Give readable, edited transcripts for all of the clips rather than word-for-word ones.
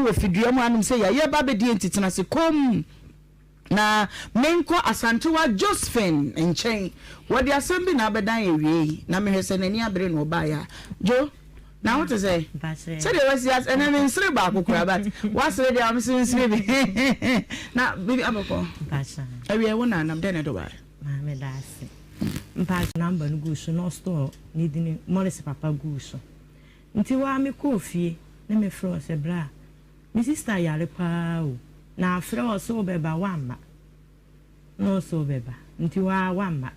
mu wɔ fidua mu anom sɛ yɛayɛ ba bɛdie nti tena ase komm na menkɔ Asantewa Josephine nkyɛn. Wɔde asɛm bi na abɛdan awiei na mehwɛ sɛ n'ani abere na ɔbaeɛ a. Jo, na wo te sɛ? Sɛdeɛ wasi as ɛnɛ mensere baako koraa but woasere deɛ a mese mensere bi. Na biribi abɛkɔ. Awiei wo na anam dɛn na ɛde wo baeɛ? Maame da ase. Mpakyɛw number no guu so na ɔstore ne din Morris papa guu so. Nti hɔ ara me kɔɔ fie na me frɛ ɔsɛ bra me sister yare paa o na afrɛ ɔsɛ wobɛba wamma na ɔsɛ wobɛba nti hɔ ara wamma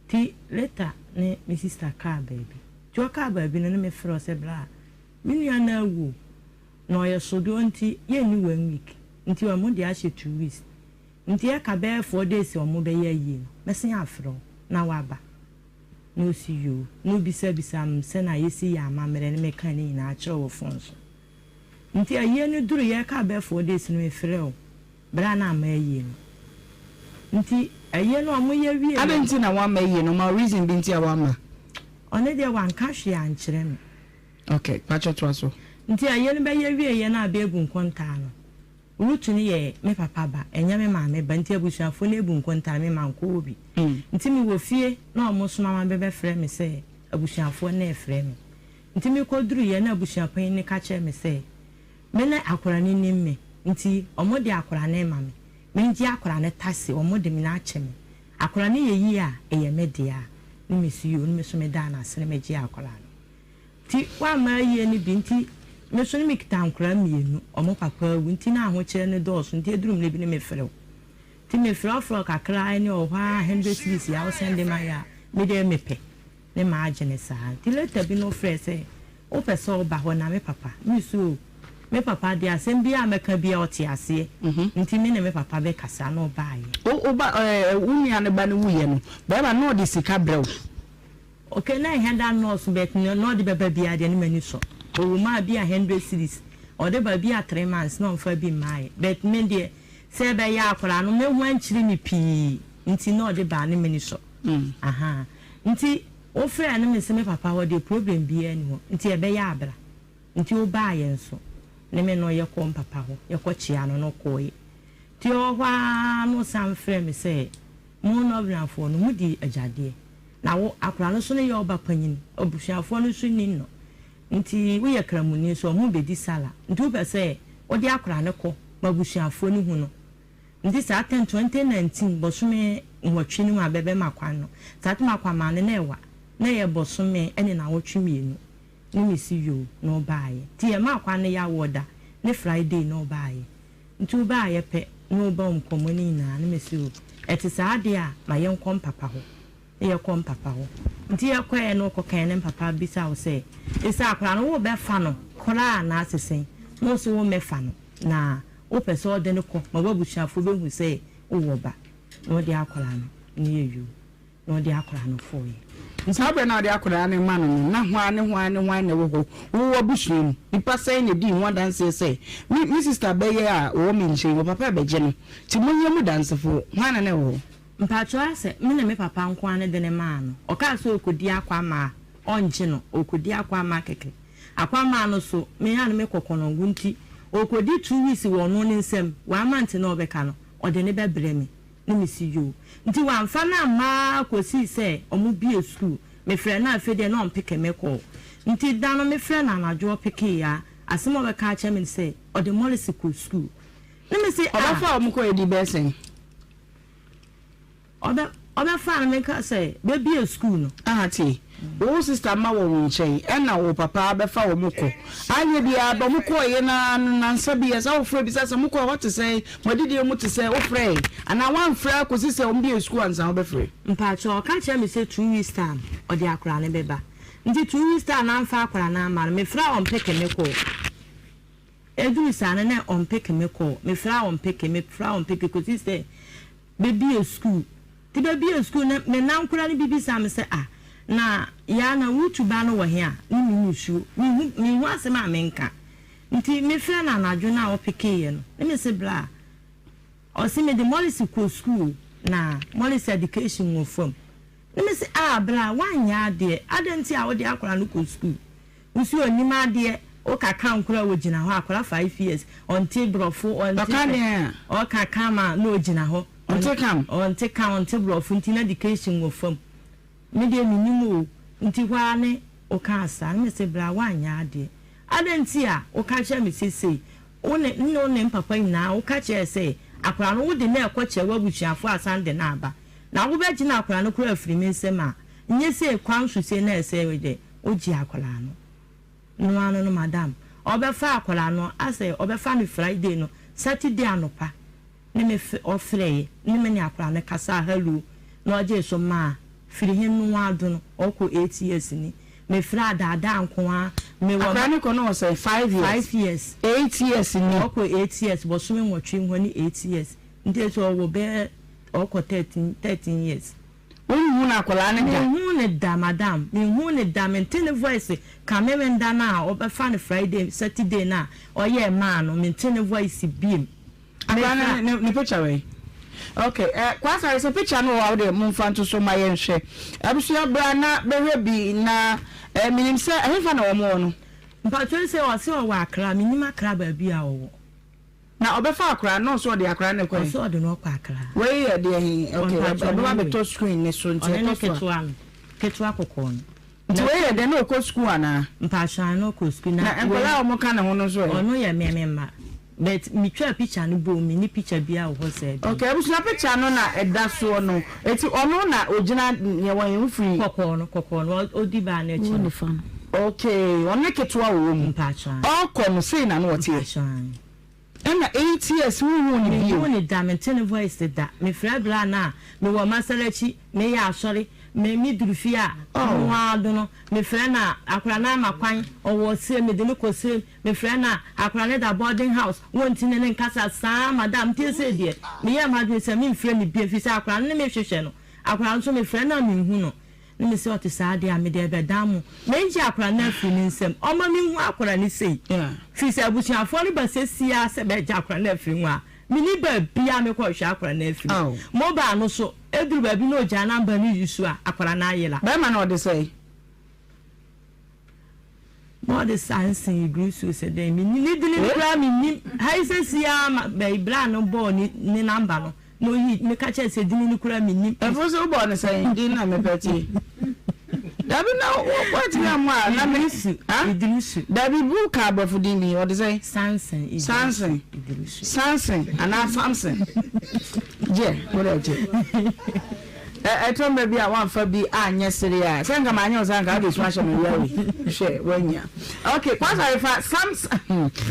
nti later ne me sister kaa baabi nti ɔkaa baabi no na me frɛ ɔsɛ bra me nua no awu o na ɔyɛ sodoɔ nti yɛnni one week nti ɔmo de ahyɛ 2 weeks. Nti ɛka bɛyɛ 4 days a ɔmo bɛyɛ ayie no, mɛsen afrɛ wo na woaba. Na ɔsi yoo. Na ɔbisa bisa me sɛnea yɛsi yɛ amammerɛ no, meka ne nyinaa kyerɛ wo wɔ phone so. Nti ayie no duruiɛ ɛka bɛyɛ 4 days no mefrɛɛ wo berɛ a na amma ayie no. Nti ayie no ɔmo yɛ wieɛ Adɛn nti na woamma ayie no? Ɔma wo reason bi nti a woamma? Ɔno deɛ wanka hwee ankyerɛ me. Ok, pakyɛ toa so. Nti ayie no bɛyɛ wieɛ na abɛɛbu nkontaa no, Ruth no yɛ me papa ba, ɛnyɛ me maame ba, nti abusuafoɔ no abu nkontaa me mankɔ hɔ bi. Nti mewɔ fie na wɔn soma ma bɛbɛfrɛ me sɛ abusuafoɔ no refrɛ me. Nti mekɔduruiɛ na abusuapanin no ka kyerɛɛ me sɛ me ne akwadaa no nim me, nti wɔde akwadaa no rema me, mengye akwadaa no tase, wɔde me no akyɛ me. Akwadaa no yɛ yie a, ɛyɛ me dea. Ne mese yoo, ne me nso medaa no ase na megyee akwadaa no. Nti wamma ayie no bi nti me nso ne me kita nkwadaa mmienu ɔmo papa awu nti na ahokyerɛ no dɔɔso nti eduru mmerɛ bi ne me frɛ wo nti me frɛ wo frɛ wo kakra ɛne ɔwɔ hɔ aa 100 cedis a wo sɛnde ma yɛ a me deɛ me pɛ ne maa gye ne saa nti later bi no wo frɛ sɛ wo pɛ sɛ wo ba hɔ na me papa me so o me papa deɛ asɛm biaa a mɛka biaa ɔte aseɛ nti me ne me papa bɛ kasa na ɔbaa yɛ. Wo ba ɛɛ wo nua no ba no wuiɛ no bɛɛma no na ɔde sika brɛ wo. Ok na ɛhɛ da nnɔɔso but nea na ɔde bɛba biara deɛ ne m'ani sɔ. Ɔwɔ mu a bi a 100 cedis ɔde ba bi a 3 months na ɔmfa bi mmaeɛ but me deɛ sɛ ɛbɛyɛ akwadaa no me ho ankyiri me pii nti na ɔde ba a ne m'ani sɔ. Ahaa nti wo frɛɛ no me se me papa hɔ deɛ problem biara nni hɔ nti ɛbɛyɛ a bra. Nti wobaeɛ nso ne me no yɛkɔɔ mpapa hɔ yɛkɔ kyea no na ɔkɔeɛ. Nti ɔwɔ hɔ ara na ɔsan frɛɛ me sɛ mo Northernfoɔ no modi agyadeɛ. Na wo, akwadaa no nso no yɛ wo ba panyin, abusuafoɔ no nso nni no, nti woyɛ Kramoni nso, wɔn bɛdi sala, nti wopɛ sɛ wode akwadaa no kɔ ma abusuafoɔ no hu no. Nti saa tɛm 2019 bɔsome nwɔtwe no mu a bɛbɛma kwan no, saa tɛm akwamaa no na ɛwa, na ɛyɛ bɔsome ne nawɔtwe mmienu, ne mesi yoo na ɔbaeɛ. Nti yɛmaa kwan no Yawoɔda ne Friday na ɔbaeɛ. Nti wobaeɛ pɛ na wobɔɔ nkɔmmɔ no nyinaa ne mesi oo, ɛte saa deɛ a ma yɛnkɔ mpapa hɔ. Ne yɛkɔ mpapa hɔ. Nti yɛkɔeɛ no ɔkɔkae ne mpapa bisa wo sɛ, Ese akwadaa no worebɛfa no koraa anaa se sɛn? Na ɔse wommɛfa no na wopɛ sɛ ɔde no kɔ ma w'abusuafoɔ bɛhu sɛ wowɔ ba. Na ɔde akwadaa no ne yɛ yuu. Na ɔde akwadaa no kɔeɛ. Saa berɛ no a ɔde akwadaa no rema no no, na hwan ne hwan ne hwan na ɛwɔ hɔ? Wo w'abusua mu nnipa sɛn na ɛdii ho adanseɛ sɛ, Me, me sista bɛyɛ a ɔwɔ me nkyɛn yi, ɔpapa rebɛgye no, nti monyɛ mu dansefoɔ? Hwan na na ɛwɔ hɔ? Mpakyɛw asɛ me ne me papa nko ara ne de no maa no. Ɔkaa sɛ ɔrekɔdi akwammaa a, ɔngye no, ɔrekɔdi akwammaa kɛkɛ. Akwammaa no so, me a na mekɔ Kɔnɔngo nti, ɔrekɔdi 2 weeks wɔ ɔno ne nsam, one month na ɔbɛka no, ɔde no bɛbrɛ me. Ne mese yoo. Nti wamfa no amma ara kɔsii sɛ wɔbuee sukuu. Mefrɛɛ no a afei deɛ na ɔmpeke me kɔɔ. Nti da no mefrɛɛ no anadwo ɔpekeeɛ a, asɛm a ɔbɛka akyerɛ me ne sɛ ɔde Morris kɔɔ sukuu. Ne mese ah. Ɔbɛfaa wɔn kɔɔ adi bɛyɛ sɛn? Ɔbɛ ɔbɛfaa no meka sɛ bɛbie sukuu no. Aha tie, wo sister mma wɔ wo nkyɛn ɛna wo papa bɛfa wɔn kɔ. Anyɛ biara bɛ wɔn kɔeɛ no ara no nansa bi ɛsɛ wofrɛ bisa sɛ mokɔɛ hɔ te sɛn, mo adidie mu te sɛn, wofrɛɛ anaa woamfrɛ ara kɔsi sɛ wɔn bie sukuu ansa wobɛfrɛ? Mpakyɛw, ɔka kyerɛɛ me sɛ 2 weeks time ɔde akwadaa no bɛba. Nti 2 weeks time no amfa akwadaa no amma no, mefrɛɛ a ɔmpeke me kɔɔ. Ɛduru saa no na ɔmpeke me kɔɔ, mefrɛ a ɔmpeke, mefrɛ a ɔmpeke kɔsi sɛ bɛbie sukuu. Nti bɛbie sukuu no, me nankora no bi bisaa me sɛ, ah, na Yaa na Rutu ba no wɔ he a? Ne me nsuo, menhu, menhu asɛm a menka. Nti mefrɛ no anadwo no a ɔpekeeɛ no, ne mese bra. Ɔse mede Morris kɔ sukuu o, na Morris education wɔ fam. Ne mese ah bra, woanyɛ adeɛ, adɛn nti a wode akwadaa no kɔ sukuu? Wo se ɔnnim adeɛ, Woka kam koraa a ogyina hɔ, akwadaa 5 years, ɔnte brɔfo, ɔnte Ɔka deɛn a? Ɔka kam a na ogyina hɔ. Ɔnte kam? Ɔnte kam, ɔnte brɔfo nti n'education wɔ fam. Me deɛ mennim o, nti hɔ ara ne wokaa saa na mese bra woanyɛ adeɛ. Adɛn nti a woka kyerɛ me sesei, wo ne ne wo ne mpapa nyinaa woka kyerɛɛ sɛ akwadaa no wode no rekɔ kyerɛ w'abusuafoɔ asan de no aba. Na wobɛgye no akwadaa no koraa afiri me nsam a, nyɛ sei kwan so sei na ɛsɛ wode wogye akwadaa no. No ara no madam ɔbɛfa akwadaa no asɛ ɔbɛfa no Friday no Saturday anɔpa ne me ɔfrɛeɛ ne me ne akwadaa no kasaa hello na ɔgyee so maa firi he no ara do no ɔkɔ 8 years ni me frɛ adaadaa nko ara me wɔ Akwadaa no kɔ no wɔ sɛn 5 years? 5 years. 8 years ni. Ɔkɔ 8 years bɔsome nwɔtwe hɔ ne 8 years nti ɛsɛ ɔwɔ bɛyɛ ɔkɔ 13 13 years. Wonhuu no akwadaa no da? Menhuu no da madam, menhuu no da, mente ne voice ka Memenda no a ɔbɛfa no Friday, Saturday no a ɔyɛɛ maa no, mente ne voice biem. Akwadaa no ne picture wɔ he? Ok, eh, Kwasare sɛ picture no wɔ hɔ a wode momfa nto so ma yɛnhwɛ. Abusua bra na bɛhwɛ bi na eh, menim sɛ ɛhefa na wɔn wɔ no? Mpakyɛw sei ɔse ɔwɔ Accra, mennim Accra baabi a ɔwɔ. Na ɔbɛfa akora no ɔsɛ ɔde akora no kɔ he? Ɔsɛ ɔde no ɔkɔ Accra. Wei yɛ deɛ he? Ok, ɛbɛba abɛtɔ screen no so nti Ɔne ne ɛtɔ so a. ketewa no, ketewa kɔkɔɔ no. Nti wei yɛ dɛn, na ɔkɔ sukuu anaa? Mpakyɛw aane ɔkɔ sukuu na. Na nkwadaa a wɔn ka ne ho no nso ɛ? Ɔno yɛ me me mma but me twaa picture no boom me nni picture biaa wɔ hɔ saa bio. Ok abusua picture no na ɛda soɔ no eti ɔno na ogyina neɛ wɔn ho firi. Kɔkɔɔ no kɔkɔɔ no ɔdi baa no akyi no. Ok ɔno ne ketewa wɔ wɔn mu. Mpakyɛw aane. Ɔkɔ no sei na na ɔteɛ. Mpakyɛw aane. Ɛna 8 years wo nhuu no bio. Menhuu no da, mente ne voice da. Mefrɛ bra no a, mewɔ masalachi, meyɛ asɔre, me me duru fie a, ɔno ara do no, mefrɛ no a, akora no ama kwan, ɔwɔ serem, mede no kɔ serem, mefrɛ no a, akora no da boarding house, wɔnti ne ne nkasa saa, madam, nti ɛsei deɛ, meyɛɛ m'adwene sɛ memfrɛ no bio, ɛfiri sɛ akora no ne me hwehwɛ no, akora no nso mefrɛ no a menhu no. Ne me sɛ ɔte saa deɛ a, mede ɛbɛdan mo. Mɛgye akwadaa no afiri ne nsam. Ɔmma menhu akwadaa no sei. Firi sɛ abusuafoɔ no ba seesei ara sɛ bɛregye akwadaa no afiri ho a, menni baabiara mekɔhwehwɛ akwadaa no afiri. Mobile no so, ɛduru baabi na ɔgyaa number no yi so a, akwadaa no ayera. Bɛrima no ɔde sɛn? Na ɔde saa nsen yi guru so sɛ dɛn menni ne dini no koraa mennim ha yi sɛsi ara ma bɛyi bra no bɔɔ ne ne namba no na oyi meka kyerɛ sɛ dini no koraa mennim. Ɛfo so wobɔɔ no sɛn din na mepɛ tie dabi na woatumi ammɔ a na me Idrisu Idrisu dabi bu ka aborɔfo din bi ɔde sɛn Samson Idrisu Samson Idrisu Samson anaa Samson gye wode gye. Ɛ ɛtɔ mmerɛ bi a woamfa bi anyɛ sereɛ a, sɛ nka manyɛ wo saa nka wode su ahyɛ me wia wei. Hwɛ, woanya. Ok, Kwasare fa Sams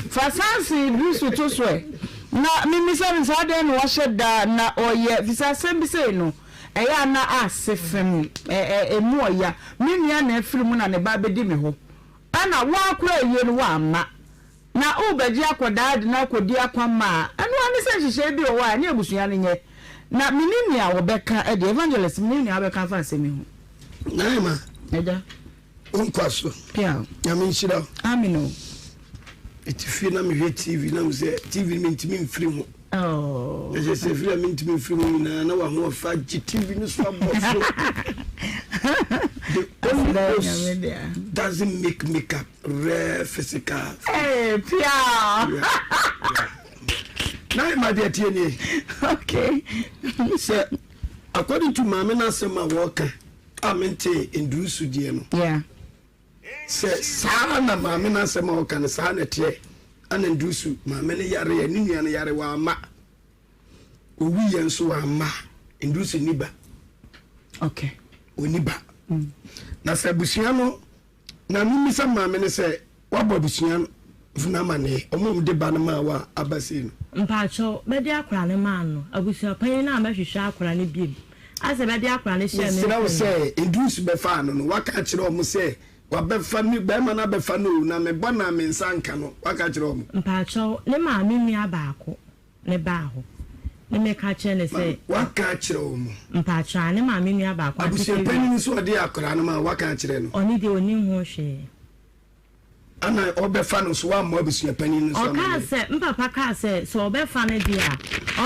fa Samson Idrisu to so ɛ. Na memmisa no sɛ adɛn na wahyɛ da na ɔyɛ, firi sɛ asɛm bi sei no, ɛyɛ a na ase fem, ɛ ɛ ɛmu ɔya. Me nua na afiri mu na ne ba abɛdi me hɔ. Ɛna wo ara koraa ayie no woamma. Na worebɛgye akwadaa de no akɔdi akwamma a, ɛno ara ne sɛ nhyehyɛe bi wɔ hɔ a ɛne abusua no nyɛ. Na mennim nea wɔbɛka deɛ. Evangelist, mennim nea wobɛka afa asɛm yi ho. Naima. Agya. Wo nkwa so. Pia. Nyame nhyira wo. Amen o. Mete fie na mehwɛ TV na mesɛ TV no mentumi mfiri ho. Oh. Na sɛ sɛ firi a mentumi mfiri ho nyinaa na wahoɔfɛ agye TV no so abɔ so. The only host doesn't make makeup. Rare physical. Hey, pia. Na ma deɛ tie nie. Okay. Sɛ according to maame n'asɛm a wɔka a mente ndurusu deɛ no. Yeah. Sɛ saa na maame n'asɛm a ɔka no saa na ɛteɛ ana ndurusu maame no yare yɛ ne nua no yare wama owu yɛ nso wama ndurusu ni ba. Okay. Oni ba. Mm. Na sɛ abusua no. Na memmisa maame no sɛ, Woabɔ abusua no amanneɛ? Wɔn a wɔde ba no maa wo a aba sei no. Mpakyɛw, bɛde akora no maa no. Abusua panyin no ammɛhwehwɛ akora no biom. Asɛ bɛde akora no hyɛɛ me Mesrɛ wo nsa sɛ, Idris bɛfaa no no, woaka akyerɛ wɔn sɛ, Wabɛfa me, barima no abɛfa no o, na mebɔ no a me nsa nka no? Woaka akyerɛ wɔn? Mpakyɛw, ne maame nua baako. ne baa hɔ ne me ka kyerɛ no sɛ. Waka akyerɛ wɔn. Mpakyɛw a ne maame nua baako ante Abusua panyin nso ɔde akwadaa no ma waka akyerɛ no. Ɔno deɛ ɔnim ho hwee. Ana ɔbɛfa no nso wammɔ abusua panyin no nso amaneɛ. Ɔkaa sɛ, mpapa kaa sɛ, sɛ ɔbɛfa no deɛ a,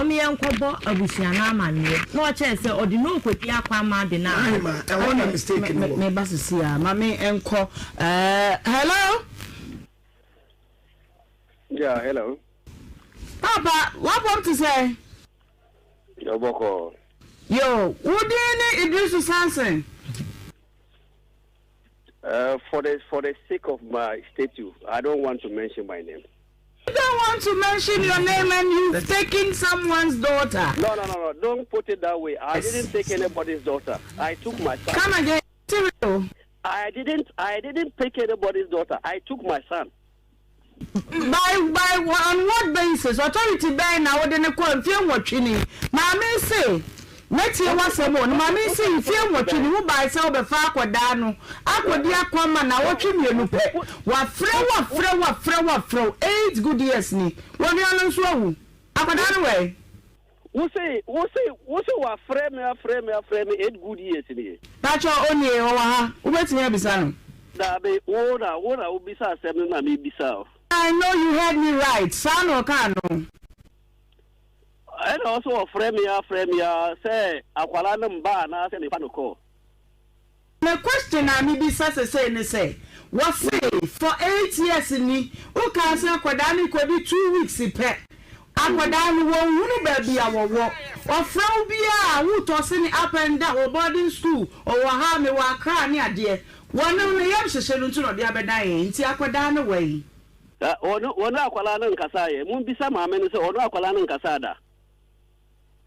ɔmeyɛ nkɔbɔ abusua no amaneɛ. Na ɔkyerɛ sɛ ɔde no rekɔdi akwamma de no aba. Ahema, ɛhɔ na mistake no wɔ. Me ba sisi a, ma me nkɔ. Ɛɛ, hello. Yeah, hello. Papa, w'apɔm te sɛn? Yo, bɔkɔɔ. Yo, wo din ne Idrisu Samson? For the for the sake of my statue, I don't want to mention my name. You don't want to mention your name and you've taken someone's daughter. No, no, no, no. Don't put it that way. I didn't take anybody's daughter. I took my son. Come again. Cyril. I didn't pick anybody's daughter. I took my son. By by on what basis? Authority bɛn na wode no kɔɔ mfie nwɔtwe ni? Maame se mɛtie w'asɛm o. No maame se mfie nwɔtwe ni wobae sɛ wobɛfa akɔdaa no akɔdi akɔma nawɔtwe mmienu pɛ. Wafrɛ wo afrɛ wo afrɛ wo afrɛ wo eight good years ni. Wɔnua no nso awu. Akɔdaa no wɛn? Wo se wo se wo se wafrɛ me afrɛ me afrɛ me eight good years nie. Pakyɛ onie ɔwɔ ha wobɛtumi abisa no. Daabi wo na wo na wo bisa asɛm no na me bisa wo. I know you heard me right saa na ɔkaa no. Ɛna ɔse ɔfrɛ me afrɛ me a sɛ akwadaa no mba anaa sɛ mefa no kɔ. Me question a me bisa sesei ne sɛ, wɔse for 8 years ni wo kaa sɛ akwadaa no rekɔdi 2 weeks pɛ, akwadaa no wɔnhunu baabi a wɔwɔ, ɔfrɛ wo biaa a wo tɔse ne up and down, wɔ boarding school, ɔwɔ ha, mewɔ Accra ne adeɛ, wɔno ne yam hyehye no nti na ɔde abɛdan yɛn, nti akwadaa no wɛn? Wɔne akwadaa no nkasaeɛ, mombisa maame no sɛ ɔne akwadaa no nkasaa da.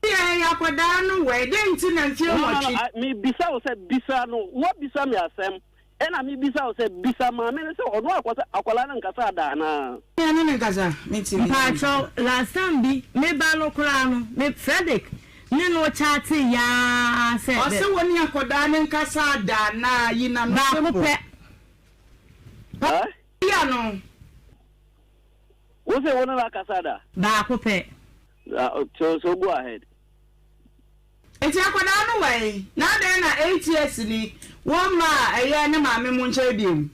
Yɛn akwadaa no wɛ? Dɛn nti na mfeɛ No, no, no, nwɔtwe. I, mebisa wo sɛ, bisa no, woabisa me asɛm, ɛna mebisa wo sɛ, bisa maame no sɛ ɔno akɔsa, akwadaa no nkasaa da anaa? Me ne no nkasa, me ti me. Mpakyɛw last time bi me ba no koraa no me Fredrick ne no chatee yaa sɛ bɛ. Ɔse wo ne akwadaa no nkasaa da anaa? Yi n'ano Baako simple. pɛ. Huh? Yi ano. Wo se wo ne no akasa da? Baako pɛ. So so go ahead. Nti akwadaa no wɔ he? Na adɛn na 8 years ni wɔmmaa ɛyɛ ne maame mo nkyɛn biom?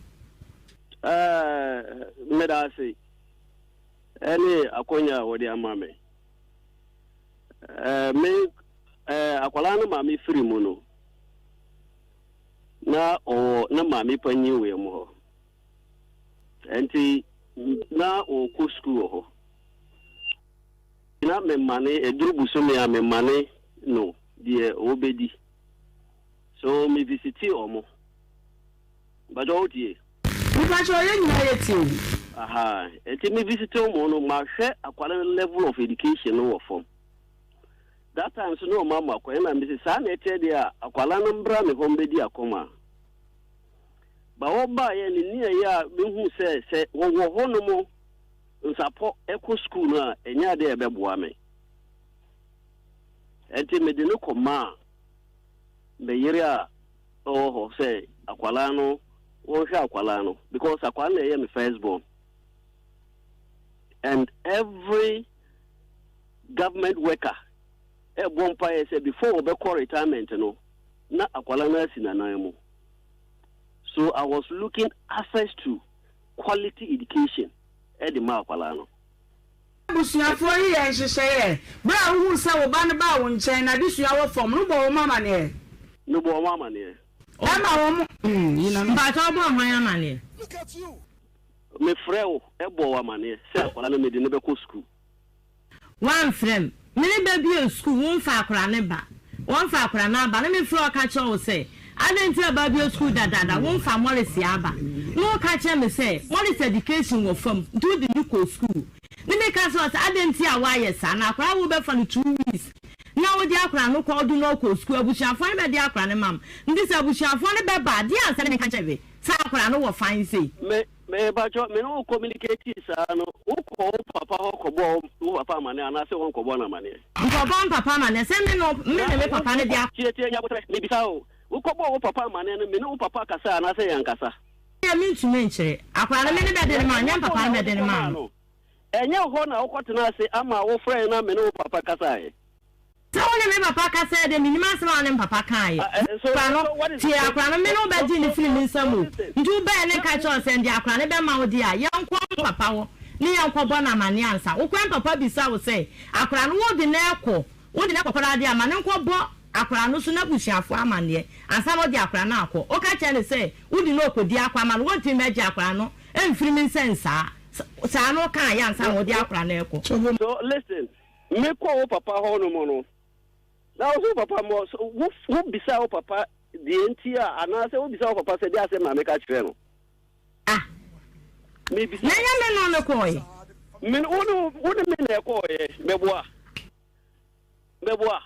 Ɛɛ, meda ase ɛne akonya a wɔde ama me. Ɛɛ, me ɛɛ akwadaa no maame firi mu no, na ɔwɔ ne maame panyin wɔ mu hɔ. Nti na ɔkɔ sukuu wɔ hɔ. Na memane, ɛduru bosome a memane no deɛ ɔbɛdi. So me visiti ɔmo. Mpakyɛ wo tie? Mepakyɛ yɛn nyinaa yɛ tie o. Aha, nti me visiti ɔmo no, mahwɛ akwadaa no level of education no wɔ fam. That time so na ɔmo ama kwan na mesi saa na ɛteɛ deɛ a akwadaa no mbra me hɔ mbɛdi akɔm a. Ba wɔbaeɛ ne nea ɛyɛ a mehu sɛ sɛ wɔwɔ hɔ nom nsapɔ ɛkɔ sukuu no a ɛnyɛ adeɛ a ɛbɛboa me. Ɛnti mede no kɔmaa me yere a ɔwɔ hɔ sɛ akwadaa no wɔnhwɛ akwadaa no because akwadaa no na ɛyɛ me first born and every government worker ɛbɔ mpaeɛ sɛ before wɔbɛkɔ retirement no na akwadaa no asi n'anan mu. So I was looking access to quality education ɛde ma akwadaa no. Abusuafoɔ yi yɛ nhyehyɛeɛ. Berɛ a wohuu sɛ wo ba no baa wo nkyɛn, n'adesua wɔ fam no, wobɔɔ wɔn amaneɛ? Mebɔɔ wɔn amaneɛ. Ɛma wɔn, mm, yi n'ano. Mpakyɛ wobɔɔ hwan amaneɛ? Mefrɛɛ wo bɔɔ wo amaneɛ sɛ akwadaa no mede no bɛkɔ sukuu. Woamfrɛ me. Me ne ba bue sukuu, womfa akwadaa no ba. Wɔmfa akwadaa no aba. Na mefrɛ wo ka kyerɛ wo sɛ, Adɛn nti na ba bue sukuu dadaada, womfa Morris aba? Na woka kyerɛ me sɛ, Morris education wɔ fam, nti wode no kɔɔ sukuu. Ne meka kyerɛ wo sɛ, Adɛn nti a woayɛ saa? Na akwadaa a wobɛfa no 2 weeks na wode akwadaa no kɔ, wode no kɔ sukuu, abusuafoɔ no bɛde akwadaa no ma me. Nti sɛ abusuafoɔ no bɛba a, deɛ ansa na menka nkyerɛ me sɛ akwadaa no wɔ fan sei. Me, mepakyɛ, me ne wo communicate saa no, wokɔ wo papa hɔ kɔbɔɔ wo papa amaneɛ anaasɛ woankɔbɔ no amaneɛ? Nkɔbɔ me papa amaneɛ sɛ me no, me ne me papa no de akɔ. Tie, tie, nya aboterɛ, mebisa wo, wokɔbɔɔ wo papa amaneɛ no, me ne wo papa kasaa anaasɛ yɛankasa? Deɛ mentumi nkyerɛ. Akwadaa no, me ne bɛde no maa no, nyɛ me papa no bɛde no maa no. Ɛnyɛ hɔ na wokɔtenaa ase ama wofrɛɛ na me ne wo papa kasaeɛ? Sɛ wo ne me papa kasaeɛ deɛ, mennim asɛm a wo ne me papa kaeɛ. Akwadaa no, tie, akwadaa no, me ne wo bɛgyee no firii me nsam o. Nti wobaeɛ ne nka kyerɛɛ wo sɛ mede akwadaa no bɛma wo deɛ a, yɛnkɔ me papa hɔ ne yɛnkɔbɔ no amaneɛ ansa. Wokɔɛ me papa bisa wo sɛ, akwadaa no wode no rekɔ, wode no rekɔ koraa deɛ a, ma no nkɔbɔ akwadaa no so n'abusuafoɔ amaneɛ ansa na wode akwadaa no akɔ. Woka kyerɛ no sɛ wode no rekɔdi akɔ ama no, wontumi mmɛgye akwadaa no mfiri me nsam saa. Saa na ɔkaeɛ ansa na ɔde akwadaa no rekɔ. So listen, me kɔ wo papa hɔ nom no, na wo so wo papa mɔ, so wo, wo bisa wo papa deɛ nti a, anaasɛ wo bisa wo papa sɛ deɛ asɛm na meka kyerɛ no? Ah. Me bisa. Na ɛnyɛ me no ne kɔɔɛ. Me, wo ne, wo ne me na ɛkɔɔɛ, mɛboa. Mɛboa.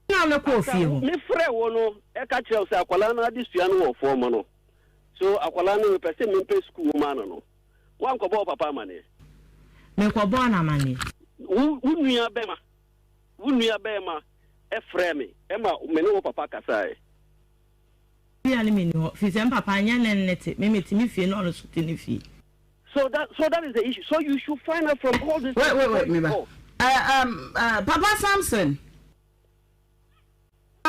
Na no kɔɔ fie hɔ. Me frɛ wo no ɛka kyerɛ wo sɛ akwadaa no adesua no wɔ fɔm no so akwadaa no mepɛ sɛ mempɛ sukuu ma no no woankɔbɔ wo papa amaneɛ? Mekɔbɔɔ no amaneɛ. Wo wo nua bɛma wo nua bɛma ɛfrɛ me ɛma me ne wo papa kasaeɛ. Bia ne menni hɔ firi sɛ me papa nyɛ ne nne te me mete me fie na ɔno nso te ne fie. So that so that is the issue so you should find out from all this. Wait wait wait me ba. Uh, um, uh, Papa Samson.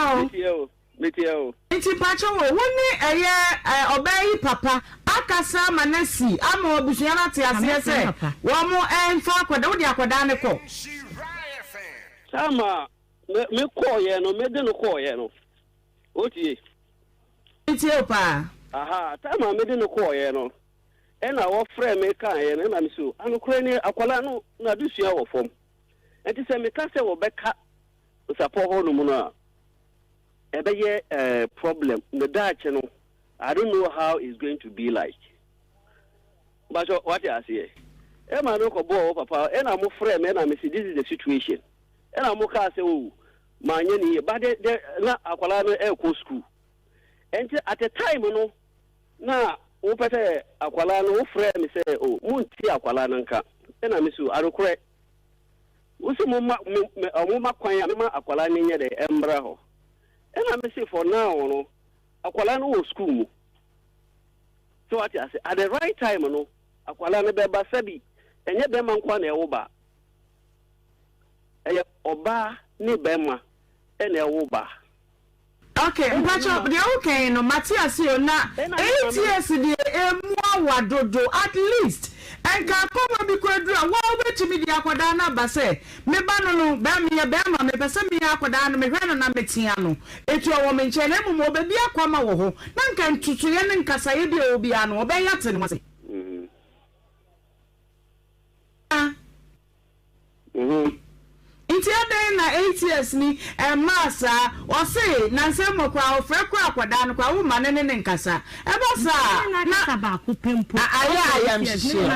Oh. Metie o, metie o. Nti mpakyɛ wo, wo ne ɛyɛ ɔbaa yi papa akasa ama no asi ama abusua no ate aseɛ sɛ wɔn mfa akwadaa, wode akwadaa no kɔ. Time a me me kɔɔyɛ no, me de no kɔɔyɛ no, wotie? Metie o paa. Aha, time a me de no kɔɔyɛ no, ɛna wɔfrɛ me kaeɛ no, ɛna me so, anokorɛ ni, akwadaa no n'adesua wɔ fam. Nti sɛ meka sɛ wɔbɛka nsapɔ hɔ nom no a, ɛbɛyɛ eh, problem. Ne daakye no, I don't know how it's going to be like. Mpakyɛ wate aseɛ? Ɛma me kɔbɔɔ wo papa, ɛna mo frɛ me, ɛna me se this is the situation. Ɛna mo kaa sɛ oh, manyɛ ne yie. But the, the, na akwadaa no ɛrekɔ school. Ɛnti at the time no, na wopɛ sɛ akwadaa no, wofrɛ me sɛ oh, montie akwadaa no nka. Ɛna me so, anokorɛ. Wo se momma me me ɔmo ma kwan a mema akwadaa no nyɛ dɛ ɛmbra hɔ. Ɛna me se for now no akwadaa no wɔ school mu. So wate ase at the right time no akwadaa no bɛba sɛbi ɛnyɛ bɛma nkoa na ɛwo ba. Ɛyɛ ɔbaa ne bɛma ɛna ɛwo ba. Ok mpakyɛw deɛ woka yi no mate ase o na ATS deɛ emu awa dodo at least nka akɔma bi kɔ aduru a woa wobɛtumi de akɔdaa no aba sɛ me ba no no bɛ meyɛ bɛɛma mepɛ sɛ meyɛ akɔdaa no mehwɛ no na metea no ɛti ɔwɔ me nkyɛn na mmom ɔbɛbi akwama wɔ hɔ na nka ntotoeɛ ne nkasaeɛ bi a ɔwɔ biara no ɔbɛyɛ ate ne ho ase. Nti adɛn na ATS ni ɛmmaa saa? Ɔse nansa yi mu koraa ɔfrɛ koraa akwadaa no koraa womma no ne no nkasa. Ɛba saa a na ayɛ ayamhyehyeɛ.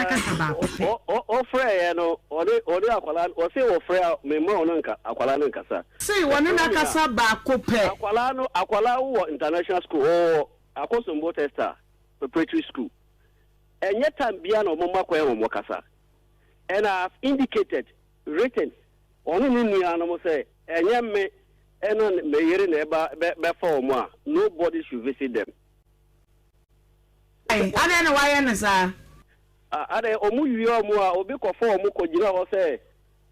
Ɔfrɛeɛ no ɔne ɔne akwadaa no ɔse ɔfrɛ a memma ɔno nka akwadaa no nkasa. Se wɔne no akasa baako pɛ. Akwadaa no akwadaa wɔ international school ɔwɔ Akosombo Textile preparatory school ɛnyɛ time biara na wɔma kwan wɔn kasa. And I have indicated, written, ɔne ne nuanom sɛ ɛnyɛ me ɛna me yere na ɛba bɛ bɛfa wɔn a, nobody should visit them. Adɛn na wayɛ no saa? Ah, adɛn, wɔn wie wɔn a, obi kɔfa wɔn kɔgyina hɔ sɛ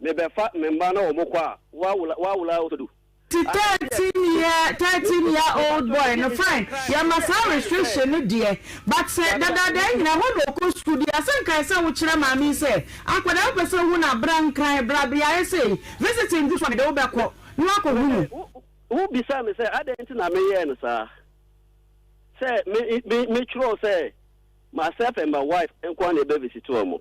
mebɛfa me mma na wɔn kɔ a, what will I also do? Ti 13 year 13 year old boy no fine yɛma saa restriction no deɛ but sɛ dadaada nyina hɔ na ɔkɔ sukuu deɛ asɛ nkae sɛ wo kyerɛ maame yi sɛ akwadaa wopɛ sɛ wohu no a bra nkran bra beaeɛ sei visiting du so a mede wo bɛkɔ na woakɔ hu no. Wo bisa me sɛ adɛn nti na me yɛɛ no saa sɛ me me me twerɛw sɛ myself and my wife nkoa na ɛbɛ visit wɔn.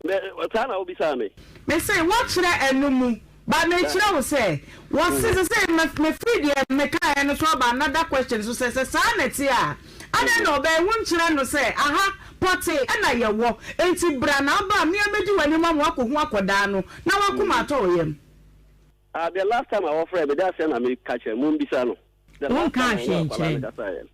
Me, saa na wobisaa me. Me se, woakyerɛ ɛno mu, but mekyerɛ wo sɛ, wɔse sesei me mefiri deɛ mekaeɛ no so aba another question so sɛ, sɛ saa na ɛteɛ a, adɛn na ɔbɛn wonkyerɛ no sɛ aha pɔtee na yɛwɔ, enti bra na woba a me ara mɛdi w'anim ama woakɔhu akɔdaa no na w'akoma atɔ wo yam. Ah, the last time a wɔfrɛɛ me, dɛ asɛm na meka kyerɛ no, mombisa no. The last Wonkaa time a hwee ɔne akwadaa nkyerɛ no no. kasaeɛ no.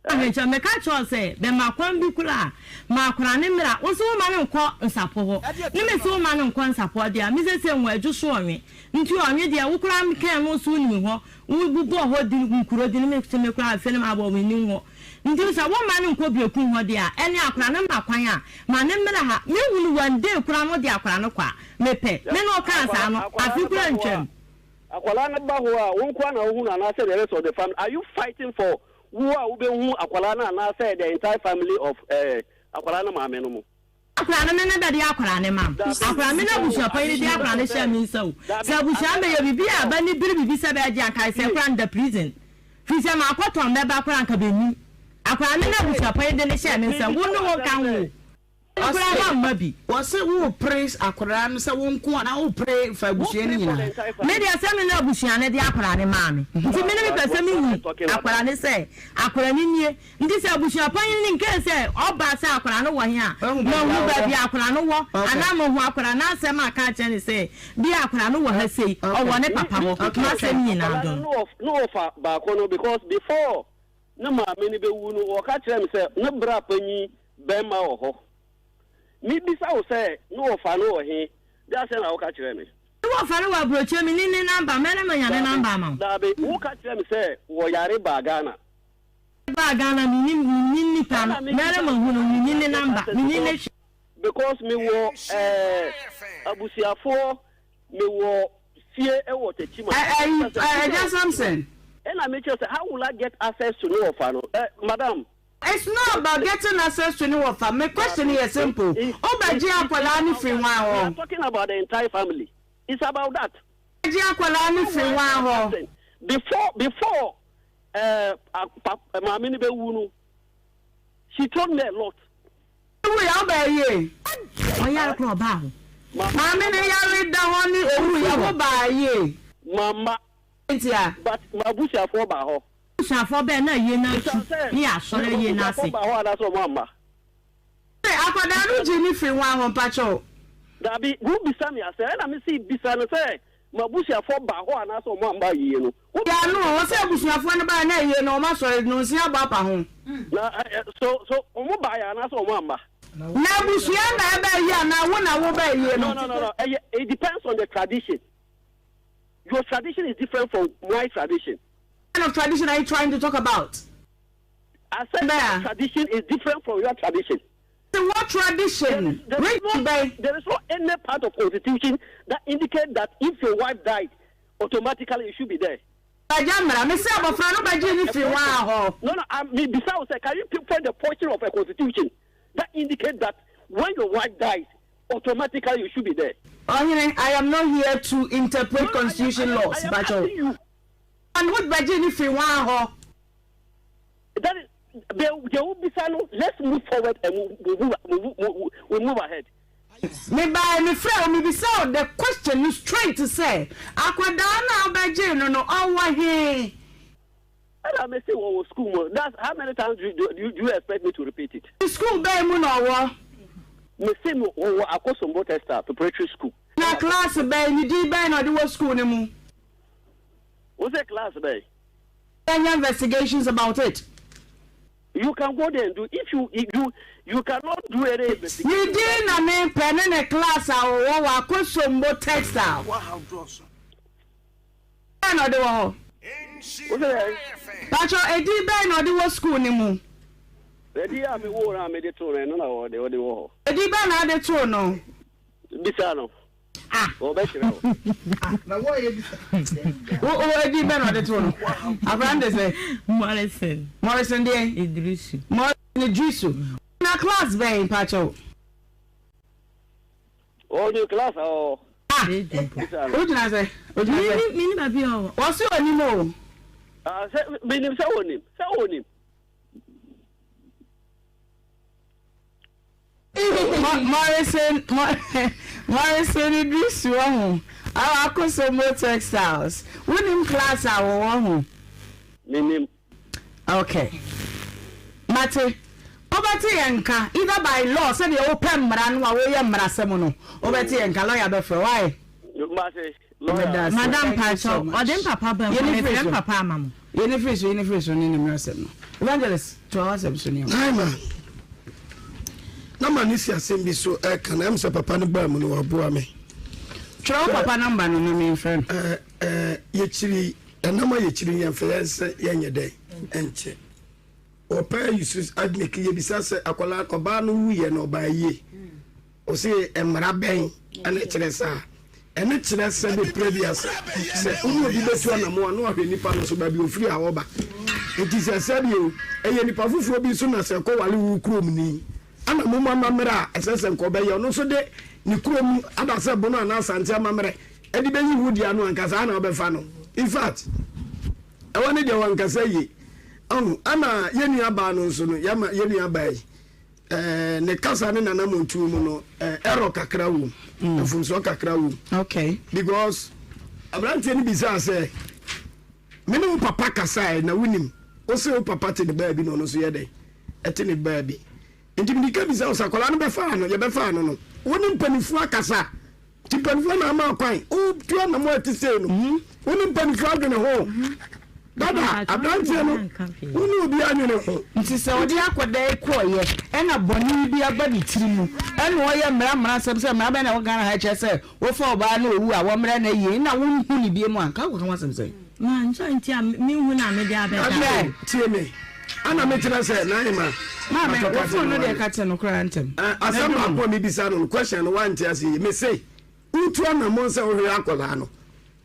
Ahwɛ nkyɛ meka kyerɛ wo sɛ bɛma kwan bi koraa ma akwadaa no mmra wo se woma no nkɔ nsapɔ hɔ ne me se woma no nkɔ nsapɔ deɛ a me sese nwa adwo so ɔnwe nti ɔnwe deɛ wo koraa mekɛn no so wonim hɔ wo bobɔ hɔ din nkuro din me se me koraa afei no mabɔ menim hɔ nti sɛ woma no nkɔ brekum hɔ deɛ a ɛne akwadaa no ma kwan a ma no mmra ha me hunu one day koraa no de akwadaa no kɔ a mepɛ me ne wo kaa saa no afe koraa ntwam. Akwadaa no ba hɔ a wo nkoa na wohu no anaasɛ the rest of the family are you fighting for Wo a wobɛhu akwadaa no anaasɛ the entire family of eh, akwadaa no maame no mo. Akwadaa no me ne bɛde akwadaa no ma m. Dabi, Akwadaa me ne bisa wo, abusua panyin de bisa akwadaa wo no hyɛɛ sɛ, me nsa o. dabi, Sɛ abusua asɛm mɛyɛ a biribi mebisa a wo, ba ne biri biribi sɛ bɛgye anka sɛ tie, koraa no da prison. Firi sɛ makɔtɔn bɛba koraa anka bɛnnim. Akwadaa me ne mese, abusua panyin de no hyɛɛ me me, nsa. mebisa Wo ne wo wo asɛm nka ho sɛ, o. Koraa Ɔse mamma bi. wɔse wo pere akwadaa no sɛ wo nko anaa wo pere fa abusua no nyinaa? Me deɛ sɛ me ne abusua no de akwadaa no maa me nti me ne mepɛ sɛ me hu akwadaa no sɛ akwadaa no nie nti sɛ abusua panyin no nkee sɛ ɔba sɛ akwadaa no wɔ he a mahu baabi a akwadaa no wɔ anaa mahu akwadaa no asɛm aka akyerɛ no sɛ bi akwadaa no wɔ ha sei ɔwɔ ne papa hɔ m'asɛm nyinaa do no. Ne wɔfa baako no because before ne maame no bɛwu no wɔka kyerɛɛ me sɛ ne bra panyin bɛmma wɔ hɔ. Mebisa wo sɛ ne wɔfa no wɔ he? Dɛ asɛm na woka kyerɛɛ me. Ne wɔfa no wɔ aburokyire, menni ne number, mɛne manya ne number ama wo. Daabi, woka kyerɛɛ me sɛ wɔyare baa Ghana. Baa Ghana, mennim, mennim nipa no, mɛne mahu no, menni ne number, menni ne hwee. Because mewɔ eh, abusuafoɔ, mewɔ fie wɔ Techiman. Ɛ ɛ Agya Samson. Ɛna mekyerɛ sɛ how will I get access to ne wɔfa no? Eh, madam. It's not about getting access to ne wɔfa, me question yɛ simple, wo bɛ gye akwadaa no firi hwan hɔ? We are talking about the entire family, it's about that. Wo bɛ gye akwadaa no firi hwan hɔ? Before, before eh, maame no bɛ wu no, she told me a lot. Wu yɛ wo baa yie. Ɔyare koraa ɔbaa hɔ. Maame no yare da hɔ ne owu yɛ wo baa yie. Mamma. Ntia. But m'abusuafoɔ baa hɔ. Abusuafoɔ bɛn na ayie no akyi ne asɔre ayie no ase. M'abusuafoɔ baa hɔ anaasɛ wɔn amma. Sɛ akwadaa no gye ne firi hwan hɔ mpakyɛw. Dabi, wo bisa me asɛm ɛna me se bisa no sɛ m'abusuafoɔ baa hɔ anaasɛ wɔn amma ayie no. Wo bisa me. Ano, ɔsɛ abusuafoɔ no baeɛ na ayie no wɔn asɔre no nsia abɔ apa ho. Na so so wɔn baeɛ anaasɛ wɔn amma. Na abusua na ɛbɛ ayie anaa wo na wo bɛ ayie no. No no no no ɛyɛ it depends on the tradition. Your tradition is different from my tradition. What kind of tradition are you trying to talk about? I said my tradition is different from your tradition. What tradition? There is, there is, no, there is no any part of constitution that indicate that if your wife died, automatically you should be there. Agya mmara, me sɛ abɔfra no bɛgye ne firi wɔn ahɔ. No, no, I'm, me bisa wo sɛ, can you pinpoint the portion of a constitution that indicate that when your wife dies, automatically you should be there? Ɔhene, I am not here to interpret no, constitution I am, laws, but you. And what bɛgye ne firi wɔn ahɔ? That is, deɛ wobisa no, let's move forward and we move, we move, we move ahead. Me bae me frɛ wo me bisa wo the question no straight sɛ akwadaa no a wobɛgyee no no ɔwɔ he? Ɛna me se wɔwɔ school mu. That's how many times do, do, do, do you expect me to repeat it? School bɛn mu na ɔwɔ? Me se no wɔwɔ Akosombo Textile Preparatory School. Na class bɛn, ne din bɛn na ɔde wɔ school no mu? Wo se class bɛn? Yɛnyɛ investigations about it. You can go there and do if you you you cannot do any investigation. Ne din na me pɛ ne ne class a ɔwɔ wɔ Akosombo Textile. Bɛn na ɔde wɔ hɔ? Wo sɛ dɛn? Pacho edin bɛn na ɔde wɔ school no mu? Edin a me woo no a mede too no ɛno na ɔde ɔde wɔ hɔ. Edin bɛn na ade too no? Bisa no. Ah. Wɔbɛkyerɛ wo. Ah, na wo a yɛ bisa. Wo wo edin bɛn na ɔde too no? Akwadaa no de sɛ? Morrison. Morrison deɛn? Idrisu. Morrison Idrisu. Na class bɛn mpakyɛw? Ɔni class a ɔwɔ. Ah, wogyina sɛ? Wogyina sɛ? Mini baabi a ɔwɔ. Wɔsi onim o. Ah, sɛ minim sɛ onim, sɛ onim. Morrison Morrison Idrisu wɔ ho awɔ Akosombo Textiles wonim class a wɔwɔ ho. Menim. Okay. Mate. Wobɛte yɛn nka either by law sɛdeɛ wopɛ mmara no a woyɛ mmarasɛm no wobɛte yɛn nka lawyer bɛfrɛ why. Mate. Lawyer. Madam mpakyɛw ɔde mpapa ba mu a mefrɛ mpapa ama mo. Yɛni firi so yɛni firi so ne ne mmerɛsɛm no evangelist toa w'asɛm so ne. Naima na ma ne si asɛm bi so ɛka na ɛm sɛ papa no baa mu no waboa me. Twerɛ wo papa namba no na memfrɛ no. Ɛɛ ɛɛ yɛkyiri ɛnam a yɛkyiri yɛmfa yɛn sɛ yɛnyɛ dɛn ɛnkyɛ ɔpɛ yusu admik yɛbisa sɛ akwadaa ɔbaa no wuyɛ na ɔbaa yie. Ɔse mmara bɛn na ɛkyerɛ saa? Ɛno kyerɛ sɛ bɛpira bi ase sɛ wo ne obi bɛtu anamo a na wahwɛ nipa no so baabi ofiri a ɔba. Nti sɛ sɛdeɛ ɛyɛ nipa foforɔ bi nso na sɛ ɛkɔwale wo kurom ni ana mo amammerɛ a ɛsɛ sɛ nka ɔbɛyɛ ɔno nso de ne kurom ada sɛ bono anaa asante amammerɛ ɛde bɛyi wo deɛ ano anka saa na wobɛfa no. In fact ɛwɔ ne deɛ wankasa yie. Ɔho ana yɛn nua baa no nso no yɛma yɛn nua baa yi. Eh, ne kasa ne n'anamontuo mu no, eh, error kakra wom, mm. mfomsoɔ kakra wom. Okay. Because aberanteɛ no bisaa sɛ, me ne wo papa kasae na wonim, wo se wo papa te ne baabi na ɔno nso yɛ dɛn? Ɛte ne baabi. Nti mede ka bisa wo sɛ akwadaa no bɛfaa no, yɛbɛfaa no no, wo ne mpanimfoɔ akasa? Nti mpanimfoɔ na ama kwan wotu anam a ɛte sei no mhm. wo ne mpanimfoɔ adwene ho mhm. dada aberanteɛ no wo ne obi adwene ho. Nti sɛ ɔde akwadaa yi kɔɔyɛ ɛna bɔne bi aba ne tiri mu ɛna ɔyɛ mmara mmara asɛm sɛ mmara bɛn na ɛwɔ Ghana ha ɛkyerɛ sɛ wofa ɔbaa na owu a wɔmmrɛ no ayie na wonhu ne bie mu a nka wokɔka ho asɛm sɛn? Mankyɛ nti a menhu no a mede abɛda. Abɛ tie me ana mekyerɛ sɛ Naima. Maame wo phone no deɛ ka te no koraa ntɛm. Asɛm baako a mebisa no no question no wante ase yie mese wotu anammɔn sɛ wohwehwɛ akwadaa no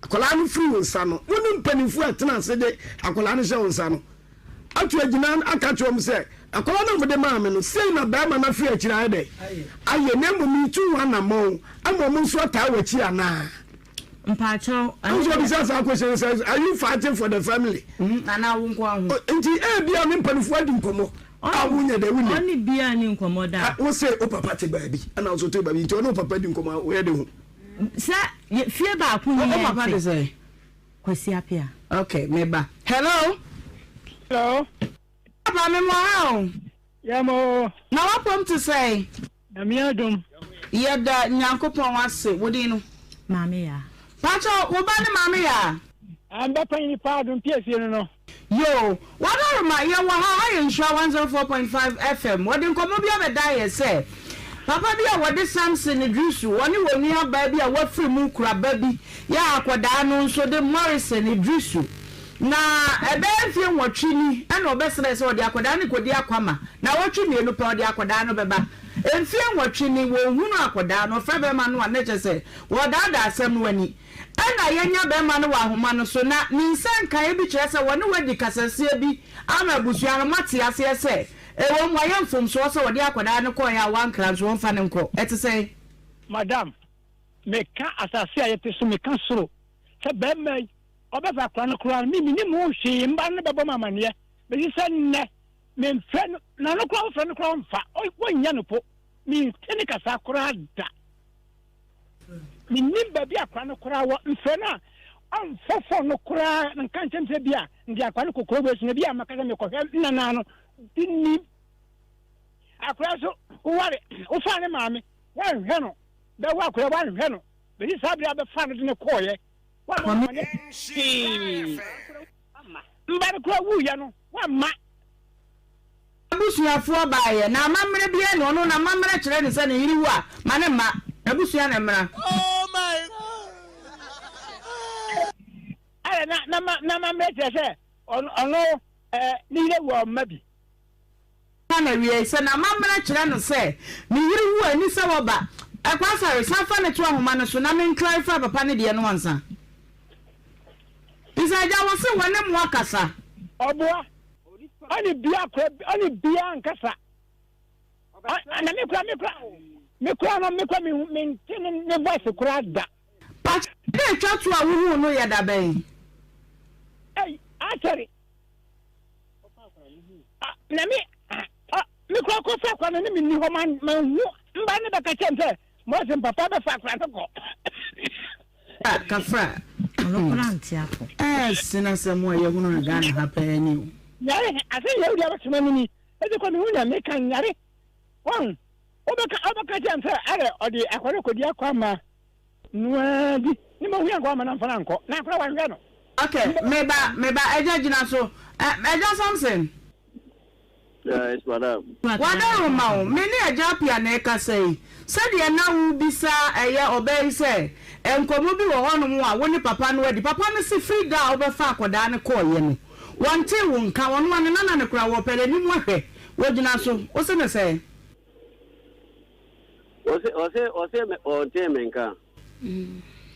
akwadaa no firi wo nsa no wo ne mpanimfoɔ a ɛtena ase de akwadaa no hyɛ wo nsa no atu agyina aka kyerɛ wɔn sɛ akwadaa no a mode maa me no sei na barima no afiri akyiri ayɛ dɛ ayɛ na mmom metu ho anammɔn ama wɔn nso ataa w'akyi anaa. Mpakyɛw. Nso obisa saa question sɛ are you fighting for the family? Mm, anaa wo nko aho. Nti ebi a ne mpanimfoɔ adi nkɔmmɔ a wonyɛ dɛ wonni. Ɔne bia ni nkɔmmɔ da. Wo se wo papa te baabi ɛna wo nso te baabi nti ɔne wo papa di nkɔmmɔ a woyɛ de ho. Sɛ fie baako ni yɛn te. Wo papa de sɛ? Kwasi Apia. Okay, me ba. Hello. Hello. Papa me mo ha o. Yɛ mo. Na wapɔm te sɛn? Nyame adom. Yɛda Nyankopɔn ase. Wo din no? Maame Yaa. Pakyɛw, wo ba ne Maame Yaa? Ah, me ba panyin paa Adom Piesie no no. Yoo, Wadaroma, yɛwɔ ha, ha yɛ Nhyira 104.5 FM. Wɔde nkɔmmɔ bi abɛdan yɛ sɛ, papa bi a wɔde Samson Idrisu, ɔne wɔn nua baa bi a wafiri mu kura ba bi, yɛ akɔdaa no nso de Morrison Idrisu. Na ɛbɛyɛ mfeɛ nwɔtwe ni na ɔbɛsrɛɛ sɛ ɔde akwadaa no rekɔdi akwama. Nnawɔtwe mmienu pɛ, ɔde akwadaa no bɛba. Mfeɛ nwɔtwe ni, wɔnhunu akwadaa no. Ɔfrɛ barima no a, na kyerɛ sɛ wɔredaadaa asɛm no ani. Ɛnna yɛanya barima no wɔ ahoma no so, na ne nsa nkaeɛ bi kyerɛ sɛ wɔne wo adi kasaseɛ bi ama abusua no moate aseɛ sɛ, ɛwom, wayɛ mfomsoɔ sɛ ɔde akwadaa no kɔeɛ a wankra nso wɔmfa no nkɔ. Ɛte sɛn? Madam, meka asase a yɛte so, meka soro, sɛ barima yi ɔbɛfa akora no koraa no, me mennim ho hwee, mma no bɛbɔ me amaneɛ, bɛsi sɛ nnɛ, memfrɛ no, na no koraa wofrɛ no koraa ɔmfa, wɔnnya no po, mente ne kasa koraa da. Mennim baabi akora no koraa wɔ, mfrɛ no a, ɔmfa fon no koraa, nka nkyɛm sɛ bi a, nde akora no kɔ kuro wei so, na bi a maka sɛ mekɔhwɛ nnanaa no, bi nnim. Akora nso, woware, wofaa ne maame, woanhwɛ no, bɛwo akora, woanhwɛ no, bɛsi saa berɛ a bɛfaa no de no kɔɔeɛ. Wamma no hwee. Mba no koraa wuiɛ no, wamma. Abusuafoɔ baeɛ, na amammerɛ biara nni hɔ. Ɔno n'amammerɛ kyerɛ no sɛ ne yere wu a, ma ne mma, n'abusua na mmra. Ɛna na n'amammerɛ kyerɛ sɛ ɔno ne yere wu a ɔmma bi. Ka no awiei sɛ n'amammerɛ kyerɛ no sɛ ne yere wu a ɛni sɛ wɔba. Ɛkwasare, san fa no to ahoma no so na men clarify papa no deɛ no ansa. Bisa agya wɔ se wɔne mo akasa. Ɔboa, ɔne bia kora, ɔne bia nkasa. Na me kora, me kora, me kora no, me kora me me nte ne ne voice kora da. Pakyɛ da etwa to a wohuu no yɛ da bɛn? Ei, asɛre. Na me me kura kɔ fa akora no ne me nni hɔ ma ma hu mba ne bɛka kyɛm sɛ mɔse mpapa bɛfa akora no kɔ. Kafra. Ɔno kora nte afɔ. Ɛɛ sena sɛ mo a yɛhunu no Ghana ha pɛɛ ni o. Nyare ase yɛ wodi abɛtoma no ni ɛdi kɔ mehu nea meka nyare wɔn wobɛka wobɛka kyɛm sɛ ɛrɛ ɔde akora no kɔdi akɔ ama Noaa bi ne ma hia nkɔ ama na mfa no ankɔ na akora wanhwɛ no. Ok meba meba agya gyina so eh agya Samson. Yes madam. Wadaroma o, me ne agya Appiah na ɛkasa yi. Sɛdeɛ na wobisa ɛyɛ ɔbaa yi sɛ nkɔmmɔ bi wɔ hɔnom a wo ne papa no adi. Papa no se firi da a wobɛfaa akwadaa no kɔeɛ no, wɔntee wo nka. Ɔno ara ne nana no koraa wɔpɛ n'anim ahwɛ. Wogyina so, wose no sɛn? Ɔse ɔse ɔse me ɔntee me nka.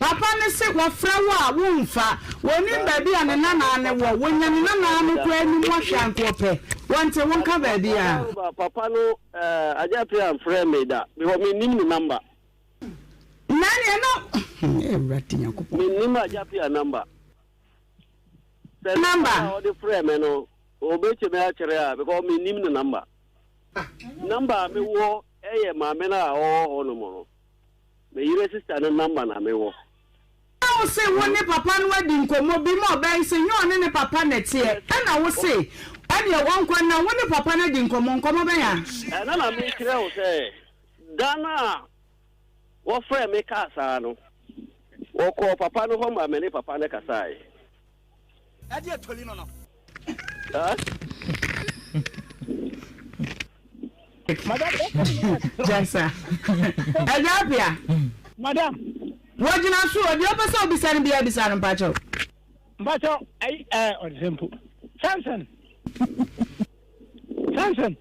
Papa no se wɔfrɛ wo a womfa. Wɔnim baabi a ne nanaa no wɔ. Wɔnya ne nanaa no koraa anim ahwɛ a nka ɔpɛ. Wɔnte wo nka baabi a. Papa no eh, Agya Appiah mfrɛɛ me da because mennim ne number. Na neɛ na Awurade Nyankopɔn. Mennim Agya Appiah number. Sɛ number a ɔde frɛɛ me no, ɔbɛtumi akyerɛ a because mennim ne number. Number a mewɔ yɛ maame no a ɔwɔ hɔ nom no. Me yere sister no number na mewɔ. Na wo se wo ne papa no adi nkɔmmɔ bi ma ɔbɛn se nyɛ ɔne ne papa na ɛteɛ ɛna wo se ɛneɛ ɔnkɔ na wo ne papa no adi nkɔmmɔ, nkɔmmɔ bɛn a? Ɛno na mekyerɛ wo sɛ da no a wɔfrɛɛ me kaa saa no, wɔkɔɔ papa no hɔ ma me ne papa no kasaeɛ. Ɛdeɛ toli no no. Jasa. Ɛgya apia. Madam. Wɔgyina so o, deɛ ɔpɛ sɛ obisa no biara bisa no mpakyɛw. Mpakyɛw, ɛyi ɛɛ ɔde sɛ mpo. Samson. Samson.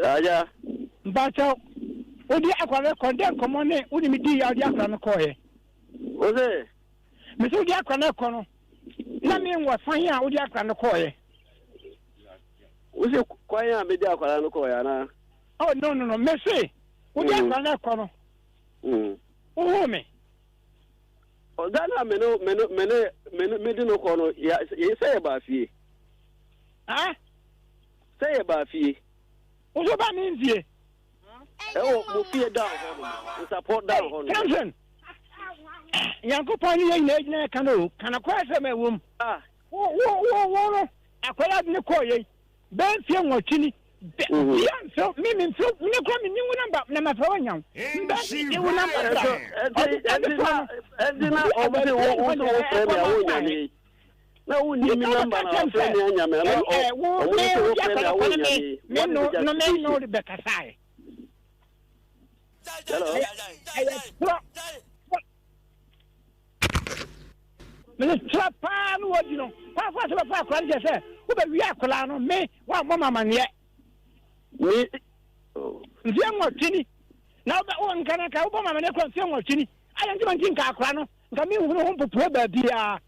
Aja. Mpakyɛw, wode akora no kɔ, dɛ nkɔmmɔ ne wode me dii ya wode akora no kɔɔyɛ. Wo se? Mese wode akora no kɔ no, na me wɔ fan a wode akora no kɔɔyɛ. Wo se kwan a mede akora no kɔɔyɛ anaa? Oh, no, no, no. Mese wode akora no kɔ no. Wohuu me. Ɔda no a me no me no me ne me no mede no kɔ no yɛ sɛ yɛ baa fie. Ah? Sɛ yɛ baa fie. Wo so ba me nfie. Ɛwɔ mo fie down hɔ nom, nsapɔ down hɔ nom. Samson, Nyankopɔn ne yɛn nyinaa gyina ka no o, ka nokorɛ asɛm a ɛwɔ mu. Ah. Wo, wo, wo, wo no, akwadaa de ne kɔɔ yei, bɛyɛ mfie nwɔtwe ni, bɛ, mm-hmm. bia mfew, me, me mfew, me kura me ni wo namba, na mafrɛ wo nya wo. Mbɛ, me wo namba bra. Ɛnti, ɛnti na, ɛnti na ɔmo se wo, wo se wo frɛ me a wo nya me. Na wo ni mi namba na wafrɛ me anya me ana ɔmo ne sɛ wo frɛ me a wo nya me. Me no, no me no bɛkasae. Hello. Ɛyɛ torɔ. Mene torɔ paa no wɔdi no. Paafa sɛ bɛfa akwadaa no kyɛ sɛ wobɛwie akwadaa no me woammɔ me amanneɛ. Me. Mfeɛ nwɔtwe ni na wobɛ wo nka na nka wobɔ me amanneɛ kora mfeɛ nwɔtwe ni. Ayɛ nti ma nti nka akwadaa no nka menhunu ho mpopoe baabiara.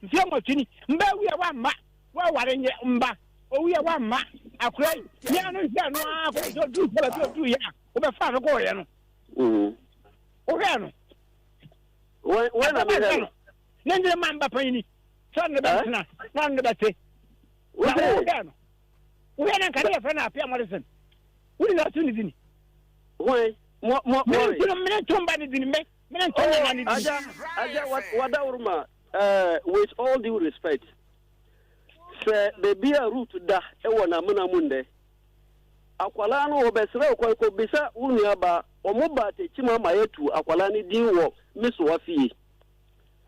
Mfeɛ nwɔtwe ni mba awu a wamma waware nyɛ mba owu a wamma akora yi yɛn no hwɛ no ara kɔ sɛ ɔduru sɛ baabi ɔduru yɛ a wobɛfa no kɔɔyɛ no wohwɛ no wɔn na mehwɛ no ne nyere ma mba panyini sɛ ɔne bɛtena na ɔne bɛte na wohwɛ no wohwɛ no nka ne yɛfrɛ no apia morrison wone na ɔto ne dini wɔn mɔ mɔ mene nto mba ne dini me Mene ntɔ nana ne di. Aja, aja, wadaworoma, eh, with all due respect, sɛ baabi a Ruth da wɔ n'amena mu ndɛ, akwadaa no wɔbɛsrɛ wo kwan kɔbisa wo nua ba, wɔn ba Tekyima ma yɛtu akwadaa no din wɔ Mesoa fie.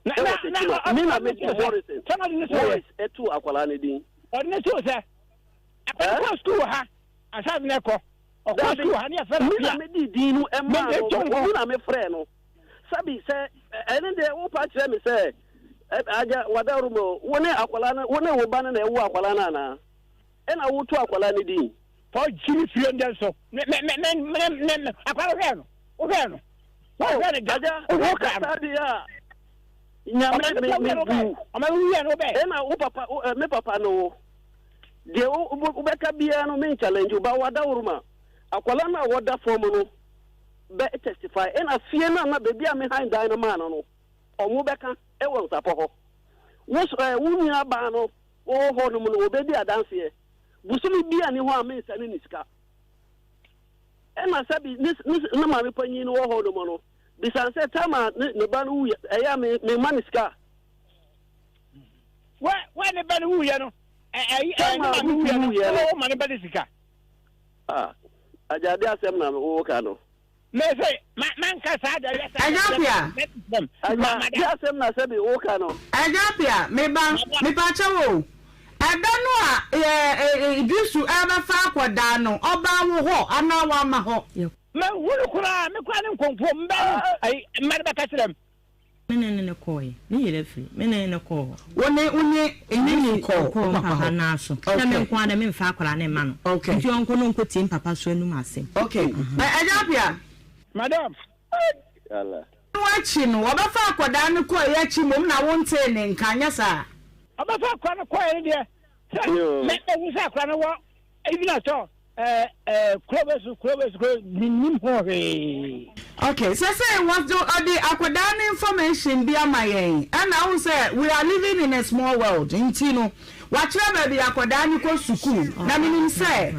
Ɛwɔ Tekyima, me na me Morrison, Morris ɛtu akwadaa no din. Ɔde ne soo sɛ, akwadaa kɔ sukuu wɔ ha, ansa na ɛkɔ. Ɔkɔɔ sukuu ha ne yɛfrɛ no Me na mede din no maa no, me na mefrɛɛ no. Sɛbi sɛ ɛne deɛ wopa kyerɛ me sɛ agya wadaworo mu wo ne akwadaa no wo ne wo ba no na ɛwo akwadaa no anaa? Ɛna woto akwadaa no din. Paul gyimi fie ndɛ nso me me me me me me akwadaa wohwɛɛ no wohwɛɛ no wohwɛɛ no da agya wo kasa deɛ a nyame me me bu ɔma wuyɛ no wobɛ ɛna wo papa me papa no wo Deɛ wobɛka biara no me nchallenge wo but wadaworoma akwadaa no a wɔda fam no bɛ testify ɛna fie no a na baabi a me han dan no maa no no ɔmo bɛka ɛwɔ nsapɔ hɔ wo ɛɛ wo nua baa no wɔwɔ hɔ nom no wɔbɛdi adanseɛ bosome bi a ni hɔ a me nsa ne ne sika ɛna sɛbi ne ne ne maame panyin no wɔ hɔ nom no bisan sɛ time a ne ne ba no wu ɛyɛ a me me ma ne sika. Wɛ wɛ ne ba no wuyɛ no ɛyi ɛɛ ne maame wuyɛ no ɔwɔ ma ne ba ne sika. Ah agyade asɛm na wo ka no. Mɛ sɛ ma ma nka saa da yɛ saa. Agya Apia. Agyade asɛm na sɛbi wo ka no. Agya Apia me ba me pa kyɛw o ɛda no a ɛɛ Idrisu ɛbɛfa akɔdaa no ɔbaa wo hɔ anaa wama hɔ. Mɛ hunu koraa me koraa ne nkonko mbɛ no ayi mma no bɛka kyerɛ m. Me ne no kɔɔe. Me yerɛ firi. Me ne no kɔɔ hɔ. Wo ne wo ne ne ne kɔɔ wo papa hɔ. Nan so. Sɛ me nko ara dɛ memfa akwadaa no mma no. Okay. Nti ɔnkɔ na ɔnkɔtie mpapa so anum asɛm. Okay. Agya Appiah. Madam. No akyi no, wɔbɛfa akwadaa no kɔeɛ akyi mmom na wontee ne nka, anyɛ saa? Ɔbɛfa akwadaa no kɔeɛ no deɛ, sɛ mɛhu sɛ akwadaa no wɔ even at all. Ɛɛ ɛɛ kuro bɛ so kuro bɛ so kuro mennim ho hwee. Okay sɛsɛɛ wɔde ɔde akwadaa no information bi ama yɛn ɛna wohu sɛ we are living in a small world nti no Wakyerɛ baabi a akwadaa no kɔ sukuu, na menim sɛ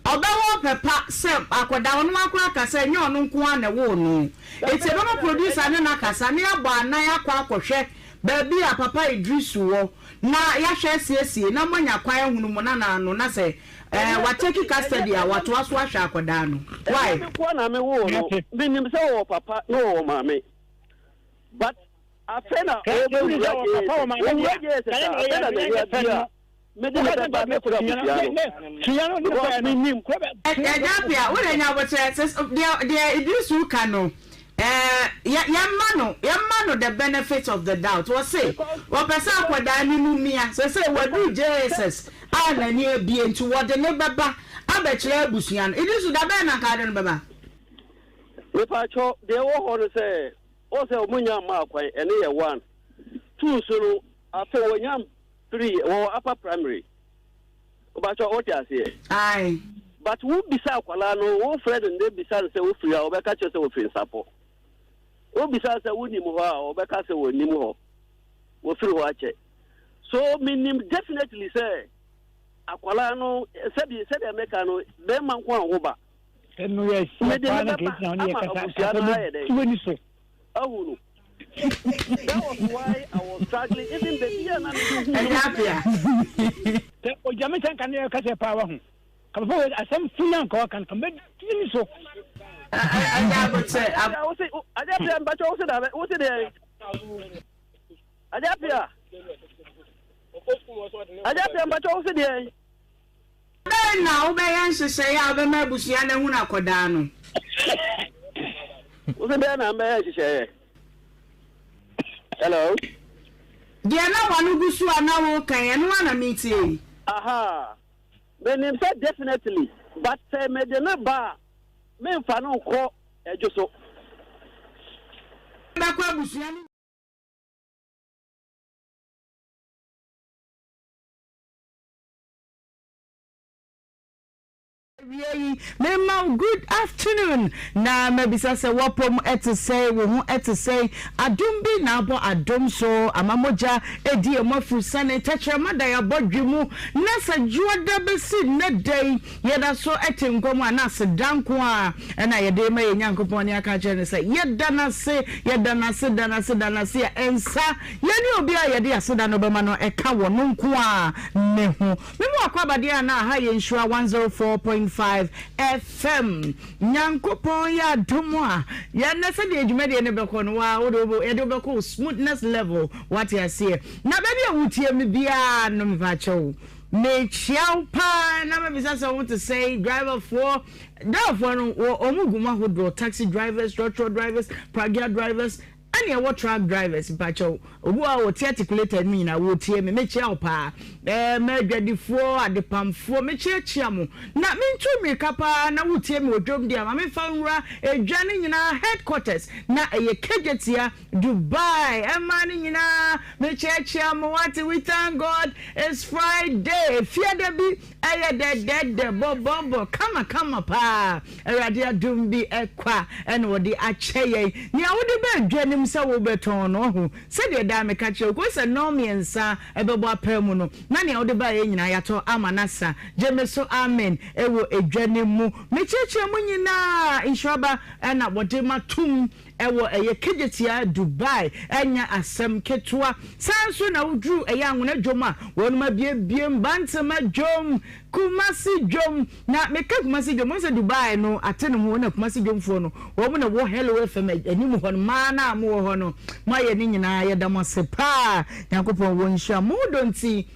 ɔbɛwɔ ɔpɛ pa sɛ akwadaa, ɔno ara koraa ka sɛ ɛnyɛ ɔno nko ara na ɛwoo no. Enti ɛbɛma producer ne no akasa na yɛabɔ anan akɔ akɔhwɛ baabi a Papa Idrisu wɔ na yɛahwɛ asiesie na moanya kwan ahunu mo nana ano na sɛ ɛɛ watake custody a watoa so ahwɛ akwadaa no. Why? Ɛnyɛ me nko ara na mewoo no, menim sɛ ɔwɔ papa na ɔwɔ maame but afei na ɔrebɛwura JSS, ɔwura JSS a afei na n'ani abue a mede no bɛba abɛkyerɛ abusua no because menim. Agya Appiah, wo deɛ nya aboterɛ, sɛ deɛ deɛ Idrisu reka no ɛɛ yɛ yɛmma no yɛmma no the benefit of the doubt, ɔse ɔpɛ sɛ akwadaa no mu mia, sɛsɛi waduru JSS a n'ani abue nti wɔde no bɛba abɛkyerɛ abusua no, Idrisu da bɛn na anka wode no bɛba? Mepakyɛw, deɛ ɛwɔ hɔ no sɛ, wohu sɛ wɔn nnya mmaa kwan, ɛno yɛ one. Two nso no, afei wɔnya three, wɔwɔ upper primary. Mepakyɛw, wote aseɛ? Ae. But wo bisa akwadaa no, wo frɛ no nnɛ bisa no sɛ wofiri a, ɔbɛka kyerɛ sɛ wɔfiri Nsapɔ. Wo bisa no sɛ wonim hɔ a, ɔbɛka sɛ wɔnnim hɔ. Wɔfiri hɔ akyɛ. So menim definitely sɛ akwadaa no, sɛbi sɛdeɛ meka no, bɛrima nko a wo ba. Ɛno yɛ Mede paa no na bɛba kɛsi na ɔne yɛ ama kasa abusua kasa no ayɛ bɛ dɛn? tu w'ani so. Ahu no. That was why I was struggling even baabi a na mede hu no. Ɛnyɛ apea. Sɛ ogya me sɛ nka ne yɛ kasa paa wahu. Ka papa wei asɛm fi na nka ɔka no ka mɛ tu n'ani so. Ɛnyɛ abokyɛ. Agya wo se agya pia mpakyɛ wo se da wo se deɛ agya pia agya pia mpakyɛ wo se deɛ. Dɛn na wobɛyɛ nhyehyɛe a wobɛma abusua no ahunu akwadaa no? Wo se dɛn na mbɛyɛ nhyehyɛeɛ? Hello? Deɛ na w'ano gu so a na woreka yi, ɛno ara na meretie yi. Ahaa, menim sɛ definitely, but sɛ mede no ba a, memfa no nkɔ Adwo so. Bɛkɔ abusua no. Awia yi mema wo good afternoon na mabisa sɛ w'apɔm te sɛn, wo ho te sɛn, adom bi na abɔ adom so ama mogya adi yɛn mu afurusane, tɛkyerɛma da yɛn abɔdwe mu na sɛ dwoɔda bɛsi nnɛ da yi yɛda so te nkwa mu a na aseda nko ara na yɛde rema yɛn Nyankopɔn ne aka akyerɛ no sɛ yɛda no ase, yɛda no ase, da no ase, da no ase a ɛnsa yɛne obi a yɛde aseda no bɛma no ɛka wɔ no nko ara ne ho. Me mu akwaaba deɛ a na aha yɛ Nhyira 104.5 FM. Nyankopɔn yɛ adom a, yɛn nnɛ sɛdeɛ dwumadie no bɛkɔ no, waa wode wo yɛde wobɛkɔ wo smoothness level, wate aseɛ. Na baabi a wotie me biara no mepakyɛ wo, mekyia wo paa na mabisa sɛ wo te sɛn, driverfoɔ, driverfoɔ no wɔ wɔn gu mu ahodoɔ, taxi drivers, trɔtrɔ drivers, pragya drivers, Ɛne ɛwɔ truck drivers mpakyɛw obi wɔ hɔ a ɔte articulated mu nyinaa wɔtie me mekyia wo paa ɛɛ m'adwadifoɔ adepamfoɔ mekyiakyia mo na mentu mmirika paa na wotie me wɔ dwom deɛ ma memfa nwura edwa no nyinaa headquarters na ɛyɛ Kejetia Dubai ɛmaa no nyinaa mekyiakyia mo wate we thank God it's Friday fiada bi Ɛyɛ dɛdɛɛdɛ, bɔbɔbɔ, kamakama paa. Awurade adom bi kwa na ɔde akyɛ yɛn. Nea wode ba adwa no mu sɛ worebɛtɔn no, wahu, sɛdeɛ daa meka kyerɛ wo, kɔsi sɛ nnɔnmiɛnsa bɛbɔ apaa mu no, na nea wode baeɛ nyinaa yɛatɔ ama no asa. Gye me so amen wɔ adwa no mu. Mekyerɛkyerɛ mo nyinaa, nhyira ba na wɔde matom. Ɛwɔ ɛyɛ Kejetia, Dubai, ɛnyɛ asɛm ketewa. Saa nso na woduru ɛyɛ Anwona dwom a, wɔnom abiebiem, Bantama dwom, Kumasi dwom. Na meka Kumasi dwom, wohu sɛ Dubai no ate ne ho, na Kumasi dwomfoɔ no, wɔn na wɔ Hello FM anim hɔ no, mmaa no a mowɔ hɔ no, moayɛ ne nyinaa, yɛda mo ase paa. Nyankopɔn wɔ nhyira mo dɔ nti.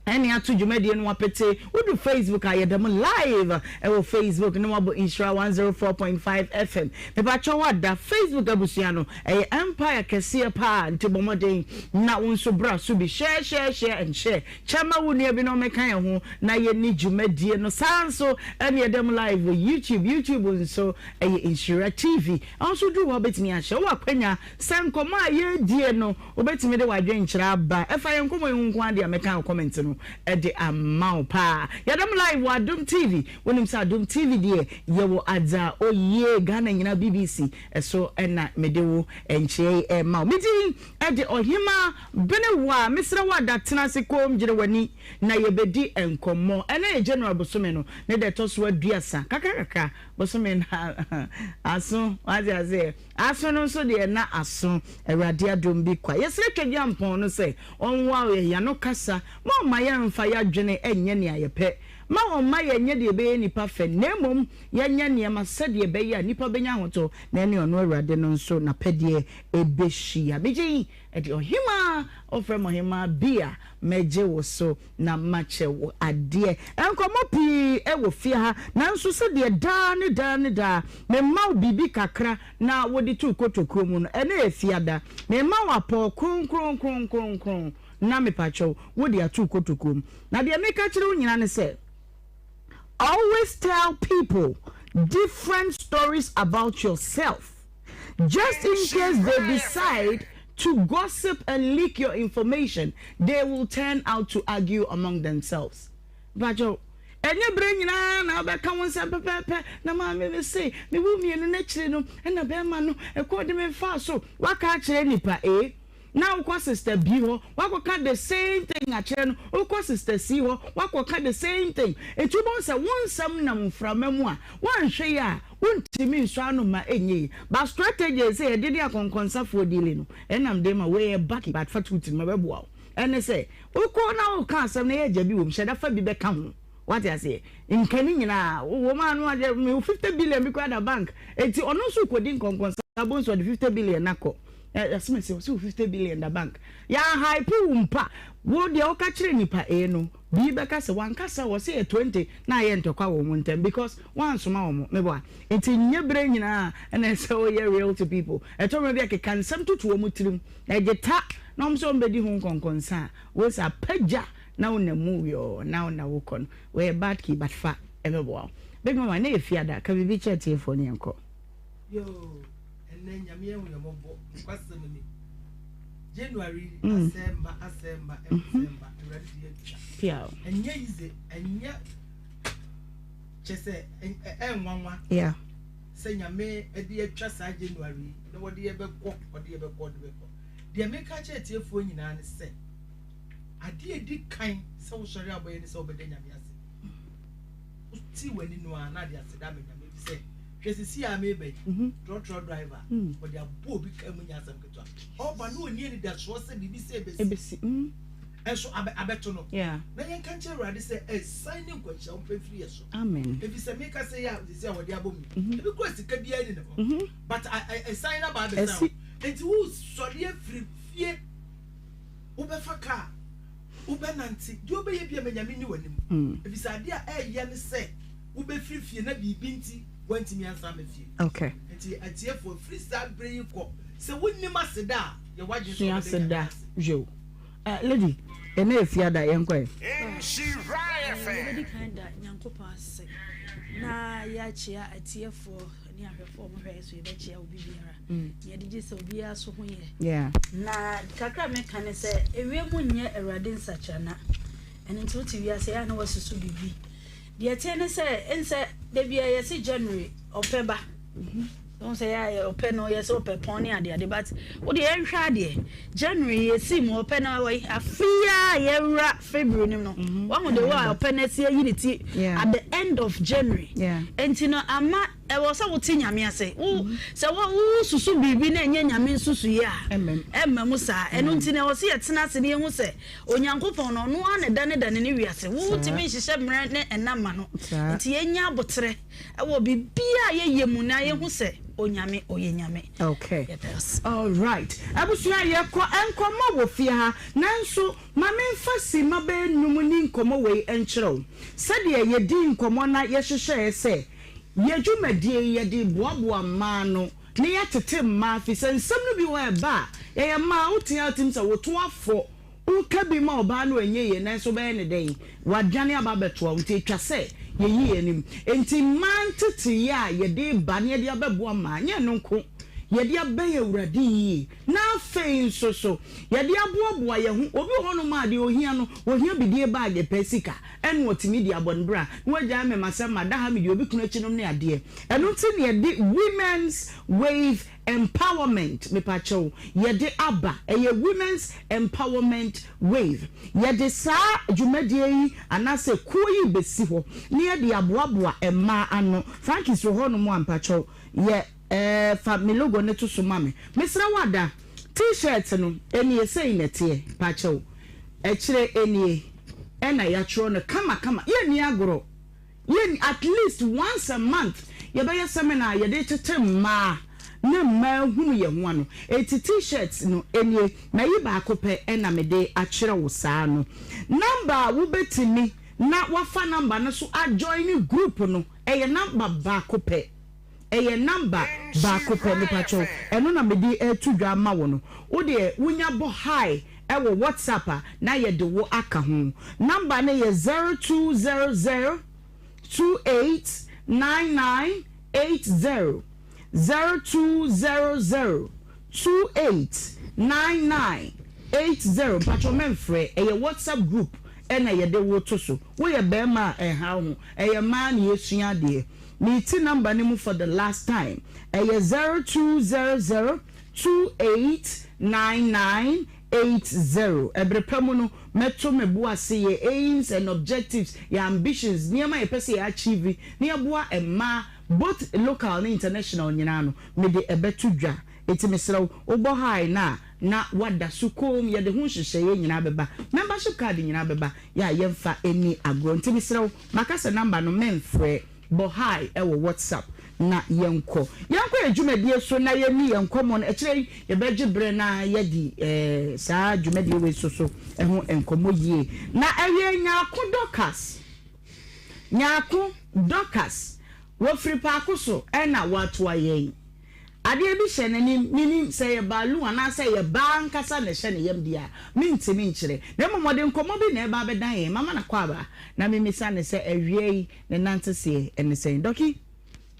Ɛne ato dwumadie no apete. Wodu Facebook a yɛda mu live ɛwɔ Facebook na wabɔ Nhyira 104.5 FM. Mepakyɛw ada Facebook abusua no ɛyɛ empire kɛseɛ paa nti bɔ mmɔden na wo nso bra so bi. Share share share and share. Kyɛ ma wo nua bi na ɔmmɛka yɛn ho na yɛnni dwumadie no. Saa nso ɛne yɛda mu live wɔ YouTube. YouTube nso ɛyɛ Nhyira TV. Ɛhɔ nso duru hɔ wobɛtumi ahyɛ. Wowɔ akwanya sɛ nkɔmmɔ a yɛredie no Wobɛtumi de w'adwenkyerɛ aba. Ɛfa yɛn nkɔmmɔ yi ho nko ara deɛ a mɛka wɔ comment no. de ama wo paa. Yɛda mo live wɔ Adom TV. Wonim sɛ Adom TV deɛ yɛwɔ adze a oye Ghana nyinaa BBC so na mede wo nkyea yi rema wo. Me din de Ɔhemaa Benewaa. Mesrɛ wo ada tena ase komm gyina w'ani na yɛbɛdi nkɔmmɔ. Ɛnnɛ yɛ January bosome no ne da ɛtɔ so aduasa. Kakra kakra bosome no aso, wate aseɛ. Aso no nso deɛ na aso. Awurade adom bi kwa. Yɛsrɛ Tweduampɔn no sɛ ɔnwoaw yɛn, yɛano kasa, ma ɔmma yɛmfa yɛadwene nyɛ nea yɛpɛ. Ma ɔmma yɛnyɛ deɛ ɛbɛyɛ nnipa fɛ, na mmom yɛnyɛ nneɛma sɛdeɛ ɛbɛyɛ a nnipa bɛnya ahotɔ na ɛne ɔno Awurade no nso n'apɛdeɛ bɛhyia. Megye yi de ɔhemaa, wofrɛ me ɔhemaa bi a, mɛgye wo so na makyɛ wo adeɛ. Nkɔmmɔ pii wɔ fie ha, nanso sɛdeɛ daa ne daa ne daa mema wo biribi kakra na wode to wo kotokuo mu no, ɛnnɛ yɛ fiada, mema wo apɔw kronkron kronkron kronkron na mepakyɛw wode ato wo kotokuo mu. Na deɛ meka kyerɛ wo nyinaa ne sɛ, always tell people different stories about yourself just in case they decide to gossip and leak your information, they will turn out to argue among themselves. Mpakyɛw, ɛnyɛ berɛ nyinaa na wobɛka wo nsɛm pɛpɛɛpɛ na maame me se me wo mmienu no akyire no ɛna bɛrima no ɛkɔɔ de me faa so waka akyerɛ nipa A na wokɔ sister B hɔ wakɔka the same thing akyerɛ no, wokɔ sister C hɔ wakɔka the same thing, nti wobɛhu sɛ wo nsɛm nam mframa mu a woanhwɛ yie a wontumi nsɔ ano mma ɛnyɛ yie. But strategy a ɛsɛ yɛde ne akɔnkɔnsafoɔ deali no ɛnam de ma wei yɛ baki but fa to wo tirim ɛbɛboa wo ɛne sɛ wokɔ na woka asɛm no yɛ gya bi wɔ mu hyɛ da fa bi bɛka ho. Wate aseɛ? Nka ne nyinaa, wɔn a no adeɛ, me 50 billion bi koraa da bank. Eti ɔno nso kɔdi nkɔnkɔnsa, abo nso ɔde 50 billion na kɔ. Asɛm ɛsɛ, ɔsɛ wo 50 billion da bank. Yɛn hype wo mpa. Wo deɛ woka kyerɛ nipa A no, B bɛka sɛ wankasa, ɔsɛ yɛ 20 na ayɛ ntɔkwa wɔ wɔn ntam because wansoma wɔn. Meboa. Nti nyɛ berɛ nyinaa ɛna ɛsɛ woyɛ real to people. Ɛtɔ mmerɛ bi a keka nsɛm toto wɔn tirim. Ɛgye ta na wɔn sɛ wɔn bɛdi ho nkɔnkɔnsa a, wo sɛ apagya na wo nam mu yɔɔ na wo na wo kɔ no wɔyɛ bad key but fa ɛbɛboa wo big mama na yɛ fiada ka biribi kyerɛ tiefoɔ ne yɛnkɔ. Yoo ɛnɛ nyame ahu yɛn mmɔbɔ nokwasɛm ni January mm. asɛ mba asɛ mba ɛsɛ mba awurade de atwa ɛnyɛ yize ɛnyɛ kyɛ sɛ ɛnwanwa yeah. sɛ nyame de atwa saa January na wɔde yɛbɛkɔ wɔde yɛbɛkɔ wɔde bɛkɔ deɛ meka kyerɛ tiefoɔ nyinaa ne sɛ Adeɛ a ɛdi kan sɛ wosɔre a wobɛyɛ ne sɛ wobɛda Nyame ase. Wote w'ani no a na ade aseda ama Nyame fi sɛ hwɛ sisi a meba yi mhm. trɔtrɔ driver mm. ɔde abɔ obi kaa mu nyɛ asɛm ketewa. Ɔba na ɔni anidasoɔ sɛ biribi sɛ ɛbɛsi. Mm. Ɛnso abɛto no. Na yɛnka nkyerɛ Awurade sɛ ɛsan ne nkwanhyia wo mpɛ mfiri yɛ so. Ɛfiri sɛ meka sɛ yɛ a sisi a wɔde abɔ mu. Mhm. Ebi kura sika biara ni ne ho. But ɛsan na ba abɛsan wo. Nti wosɔre afiri fie Wobɛfa kaa, wobɛnante, deɛ wobɛyɛ biara ma Nyame nni w'anim. Ɛfiri sɛ adeɛ a ɛyɛ ne sɛ wobɛfiri fie na biribi nti woantumi ansan amma fie. Okay. Nti atiefoɔ, firi saa berɛ yi kɔ, sɛ wonnim aseda a, yɛ w'adwene sɛ Sua wobɛda Nyame aseda. ase. Yo. Eh, lady, ɛnɛ yɛ fiada, yɛnkɔ ɛ. Nhyira FM. Yɛbɛdi kan da Nyankopɔn ase na yɛakyea atiefoɔ ne ahwɛfoɔ a wɔhwɛ yɛ so yɛbɛkyea obi biara. Na yɛde gye sɛ obiara so ho yɛ. Na kakra a meka ne sɛ, ewiem nyɛ Awurade nsakyerɛna. Ɛno nti wote wiase ɛyɛ a na wasusu biribi. Deɛ ɛteɛ ne sɛ, ɛnsɛ da biara yɛse January ɔpɛ ba. Wohu sɛ yɛ a ɔpɛ no yɛsɛ ɔpɛ pɔn ne adeade but wo deɛ yɛnhwɛ adeɛ. January yɛsi mu ɔpɛ no wɔ afe yi a yɛwura February no mu no. Wahu de wɔ a ɔpɛ no asi ayi ne ti at the end of January. Nti no ama Ɛwɔ sɛ wote Nyame ase. Wo, sɛ wo, wosusu biribi na ɛnyɛ Nyame nsusuiɛ a, ɛmma mu saa. Ɛno nti no, ɛwɔ sɛ yɛtena ase na yɛhu sɛ Onyankopɔn no, ɔno ara na ɛdanedane ne wiase. Wontumi nhyehyɛ mmerɛ ne nna mma no. Nti yɛnya aboterɛ wɔ biribiara a yɛyɛ mu na yɛhu sɛ Onyame, ɔyɛ Nyame. Okay. Yɛda ase. Alright. Abusua, yɛkɔ nkɔmmɔ wɔ fie ha, nanso Ma memfa simma bɛyɛ num nni nkɔmmɔ wei nkyerɛ wo. Sɛdeɛ yɛdii nkɔmmɔ na yɛhyehyɛeɛ sɛ yɛn dwumadie yi yɛde reboaboa mmaa ano na yɛatete mmaa firi sɛ nsɛm no bi wɔ hɔ a ɛba a yɛyɛ mmaa wote a wotim sɛ woto afɔ woka bi ma ɔbaa no ɛnyɛ yie nanso wobɛyɛ no dɛn wadwane aba abɛtoa wo nti ɛtwa sɛ yɛyi yɛn anim. Enti mmaa nteteeɛ a yɛde reba na yɛde abɛboa mmaa nyɛ ɛno nko. yɛde abɛn Awurade yie, na afei nso so yɛde aboaboa yɛn ho. Obi wɔ hɔnom a, deɛ ɔhia no, ɔhia bidie baage pɛ, sika, ɛna ɔtumi de abɔ ne bra, na wagyae me m'asɛm, mada ha, mede obi kunu akyi nom ne adeɛ. Ɛno nti na yɛde Women's Wave Empowerment, mepakyɛw, yɛde aba, ɛyɛ Women's Empowerment Wave. Yɛde saa dwumadie yi anaasɛ kuo yi bɛsi hɔ na yɛde aboaboa mmaa ano. Frankis wɔ hɔnom a, mpakyɛw, yɛ ɛɛ fa me logo no to so ma me. Mesrɛ wo ada, T-shirt no, ɛnie, sei na ɛteɛ, mpakyɛw, akyire ɛnie, ɛna yɛatwerɛ no kamakama, yɛnni agorɔ. Yɛn at least once a month yɛbɛyɛ seminar a yɛde retete mmaa na mmaa ahunu yɛn ho ano. Enti T-shirts no nie, mayi baako pɛ na mede akyerɛ wo saa no. Number a wobɛtumi na wafa number no so a join group no, ɛyɛ number baako pɛ. Ɛyɛ number baako pɛ mepakyɛw, ɛno na mede reto dwa ama wo no. Wo deɛ wonya bɔ hi wɔ WhatsApp a na yɛde wo aka ho. Number no yɛ 0200 28 9980, 0200 28 9980. Mpakyɛw mɛmfrɛ, ɛyɛ WhatsApp group na yɛde wo to so. Woyɛ barima a ɛnha wo ho, ɛyɛ mmaa na yɛsua adeɛ. Mete number no mu for the last time, ɛyɛ 0200 289980. Ɛbere pa mu no, mɛto me bo ase yɛ aims and objectives, yɛ ambitions, nneɛma a yɛpɛ sɛ yɛ achieve na yɛboa mmaa both local ne international nyinaa no, mede ɛbɛto dwa. Enti mesrɛ wo, wobɔ hi no a, na woada so komm, yɛde ho nhyehyɛeɛ nyinaa bɛba, membership card nyinaa bɛba, yɛ a yɛmfa nni agorɔ. Nti mesrɛ wo, maka sɛ number no mɛmfrɛ. Bɔ hi wɔ WhatsApp na yɛnkɔ. Yɛnkɔ yɛn dwumadie so na yɛnni yɛn nkɔmmɔ no. Akyire yi yɛbɛgye berɛ na yɛadi saa dwumadie wei nso so ho nkɔmmɔ yie. Na ɛyɛ Nyarko Dorcas, Nyarko Dorcas, wɔfiri Paako so na wɔatoa yɛn. Adeɛ bi hyɛ n'anim, mennim sɛ ɛyɛ balloon anaasɛ ɛyɛ baa ankasa na ɛhyɛ ne yam deɛ a, mentumi nkyerɛ. Na mmom ɔde nkɔmmɔ bi na ɛreba abɛdan yɛn. Mama no akwaaba na memmisa no sɛ awia yi ne nanteseɛ ne sɛn. Dɔki,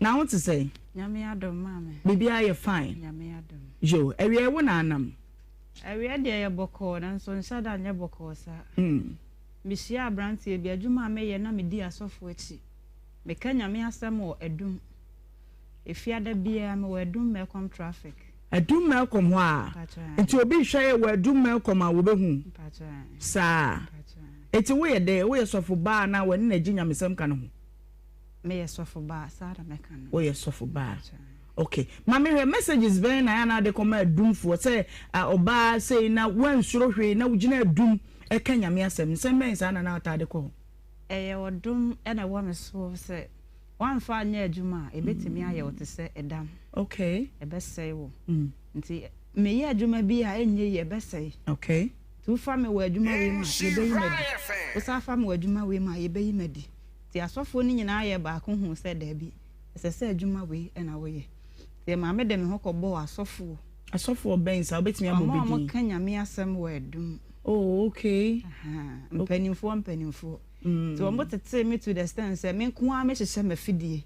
na wo te sɛn? Nyame adom, maame. Biribiara yɛ fine? Nyame adom. Yo, awia yi wo na anam? Awia deɛ ɛyɛ bɔkɔɔ nanso nhyɛ da nyɛ bɔkɔɔ saa. Mehyiaa aberanteɛ bi, adwuma a meyɛ na medi asɔfo akyi. Meka Nyame asɛm wɔ Adum. Efiada biara mewɔ Adum Melcom traffic. Adum Melcom hɔ a? Nti obi rehwɛ yɛ wɔ Adum Melcom a wɔbɛhu? Saa? Nti woyɛ dɛn? Woyɛ sɔfo baa anaa w'ani na egye nyamesɛm ka no ho? Meyɛ sɔfo baa, saa na mɛka no. Woyɛ sɔfo baa. Ok. Ma mehwɛ, messages bɛn na ayɛ a na wode kɔma Adumfoɔ sɛ ɔbaa sei na woansuro hwee na wogyina Adum ka Nyame asɛm? Nsɛm bɛn saa na na wotaa de kɔ hɔ? Ɛyɛ ɔdom na ɛwɔ me soɔ sɛ woamfa anyɛ adwuma a, ɛbɛtumi ayɛ wo te sɛ ɛdam. Okay. Ɛbɛsɛe wo. Nti meyɛ adwuma bi a ɛnyɛ yie, ɛbɛsɛe. Okay. Nti wofa me wɔ adwuma wei mu a, yɛbɛyi me adi. Wosan fa me wɔ adwuma wei mu a, yɛbɛyi me adi. Nti asɔfoɔ no nyinaa yɛɛ baako huu sɛ daabi, ɛsɛ sɛ adwuma wei na woyɛ. Nti ɛmaa mede me ho kɔbɔɔ asɔfoɔ. Asɔfoɔ bɛn saa? Wobɛtumi abɔ bi din? Wɔn a wɔka Nyame asɛm wɔ adum. Oh, okay. Ahaa, mpanimfoɔ mpanimfoɔ. Nti wɔn tetee me to the extent sɛ me nko ara mehyehyɛ m'afidie.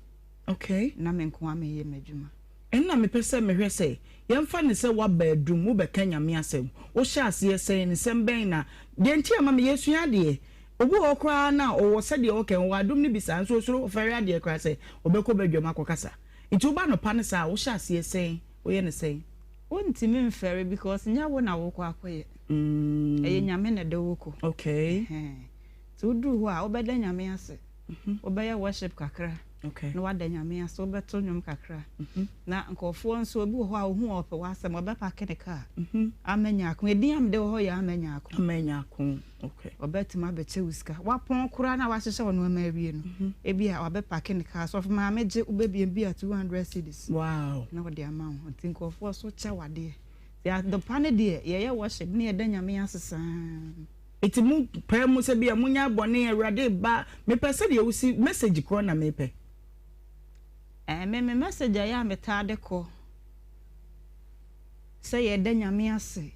Okay. Na me nko ara meyɛ m'adwuma. Ɛno na mepɛ sɛ mehwɛ sɛ, yɛmfa no sɛ woaba adum, wobɛka Nyame asɛm, wohyɛ aseɛ sɛn, nsɛm bɛn na, deɛ nti a ɛma me, yɛsua adeɛ. Obi wɔ hɔ koraa no a, ɔwɔ sɛdeɛ ɔka, ɔwɔ adom no bi saa, nso ɔsuro, ɔfɛre adeɛ koraa sɛ ɔbɛkɔ badwam akɔkasa. Nti woba anɔpa no saa a, wohyɛ aseɛ sɛn, woyɛ no sɛn? Wontumi mfɛre because nyɛ wo na wokɔ akɔyɛ. Ɛyɛ Nyame na ɛde wo kɔ. Okay. Ɛhɛn. Nti woduru hɔ a, wobɛda Nyame ase. Wobɛyɛ worship kakra. Okay. Na woada Nyame ase, wobɛto nnwom kakra. Na nkurɔfoɔ nso, obi wɔ hɔ a ohu a ɔpɛ w'asɛm, ɔbɛpake ne car. Ama Nyarko. Edin a mede wɔ hɔ yɛ Ama Nyarko. Ama Nyarko, okay. Ɔbɛtumi abɛkyɛ wo sika. Wapɔn koraa na wahyehyɛ wo nneɛma awie no, ebia wabɛpake ne car. Sɔfo maame gye, wobɛbie bi a 200 cedis. Wow. Na ɔde ama wo. Nti nkurɔfoɔ nso kyɛ wo adeɛ. Nti adepa no deɛ, yɛyɛ worship na yɛda Nyame ase saa. Nti mo pae mu sɛ bia monyae bɔne, Awurade reba, mepɛ sɛdeɛ wosi, message korɔ na mepɛ. Ɛɛ me me message a ɛyɛ a metaa de kɔ sɛ yɛda Nyame ase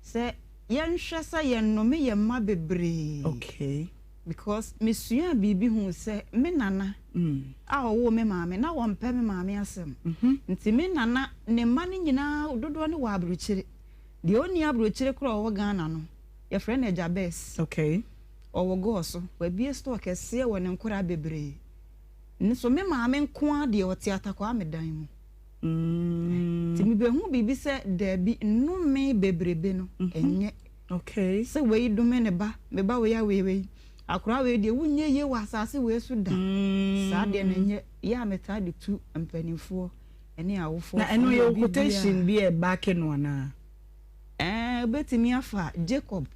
sɛ yɛnhwɛ sɛ yɛnnome yɛn mma bebree. Okay. Because mesuaa biribi huu sɛ me nana a ɔwoo me maame na wɔmpɛ me maame asɛm. Nti me nana ne mma no nyinaa dodoɔ no wɔ aburokyire. Deɛ ɔnni aburokyire koraa a ɔwɔ Ghana no, yɛfrɛ no Agya Bess. Okay. Ɔwɔ Gɔɔ so. Wabue store kɛseɛ wɔ ne nkoraa bebree. Nso me maame nko ara deɛ ɔte Atakwame dan mu. Nti mebɛhu biribi sɛ daabi, nnome bebrebe no, ɛnyɛ. Okay. Sɛ wei dome ne ba, me ba wei awei wei, akwadaa wei deɛ wonyɛ yie wɔ asase wei so da. Saa deɛ no ɛnyɛ. Yɛ a metaa de tu mpanimfoɔ ne awofoɔ Na fo ɛno ne yɛ wo obi quotation biara. bi a ɛbaake no anaa? Ɛɛ, wobɛtumi afa Jacob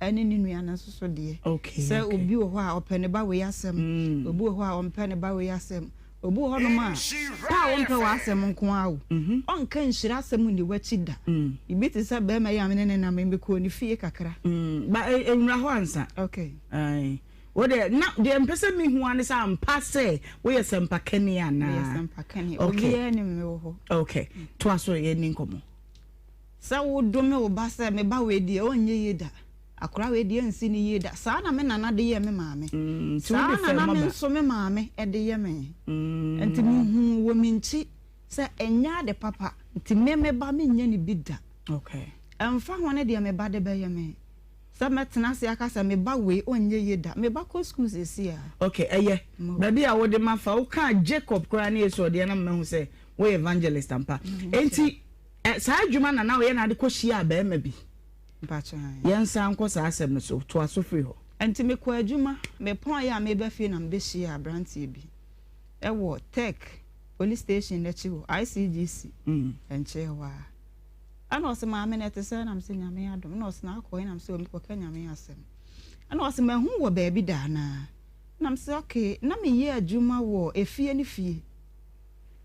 ne ne nua no nso so deɛ. Okay, Sɛ okay. obi wɔ hɔ a ɔpɛ ne ba wei asɛm, obi wɔ hɔ a ɔmpɛ ne ba wei asɛm. Obi wɔ hɔnom a, pɛ a ɔmpɛ w'asɛm nko ara o, ɔnka nhyira asɛm nni w'akyi da. Biribi te sɛ barima yi a me ne no nam yi, mekɔɔ ne fie kakra. Ba nwura hɔ ansa. Okay. Ae. Wo deɛ, na deɛ mpɛ sɛ mehu ara ne sɛ ampa sɛ woyɛ sɛmpakani anaa? Meyɛ sɛmpakani. Okay. Obiara nim me wɔ hɔ. Okay. Toa so yɛnni nkɔmmɔ. Sɛ wodome wo ba sɛ, me ba wei deɛ, ɔnyɛ yie da. Akwadaa wei deɛ ɛnsi no yie da. Saa na me nana de yɛɛ me maame. Saa na na me nso me maame de yɛ me. Nti mehuu wɔ me nkyi sɛ ɛnyɛ ade papa. Nti me me ba menyɛ no bi da. Ɛmfa ho ne deɛ me ba de bɛyɛ me. Sɛ mɛtena ase aka sɛ me ba wei ɔnyɛ yie da. Me ba kɔ sukuu seesei a. Okay, ɛyɛ. Baabi a wode ma fa, wokaa Jacob koraa ne Esau deɛ na mahu sɛ woyɛ evangelist ampa. Enti saa adwuma na na woyɛ na ade kɔhyiaa barima bi. Yɛnsan nkɔ saa asɛm no so. Toa so firi hɔ. Nti mekɔɔ adwuma, mepɔneeɛ a mereba fie na mebɛhyiaa aberanteɛ bi wɔ Tech police station no akyi hɔ, ICGC nkyɛn hɔ ara. Ɛna ɔse, maame no ɛte sɛn? Na mese, Nyame adom. Ɛna ɔse, na akɔ he? Na mese, oh mekɔka Nyame asɛm. Ɛna ɔse, mahu wo wɔ baabi da anaa? Na mese, okay, na meyɛ adwuma wɔ efie ne fie.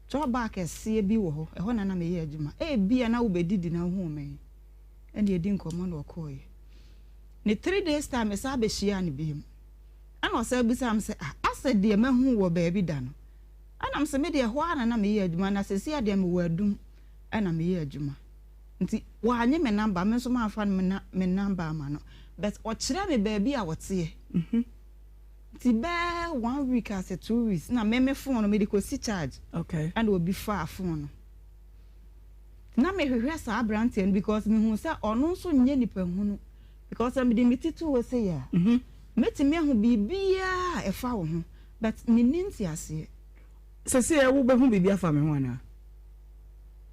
Chɔba kɛseɛ bi wɔ hɔ, ɛhɔ na na meyɛ adwuma. Ebia na wobɛdidi na wohuu me. Ɛna yɛdi nkɔmmɔ na ɔkɔeɛ. Ne 3 days time mesan bɛhyiaa no biom. Ɛna ɔsan bisaa me sɛ, ah, asɛ deɛ mahu wɔ baabi da no. Ɛna mese me deɛ ɛhɔ ara na na meyɛ adwuma na seesei deɛ mewɔ Adum ɛna meyɛ adwuma. Nti wannye me number, me nso mamfa me number amma no. But ɔkyerɛɛ me baabi a ɔteɛ. Nti bɛɛ one week ase 2 weeks na me me phone no mede kɔsi charge. Ɛna obi faa phone no. Na mehwehwɛ saa aberanteɛ no because mehu sɛ ɔno nso nyɛ nipa hunu because sɛ mede me ti to hɔ sei a mɛtumi ahu biribiara a ɛfa wo ho but menni nteaseɛ. Sɛsei ɛ wobɛhu biribi afa me ho anaa?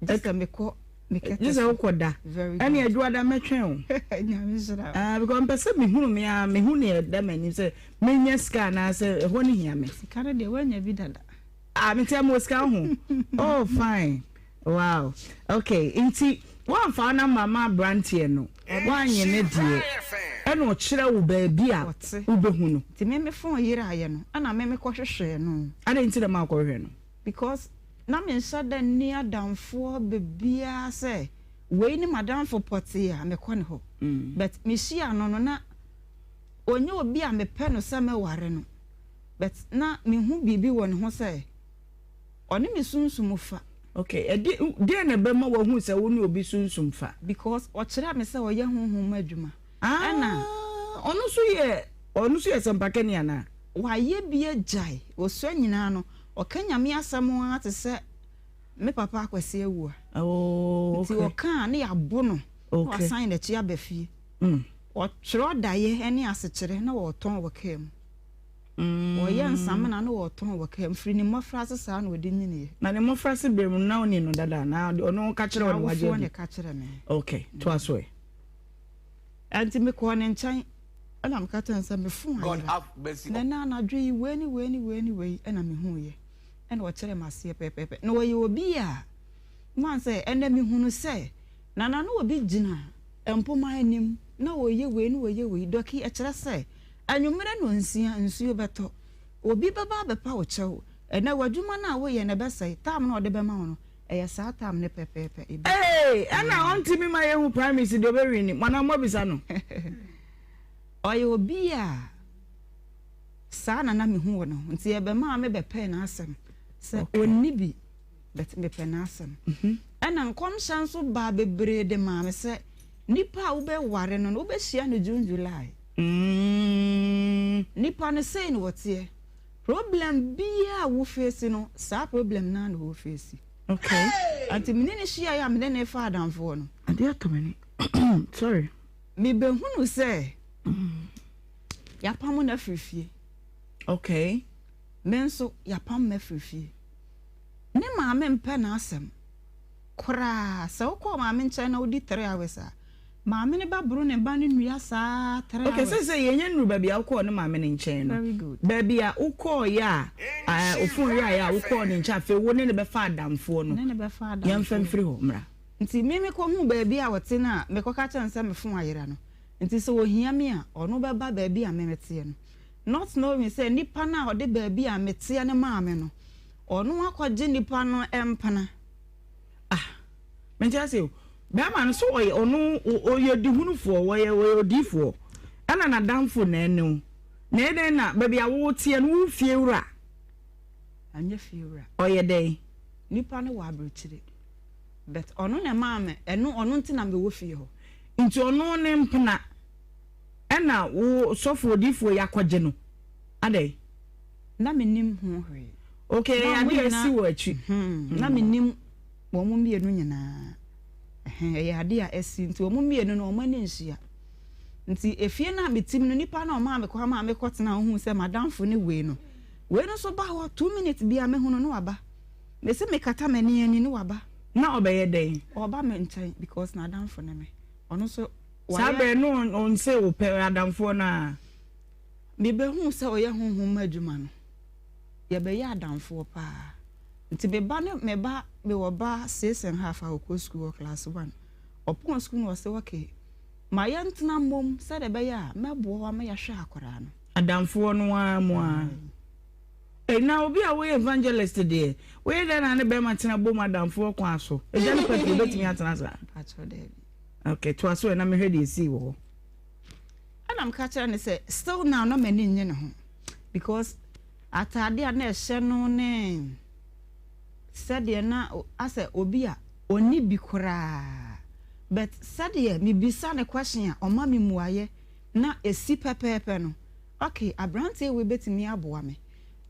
Gye sɛ mekɔ me kɛtɛ Gye sɛ so. wokɔ da. Very Ɛne good. Adwoada mɛtwɛn o. Nyame nhyira wo. Ah, because mpɛ sɛ mehunu me ara mehu nea ɛda m'anim sɛ menya sika anaasɛ ɛhɔ no hia me. Sika no deɛ woanya bi dada. Ah, me nti ɛmɔ sika ho. Oh, fine. Wow. Okay, nti woamfa wo number ma aberanteɛ no, woanye ne deɛ, ɛna ɔkyerɛ wo baabi a wobɛhu no. Nti me me phone yeraeɛ no, ɛna me mekɔhwehwɛɛ no. Adɛn nti na ma wokɔhwehwɛ no? Because na menhyɛ da nni adamfoɔ baabiara sɛ wei ne m'adamfo pɔtee a mekɔ ne hɔ. But mehyiaa no no na ɔnyɛ obi a mepɛ no sɛ mɛware no. But na mehu biribi wɔ ne ho sɛ ɔne me sunsum fa. Okay, ɛde deɛn na ɛbɛma wahu sɛ wo ne obi sunsum fa? Because ɔkyerɛɛ me sɛ ɔyɛ honhom mu adwuma. Ɛna. Ah, ɔno nso yɛ ɔno nso yɛ sɛmpakani anaa? Wayɛ bi agyae. Ɔsua nyinaa no, ɔka Nyame asɛm ara te sɛ me papa Akwasi Awuah. Oh, okay. Nti ɔka a ne yɛabo no, na wasan n'akyi aba fie. Ɔtwerɛ daeɛ ne asekyerɛ na ɔretɔn wɔ kaa mu. Ɔyɛ nsamena na ɔretɔn wɔ kaa mu. Firi ne mmɔfraase saa na ɔde nyiniiɛ. Na ne mmɔfraase berɛ mu no, na ɔnim no dada anaa ɔno ka kyerɛ wo na wagye adi? N'awofoɔ na ɛka kyerɛ me. Okay, toa so ɛ. Ɛnti mekɔɔ ne nkyɛn ɛna meka kyerɛ no sɛ me phone ayera na ɛnɛ anadwo yi wei ne wei ne wei ne wei ɛna mehuiɛ ɛna ɔkyerɛɛ me aseɛ pɛpɛɛpɛ. Na ɔyɛ obi a woahu sɛ ɛnɛ mehunu sɛ Nana na obi gyina mpoma anim na ɔreyɛ wei na ɔreyɛ wei, dɔki ɛkyerɛ sɛ Anwummerɛ nnɔnsia, nsuo bɛtɔ. Obi bɛba abɛpa wo kyɛw. Ɛnnɛ, w'adwuma no a woyɛ no, ɛbɛsɛe. Tam no a ɔde bɛma wo no, ɛyɛ saa tam no pɛpɛɛpɛ. Ebi. Ee, ɛna ɔntumi ma yɛhu primaries deɛ ɔbɛwini mo anaa moabisa no? Ɔyɛ obi a saa na na mehu wɔ ne ho nti ɛbɛmaa me bɛpɛɛ n'asɛm sɛ ɔnni bi but mepɛ n'asɛm. Ɛna nkɔmhyɛ nso baa bebree de maa me sɛ nipa a wobɛware no no wobɛhyia no June July. Nipa no sei na ɔteɛ. Problem biaa a wo face no, saa problem no ara na ɔ face. Okay. Nti me ne no hyiaeɛ a me ne no refa adamfoɔ no. Adeɛ atɔ m'ani. Sorry. Mebɛhunu sɛ yɛapamo no afiri fie. Okay. Me nso yɛapam me afiri fie. Ne maame mpɛ n'asɛm koraa. Sɛ wokɔ maame nkyɛn na wodi 3 hours a, maame no bɛboro ne ba no nnua saa 3 Okay, hours. sɛ sɛ yɛnyɛ nnuru baabi a wokɔɔ ne maame no nkyɛn no. Very good. Baabi a wokɔɔeɛ a ɛɛ ofon yeraeɛ a wokɔɔ ne nkyɛn afei wo ne no bɛfa adamfoɔ no. Ne no bɛfa adamfoɔ. Yɛmfa mfiri hɔ mmra. Nti me mekɔhuu baabi a ɔte no a, mekɔka kyerɛɛ no sɛ me fon ayera no. Nti sɛ ɔhia me a, ɔno bɛba baabi a me meteɛ no. Not knowing sɛ nipa no a ɔde baabi a meteɛ no maa me no, ɔno akɔgye nipa no mpena. Ah, mente ase o. Bɛrima no so ɔyɛ ɔno ɔyɛ dihunufoɔ, ɔyɛ ɔyɛ odiifoɔ, ɛna n'adamfo na ɛne wo. Na ɛyɛ dɛn na baabi a woteɛ no wo fie wura? Anyɛ fie wura. Ɔyɛ dɛn? Nipa no wɔ aburokyire. But ɔno na ɛmaa me, ɛno ɔno nti na mewɔ fie hɔ. Nti ɔno ne mpena ɛna wo sɔfo odiifoɔ yi akɔgye no? Adɛn? Na mennim ho hwee. Okay, ɛyɛ adeɛ a asi wɔ akyi. Na mennim wɔn mmienu nyinaa. Ɛhɛn, ɛyɛ adeɛ a asi nti wɔn mmienu no wɔn ani nhyia. Nti efie no a mete mu no, nipa no a ɔmaa me kwan maa mekɔtena hɔ huu sɛ m'adamfo ne wei no. Wei no nso ba hɔ, 2 minutes biara mɛhu no na waba. Mese mekata m'ani ani ne waba. Na ɔbɛyɛ dɛn? Ɔba me nkyɛn because n'adamfo ne me. Ɔno nso wayɛ. Saa berɛ no ɔnse wo pɛ adamfoɔ no a. Mebɛhuu sɛ ɔyɛ honhom mu adwuma no, yɛbɛyɛɛ adamfoɔ paa. Nti me ba ne me ba, mewɔ ba 6½ a ɔkɔ sukuu wɔ class one. Ɔpɔn sukuu no ɔse okay, ma yɛntena mmom sɛdeɛ ɛbɛyɛ a mɛboa wo ama yɛahwɛ akwadaa no. Adamfoɔ no ara mu ara. Ei, na obi a woyɛ evangelist deɛ, woyɛ dɛn na ne bɛrima tena bom adamfoɔ kwan so? Agya ne Petro bɛtumi atena saa? Mpakyɛw daabi. Okay, toa so ɛ na mehwɛ deɛ ɛsii wɔ hɔ. Ɛna meka kyerɛ no sɛ still now na m'ani nnye ne ho because ataade a na ɛhyɛ no ne sɛdeɛ na asɛ obi a ɔnni bi koraa but sɛdeɛ mebisa no question a ɔma me mmuaeɛ na ɛsi pɛpɛɛpɛ no okay aberanteɛ wei bɛtumi aboa me.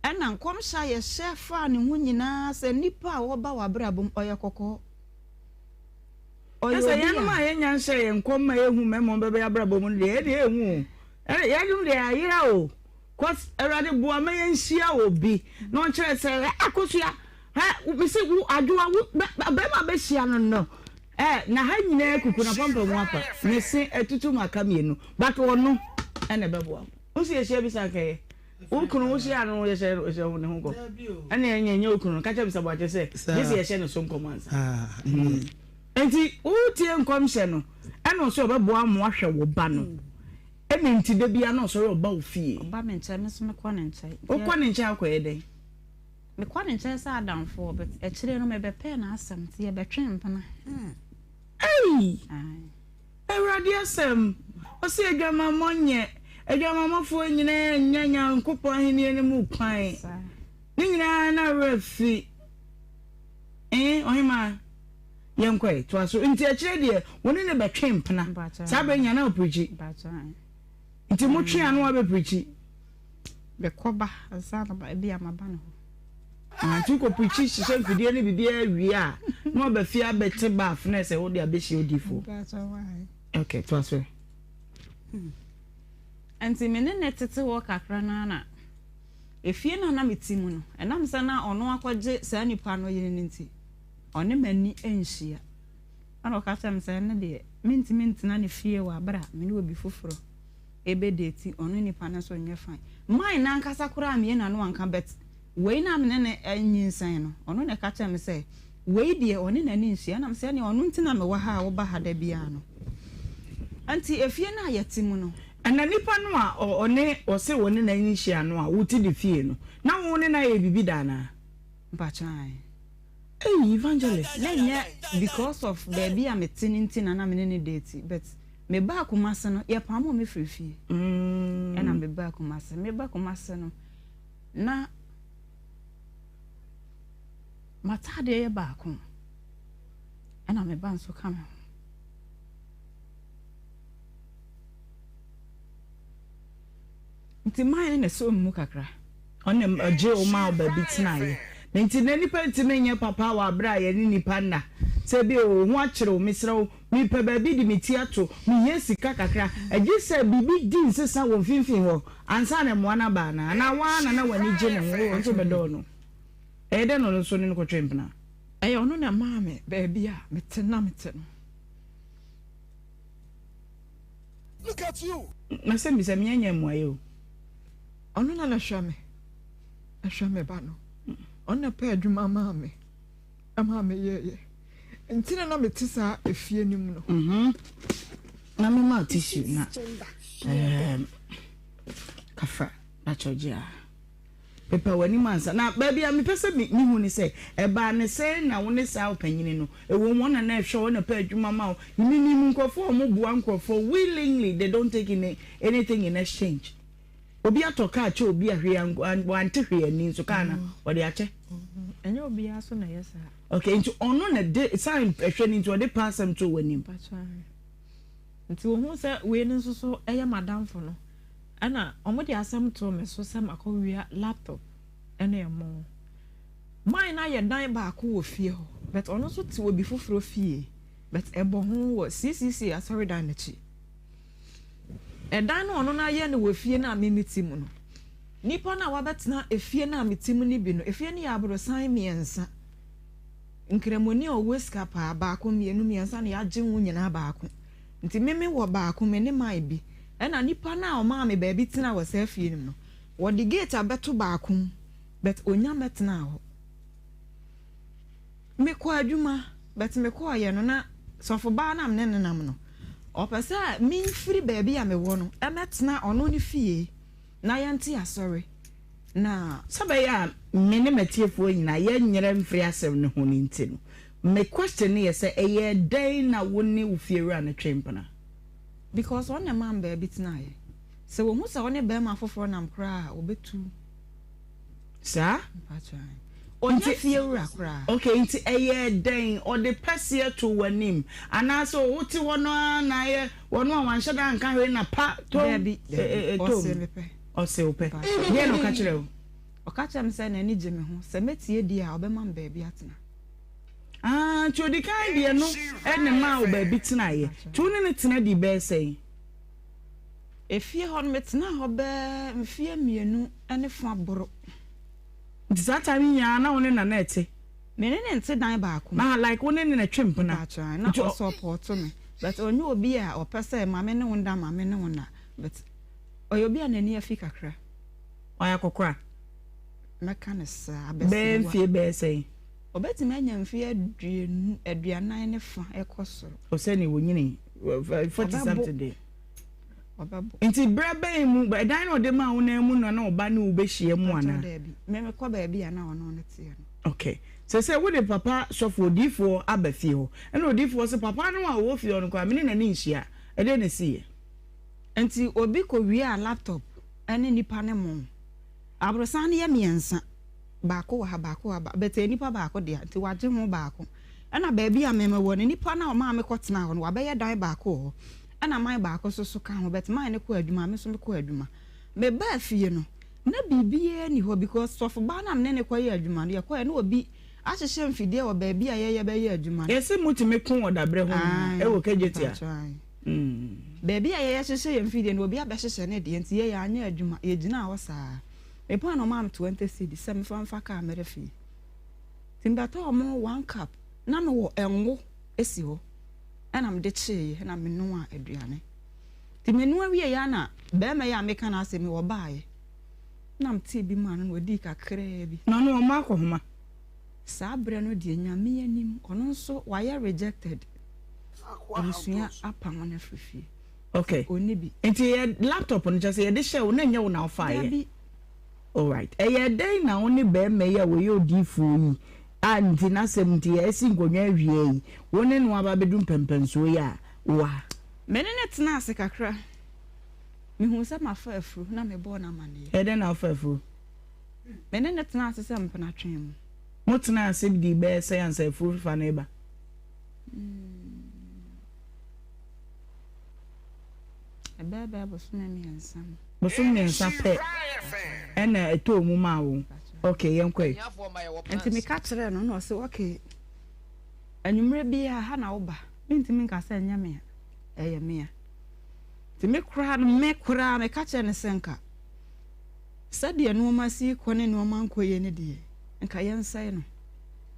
Ɛna nkɔmhyɛ a yɛhyɛ faa ne ho nyinaa sɛ nipa a ɔba w'abrabɔ mu ɔyɛ kɔkɔɔ. Ɔyɛ Sɛ obi yɛnom a. a yɛnnya nhyɛɛ yɛn nkɔm ma yɛhu mmarima wɔn bɛbɛyɛ abrabɔ mu no deɛ, yɛn deɛ yɛnhu o. Ɛne yɛnom deɛ ayera o. Cos Awurade boa ma yɛnhyia obi na ɔnkyerɛ sɛ ɛ Akosua hɛ mese wo Adwoa wo bɛ bɛrima bɛhyia no no ɛ na ha nyinaa kuku na pampa mu apa ne se atutu ma aka mmienu but ɔno ɛna ɛbɛboa wo. Wo se yɛhyia bi sa nka yɛ wo kunu wo hyia no yɛhyɛ yɛhyɛ ne ho nkɔm ɛne ɛnyɛ ɛnyɛ wo kunu no ka kyerɛ Mr. Boakye sɛ gye sɛ yɛhyɛ ne so nkɔm ansa. Nti wotie nkɔmhyɛ no ɛna ɔsɛ ɔbɛboa mo ahwɛ wo ba no ɛna nti da bia na ɔsɔre ɔba wo fie. Ɔba me nkyɛn me nso mekɔ ne nkyɛn. Wokɔ ne nkyɛn akɔyɛ dɛn? Mekɔ ne nkyɛn sɛ adamfoɔ but akyire no mebɛpɛɛ n'asɛm nti yɛbɛtwee mpena. Ei! Awurade asɛm, ɔse adwamammɔ nyɛ, adwamammɔfoɔ nyinaa nnya Nyankopɔn ahennie no mu kwan. Ne nyinaa na werɛ fi. Eh, ɔhemaa, yɛnkɔ ɛ, toa so. Nti akyire deɛ, wo ne no bɛtwe mpena. Saa berɛ nyinaa na ɔpirikyi. Nti motwe a na wabɛpirikyi. Mekɔba ansa na ebi a maba ne hɔ. Ah, nti wokɔ pirikyi hyehyɛ mfidie ne biribiara wie a, na waba fie abɛte baaf na ɛsɛ wode abɛhyia odiifoɔ. Okay, toa so. Nti me ne ne tete hɔ kakra no ara na efie no a na mete mu no, ɛnam sɛ na ɔno akɔgye saa nipa no yere no nti, ɔne m'ani nhyia. Ɛna ɔka kyerɛɛ me sɛ ɛno deɛ, mentumi ntena ne fie wɔ abere a me ne obi foforɔ ɛbɛdeti, ɔno nipa no nso nyɛ fine. Mine no ankasa koraa ammue n'ano anka but wei no a me ne no anyinsɛn no, ɔno na ɛka kyerɛɛ me sɛ wei deɛ ɔne n'ani nhyia. Ɛna mesɛ ɛneɛ ɔno nti na mewɔ ha a woba ha da biara no. Nti efie no a yɛte mu no. Ɛna nipa no a ɔne ɔse ɔne n'ani nhyia no a wote ne fie no, na wo ne no ayɛ biribi da anaa? Mpakyɛ ae. Ei evangelist. Na ɛnyɛ because of baabi a mete no nti na na me ne no date but me baa Kumasi no yɛpamoo me firi fie. Ɛna me baa Kumasi. Me ba Kumasi no na m'ataadeɛ yɛ baako ɛna me ba nso ka me ho. Nti man no na ɛsɔɔ me mu kakra. Ɔne ɔgyee wo maa wo baabi tenaeɛ. Na nti na nnipa ntumi nyɛ papa wɔ aberɛ a yɛne nnipa nna. Sɛ ebia wo ho akyere wo, mesrɛ wo, mepɛ baabi de me ti ato, mehia sika kakra. Ɛgye sɛ biribi di nsesa wɔ mfimfini hɔ ansa na mmoa no aba anaa? Anaa wo ara na na w'ani gye ne ho, wo nso wobɛdɔɔ no? Ɛyɛ dɛn na ɔno nso ne no kɔtwee mpena? Ɛyɛ ɔno na ɛmaa me baabi a mete na mete no. Look at you. M'asɛm bisa me anya mmuaeɛ o. Ɔno na na hwɛ me, ɛhwɛ me ba no. Ɔno na pɛ adwuma maa me, ɛmaa me yɛɛyɛ. Nti na na mete saa efie no mu no. Mhm. Na me ma tissue na ɛɛm kafra na kyɛw a. Pepa w'anim ansa. Na baabi a mepɛ sɛ mihu ne sɛ, ɛbaa ne sɛn na wo ne saa ɔpanyin no, ɛwom wɔn na na ɛhwɛ wo, na ɛpɛ adwuma ma wo, minim nkurɔfoɔ a wɔboa nkurɔfoɔ willingly, they don't take any, anything in exchange. Obi atɔ kaa kyɛ obi a hwee wante hwee ani nso kaa na ɔde akyɛ. Ɛnyɛ obiara so na ɛyɛ saa. Okay, nti ɔno na de san ɛhwɛ no nti ɔde pa asɛm to w'anim. Nti ohun sɛ wei no nso so ɛyɛ m'adamfo no. Ɛna ɔmo de asɛm too me so sɛ makɔ wia laptop ɛne ɛmo. Mine no ayɛ dan baako wɔ fie hɔ but ɔno nso te obi foforɔ fie but ɛbɔ ho wɔ CCC asɔredan no akyi. Ɛdan no a ɔno no ayɛ no wɔ fie no a me mete mu no, nipa no a wabɛtena efie no a mete mu no bi no, efie no yɛ aborosan mmiɛnsa. Nkramoni a ɔwɔ sika paa baako mmienu mmiɛnsa na yɛagye ho nyinaa baako. Nti me me wɔ baako, me ne mae bi. Ɛna nipa no a ɔmaa me baabi tenaa wɔ saa fie no mu no, wɔde gate abɛto baako mu, but ɔnya mmɛtenaa hɔ. Me kɔɔ adwuma, but me kɔɔeɛ no na sɔfo baa no a me ne no nam no, ɔpɛ sɛ me mfiri baabi a me wɔ no mmɛtena ɔno ne fie na yɛnte asɔre. Na. Sɛ ɛbɛyɛ a me ne m'atiefoɔ nyinaa yɛnyera mfiri asɛm no ho no nti no, me question no yɛ sɛ, ɛyɛɛ dɛn na wo ne wo fiewura no twee mpena? Because ɔno na ɛmaa me baabi tenaeɛ. Sɛ wɔhu sɛ wo ne barima foforɔ nam koraa a, wɔbɛtu. Saa? Mpakyɛ ae. Ɔnyɛ fiewura koraa. Okay, nti ɛyɛɛ dɛn? Ɔde pɛseɛ too w'anim? Anaasɛ wote hɔ no ara na ayɛ wɔn a wanhyɛ da anka hwee na pa tom? Dabi, dabi, ɔsee me pɛ. Ɔse wo pɛ. Deɛn na ɔka kyerɛɛ wo? Ɔka kyerɛɛ me sɛ n'ani gye me ho, sɛ mɛtie deɛ a, ɔbɛma me baabi atena. Ah, nti odikan deɛ no na ɛmaa wo baabi tenaeɛ. Nti wo ne no tena dii bɛyɛ sɛn? Efie hɔ no, metenaa hɔ bɛyɛ mfeɛ mmienu ne fa boro. Nti saa time yi nyinaa na wo ne Nana ɛte? Me ne no nte dan baako mu. Ah, like wo ne no na ɛtwe mpena? Mpakyɛw, ae, na ɔsɔpɔɔto me. But ɔnyɛ obi a ɔpɛ sɛ ma me ne wo nda, ma me ne wo nna. But Ɔyɛ obi a n'ani afi kakra. Ɔyɛ akɔkora? Mɛka no saa, Bɛyɛ abasiriwa. mfie bɛyɛ sɛn? Ɔbɛtumi anya mfeɛ aduonu, aduanan ne fa kɔ soro. O sɛdeɛ wɔnyini, 40 Ɔbɛbo. something deɛ. Ɔbɛbo. Nti berɛ bɛn mu, ɛdan na ɔde maa wo no ara mu na na ɔba ne wo bɛhyia mu Mpakyɛw anaa? daabi, me mekɔ baabi a na ɔno no teɛ no. Okay. Sɛsɛ wode papa sɔfo odiyifoɔ aba fie hɔ, ɛna odiyifoɔ se papa no a ɔwɔ fie hɔ no koraa me ne n'ani nhyia, ɛdeɛn na ɛsiiɛ? Nti obi kɔ wiaa laptop ne nipa no mo. Aborosan no yɛ miɛnsa, baako wɔ ha baako wɔ ha but ɛyɛ nipa baako dea nti wagye ho baako. Ɛna baabi a me me wɔ no nipa no a ɔmaa me kɔ tenaa hɔ no wabɛyɛ dan baako wɔ hɔ ɛna man baako nso so ka ho but man no kɔ adwuma me nso me kɔ adwuma. Me baa fie no na biribiara nni hɔ because sɔfo baa no a me ne no kɔ yɛ adwuma no yɛkɔɛ na obi ahyehyɛ mfidie wɔ baabi a yɛyɛ bɛyɛ adwuma no. Yɛse motumi ko wɔ dabrɛ ho nyinaa ɛwɔ Kejetia. Baabi a yɛhyehyɛ yɛn mfidie no, obi abɛhyehyɛ ne deɛ, nti yɛn yɛanyɛ adwuma, yɛgyinaa hɔ saa. Mepɔn na ɔmaa me 20 cedis sɛ memfa mfa kaa mmra fie. Nti mebɛtɔɔ mo one cup, na mewɔ ngo si hɔ, ɛna mede kyeeɛ na menoaa aduane. Nti menoa wieeɛ ara na barima yi a meka n'asɛm yi, ɔbaeɛ. Na metee bi maa no na ɔdii kakraa bi. Na ɔno ɔmma akɔhoma? Saa berɛ no deɛ, Nyame anim, ɔno nso wayɛ rejected. Abusua apam no afiri fie. Okay. Ɔnni bi. Nti yɛ laptop no kyerɛ sɛ yɛde hyɛ wo na ɛnyɛ wo na wofaeɛ? Dabi. Alright. Ɛyɛ dɛn na wo ne barima yi a ɔyɛ odiyifoɔ yi a nti n'asɛm nti yɛasi nkonnwa awia yi, wo ne no aba abɛdu mpɛnpɛnsoɔ yi a wa? Me ne no tenaa ase kakra. Mehuu sɛ mafa afuru na mebɔɔ no amanneɛ. Ɛyɛ dɛn na wofa afuru? Me ne no tenaa ase sɛ mpenatwe mu. Motenaa ase dii bɛyɛ sɛn ansa afuru fa no reba? Ɛbɛyɛ bɛyɛ bosome mmiɛnsa mu. Bosom miensa pɛ ɛna ɛtɔɔ mu maa wo. Ok yɛnkɔ ɛ. Nti meka kyerɛɛ no na ɔse ok anwummerɛ biara ha na woba mentumi nka sɛ ɛnyɛ me a ɛyɛ me a. Nti me koraa no me koraa meka kyerɛɛ no sɛ nka sɛdeɛ nnoɔma si rekɔ ne nnoɔma nkɔ yie no deɛ nka yɛnsɛe no.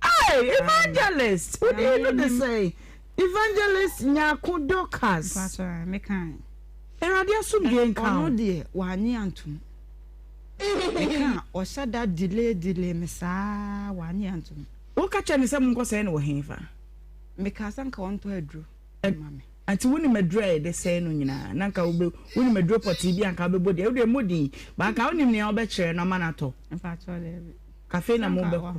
Hey, evangelist! Wo din no de sɛn? Evangelist Nyarko Dorcas. Mpakyɛ, me kan. Awurade asomdwoe nka wo. Ɔno deɛ wannye antom. Meka a, ɔhyɛ da delay delay me saa wannye antom. Woka kyerɛɛ no sɛ monkɔsɛe no wɔ hefa? Mekaa sɛ nka ɔntɔ aduro mma me. Nti wonim aduro a yɛde sɛe no nyinaa? Na nka wobɛ, wonim aduro pɔtee bi a nka wobɛbɔ din? Wodeɛ mmɔ din, but nka wonim nea wobɛkyerɛ no ama no atɔ? Mpakyɛw daabi. Afei na mobɛkɔ.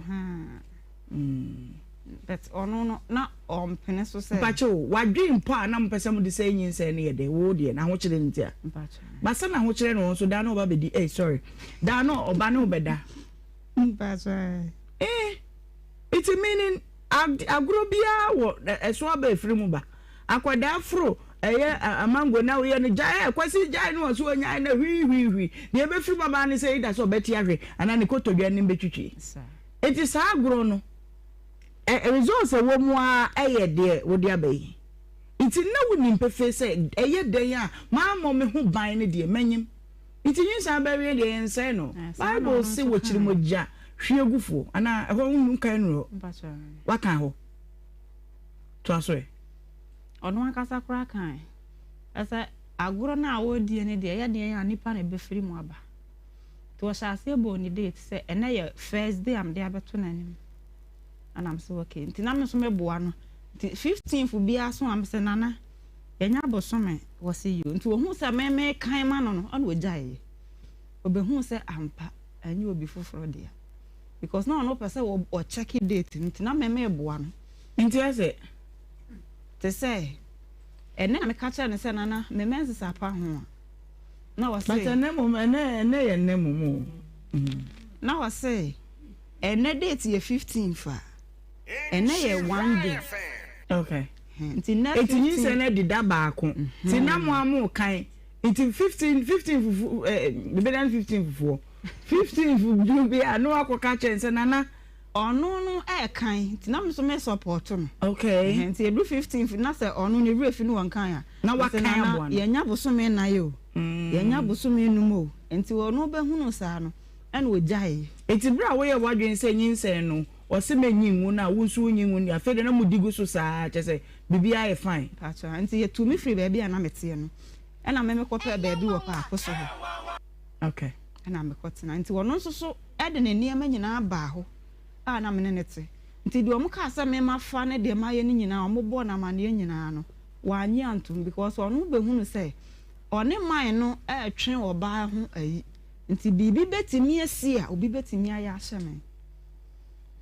But ɔno no na ɔmpene so sɛ. Mpakyɛ o, wadwen mpo a na mopɛ sɛ mode sɛe nyinsɛn no yɛ dɛ, wo deɛ n'ahokyerɛ no nti a. Mpakyɛ. But sɛ n'ahokyerɛ no wɔ nso daa na ɔba bɛdi, eh sorry, daa na ɔba ne wo bɛda. Mpakyɛ. Eh, nti meaning agorɔ biara wɔ ɛso aba ɛfiri mu ba. Akwadaa foro ɛyɛ amango na woyɛ no gyae ɛ Kwasi gyae no ɔso ɔnyae na hwii hwii hwii deɛ ɛbɛfiri mu aba ne sɛ either sɛ ɔbɛte ahwe anaa ne kotodwe anim bɛtwitwi. Nti saa agorɔ no ɛ results ɛwɔ mu ara ɛyɛ deɛ wode aba yi. Nti na wonim pefee sɛ ɛyɛ dɛn a mammɔ me ho ban no deɛ manyim. Nti nyinsɛn abɛwe deɛ yɛnsɛe no. Bible se wɔkyiri mogya hwiegufoɔ anaa ɛhɔ nkae nnuru hɔ. Wakan hɔ. Toa so ɛ. Ɔno ankasa koraa kae sɛ agorɔ no a wɔredie no deɛ, ɛyɛ deɛn a nnipa na ɛbɛfiri mu aba. Nti ɔhyɛ aseɛ bɔɔ ne date sɛ ɛnɛ yɛ first day a mede abɛto n'anim. Ɛna me sɛ okay. Nti na me nso meboa no. Nti 15th biara so a mesɛ Nana, yɛnya bosome wɔ se yio. Nti ɔhuu sɛ me mekan ma no no, ɛna ɔgyaeɛ. Ɔbɛhuu sɛ ampa, ɛnyɛ obi foforɔ dea. Because na ɔno pɛ sɛ ɔkyɛke date no nti na me meboa no. Nti ɛsɛ. Te sɛ ɛnnɛ na meka kyerɛɛ no sɛ Nana me menses apa ho a, na ɔse. But ɛnnɛ mmom, ɛnnɛ, ɛnnɛ yɛ nnɛ mmom o. Na ɔse ɛnnɛ date yɛ 15th a, ɛnnɛ yɛ one day. Okay. Nti nnɛ 15. Nti nyinsɛn no adi da baako. Nti na mo a mo kan, nti 15, 15 fufu, eh, bebeda no 15 fufuɔ. 15 fufu bi a, na wakɔka kyerɛ no sɛ Nana. Ɔno no ɛɛkan nti na me nso me support no. Okay. Ɛhɛn nti edu 15th na sɛ ɔno ne werɛ fi no wɔnkan a. Na wakan aboa no. Yɛnya bosome nnan o, yɛnya bosome num o, nti ɔno bɛhunu saa no ɛna ogyaee. Nti berɛ a woyɛɛ w'adwene sɛ nyinsɛn no ɔse mɛnyi ngu no a wo nso wonyi ngu no deɛ afei deɛ na modi gu so saa kyerɛ sɛ biribiara yɛ fine. Mpakyɛw, nti yɛtuu me firii baabi a na meteɛ no ɛna me mekɔpɛɛ baabi wɔ paako so hɔ. Okay. Ɛna mekɔtena. Nti ɔno nso so de ne nneɛma nyinaa baa hɔ a na me ne no te. Nti deɛ wɔkaa sɛ me mafa ne deɛ mayɛ no nyinaa, wɔbɔɔ no amaneɛ nyinaa no, wannye antom because ɔno bɛhunu sɛ ɔne man no retwe ɔbaa ho ayi. Nti biribi bɛtumi asi a, obi bɛtumi ayɛ ahyɛ me.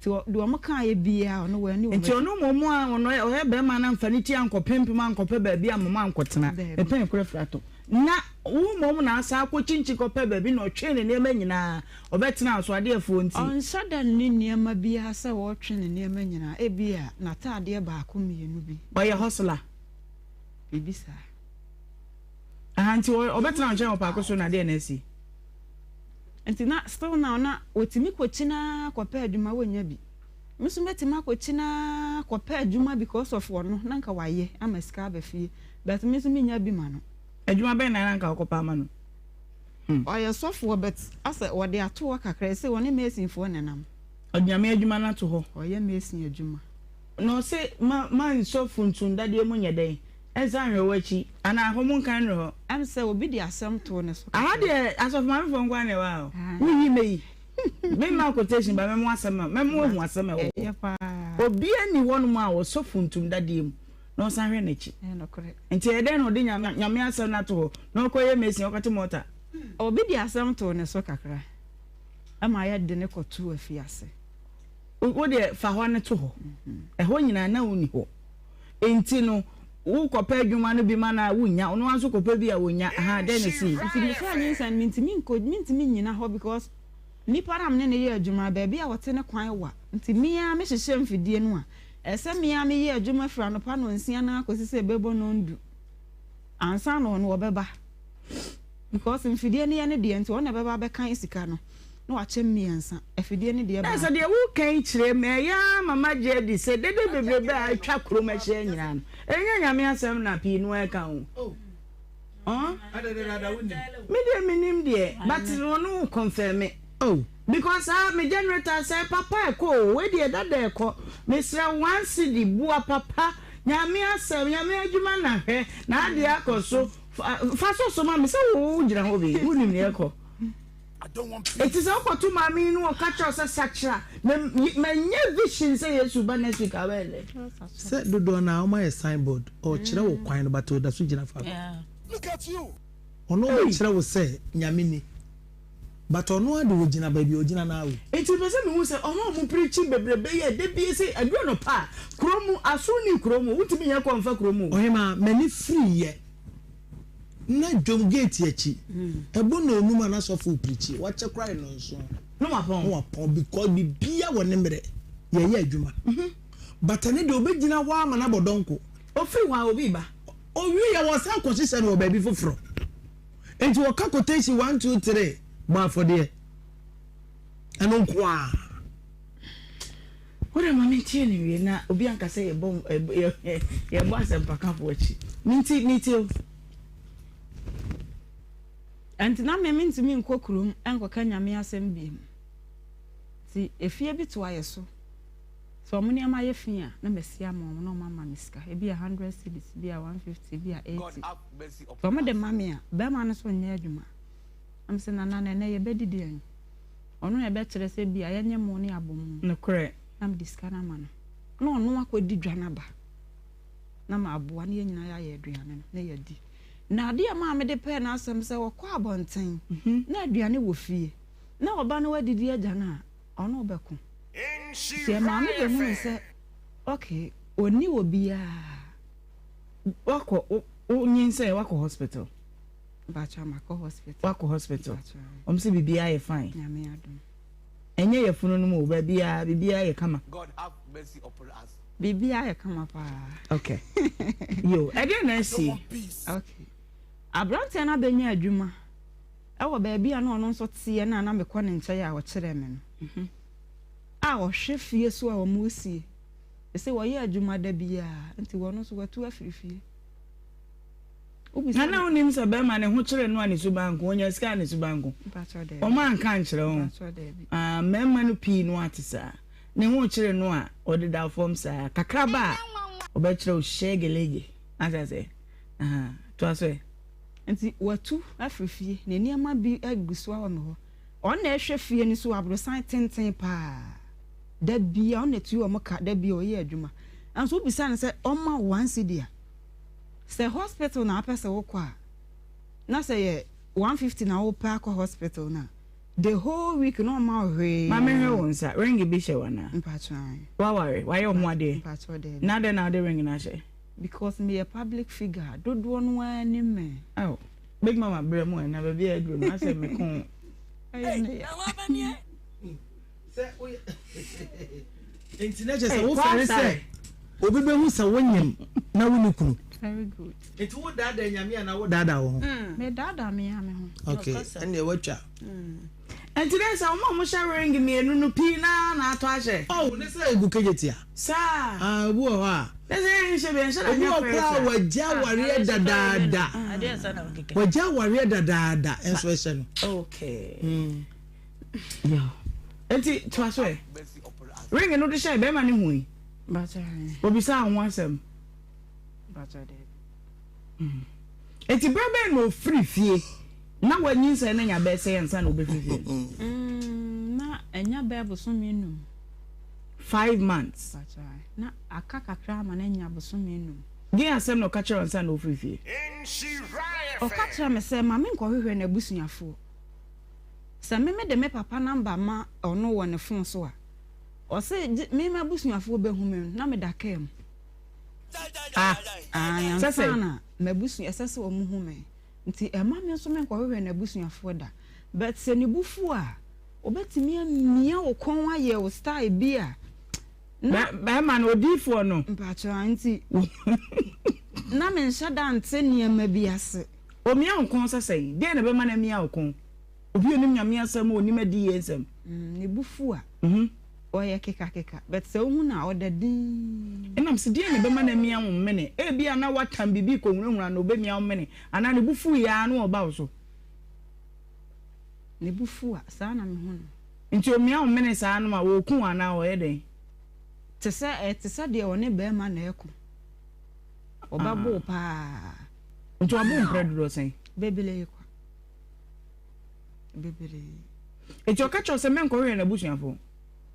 Nti deɛ wɔkaeɛ biara ɔno wanni wɔn Nti akyi. ɔno mmom a ɔno ɔyɛ barima no amfa ne ti ankɔpempem ankɔpɛ baabi amma ankɔtena, Daabi. ne pɛn kora firi atɔ. Na wo mmom na asan akɔkyinkyin kɔpɛ baabi na ɔtwee ne nneɛma nyinaa, ɔbɛtenaa so, adeɛfoɔ nti. Ɔnhyɛ da nni nneɛma biara sɛ ɔretwe ne nneɛma nyinaa, ebia n'ataadeɛ baako mmienu bi. Ɔyɛ hustler. Biribi saa. Aha, nti ɔbɛtena wo nkyɛn wɔ paako so na deɛ na asi? Nti na still now na ɔtumi kɔkyin ara kɔpɛ adwuma ɔnnya bi. Me nso mɛtumi akɔkyin ara kɔpɛ adwuma because of ɔno na nka wayɛ ama sika aba fie but me nso mennya bi ma no. Adwuma bɛn na na anka wokɔpɛ ama no? Hmm. Ɔyɛ sɔfoɔ but asɛ wɔde ato hɔ kakra ɛsei ɔne mason foɔ na ɛnam. Ɔde Nyame adwuma no ato hɔ. Ɔyɛ mason adwuma. Na ɔse ma ma nsɔ funtum dadeɛ mu nyɛ dɛn? Ɛnsan nhwɛ w'akyi anaa hɔ monkan nnuru hɔ. Ɛm sɛ obi de asɛm too ne so kakra. Aha deɛ asɔfo maamefoɔ nko ara na ɛwɔ ha o. Woyi mɛyi. Memma quotation ba mɛmo asɛm a mɛmo ahu asɛm a ɛwɔ hɔ. Ɛyɛ paa. Obiara nni hɔnom a ɔsɔ funtum dadeɛ mu na ɔsan hwɛ n'akyi. Ɛyɛ nokorɛ. Nti ɛyɛ dɛn na ɔde Nyame asɛm no ato hɔ na ɔkɔyɛ mason, ɔkɔte mɔta? Obi de asɛm too ne so kakra ma yɛde no kɔtoo afiase. Wo deɛ fa hɔ no to hɔ. Ɛhɔ nyinaa na wonni hɔ. Nti no wokɔpɛ adwuma no bi ma no a wonnya, ɔno ara nso kɔpɛ bi a ɔnnya. Ahaa dɛn na ɛsii? Nti mefaa nyinsɛn no mentumi nkɔ, mentumi nnyina hɔ because nipa no a mene no yɛ adwuma no baabi a ɔte no kwan wa nti me ara mehyehyɛ mfidie no a ɛsɛ me ara meyɛ adwuma firi anɔpa nnɔnsia no ara kɔsi sɛ ɛbɛbɔ nnɔndu ansa na ɔno ɔbɛba. Because mfidie no yɛ ne deɛ nti ɔno na ɛbɛba abɛkan sika no na wakyɛ mmiɛnsa, afidie no deɛ Na baako. sɛ deɛ woreka yi kyerɛ me, ɛyɛ ara ma magye adi sɛ dede bebrebe a atwa kurom ahyia nyinaa no, ɛnyɛ Nyame asɛm na pii no ara ka o. Ɔn? Me deɛ mennim deɛ, but ɔno wo confirme. Oh. Because ah, me generator asɛe, papa ɛkɔ o, wei deɛ dada ɛkɔ. Mesrɛ wo one cedi, boa papa, Nyame asɛm, Nyame adwuma na hwɛ, na adeɛ akɔ so. Fa fa so so ma me sɛ wo wo gyina hɔ bi wonim nea ɛkɔ. Eti sɛ wokɔto maame yi no ɔka kyerɛ wo sɛ sakyera me manya vision sɛ Yesu ba next week a wobɛyɛ dɛn? Sɛ dodoɔ no ara wɔn ayɛ sign board ɔrekyerɛ wo kwan no but ɔda so gyina faako. Ɔno ɔbɛkyerɛ wo sɛ Nyame ni. But ɔno ara de ogyina baabi a ogyina no ara o. Nti mepɛ sɛ mehu sɛ ɔmo a ɔmo preachi bebrebe yi a da bi sɛ ɛduru anɔpa a kuro mu aso nni kuro mu wontumi nyɛ kɔ mfa kuro mu o. Ɔhemaa, m'ani firiiɛ na dwom gate akyi, ɛbɔ nnɔnnum a na sɔfo repreachi, wakyɛ koraa yɛ nnɔnson Na wapɔn. na wapɔn because biribiara wɔ ne mmerɛ, yɛyɛ adwuma. But ɛno deɛ ɔbɛgyina hɔ ara ma no abɔ dɔnko. Ɔfiri hɔ a obi reba. Ɔwieɛ wɔsan kɔhyehyɛ no wɔ baabi foforɔ. Enti wɔka quotation one two three bɔ afɔdeɛ. Ɛno nko ara. Wode ma mentie no wie na obi anka sɛ yɛbɔ yɛbɔ asɛmpakafo akyi. Menti metie o. Ɛnti na me mentumi nkɔ kurom nkɔka Nyame asɛm biom. Nti efie bi toa yɛ so. Sɛ wɔn nneɛma yɛ fi a, na masi ama wɔn na wɔama me sika. Ebia hundred cedis, ebia 150, ebia 80. Sɛ wɔde ma me a, barima no nso nyɛ adwuma. Na mese, Nana, na ɛnnɛ yɛbɛdi deɛn? Ɔno na ɛbɛkyerɛ sɛ ebia yɛnyɛ mo ne abomu. Nokorɛ. Na mede sika no ama no. Na ɔno akɔdi dwa no aba. Na maboa na yɛn nyinaa yɛayɛ aduane no na yɛadi. Na adeɛ a ɛmaa mede pɛɛ n'asɛm sɛ ɔkɔ abɔnten na aduane wɔ fie na ɔba na wadidi agya no a, ɔne wo bɛko. Nti ɛmaa me bɛhunuu sɛ okay, ɔnni obiara. Wakɔ wo wo nyinsɛn wakɔ hospital. Mpakyɛw makɔ hospital. Wakɔ hospital. Wɔn sɛ biribiara yɛ fine. Nyame adom. Ɛnyɛ yafunu no mu o baabiara biribiara yɛ kama. God have mercy upon us. Biribiara yɛ kama paa. Okay. Yo, ɛdeɛn na asi? Okay. Aberanteɛ no abɛnya adwuma ɛwɔ baabi a na ɔno nso teɛ no a na mekɔ ne nkyɛn a ɔkyerɛ me no. Mhm. A ɔhwɛ fie so a wɔresie. Ese wɔyɛ adwuma da biara nti wɔno nso watu afiri fie. Wobisa Na na no. wonim sɛ bɛrima ne ho kyere no a ne suban nko, onya sika a ne suban nko. Mpakyɛw daabi. Wɔn anka ankyerɛ wo. Mpakyɛw daabi. Ah, mmarima no pii no ate saa. Ne ho kyere no a, ɔdeda fam saa. Kakraba a, ɔbɛkyerɛ wo hyɛgelege. Ate aseɛ? Aha, toa so ɛ. Nti watu afiri fie, ne nneɛma bi agu so wɔ me hɔ. Ɔno na ɛhwɛ fie no so, aborosan tenten paa. Da biara ɔno na ɛtua wɔn ka, da biara ɔyɛ adwuma. Nanso wobisa no sɛ ɔmma wo one cedi a, sɛ hospital na wopɛ sɛ wokɔ a, na sɛ yɛ 150 na wopɛ akɔ hospital no a, the whole week na ɔmma wo hwee. Ma menhwɛ wo nsa, ring bi hyɛ wo anaa? Mpakyɛ ae. Woaware? Wayɛ wo ho adeɛ? Mpakyɛ daabi. Na adɛn na wode ring no ahyɛ? Because meyɛ public figure a, dodoɔ no ara nim me. Ao, Big Mama brɛ mu ɛ, na baabi a aduru no, asɛ me kɔn. Ɛyɛ me ya. Sɛ woyɛ nti na kyerɛ sɛ wofɛre sɛ obi bɛhu sɛ wonyem na wonni kunu. Very good. Nti wo daadaa nyame anaa wo daadaa wo ho? Me daadaa me ara me ho. Okay, ɛnneɛ watwa. Nti dɛ sɛ wɔn a wɔhyɛ ring mmienu no pii naa na atɔ ahyɛ. Oh, ne sɛ egu kejetia. Saa. Ah, obi wɔ hɔ a. Ne sɛ yɛn nhyɛ bi nhyɛ da Obi nyɛ wɔ fɛrɛ koraa saa. wagya awareɛ dadaada. Wagya awareɛ dadaada nso ɛhyɛ no. Okay. Enti toa so ɛ. Ring no de hyɛɛ bɛrima no hui. Obisaa ho asɛm. Enti berɛ bɛn na ofiri fie na wanyinsɛn no nya bɛyɛ sɛ ansa na obɛfiri fie no? Mm, na ɛnya bɛyɛ bosome num. 5 months. Na aka kakra ama no anya bosome num. Deɛn asɛm na ɔka kyerɛ wo ansa na ofiri fie? Ɔka kyerɛ me sɛ ma menkɔhwehwɛ n'abusuafoɔ. Sɛ me mede me papa number ma ɔno wɔ ne phone so a, ɔse gye me m'abusuafoɔ bɛhu me no na meda kaa mu. Ah, Ae, sɛ ansa sɛn? na m'abusua ɛsɛ sɛ wɔn hu me. Nti ɛmma me nso menkɔhwehwɛ n'abusuafoɔ da. But sɛ ne bo fu a, ɔbɛtumi amia wo kɔn ayɛ wo style bi a na. Bɛrima no, odiyifoɔ no. Mpakyɛw, nti na menhyɛ da nte nneɛma bi ase. Omia wo kɔn sɛ sɛn? Deɛn na ɛbɛma no amia wo kɔn? Obi a onim Nyame asɛm a onim adiyie nsɛm. Ne bo fu a, ɔyɛ kekakeka but sɛ wohu no a ɔda dinn. Ɛnam sɛ deɛn na ɛbɛma no amia wo mene? Ebia na woatam biribi rekɔhunahuna no na ɔbɛmia wo mene anaa ne bo fuiɛ ara na ɔba wo so. Ne bo fu a, saa na mehu no. Nti omia wo mene saa no a, ɔreku wo anaa ɔyɛ dɛn? Te sɛ, ɛte sɛ deɛ ɔne barima na ɛreko. Ɔbɛbo wo paa. Nti wabo wo mprɛ dodoɔ sɛn? Bebree kwa. Bebree. Nti ɔka kyerɛ wo sɛ mɛnkɔhwehwɛ n'abusuafoɔ?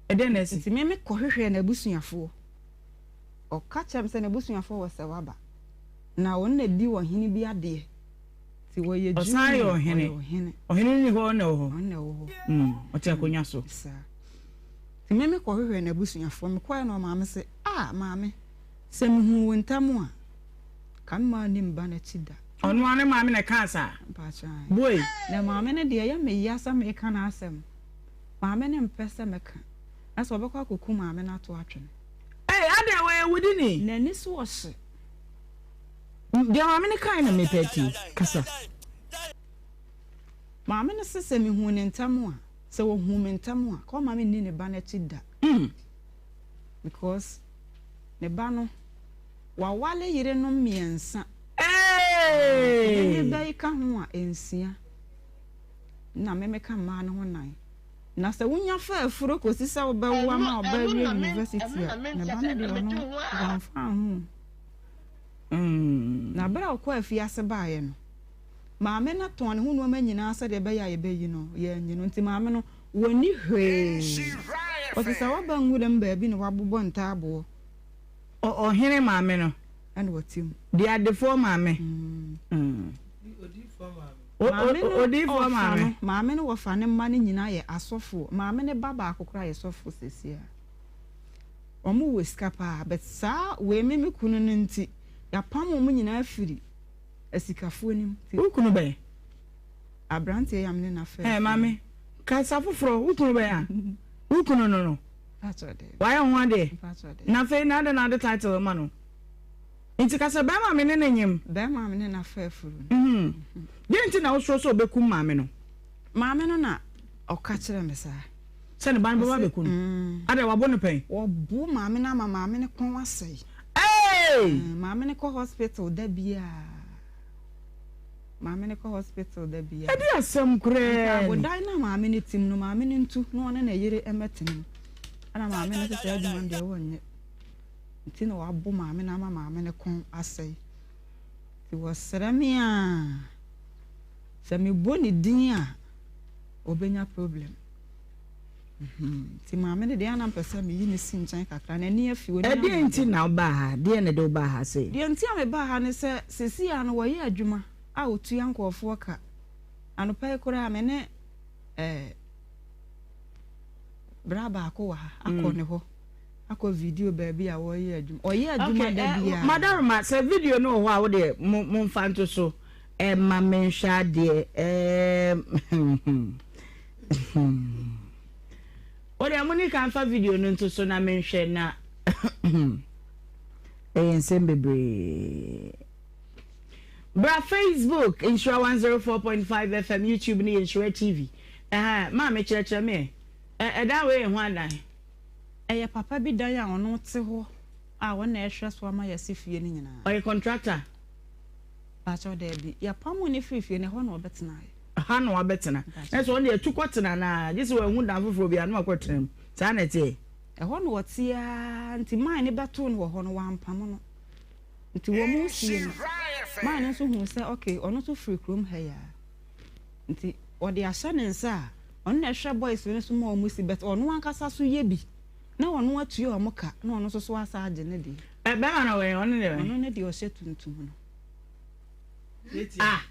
Ɛdɛn na asi? Nti me mekɔhwehwɛɛ n'abusuafoɔ. Ɔka kyerɛɛ me sɛ n'abusuafoɔ wɔ Sɛwaba. Na ɔno na ɛdi ɔhene bi adeɛ. Nti wɔyɛ Ɔsan yɛ junior, ɔhene. ɔyɛ ɔhene. Ɔhene no ni hɔ, ɔno na ɛwɔ hɔ. Ɔno na ɛwɔ hɔ. Mm, ɔte akonnwa so. Saa. Nti me mekɔhwehwɛɛ n'abusuafoɔ. Mekɔeɛ na ɔmaame se, Ah, maame, sɛ mehuu wo ntɛm a, ka me maa nni me ba no akyi da. Ɔno ara ne maame na ɛkaa saa? Mpakyɛ ae. Bue. Na maame no deɛ, ɛyɛ me ya sɛ meka n'asɛm. Maame no mpɛ sɛ mɛka. Na sɛ ɔbɛkɔ akɔku maame no ato atwene. Ei, adɛn, ɔyɛ wudini? N'ani so ɔhye. Deɛ maame no kae na mepɛ atie. Kasa. Maame no se sɛ mehuu no ntɛm a, sɛ ɔhuu me ntɛm a, ka ɔmma menni ne ba no akyi da. Because ne ba no, wawale yerenom mmiɛnsa. Hey! Ne ba yi ka ho a, nsia. Na me meka mmaa no ho nan. Na sɛ wonya fa afuro kɔsi sɛ wobɛwo ama ɔba awie university a, ne ba no deɛ ɔno wamfa ho. Na berɛ a ɔkɔɔ afiase baeɛ no, maame no tɔn ne ho nneɛma nyinaa sɛdeɛ ɛbɛyɛ a yɛbɛyi no. Yɛanyi no. Nti maame no, wɔnni hwee. Ɔte sɛ waba nwuram baabi na wabobɔ ntaaboɔ. Ɔhene maame no. Ɛna ɔte mu. Deɛ adefoɔ maame. Maame no Odiyifoɔ ɔfa maame. no, maame no wɔfa ne mma no nyinaa yɛ asɔfoɔ. Maame no ba baako koraa yɛ sɔfo seesei ara. Wɔn wɔ sika paa but saa wei me me kunu no nti yapam wɔn nyinaa afiri asikafoɔ no mu. Wo kunu bɛn? Abranteɛ yi a me ne no afɛ. Ɛɛ maame kasa foforɔ wo kunu bɛn a? Wo kunu no no? Wayɛ ho adeɛ? Na afei na adɛn na ade title ma no? Nti kasa bɛrima me ne no nyem. Bɛrima me ne no afɛ afuru no. Deɛ nti na wosuro sɛ ɔbɛkum maame no? Maame no na ɔka kyerɛ me saa. Sɛ ne ba no bɛba abɛku no. Adɛn, wabo no pɛn? Wɔbo maame no ama maame no kɔn asɛe. Hey! Maame no kɔ hospital da biara. Maame no kɔ hospital da biara. Ɛde asɛm koraa ni. Ntaabodan no a maame no tim no, maame no ntu na ɔne ne yere mmɛtena mu. Ɛna maame no sɛ saa adwuma no deɛ wɔnyɛ. Nti na wabo maame no ama maame no kɔn asɛe. Nti wɔsrɛ me a, sɛ mebɔ ne din a, ɔbɛnya problem. Nti maame no deɛ na mpɛ sɛ meyi no si nkyɛn kakra, n'ani afi, ɔnni Ɛdeɛn nti ahoɔden. na wobaa ha? Deɛn na ɛde wo baa ha sei? Deɛ nti a mebaa ha ne sɛ, seesei ara no wɔyɛ adwuma a wɔtua nkurɔfoɔ ka. Anɔpa yi koraa me ne eh, bra baako wɔ ha akɔ ne hɔ akɔ video baabi a wɔyɛ adwuma. Ɔyɛ adwuma Okay, da eh, biara. Madaroma, sɛ video no wɔ hɔ a, wo deɛ mo, momfa nto so ma menhwɛ adeɛ. Eh, Wo deɛ mo ni kan fa video no nto so na menhwɛ na ɛyɛ nsɛm bebree. Bra Facebook Nhyira 104.5 FM, YouTube no yɛ Nhyira TV. Ɛha maame kyerɛkyerɛ me ɛ. Ɛdan wei yɛ ho adan? Ɛyɛ papa bi dan a ɔno te hɔ a ɔno na ɛhwɛ so ama yɛasi fie no nyinaa. Ɔyɛ contractor? Mpakyɛw daabi. Yɛpamoo no firii fie no ɛhɔ na ɔbɛtenaeɛ. Ha na wabɛtena. Na sɛ ɔno deɛ tu kɔtena anaa? Gye sɛ wahu dan foforɔ bi a na wakɔtena mu. Saa na ɛteɛ? Ɛhɔ na ɔte ara nti man no bɛtoo no wɔ hɔ no wampamo no. Nti wɔn fie no, man no nso huu sɛ okay ɔno nso firi kurom ha yi ara. Nti ɔde ahyɛ ne nsa a, ɔno na ɛhwɛ boys no so ma wɔn si but ɔno ankasa so yɛ bi na ɔno atua wɔn ka na ɔno nso so asa agye ne deɛ. Ɛ bɛrima no wɔ he? Ɔno ne wɛn? Ɔno ne deɛ ɔhyɛ tuntum no. Ah,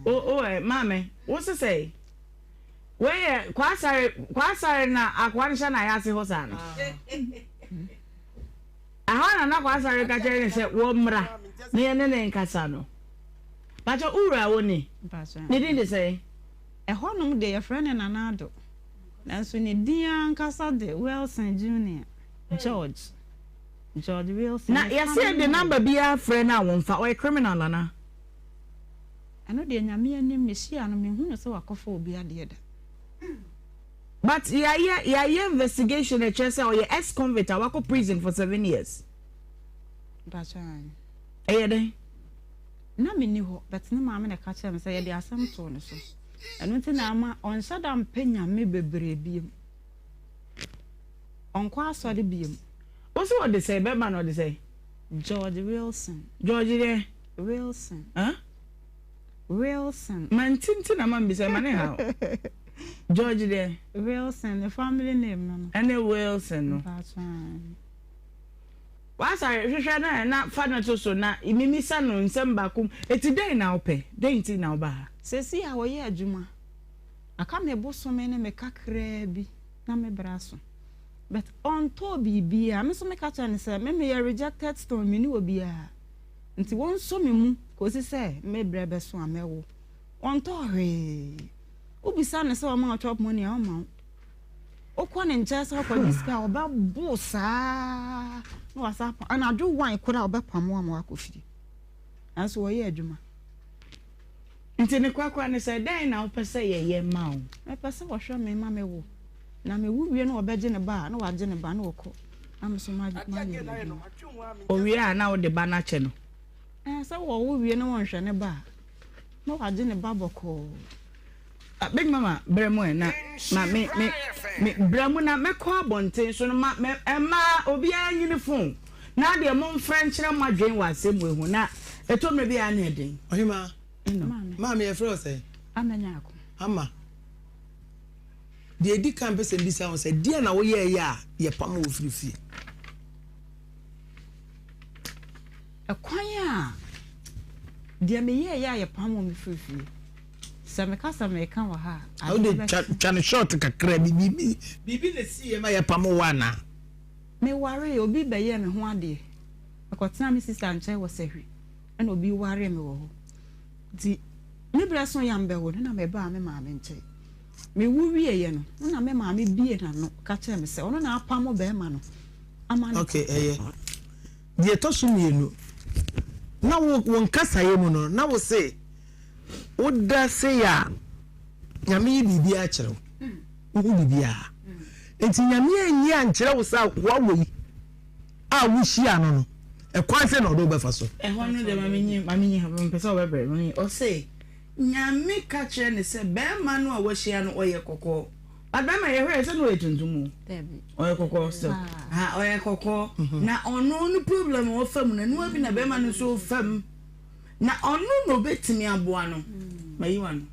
o o ɛ maame, wo se sɛe? Wei yɛ Kwasare, Kwasare na akoa no hyɛ n'ayase hɔ saa no. Ɛhɔ na na Kwasare ka kyerɛ ne sɛ wɔmmra na yɛne ne nkasa no. Pakyɛ wo wura wo ni? Ne din de sɛn? Ɛhɔnom deɛ yɛfrɛ no Nana Addo, nanso ne din ankasa de Wilson Junior George. George Wilson Na ne yɛse family yɛde name. number biara frɛ no a wɔmfa, ɔyɛ criminal anaa? Ɛno deɛ Nyame anim mehyia no menhu no sɛ wakɔfa obi adeɛ da. But yɛayɛ yɛayɛ investigation ɛkyerɛ sɛ ɔyɛ ex convict a wakɔ prison for 7 years. Mpakyɛ aane. Ɛyɛ dɛn? Na menni hɔ but ne maame na ɛka kyerɛɛ me sɛ yɛde asɛm too ne so. Ɛno nti na ama ɔnhyɛ da mpɛ Nyame bebree biom. Ɔnkɔ asɔre biom. Wo se ɔde sɛn? Bɛrima no ɔde sɛn? George Wilson. George deɛ? Wilson. Huh? Wilson. Mante nti na mambisa, ma ne haw. George deɛ? Wilson, ne family name no no. Ɛne Wilson no. Mpakyɛ aane. Wasa hwehwɛ no ɛ na fa no to so na mimisa no nsɛm baako mu. Eti dɛn na wopɛ? Dɛn nti na wobaa ha? Seesei a ɔyɛ adwuma, aka me bosome ne me kakraa bi na me bra so. But ɔntɔɔ biribiara. Me nso meka kyerɛɛ no sɛ me meyɛ rejected stone, menni obiara. Nti wɔnsɔ me mu kɔsi sɛ me berɛ bɛso a mɛwo. Ɔntɔɔ hwee. Wobisa no sɛ ɔma wo chop money a, ɔmma wo. Wokɔ ne nkyɛn sɛ wokɔgye sika a, ɔbɛbo wo saa na wasan apa. Anadwo wan koraa ɔbɛpam wo ama woakɔ fie. Nanso wɔyɛ adwuma. Nti ne korakora ne sɛ, dɛn na wopɛ sɛ yɛyɛ ma wo? Mepɛ sɛ wɔhwɛ me ma mewo. Na mewo wie na wɔbɛgye ne ba a, na wɔagye ne ba na wɔkɔ. Na me nso mayɛ m'adwuma. Owie a, na wode ba no akyɛ no? Ɛɛ, sɛ wɔwo wie na wɔnhwɛ ne ba a, na wɔagye ne ba bɔkɔɔ. Ah, Big Mama, brɛ mu ɛ na ma me me me brɛ mu na mɛkɔ abɔnten so no ma mɛ mmaa obiara nyi ne phone na adeɛ momfrɛ nkyerɛ mo adwene wɔ asɛm wei ho na ɛtɔ mmerɛ bi a na ɛden. Ɔhemaa, maame yɛfrɛ wo sɛn? Ama Nyarko. Ama. Deɛ ɛdi kan mpɛ sɛ mbisa wo sɛ deɛ na woyɛɛyɛ a yɛpam wo firi fie? Ɛkwan a deɛ meyɛɛyɛ a yɛpam wo me firi fie. Sɛ meka sɛ meka wɔ ha a, ade Wode twa bɛkye. twa no short kakra bi biribi biribi na esiiɛ ma yɛpam wo anaa? Mewaree, obi bɛyɛɛ me ho adeɛ. Mekɔtenaa me sista nkyɛn wɔ Sahwi, ɛna obi waree me wɔ hɔ. Nti me berɛ so yɛ a mebɛwo no na mebaa me maame nkyɛn. Mewo wieeɛ no, na me maame bue n'ano ka kyerɛɛ me sɛ ɔno na apamo barima no ama no. Okay, ɛyɛ. Deɛ ɛtɔ so mmienu, na wo wo nkasaeɛ mu no, na wo se Woda sei a, Nyame yi biribiara kyerɛ wo. Wohu biribiara. Nti Nyame anyi ankyerɛ wo sɛ akoa wei a wohyia no no, ɛkwan sɛ na ɔde wo bɛfa so. Ɛhɔ no deɛ ma menyi ma menyi ha mepɛ sɛ ɔbɛbrɛ ma menyi ɔse Nyame ka kyerɛ no sɛ bɛrima no a wahyia no ɔyɛ kɔkɔɔ but bɛrima yɛhwɛ sɛ na ɔyɛ tuntum o ɔyɛ kɔkɔɔ still ha ɔyɛ kɔkɔɔ na ɔno no problem a ɔfa mu no ɛnoa bi na bɛrima no nso fa mu. Na ɔno na obetumi aboa no. Mayi w'ano.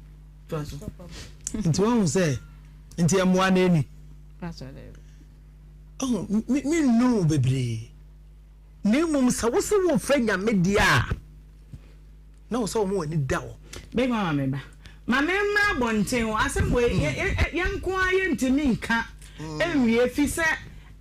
Toa so. Nti wahu sɛ nti ɛmmoa no ani. Ɔho me me nnu bebree. Na mmom sɛ wo sɛ wofrɛ Nyame deɛ a na wo sɛ wɔn w'ani da hɔ. Big mama me ba. Ma me mmra abɔnten hɔ. Asɛm wei yɛ yɛn nko ara yɛntumi nka nwie fi sɛ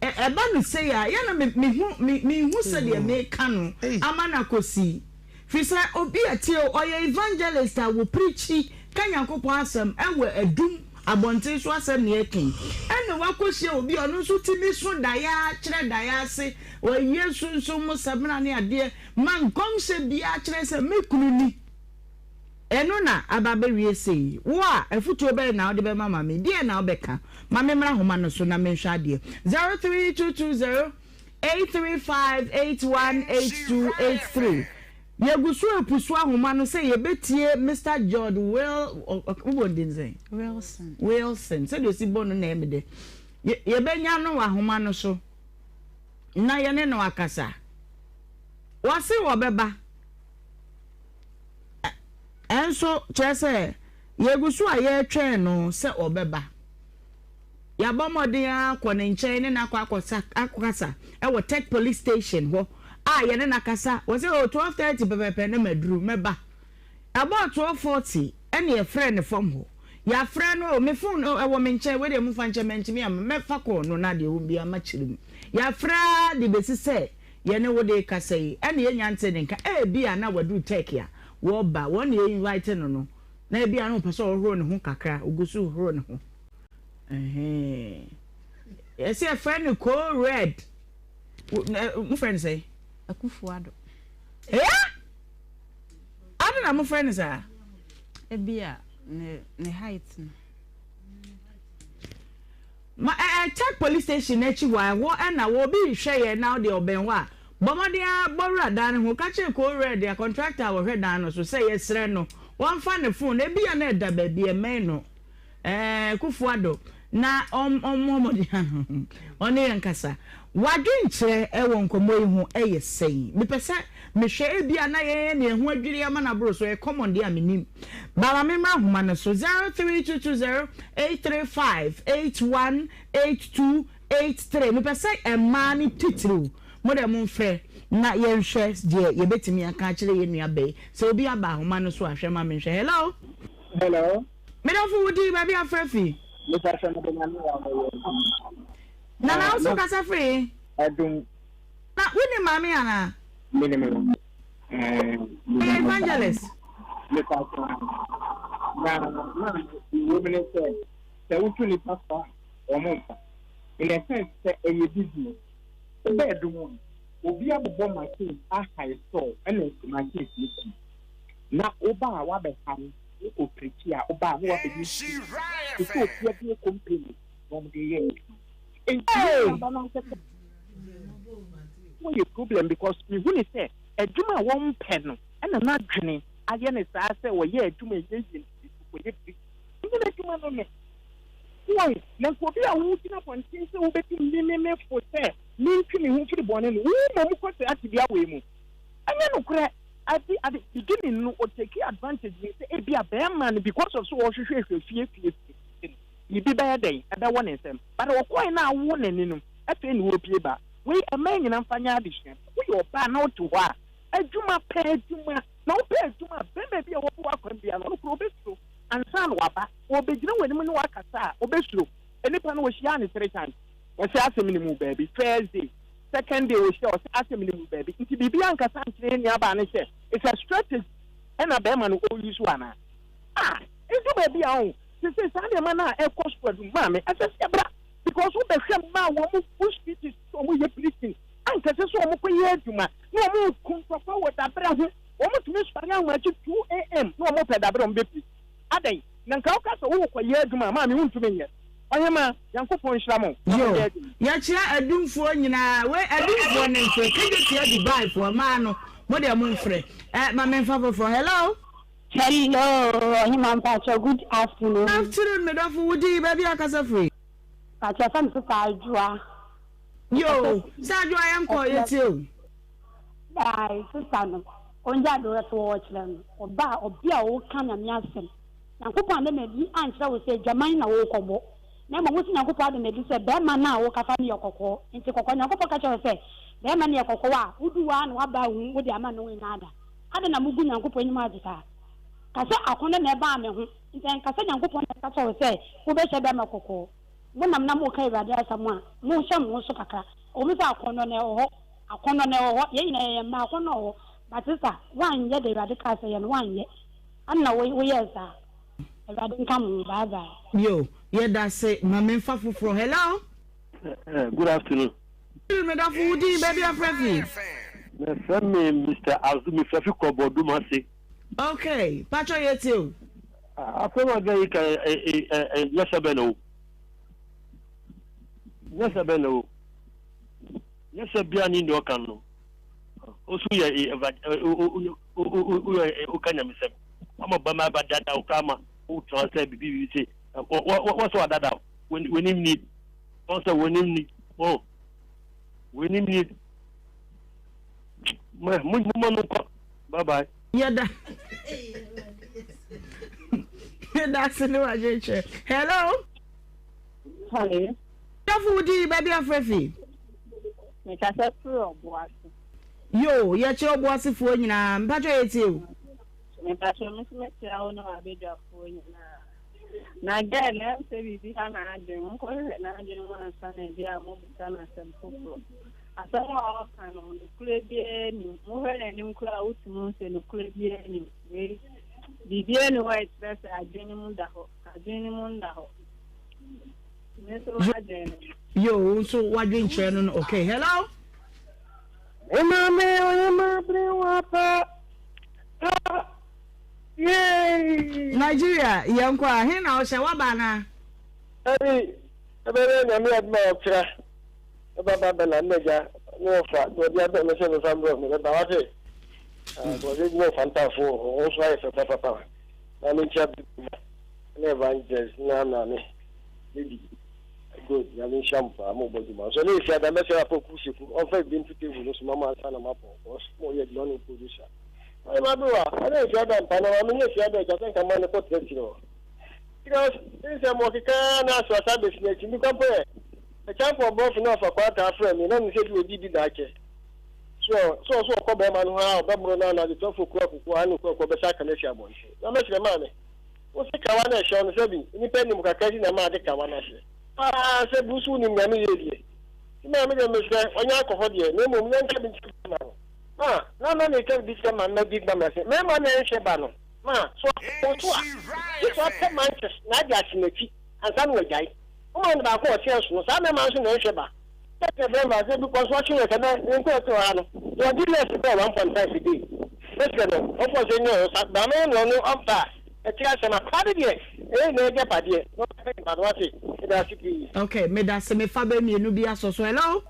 ɛba no sei a yɛ na me mehu me menhu sɛdeɛ meka no ama no akɔsi. Firi sɛ obi a tie o ɔyɛ evangelist a wɔ preachi ka Nyankopɔn asɛm ɛwɔ adum abɔnten so asɛm na yɛka yi ɛna wakɔhyia obi a ɔno nso tumi so daeɛ ara kyerɛ daeɛ ase ɔyɛ sunsum mu samina ne adeɛ ma nkɔmhyɛ biara kyerɛ sɛ me kunu ni ɛno na aba abɛwie sei wo a afutuo bɛn na wode bɛma ma me deɛ na wobɛka ma me mmra homa no so na menhwɛ adeɛ 03220 835 8182 83 Yɛgu so repusu ahoma no sɛ yɛbɛtie Mister George Wil, wobɔ ne din sɛn? Wilson. Wilson. Sɛdeɛ ɔsi bɔ no na ɛyɛ me dɛ. Yɛbɛnya no wɔ ahoma no so na yɛne no akasa. Wɔse wɔbɛba. Ɛnso kyerɛ sɛ yɛgu so a yɛretwɛn no sɛ ɔbɛba. Yɛabɔ mmɔden ara akɔ ne nkyɛn ne no akɔ akɔsa akɔkasa wɔ Tech Police Station hɔ a yɛne no akasa. Wɔse oh 12:30 pɛpɛɛpɛ na maduru, mɛba. Ɛbɔɔ 12:40 ɛna yɛfrɛɛ no fam hɔ. Yɛafrɛ no oh me phone oh ɛwɔ me nkyɛn, wei deɛ momfa nkyɛ mantumi amma, mɛfa call no na deɛ ɛwɔ mu biara makyerɛ mu. Yɛafrɛ ara de bɛsi sɛ yɛne wo de rekasa yi ɛna yɛnnya ntee ne nka. Ebia na waduru Turkey a wɔreba, wɔn na yɛ invite no no, na ebia na ɔpɛ sɛ ɔhoro ne ho kakra, ɔgu so rehoro ne ho. Yɛsɛ yɛfrɛ no ko red. Mofrɛ no sɛ? Akufo Addo. Ɛyɛ? Ade na mofrɛ no saa? Ebia ne ne height no. Ma ɛ ɛ check police station no akyi hɔ a, ɛhɔ na wɔ obi rehwɛ yɛn na wo deɛ ɔbɛn hɔ a, bɔ mmɔden ara bɔ wura dan no ho, ka kyerɛ Cole Red, a contractor a wɔhwɛ dan no so sɛ yɛsrɛ no wɔmfa ne phone, ebia na ɛda baabi ɛmmɛn no, ɛɛ Kuffo Addo, na ɔm ɔmmɔ mmɔden a ɔne yɛn nkasa. W'adwenkyerɛ wɔ nkɔmmɔ yi ho yɛ sɛn? Mepɛ sɛ mehwɛ, ebia na yɛn na yɛn ho adwiri ama no aboro so, ɛyɛ common deɛ a mennim. Ba ma memmra nhoma no so, 03220 835 8182 83. Mepɛ sɛ mmaa no titiriw, mo deɛ momfrɛ na yɛnhwɛ deɛ yɛbɛtumi aka akyerɛ yɛn nua bɛ yi. Sɛ obi aba ahoma no so a, hwɛ ma menhwɛ. Hello? Hello? Me dɔfo, wo din, baabi a frɛ fi? Mepa kyɛw, mede Nyame wɔ ama yɛ adwuma. Nana, wo nso kasa firi he? Adum. Na wonim maame anaa? Menim no. Ɛyɛ evangelist. Mepa kyɛw. Na na ɛwɔ mu ne sɛ, sɛ wotu nipa fa a, wɔn mfa. In a sense sɛ ɛyɛ business. Wobɛ adum a, obi abobɔ machines ahae store ɛna machines no si. Na woba a wabɛhae, wokɔ pirikyi a woba a na wabɛyɛ si. Te sɛ obi abue company na wɔde yɛ adwuma. Nti ne nuaba no ankasa wɔyɛ problem because mehu ne sɛ adwuma a wɔmpɛ no ɛna n'adwene ayɛ ne saa sɛ wɔyɛ adwuma ɛnyɛ yie nti kɔyɛ biribi. Ɛnyɛ n'adwuma no no. Wɔn na nka obi a wogyina abɔnten sɛ wobɛtu me fo sɛ mentwe me ho mfiri bɔne no, wo mmom kɔ saa tebea wei mu. Ɛnyɛ nokorɛ. Ade ade beginning no ɔtake advantage ne sɛ ebia bɛrima no because of sɛ ɔhwehwɛhwɛ fie fie fie no biribi bɛyɛ dɛn ɛbɛwɔ ne nsam but ɔkɔe na awo n'ani no afei na ɔrepie ba. Wei mmaa nyinaa mfa nyɛ adesua. Woyɛ ɔbaa na wote hɔ a adwuma pɛ adwuma na wopɛ adwuma a bɛrima bi a wɔbɔ w'akwan biara no ɔno koraa ɔbɛsuro ansa na waba. Ɔbɛgyina w'anim ne wakasa a ɔbɛsuro. Nnipa no wɔhyiaa no three times wɔsɛ asɛm no mu baabi first day second day wɔhyia ɔsɛ asɛm no mu baabi nti biribi ankasa ankyerɛ yɛn nuabaa no sɛ it's a strategy ɛna bɛrima no ɔyi so anaa ah ɛdu baabi a ɔho sese saa nneɛma no a ɛkɔ so adu maame ɛsɛ sɛ ɛbra because wobɛhwɛ mmaa a wɔn gu street sɛ wɔn yɛ preaching ankɛsɛ sɛ wɔn kɔ yɛ adwuma na wɔn ko ntɔkwa wɔ dabrɛ ho wɔn tumi sɔre ahomakye 2 am na wɔn pɛ dabrɛ wɔn bɛ preach adɛn na nka woka sɛ wokɔ yɛ adwuma a maame wontumi nyɛ. Ɔhemaa, Nyankopɔn nhyira mo na Yo, monyɛ adwuma. yɛkyea adumfoɔ nyinaa, wei adumfoɔ no mfrɛ, kegye tia Dubai foɔ, mmaa no, mo deɛ mo mfrɛ, eh, ma menfa foforɔ, hello. Hello, Ɔhemaa mpakyɛw good afternoon. Afternoon me dɔfo, wo din, baabi a kasa firi. Mpakyɛw fɛ me sista Adwoa. Yo, sɛ Adwoa yɛnkɔ, yɛtie o. Bye, sista no, ɔngya ade ɔsɛ ɔkyerɛ no, ɔba a, ɔbea a ɔka Nyame asɛm. Nyankopɔn anna no adi ankyerɛ wo sɛ adwaman na worekɔbɔ, na mmom wose Nyankopɔn ada no adi sɛ barima no a worekasa no yɛ kɔkɔɔ. Enti kɔkɔɔ, Nyankopɔn ka kyerɛ wo sɛ barima no yɛ kɔkɔɔ a, wodu hɔ ara na waba ahu wo de ama no nnaada. Adɛn na mugu Nyankopɔn anim ase saa? Ka sɛ, Akɔnnɔ na ɛbaa me ho. Enti ɛnka sɛ Nyankopɔn na ɛka kyerɛ wo sɛ wobɛhyɛ barima kɔkɔɔ. Monam na moreka Awurade asɛm a, monhyɛ mo ho so kakra. Ɛwɔ mu sɛ akɔnnɔ no ɛwɔ hɔ, akɔnnɔ no ɛwɔ hɔ, yɛn nyinaa yɛyɛ mmaa, akɔnnɔ wɔ hɔ, but sister, woanyɛ deɛ Awurade kaa sɛ yɛ no, woanyɛ. Ana wo woyɛɛ saa? Awurade nka mo ho bye bye. Yo, yɛdase, ma menfa foforɔ, hello. Eh, good afternoon. Me dɔfo wo din baabi afrɛ fi. Mefrɛ me Mr. Azu mefrɛ fi Krɔbɔ Dumase. Okay, patro yɛ tie o. Asɛm a gɛ yi ka nyɛ sɛ bɛ na o. Nyɛ sɛ bɛ na o. Nyɛ sɛ bia ni deɛ ɔka no. Osu yɛ woyɛ woka nyamesɛm ama ba ma ba dada wo koraa ma wotena sɛ biribi biribi se wɔ sɛ wadada w'anim ni wɔn sɛ w'anim ni o w'anim ni mo mo mo no nkɔ bye bye. Yɛda yɛda ase ne wadwenkyerɛ. Hello. Hello. Dɔfo wo din baabi afrɛ fi. Mekasa firi Ɔboase. Yoo yɛkyerɛ ɔboasefoɔ nyinaa mpakyɛ yɛtie o. Mepakyɛ me nso mɛkyerɛ wo ne w'abadwafoɔ nyinaa. Na girl no ɛm sɛ biribi ha n'adwene monkɔhwehwɛ n'adwene mu ansa na ebi a mobisa no asɛm foforɔ. Asɛm a ɔreka no nokorɛ biara nnim. Mohwɛ n'anim koraa a wotumi hu sɛ nokorɛ biara nnim. Wei biribiara nni hɔ a ɛkyerɛ sɛ adwene mu da hɔ. Adwene mu nda hɔ. Me nso m'adwene no. Yoo wo nso w'adwenkyerɛ no no okay hello. Me maame ɔyɛ m'aberewa pa pa. Yay! Nigeria yɛnkɔ a, he na wohyɛ? Woaba anaa? Dabi, ɛbɛyɛ Nyame adom a ɔkyena mɛba ba bɛla ne agya ne wɔfa deɛ ɔde abrɛ me sɛ memfa mbrɛ wo mebɛba wate Ah, ɔde ne wɔfa ntaafo wɔ hɔ wɔn nso ayɛ fɛ papapa na menkyia bi ne evangelist na maame lady Good, Nyame nhyira mo paa, mo bɔ dwuma. So ne efi ada mɛsrɛ Papa Okuseku ɔmfa ebi nto table no so ma mo ansa na moapɔn cos mo yɛ adwuma no producer. Ɔyɛ m'aberewa, ɛne efi ada mpa na maame nyɛ efi ada agya sɛ nka ma no kɔ tena akyire hɔ. Because nsɛm ɔkeka na aso asa besi n'akyi bi kwa mpo yɛ ɛkyampɔn ɔbrɔfo na ɔfa kwan taa frɛ me na nim sɛ bi ɔdi bi na akyɛ. So so ɔso ɔkɔ bɛrima no hɔ a ɔbɛboro no anadwo tɔfo kura kuku ano kura kɔ bɛsa aka no asi abɔnten. Na mɛsrɛ maame. Wo se kawa no ɛhyɛ wo no sɛbi nnipa nim kakra nti na ɛma ade kawa no ahyɛ paa sɛ bu so wonim Nyame yie deɛ nti maame deɛ mesrɛ ɔnyɛ akɔ hɔ deɛ na mmom yɛnka bi nkyerɛ bɛɛma no ma na na meka bibi kyerɛ ma mma big mama se mɛɛma na ɛnhwɛ ba no ma so ɔwo so a gye sɛ ɔpɛ manches na ade ahye nakyi ansa na wagyae woma no baako a ɔte ɛnsono saa mɛɛma nso na ɛnhwɛ ba Sɛ bɛrima sɛ bi kɔ so ɔtwe yɛ sɛ bɛ ne nkɔ ɛte hɔ ano na ɔde nurse bɛɛ 1.5 a day mɛsrɛ no ɔfɔ sɛ nyɛ ɔsa maame no na ɔno ɔmpa a ɛkyerɛ asɛm akora no deɛ ɛyɛ nyinaa agyapadeɛ na ɔpɛ ne ba no ase meda ase pii. Ok medase mefa bɛ mienu bi asɔ so hello.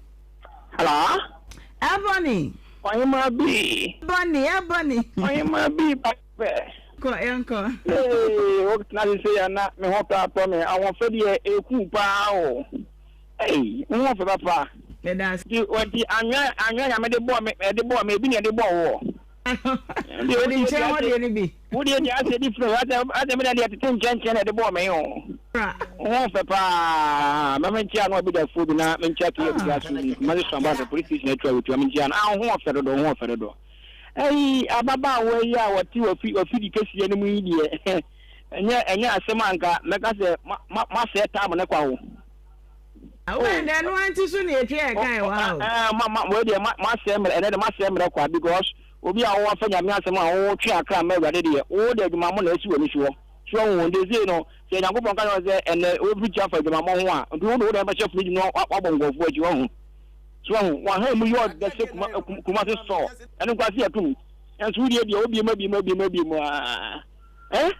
Hello. Ebony. Ɔhemaa bi. Ebony Ebony. Ɔhemaa bi ba pɛ. Kɔ yɛnkɔ. Ee wo tena ase sei a na me ho pɛ atɔ me ahoɔfɛ deɛ ɛku paa o. Ei, wo ho fɛ papa. Meda ase. Nti wɔnti anwea anwea nyame de bɔɔ me ɛde bɔɔ me ebi na ɛde bɔɔ woɔ. Ɔde nkyɛn hɔ deɛ no bi. Wo deɛ deɛ asɛ di funu asɛ asɛ me deɛ tete nkyɛn nkyɛn na ɛde bɔɔ me o. Wo ho fɛ paa mɛmɛ nkyɛn ano abidafoɔ bi na menkyɛ kee abida so bi kuma se sɔn ba police station atwa wotua menkyɛ ano ah wo ho fɛ dodo wo ho fɛ dodo. Ɛyi ababaawa yi a wɔte wafi wafidi kɛseɛ no mu yi deɛ ɛnyɛ ɛnyɛ asɛm anka mɛka sɛ ma ma masɛɛ taabo ne kwa o. Wɛn dɛ no anti so na yɛtwa yɛ kan wɔ ha o. Ɛɛ ma ma wei deɛ ma ma sɛ mmerɛ ɛnɛ de ma sɛ mmerɛ kwa because obi a wɔwɔ afɛ nyame asɛm a wɔwɔ twe akra mma awurade deɛ wo de adwumamɔ na esi w'ani soɔ so ahu wɔn de sei no sɛ nyankopɔn ka kyerɛ sɛ ɛnɛ wɔfiri kyi afa adwumamɔ ho a nti wo de wo de bɛhyɛ fridge no wabɔ nkurɔfoɔ akyi wahu so ahu wɔn ha mu yɛ ɔdɛ sɛ kuma kuma se sɔ ɛno nkwasi atum ɛnso wo deɛ deɛ wobie mu abie mu abie mu abie mu aa Eh?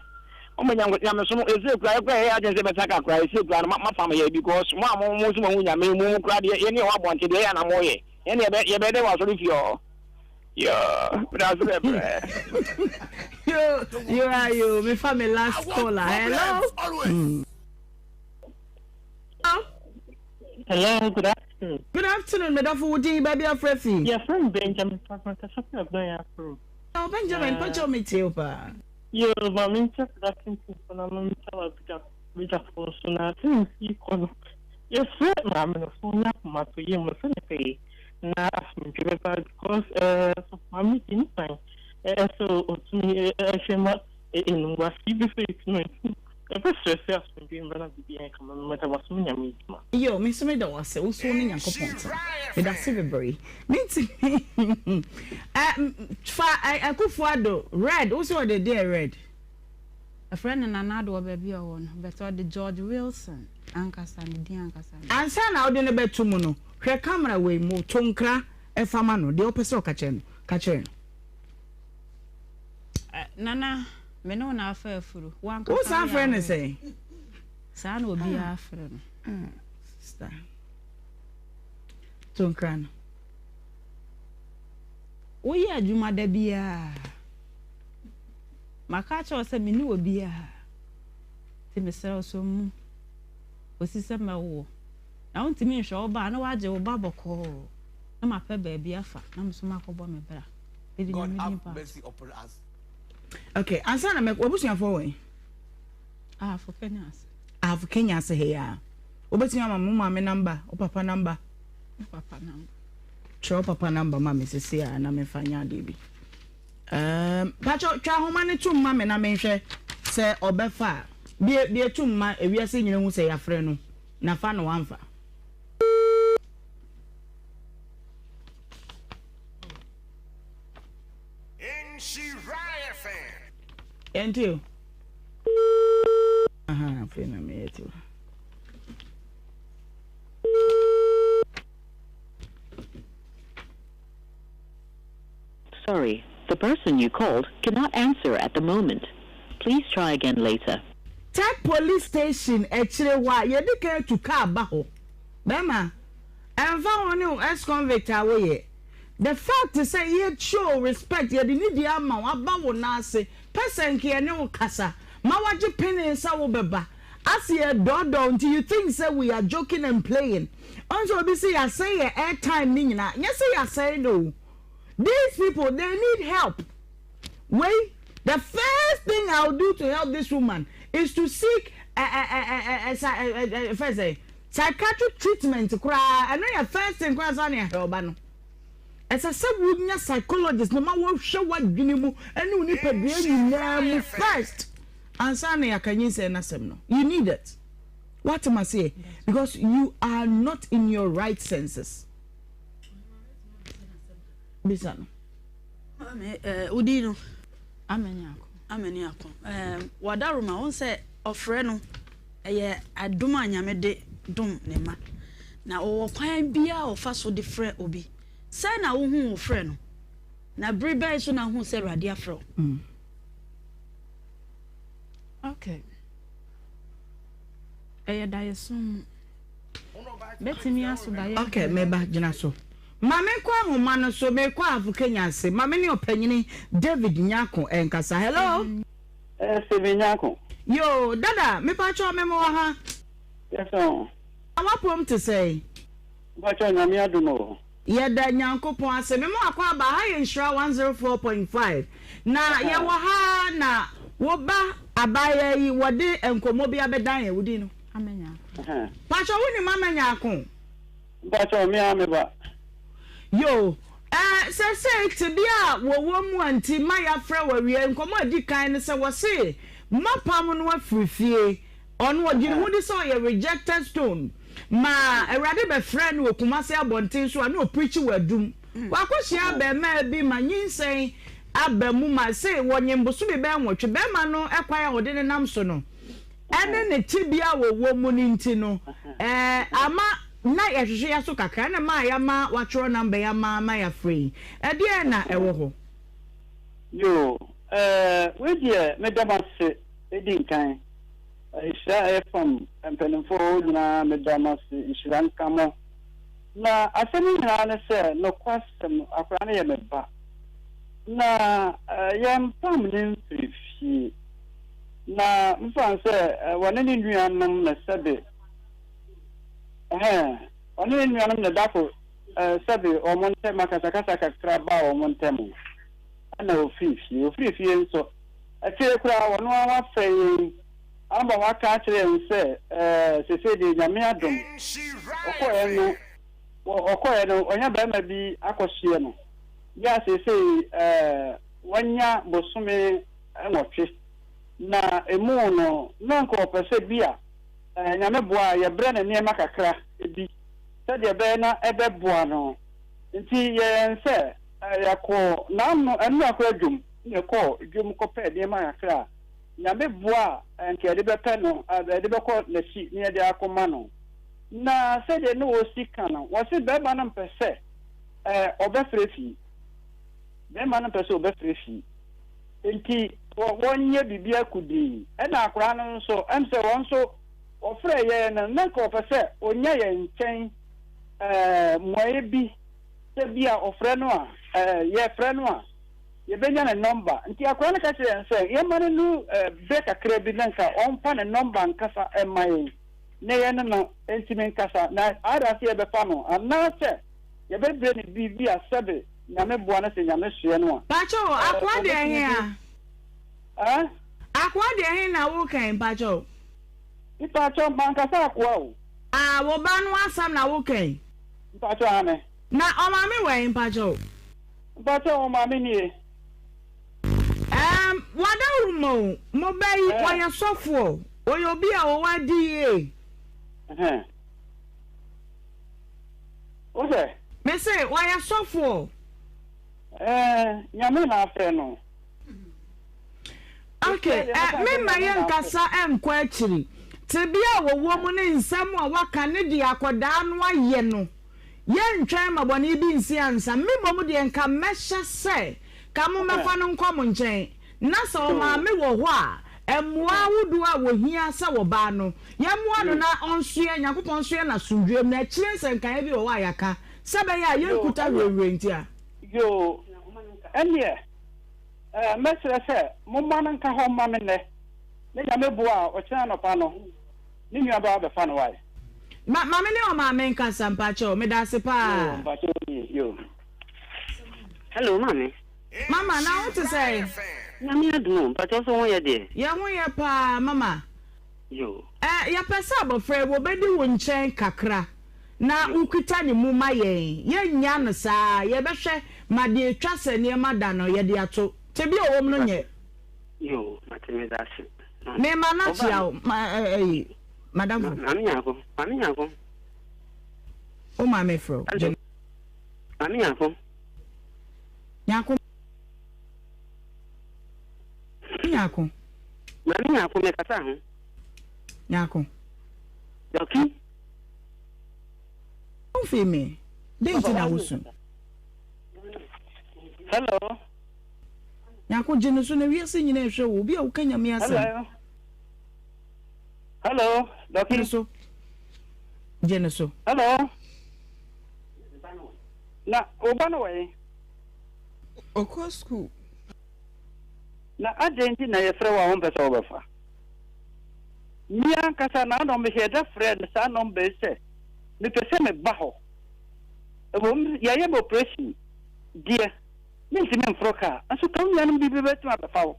Ɔmo nya nyamesom ese kura yɛ kura yɛ adwene sɛ bɛsa kakra ese kura no ma fam yɛ because mo a mo mo so mo ho nyame mu mo kura deɛ yɛ ne ɛwɔ abɔnten deɛ yɛ na mo yɛ yɛ ne yɛbɛ yɛbɛ dɛ wɔ asɔre fie hɔ yoo meda ase bebree. Yo yo ayo me fa me last caller hello. Hello, good afternoon. Good afternoon, medafo wo din baabi afrɛ fi. Yɛfrɛ me Benjamin Papa kasa fi Ɔdɔn Afro. Oh Benjamin mpakyɛw me tie wo paa. Yoo ma me nkyɛ seda tenten so na me nkyɛ w'abadwa badwafoɔ nso na sɛnea ɛsi rekɔ no yɛsrɛ maame no sɛ ɔnyɛ akomatɔyam no sɛnea ɛbɛyɛ na asomdwoe bɛba because eh sɔfo maame deɛ ne kwan ɛsɛ ɔtumi ɛhwɛ ma animguaseɛ bi bɛfiri ti no nti Yɛbɛsrɛ sɛ asomdwoe mbra na biribiara nyɛ kama. Meda wo ase me Nyame edwuma. Yoo me nso meda wo ase wo nso wo ne Nyankopɔn tena medase bebree mentumi eh fa Akufo Addo red wo se ɔde deɛ red. Yɛfrɛ no Nana Addo wɔ baabi a ɔwɔ no but ɔde George Wilson ankasa ne din ankasa no. Ansa na wode no bɛto mu no hwɛ camera wei mu to nkra fa ma no deɛ wopɛ sɛ ɔka kyerɛ no ka kyerɛ no. Nana, me ne wo na afa afuru. Wo ankasa Wo san woyɛ frɛ no aware. sɛn? Saa na obiara frɛ no. Ah, sister. To nkra no. Woyɛ adwuma da biara. Maka akyerɛ wo sɛ me ne obiara. Nti mesrɛ wo sɔ mu kɔsi sɛ mɛwo wo. Na wontumi nhwɛ wo ba a na woagye wo ba bɔkɔɔ na mapɛ baabi afa na me nso makɔbɔ me bra. God have mercy upon us. Okay, ansa na mɛ wabusuafoɔ wɔ yi. Ahafo Kenya ase. Ahafo Kenya ase he ya. Wobɛtumi ama mo maame namba, wo papa namba. Wo papa namba. Kyerɛ wo papa namba ma me sese a na mefa nyɛ adeɛ bi. Um, Pacho, twa ahoma no tom ma me na menhwɛ sɛ ɔbɛfa a. Bie, bie tom ma ewiase nyina hu sɛ yɛafrɛ no na fa no wamfa. Yɛnte o. Aha, afei na meyɛ te o. Sorry, the person you called cannot answer at the moment. Please try again later. Tech police station akyire hɔ a yɛdi kan tu car ba hɔ. Bɛrima, ɛmfa ho ne wo ex convict a woyɛ, the fact sɛ yɛ show respect, yɛde nidie ama wo, aba wo nan ase, pɛ sɛ nka yɛne wo kasa, ma wagye penee sɛ wobɛba, ase yɛdɔɔdɔɔ wo nti you think sɛ we are joking and playing. Ɔhu sɛ obi se yɛasɛe yɛ airtime no nyinaa, nyɛ sɛ yɛasɛe no o, these people they need help. Wei, the first thing I will do to help this woman is to seek ɛ ɛ ɛ ɛ ɛ ɛ ɛ fɛ sɛ psychiatric treatment koraa, ɛno yɛ first thing koraa ansa na yɛahwɛ ɔba no. Ɛsɛ sɛ wonya psychologist no ma wɔhwɛ w'adwene mu ne wo nipadua nyinaa mu first ansa na yɛaka nyinsɛn no asɛm no. You need it. Woate m'aseɛ? Because you are not in your right senses. Bisa no. Maame, eh, wo din no? Amani Ako. Amani Ako. Eh, wadaroma, wo sɛ ɔfrɛ no ɛyɛ adom a Nyame de dom ne ma. Na ɔwɔ kwan biara a ɔfa so de frɛ obi. Sɛn na wohu wo frɛ no? Na bere bɛn so na wohu sɛ Awurade afrɛ wo? Mm. Okay. Ɛyɛ daeɛso mu. Bɛtumi aso daeɛ. Okay, meba gyina so. Ma menkɔ ahoma no so, merekɔ Ahafo Kenya ase. Ma me ne Ɔpanyini David Nyarko nkasa. Hello? Eh, Stephen Nyarko. Yoo, Dada, mepakyɛw me mewɔ ha. Yes o. Na w'apɔm te sɛn? Mepakyɛw, Nyame adom o. Yɛda Nyankopɔn ase. Me ma wakɔ aba, ha yɛ Nhyira 104.5. Na yɛwɔ ha na wo ba abaayaa yi wɔde nkɔmmɔ bi abɛdan yɛn. Wo din no? Ama Nyarko. Pakyɛw, wonim Ama Nyarko? Mpakyɛw, me ara me ba. Yoo, eh, sɛsɛi tebea a wɔwɔ mu a nti ma yɛafrɛ wo awia yi, nkɔmmɔ a ɛdi kan ne sɛ wɔse moapam no afiri fie, ɔno ɔgye ne ho di sɛ ɔyɛ rejected stone, ma Awurade bɛfrɛɛ no wɔ Kumasi abɔnten so a na ɔpreachi wɔ Adum, wakɔhyia abarimaa bi ma nyinsɛn aba mu ma sei wɔnyem bosome bɛyɛ nwɔtwe, barima no kwan a ɔde no nam so no, ɛne ne tebea a wɔwɔ mu no nti no, ama na yɛhwehwɛ yɛn aso kakra na ɛmaa yɛama wɔatwerɛ number yi ama ama yɛafrɛ yi. Ɛdeɛn na ɛwɔ hɔ? Yoo, eh, wei deɛ meda mo ase ɛdi nkan. Nhyira FM mpanimfoɔ nyinaa meda mo ase, nhyira nka mo. Na asɛm no nyinaa ne sɛ, nokwasɛm, akwadaa no yɛ me ba. Na yɛmpam no mfiri fie. Na mefa no sɛ wɔne ne nuanom na sɛbe, ɛhɛn, ɔne ne nuanom na da ko sɛbe wɔn ntam akasakasa kakra baa wɔn ntam, ɛna ofiri fie. Ofiri fie nso, akyire koraa wɔn ara wafrɛ yɛn ama waka akyerɛ yɛn sɛ ɛɛ sese deɛ Nyame adom, ɔkɔɛ no, ɔkɔɛ no, ɔnya barima bi akɔsoɛ no, yɛ a sese ɛɛ wanya bosome nwɔtwe, na emu no, na anka ɔpɛ sɛ bi a Nyame boa a yɛbrɛ no nneɛma kakra bi sɛdeɛ ɛbɛyɛ na ɛbɛboa no. Nti yɛyɛn sɛ yɛkɔɔ n'ano ɛnora koraa dwom, na yɛkɔɔ dwom kɔpɛɛ nneɛma kakra a Nyame boa a anka yɛde bɛpɛ no, yɛde bɛkɔ n'akyi na yɛde akɔma no. Na sɛdeɛ na ɔsi ka no, wɔse bɛrima no mpɛ sɛ ɔbɛfrɛ fie. Bɛrima no mpɛ sɛ ɔbɛfrɛ fie. Nti wɔnyɛ biribi akodii. Ɛna akwadaa no nso, ɛm sɛ wɔn nso wɔfrɛɛ yɛn no, na nka wɔpɛ sɛ ɔnya yɛn nkyɛn ɛɛ mmuaeɛ bi, sɛ bi a ɔfrɛ no a, ɛɛ yɛfrɛ no a, yɛbɛnya ne nɔmba. Nti akwadaa no ka kyerɛɛ yɛn sɛ yɛmma no nnu ɛɛ berɛ kakra bi na nka ɔmfa ne nɔmba ankasa mma yɛn na yɛne no ntumi nkasa, na either sɛ yɛbɛfa no anaasɛ yɛbɛbrɛ no biribi a sɛbe Nyame boa no sɛ Nyame soɛ no a. Pakyɛw akoa deɛ ɔbɛtumi he de a? Eh? Akoa deɛ he na wo ka yi mpakyɛw? Mpakyɛw mankasa akoa o. Ah wo ba no asɛm na wo ka yi? Mpakyɛw aane. Na ɔmaame wɔ he mpakyɛw? Mpakyɛw ɔmaame nie. Ɛɛm wadawuruma o, mo ba yi Eh. ɔyɛ sɔfoɔ, ɔyɛ obi a ɔwɔ ade yie. Ɛhɛn. Wo sɛ? Me se ɔyɛ sɔfoɔ. Ɛɛ Nyame na afrɛ no. Ok, ɛ me mma yɛ nkasa nkɔ akyiri. Tebea a wɔwɔ mu ne nsɛm a waka ne deɛ akɔdaa no ayɛ no, yɛntwɛn ma bɔne bi nsi ansa. Me mmom deɛ nka mɛhyɛ sɛ ka mo mmɛfa no nkɔ mo nkyɛn. Na sɛ ɔmaame wɔ hɔ a, Mmoa ahodoɔ a wɔhia sɛ wɔbaa no, yɛmmoa no na ɔnsoɛ, Nyankopɔn nsoɛ no asomdwoeɛ mu, na akyire nsɛnkaeɛ bi wɔ hɔ a yɛaka, sɛ ɛbɛyɛ a Yoo, yɛnkuta ɛneɛ, werɛwerɛ nti a. yoo, ɛneɛ, ɛɛ, mɛsrɛ sɛ momma no nka hɔ mma me nnɛ, na Nyame boa a, ɔkyena anɔpa no, ne nuabaa bɛfa no, wae? Ma, ma me ne ɔmaame nkasa, mpakyɛw, medaase Yoo, paa. mpakyɛw nie, yoo. Hello maame. Mama, na wo te sɛn? Nyame adom o, mpakyɛw so ho yɛ deɛ? Yɛn ho yɛ paa mama. Yoo. Eh, yɛpɛ sɛ abɔfra yi wɔbɛdi wo nkyɛn kakra na wokita ne mu ma yɛn. Yɛnnya no saa, yɛbɛhwɛ ma deɛ ɛtwa sɛ nneɛma da no yɛde ato. Tebea a ɔwɔ mu no nyɛ. Yoo, mate meda ase. Mema no akyea wo, ma, eh, eh, madamfo. Maame Nyarko, Maame Nyarko. Wo maame frɛ wo. Hello. Maame Nyarko. Nyarko. Nyarko. Maame Nyarko, mekasa ho. Nyarko. Dɔki. Womfii me. Dɛn nti na wosu? Hello. Nyarko, gye no so na wiase nyinaa ɛhwɛ wo. Obi a woka Nyame asɛm. Hello. Hello, Dɔki. Gye no so. Gye no so. Hello. Na wo ba no wɔ he? Ɔkɔ sukuu. Na adɛn nti na yɛfrɛ wo a wompɛ sɛ wobɛfa? Me ankasa naano mehyɛɛ da frɛɛ no saa nɔmba yi sɛ mepɛ sɛ meba hɔ. Ɛwom, yɛayɛ me oprehyɛn deɛ, mentumi mforo kaa, nso ka wo nuanom bi bɛtumi abɛfa wo.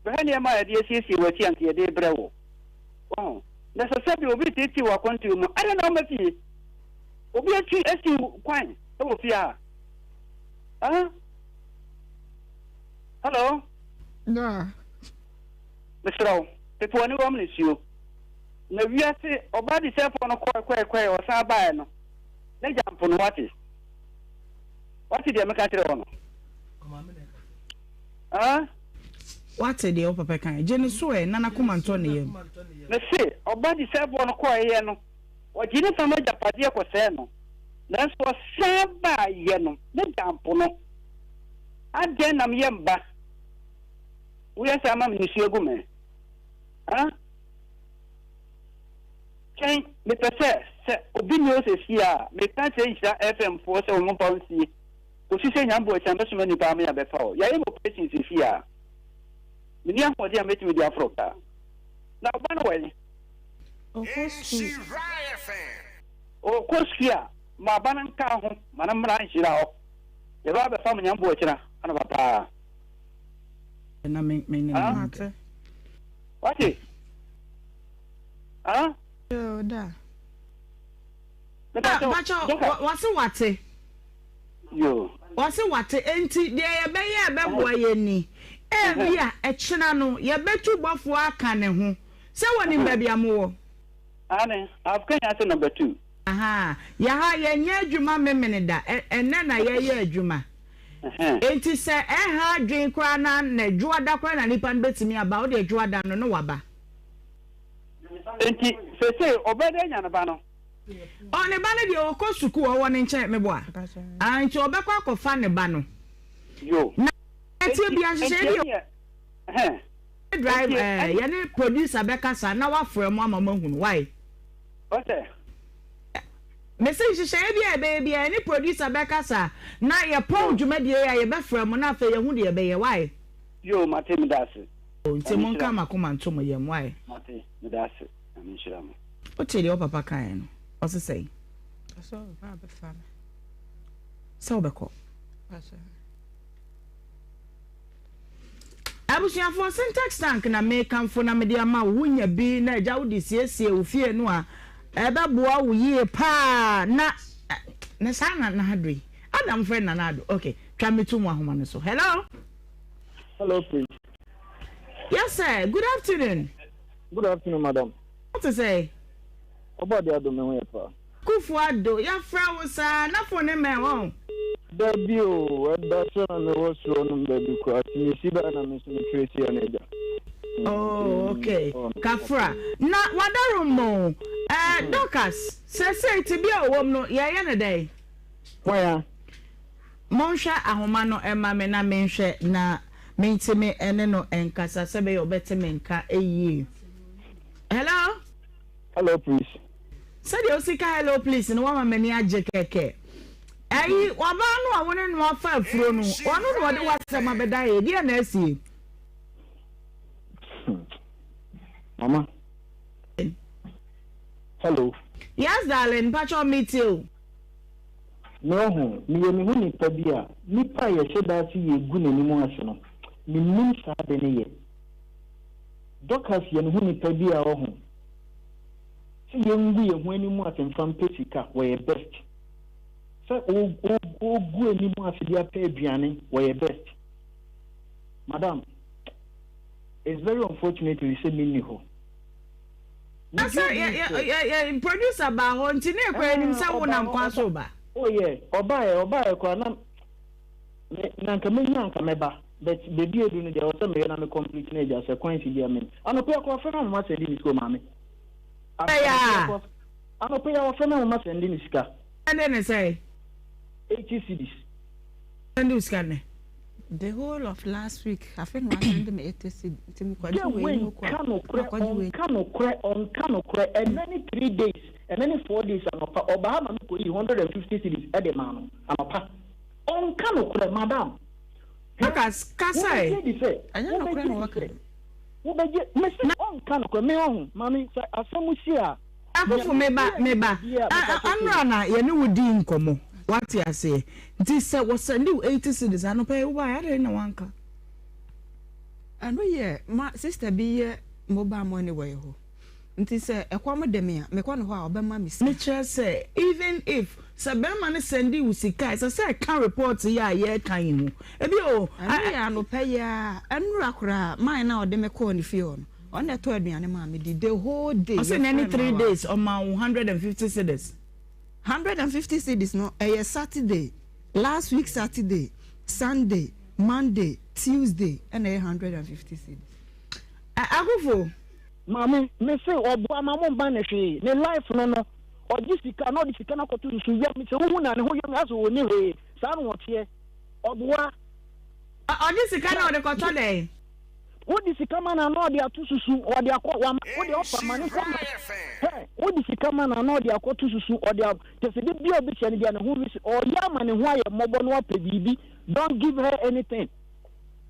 Bɛhwɛ nneɛma a yɛde asiesie w'akyi anka yɛde rebrɛ wo. Wahu? Na sɛ sɛbe obi reteetee wo akwantuo mu a, adɛn na womma fie? Obi atwi asi wo kwan wɔ fie ha. Ah? Hello? Yeah. Mesrɛ wo, pepe w'aniwa mu nisuo. Na wiase ɔbaa disɛfoɔ no kɔe kɔe kɔe ɔsan baeɛ no, n'agya mpo no wate. Wate deɛ meka kyerɛ wo no? Ah? Wate deɛ wo papa kae? Gye no so ɛ, na n'akoma ntɔ ne yam. Mese ɔbaa disɛfoɔ no kɔeɛ no, Ɔgyee ne fam agyapadeɛ kɔsɛee no, nanso ɔsan baeɛ no, n'agya ampo no. Adɛn na meyɛ mba? Woyɛ saa ma me nisuo gu me. Ha? Twɛn, mepɛ sɛ, sɛ obi nni hɔ seesei a, meka akyerɛ Nhyira FM foɔ sɛ wɔn mfa wo nsie. Kɔsi sɛ Nyame boa akyi a, mɛsoma nnipa ama yɛabɛfa wo. Yɛayɛ me operation seesei a. Menni ahoɔden a mɛtumi de aforo kaa. Na wo ba no wɔ he? Ɔkɔ sukuu. Ɔkɔ sukuu a, ma aba no nka ho ma no mmra nhyira hɔ. Yɛbɛba abɛfa mo nyamboa kyena anɔpa paa. Na me me ne no nante. Wate? Ah? Yoo da. Bakyɛ wɔse wate. Yoo. Wɔse wate enti deɛ yɛbɛyɛ a ɛbɛboa yɛn ni. Ebia ɛkyena no yɛbɛtu bɔfoɔ aka ne ho. Sɛ wɔnim baabi a mowɔ. Aane, I've Kenya ase number 2. Ahaa, yɛha yɛnyɛ adwuma Memeneda, ɛ, ɛnnɛ na yɛyɛ adwuma. Enti sɛ ɛha adwene koraa na na Dwoada koraa na nipa no bɛtumi aba, wo deɛ Dwoada no na waba. Enti seesei ɔbɛyɛ dɛn anya ne ba no? Ɔ, ne ba no deɛ ɔkɔ sukuu, ɔwɔ ne nkyɛn, meboa? Ah, nti ɔbɛkɔ akɔfa ne ba no. Yo. Na ɛteɛ bia nhyehyɛeɛ bi a. Drive eh, yɛne producer bɛkasa na wafrɛ mo ama moahunu why? Ɔsɛ. Mese nhyehyɛeɛ bi a yɛbɛyɛ biara yɛne producer bɛkasa na yɛpɔn dwumadie yi a yɛbɛfrɛ mo na afei yɛahu deɛ yɛbɛyɛ why? Yoo mate meda ase. Nti monka makoma nto mo yam why? Mate meda ase Nyame nhyira mo. Wote deɛ wo papa kaeɛ no ɔse sɛn? Ɔsɛ ɔbɛba abɛfa me. Sɛ wobɛkɔ? Abusuafoɔ, Syntax tank na mekamfo na mede ama wo, wonya bi na agya wode siesie wo fie no a, ɛbɛboa wo yie paa na na saa na na ado yi Adam frɛ Nana Ado ok twa me to mu ahoma no so hello. Hello please. Yes sir, good afternoon. Good afternoon madam. Wote sɛ? Ɔbɔ ade adom me ho yɛ paa. Kuffo Addo, yɛafrɛ wo saa na phone no mmɛn wɔn. Dabi o, ɛda sɛ na mewɔ soro nom baabi koraa, nti mesi bae na me nso me trace yɛ no agya. Oh, okay. Kafra. Na wadarom o. Eh, Dorcas, sɛsɛi tebea a ɔwɔ mu no, yɛyɛ no dɛn? Hwan a? Monhwɛ ahoma no mma me na menhwɛ na. Mentumi ne no nkasa sɛ ɛbɛyɛ ɔbɛte me nka yie. Hello? Hello please. Sɛdeɛ wosi ka hello please no woama m'ani agye kɛkɛ. Ayi, ɔbaa no a wo ne no afa afuro no, ɔno na ɔde w'asɛm abɛda yɛ, deɛ na asie? Mama. Hello. Yes darling, mpakyɛw metie o. Me ɔho, meyɛ me ho nipa bi a, nipa a yɛhyɛ da ase yɛ gu n'anim ase no, mennim saa ade no yɛ. Dorcas yɛ ne ho nipa bi a ɔho, sɛ yɛngu yɛn ho anim ase mfa mpɛ sika, wɔyɛ best. Sɛ ɔgu anim ase de apɛ aduane, wɔyɛ best. Madam, it's very unfortunately sɛ menni hɔ. Na sɛ yɛ yɛ yɛ producer baa hɔ nti ne ekura anim sɛ wo nam kwan so ba. Oh yeah, ɔbaeɛ ɔbaeɛ koraa na me na nka menya nka mɛba but baabi edu no deɛ ɛwɔ sɛ meyɛ na me complete na agya sɛ kwan si bi amen. Anɔpa yi akɔ afrɛ me amoma sɛnde ne sika o maame. Ɛyɛ Anɔpa yi a wɔfrɛ me amoma sɛnde ne sika. Sɛnde ne sɛn? 80 cedis. Sɛnde wo sika nnɛ. The whole of last week afe na wasɛnde me 80 cedi nti mekɔgye Girl wei wei no kɔ a nka nokorɛ makɔgye wei. ɔnka nokorɛ ɔnka nokorɛ ɛnɛ ne three days ɛnɛ ne four days anɔpa ɔbaa ha ma me kɔyii 150 cedis ɛde maa no anɔpa ɔnka nokorɛ madam hwɛ Dorcas, kasa ɛ. wobɛgye adi sɛ Ɛnyɛ nokorɛ wobɛgye na adi wɔka sɛ no. wobɛgye mese ɔnka nokorɛ me ɔho maame sɛ asɛm si a Akufo me ba me ba anora na yɛne wo dii nkɔmmɔ wate aseɛ nti sɛ wɔ sɛnde wo 80 cedis anɔpa yi wobaeɛ adɛn na wanka. Ɛno yɛ ma sister bi yɛ mobile money wɔ yɛ hɔ nti sɛ ɛkɔm de me a mekɔ ne hɔ a ɔbɛma me sika. Mekyerɛ sɛ even if sɛ bɛrima no sɛnde wo sika a ɛsɛ sɛ ɛka report yi a yɛreka yi ho ebi o. Ɛno yɛ anɔpa yi ara ɛnora koraa man no a ɔde me kɔɔ ne fie hɔ no Ɔno na ɛtɔ aduane maa me di the whole day. Ɔsɛ nɛ ne 3 days ɔma wo 150 cedis. 150 cedis no ɛyɛ Saturday, last week Saturday, Sunday, Monday, Tuesday ɛna ɛyɛ 150 cedis. Ɛ Akufo. Maame me se ɔboa ma mo mma no hwee ne life no no ɔgye sika na ɔde sika no akɔto susu yam sɛ wohu na ne ho yam asɛ ɔnni hwee saa na ɔteɛ ɔboa. Ɔgye sika na ɔde kɔtɔ dɛn? Wode sika ma no a na ɔde ato susu, ɔde akɔ wama wode ɔfa ma ne kɔ ma hɛ wode sika ma no a na ɔde akɔto susu, ɔde a kyɛ sɛ de bia ɔbɛhyia no bia ne ho wisi ɔyɛ ama ne ho ayɛ mmɔbɔ na wapɛ biribi don't give her anything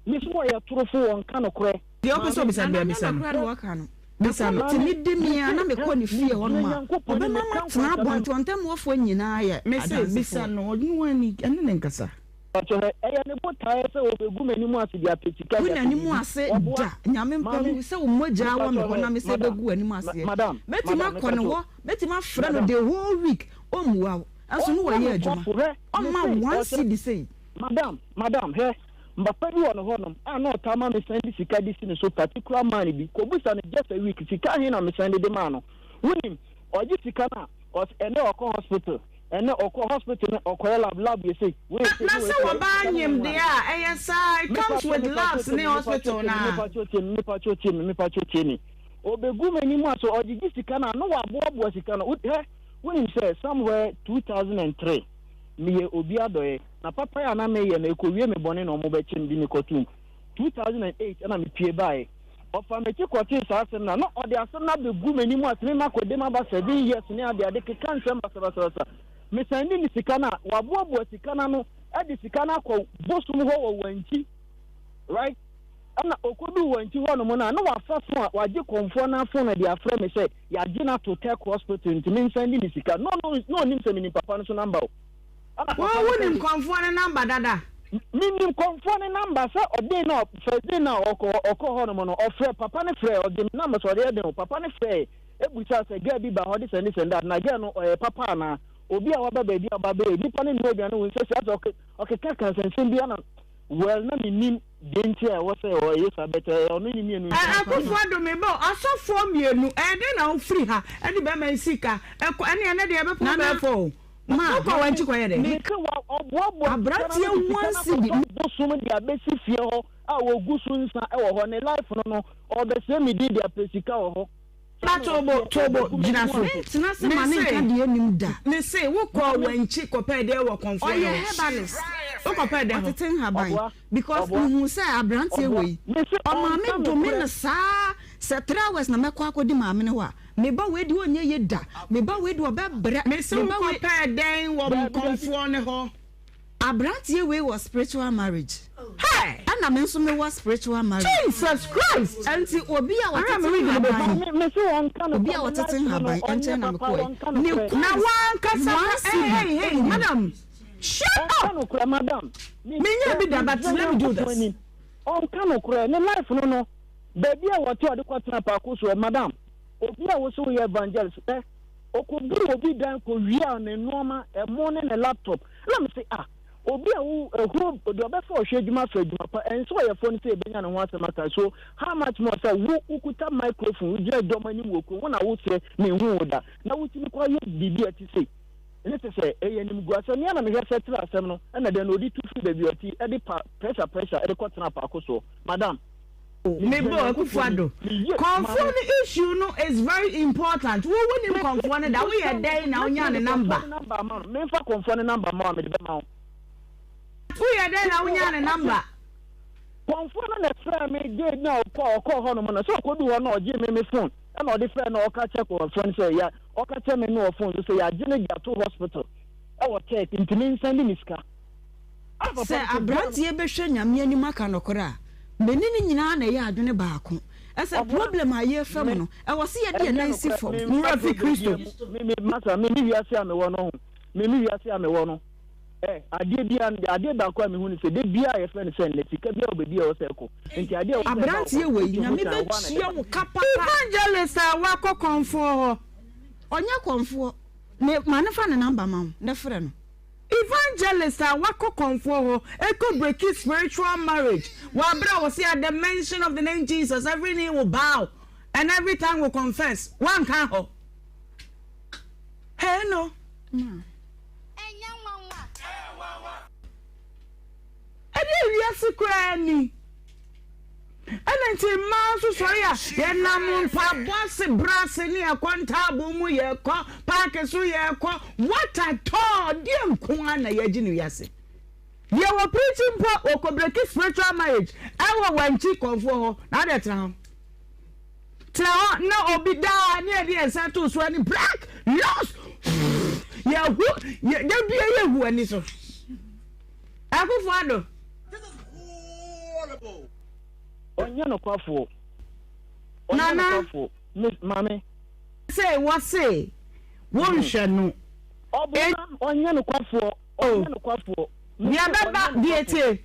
me so ɔyɛ torofo ɔnka nokorɛ. Deɛ wopɛ sɛ obisa no bia bisa no. Ɛnyɛ nokorɛ na wɔka no. Bisa no. Ɛkɔm tumi di me a na mekɔ ne fie hɔ nom a ɔbɛma matena abɔnten ɔntɛmmoafoɔ nyinaa yɛ Mese bisa adansefoɔ. no ɔne wo ani ɛne ne nkasa. Ɔkyɛ hɛ, ɛyɛ ne botaeɛ sɛ ɔbɛgu m'anim ase de apɛ sika Gu de apɛ n'anim biribi. ase Ɔboa. da. Nyame mpa Maame, ngu sɛ wo mogyaa wɔ mepakyɛw me hɔ hɛ, na me sɛ madam, bɛgu w'anim ma, aseɛ. madam, Mɛtumi madam, akɔ ne mepakyɛw, hɔ, mɛtumi afrɛ no madam. the whole week, ɔmmua wo. Nso ne Ɔnyɛ wayɛ adwuma. nokwafo, hwɛ, Ɔmma mese, wo one ɔkyerɛ, cedi sei. madam, madam, hwɛ, papa bi wɔ ne hɔnom a na ɔtaa ma me sɛnde sika de si ne so, particular man bi, kɔbisa no just a week, sika he na me sɛnde de maa no? Wonim, ɔgye sika no a, ɔse, ɛnnɛ ɔkɔ hospital, Ɛnɛ ɔkɔ hospital no ɔkɔyɛ lab lab yɛ sei wei yɛ sei Na ne wei sɛ sei wɔbaa sika no nyem nyɛ deɛ maa a ɛyɛ saa it me comes pacho with me pacho labs tie ne me me pacho hospital tie no me me a. pacho tie me me pacho tie me me pacho tie me obegu m'anim a so ɔgyegye sika no a na waboaboa sika no hɛ wonim sɛ somewhere 2003 meyɛ obi adɔeɛ na papa a na meyɛ no ɛkɔwie me bɔne na ɔmo bɛkye me de me kɔtom 2008 ɛna mepie baeɛ Ɔfaa m'akyi kɔtee saa asɛm no a, na ɔde asɛm no abɛgu m'anim ase, me makɔ dam aba seven years ne adeade, keka nsɛm basabasabasa. Mesan di ne sika no a, waboaboa sika no ano de sika no akɔ bosom hɔ wɔ Wankyi, right? Ɛna ɔkɔduu Wankyi hɔ nom no a, na wafa fon a wagye kɔmfoɔ no afon no de afrɛ me sɛ yɛagye no ato Tech Hospital nti mensan di ne sika. No, no, na ɔnim sɛ menim papa no so number o. Ɛna Wo papa no wonim sɛ kɔmfoɔ no number dada? Menim kɔmfoɔ no number sɛ ɔdee no a first day no a ɔkɔ ɔkɔ hɔ nom no ɔfrɛ papa no frɛ ɔgye me number sɛ ɔde yɛ den o papa no frɛ ebusa sɛ girl bi ba hɔ de sɛnde sɛnde ade na girl no ɔyɛ papa anaa obi a waba baabi a ɔba bɛyɛ nipa no nua aduane wo nsɛ sɛ asɛ ɔke ɔkeka ka nsɛnsɛm bi ana well na menim deɛ nti a ɛwɔ sɛ ɔyɛ saa but ɛyɛ ɔno ne mmienu Ɛ nti Akufo Addo me ba o asɔfoɔ mmienu ɛyɛ dɛn na wofiri ha ɛde bɛrima yi sika ɛkɔ ɛne ɛnɛ deɛ ɛbɛpɔn Nana, bɛɛfɔ o. Ma, Wokɔ wɔn akyi kɔyɛ dɛn? Mese wa ɔboaboa sika no Aberanteɛ ano de sika one no cedi. akɔtɔ bosom de abɛsi fie hɔ a wɔgu so nsa wɔ hɔ ne life no no ɔrebɛsɛe me din de apɛ sika wɔ hɔ. Ba tobo tobo gyina so. Mentena ase ma ne nka deɛ nim da. Me se wo kɔɔ wankyi kɔpɛɛ deɛ wɔ kɔnfoɔ Ɔyɛ no hɔ. herbalist. Wo kɔpɛɛ dɛn hɔ? Ɔtete nhaban. Ɔboa Because ɔboa mehu sɛ abranteɛ ɔboa. wei Me se ɔmaame ɔnka dome nokorɛ. no saa sɛ 3 hours na mɛkɔ akɔdi maame no hɔ a me ba wei deɛ ɔnyɛ yie da me ba wei deɛ ɔbɛbrɛ Me se me wo ba wei. kɔpɛɛ dɛn wɔ Daabi daabi. kɔnfoɔ no hɔ? Abranteɛ wei wɔ spiritual marriage Hey! ɛna me nso me wɔ spiritual marriage. Jesus Christ! Ɛnti obi a Ahwɛ ɔtete me wig no bɛbu. nhaban Maame me se ɔnka obi a nokorɛ me ɔtete life no no nhaban ɔnyɛ nkyɛn na me papa kɔɛ ɔnka ne nokorɛ. Na coins wankasa one ka cedi hey hey hey ɛnni. madam shut Ɔnka up! nokorɛ madam me Menyɛ bi me da but gyina let me do Nyankopɔn this. anim ɔnka nokorɛ ne life no no baabi a wɔte ɔde kɔtena paako soɔ madam obi a wose woyɛ evangelist ɛ ɔkɔburu obi dan kɔwiaa ne nnoɔma ɛmo ne ne laptop na mese ah Obi a wo ehuro deɛ ɔbɛfa ɔhwɛ adwuma afa adwuma pa ɛnsɛ ɔyɛfoɔ no sɛ yɛbɛnya ne ho asɛm aka so how much more sɛ wo wokuta microphone wogyina dɔm anim wɔ kurom wo na woseɛ menhuu wo da na wotumi kɔ yɛ biribi a ɛte sei ne te sɛ ɛyɛ animguasɛm me ara na mehwɛ sɛ tena asɛm no ɛna dɛn na ɔde tu firi baabi a ɔte ɛde pa pressure pressure ɛde kɔ tena paako soɔ madam Me bo Akufo Addo kɔnfoɔ no issue no is very important wo wo nim kɔnfoɔ no da wo yɛ dɛn na wo nyaa ne number. Menfa kɔnfoɔ no number ma wo a mede bɛma wo. Wo yɛ dɛn na wo nyaa ne number. Kɔnfoɔ no na ɛfrɛɛ me day na ɔkɔ ɔkɔɔ hɔ nom no sɛ ɔkɔdu hɔ no ɔgyee me me phone ɛna ɔde frɛɛ na ɔka kyɛ kɔnfoɔ no sɛ ya ɔka kyɛ me me wɔ phone so sɛ yɛagye no de ato hospital ɛwɔ tech nti mensan de me sika. Sɛ abranteɛ bɛhwɛ Nyame anim aka nɔkorɛ a, me ne no nyinaa na ɛyɛ adwene baako. Ɛsɛ problem a yɛrefa mu no, ɛwɔ sɛ yɛde yɛn nan si fam. Mo werɛ fi Kristo. Me, me, masa, me, me wiase a mewɔ no ho. Me, me wiase a mewɔ no. Eh, adeɛ biara no, adeɛ baako a mehu ne sɛ, da biara a yɛfrɛ no sɛ nnɛ, sika biara wɔ baabi a ɛwɔ sɛ ɛkɔ. Nti adeɛ a ɛwɔ sɛ ɛba wɔ hɔ Abranteɛ no, wei, wotwe ho Nyame san, ɛhɔ ara na bɛtua ɛbɛba. wo ka papa. Evangelist a wakɔ kɔmfoɔ hɔ. Ɔnyɛ kɔmfoɔ. Me, ma no fa ne number ma wo, na frɛ no. Evangelist a wakɔ kɔmfoɔ hɔ ɛkɔ breki spiritual marriage wɔ aberɛ a wɔse at the mention of the name Jesus every knee will bow and every tongue will confess wanka hɔ hey no. Ɛdeɛ wiase koraa ni. Ɛna nti mmaa nso sɔre a yɛnam mpaabɔ ase bra ase ne yɛkɔ ntaaboo mu yɛkɔ paake so yɛkɔ what at all deɛ nko ara na yɛagye no wiase. Deɛ wɔ preach mpo wɔkɔ breki spiritual marriage ɛwɔ wankyi kɔnfoɔ hɔ na adeɛ tena hɔ tena hɔ na obi daa ne yɛde yɛn nsa to so ani black loss yɛhu yɛ da bia yɛhu ani so. Akufo Addo. Ɔnyɛ nokwafoɔ. Ɔnyɛ Nana. nokwafoɔ. Me maame. Se wɔse wonhwɛ no. Ɔboa ɔnyɛ nokwafoɔ. Ɔnyɛ nokwafoɔ. Deɛ bɛba deɛ tie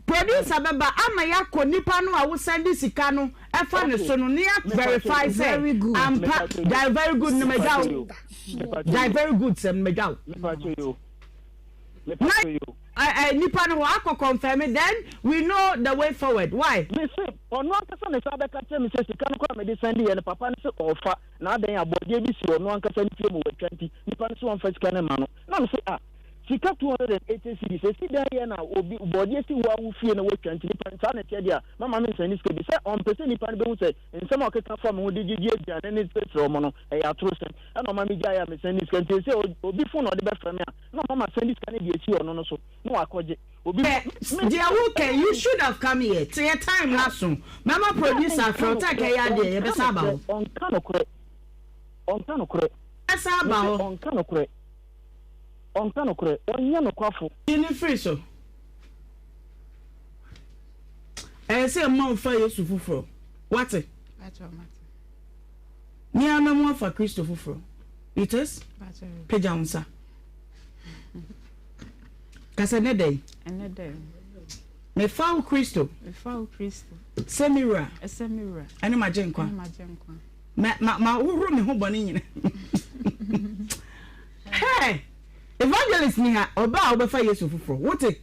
producer bɛba ama yɛakɔ nipa no a wosan de sika no ɛfa ne so no ne yɛ verify sɛ ampa gyae very good no magya wo gyae very good sɛm no magya wo. Na eh, nipa no hɔ akɔ confirm then we know the way forward why. Me se ɔno ankasa na ɛsan bɛka kyerɛ me sɛ sika no koraa a mede sɛnde yɛ no papa no se ɔɔfa na adɛn aboadeɛ bi si ɔno ankasa ne fie mu watwa nti nipa no se ɔmfa sika no mma no na me se ah sika 280 cedis ɛsi dɛn yɛ na obi bɔɔdeɛ si wo a wo fie na watwa nti nipa no saa na ɛteɛ deɛ a mama me nsɛnde sika bi sɛ ɔmpɛ sɛ nipa no bɛhu sɛ nsɛm a ɔkeka fa me ho de gyegye aduane ne srɛsrɛ ɔmo no ɛyɛ atorosɛm ɛna ɔma me gyaeɛ a mesɛnde sika nti ɛsɛ obi fon na ɔde bɛfrɛ me a na ɔma ma sɛnde sika no de asi ɔno no so na wakɔgye obi Hwɛ deɛ wo kɛ you should have come here teɛ time no aso mɛma producer afrɛ wo time kɛyɛ adeɛ yɛbɛsa aba hɔ. Ɔnka nokorɛ ɔnka nokorɛ Yɛbɛsa aba hɔ. Ɔnka nokorɛ ɔnka nokorɛ ɔnyɛ nokwafo. Yi no firi so. Ɛyɛ sɛ mma wo fa Yesu foforɔ. Wate? Me ara mɛmo afa Kristo foforɔ. It is? Pagya wo nsa. Ka sɛ, Ɛnnɛ da yi. Ɛnnɛ da yi. Mefa wo Kristo. Mefa wo Kristo. Sɛ me wura. Sɛ me wura. Ɛne m'agyenkwa. Ɛne m'agyenkwa. Ma ma ma hohoro me ho bɔne nyina. Hey! Evangelist ni ha, ɔbaa a wobɛfa Yesu foforɔ. Wote?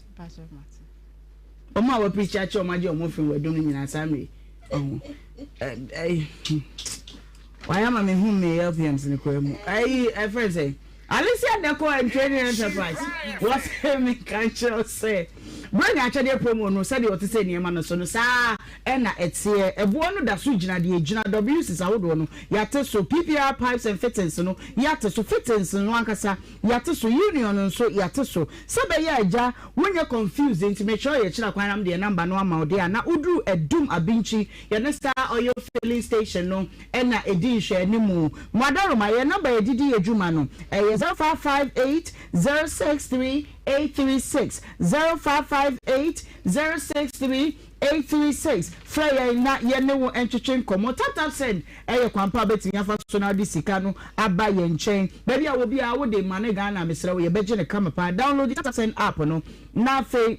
Wɔn a wɔapirikyi akyɛ wɔn agye wɔn afiri wɔn adum no nyinaa saa mmere yi. Ɔho. Ɛyi. Wayɛ ama me hu me LPMs no koraa mu. Ɛyi ɛfrɛ sɛ Alicia Deco and Trading Enterprise. Wɔsɛ me ka kyerɛ sɛ. Buronya akyɛdeɛ promo no, sɛdeɛ ɔte sɛ nneɛma no so no, saa ara na ɛteɛ. Ɛboɔ no da so gyina deɛ ɛgyina. WCs ahodoɔ no, yɛate so. PPR pipes and fittings no, yɛate so. Fittings no ankasa, yɛate so. Union nso, yɛate so. Sɛ ɛbɛyɛ a agya, wonyɛ confused nti, mekyerɛ wo yɛkyerɛ kwan na mede yɛn number no ama wo deɛ a, na woduru Adum Abinkyi, yɛne Star Oil Filling Station no na ɛdi nhwɛanimu. Mo adaworoma, yɛn number a yɛde di yɛn dwuma no, ɛyɛ 0558 063 836 0558 063 836 Frɛ yɛn na yɛne wo ntwetwe nkɔmmɔ. TapTapSend yɛ kwan pa a wobɛtumi afa so na wode sika no aba yɛn nkyɛn. Baabi a wɔ biara wode ma no Ghana a, mesrɛ wo yɛbɛgye no kama paa. Download TapTapSend app no na afei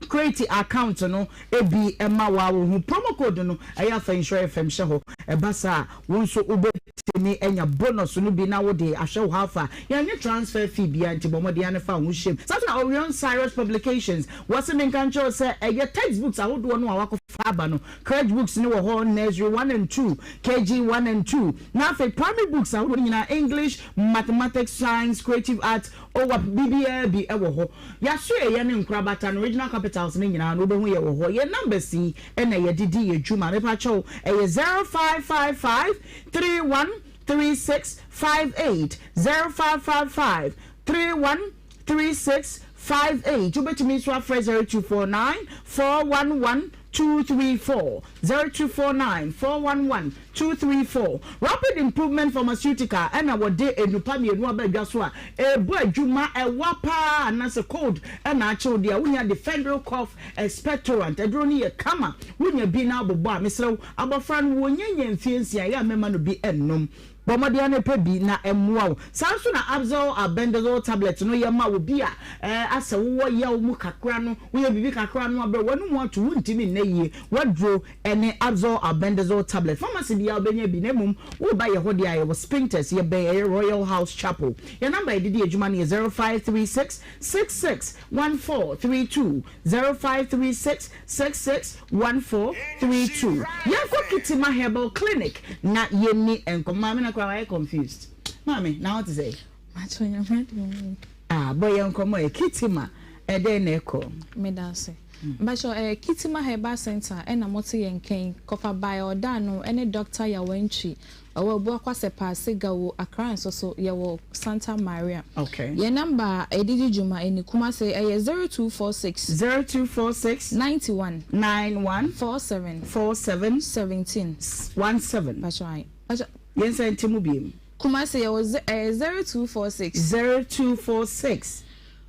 create account no bi ma wo ara wo ho. Promo code no ɛyɛ afa Nhyira FM hyɛ hɔ. Ɛba saa a, wo nso wobɛtumi anya bonus no bi na wode ahwɛ wo how far. Yɛnnye transfer fee biara nti bɔ mmɔden ara na fa wo ho hyɛ mu. Saa nso na Orion Cyrus Publications, wɔse menka nkyerɛ wo sɛ ɛyɛ textbooks ahodoɔ no a wɔakɔfa aba no. Crèche books no wɔ hɔ, Nursery one and two, KG one and two, na afei primary books ahodoɔ no nyinaa, English, Mathematics, Science, Creative Arts, OWAP, biribiara bi wɔ hɔ. Yɛasoɛeɛ ne nkorabata no, regional capitals no nyinaa no wobɛhu yɛ wɔ hɔ. Yɛn numbers yi na yɛde di yɛn dwuma. Mepakyɛw, ɛyɛ 0555 31 36 58, 0555 31 36 58. Wobɛtumi nso afrɛ 0249 411 234, 0249 411 234. Rapid Improvement Pharmaceutical na wɔde nnupa mmienu aba dwa so a ɛrebɔ adwuma, ɛwa paa anaasɛ cold na akye wo deɛ a, wonya Defendryl Cough Expectorant. Aduro no yɛ kama, wonya bi na abobɔ a, mesrɛ wo, abɔfra no wɔnyanya mfeɛ nsia, ɛyɛ a mɛma no bi nnom. Bɔ mmɔden ara na pɛ bi na ɛmmoa wo. Saa nso na Abzal Albendazole Tablet no yɛ ma obi a asɛ wowɔ yaw mu kakra no, woyɛ biribi kakra no abrɛ, w'anomu ato, wontumi nna yie. W'aduro ne Abzal Albendazole Tablet. Pharmacy biara wobɛnya bi na mmom woreba yɛ hɔ deɛ a yɛwɔ Spintex, yɛbɛn ɛyɛ Royal House Chapel. Yɛn number a yɛde di adwuma no yɛ 0536 66 1432, 0536 66 1432. Yɛnkɔ Kitima Herbal Clinic na yɛnni nkɔmmɔ. Maame no koraa wayɛ confused. Maame, na wo te sɛn? Mato Nyame adom o. Ah, bɔ yɛn nkɔmmɔ ɛ. Kitima, ɛdɛn na ɛkɔ? Meda ase. Mpakyɛw, ɛyɛ Kitima Herbal Centre ɛna mote yɛn nka yi. Kɔfa bae a ɔda ano ɛne Doctor Yawantwi. Ɔwɔ Abuakwa Sɛpaase, Gawo, Accra nso so yɛwɔ Santa Maria. Okay. Yɛn number a yɛde di dwuma ɛni Kumase ɛyɛ 0246. 0246. 91. 91. 47. 47. 17. 17. Mpakyɛw ae. Mpakyɛw. Yɛn nsa nti mu biem. Kumasi yɛwɔ ze ɛyɛ 0246. 0246.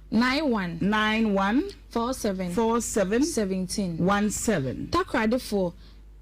91. 91. 47. 47. 17. 17. Takoradifoɔ,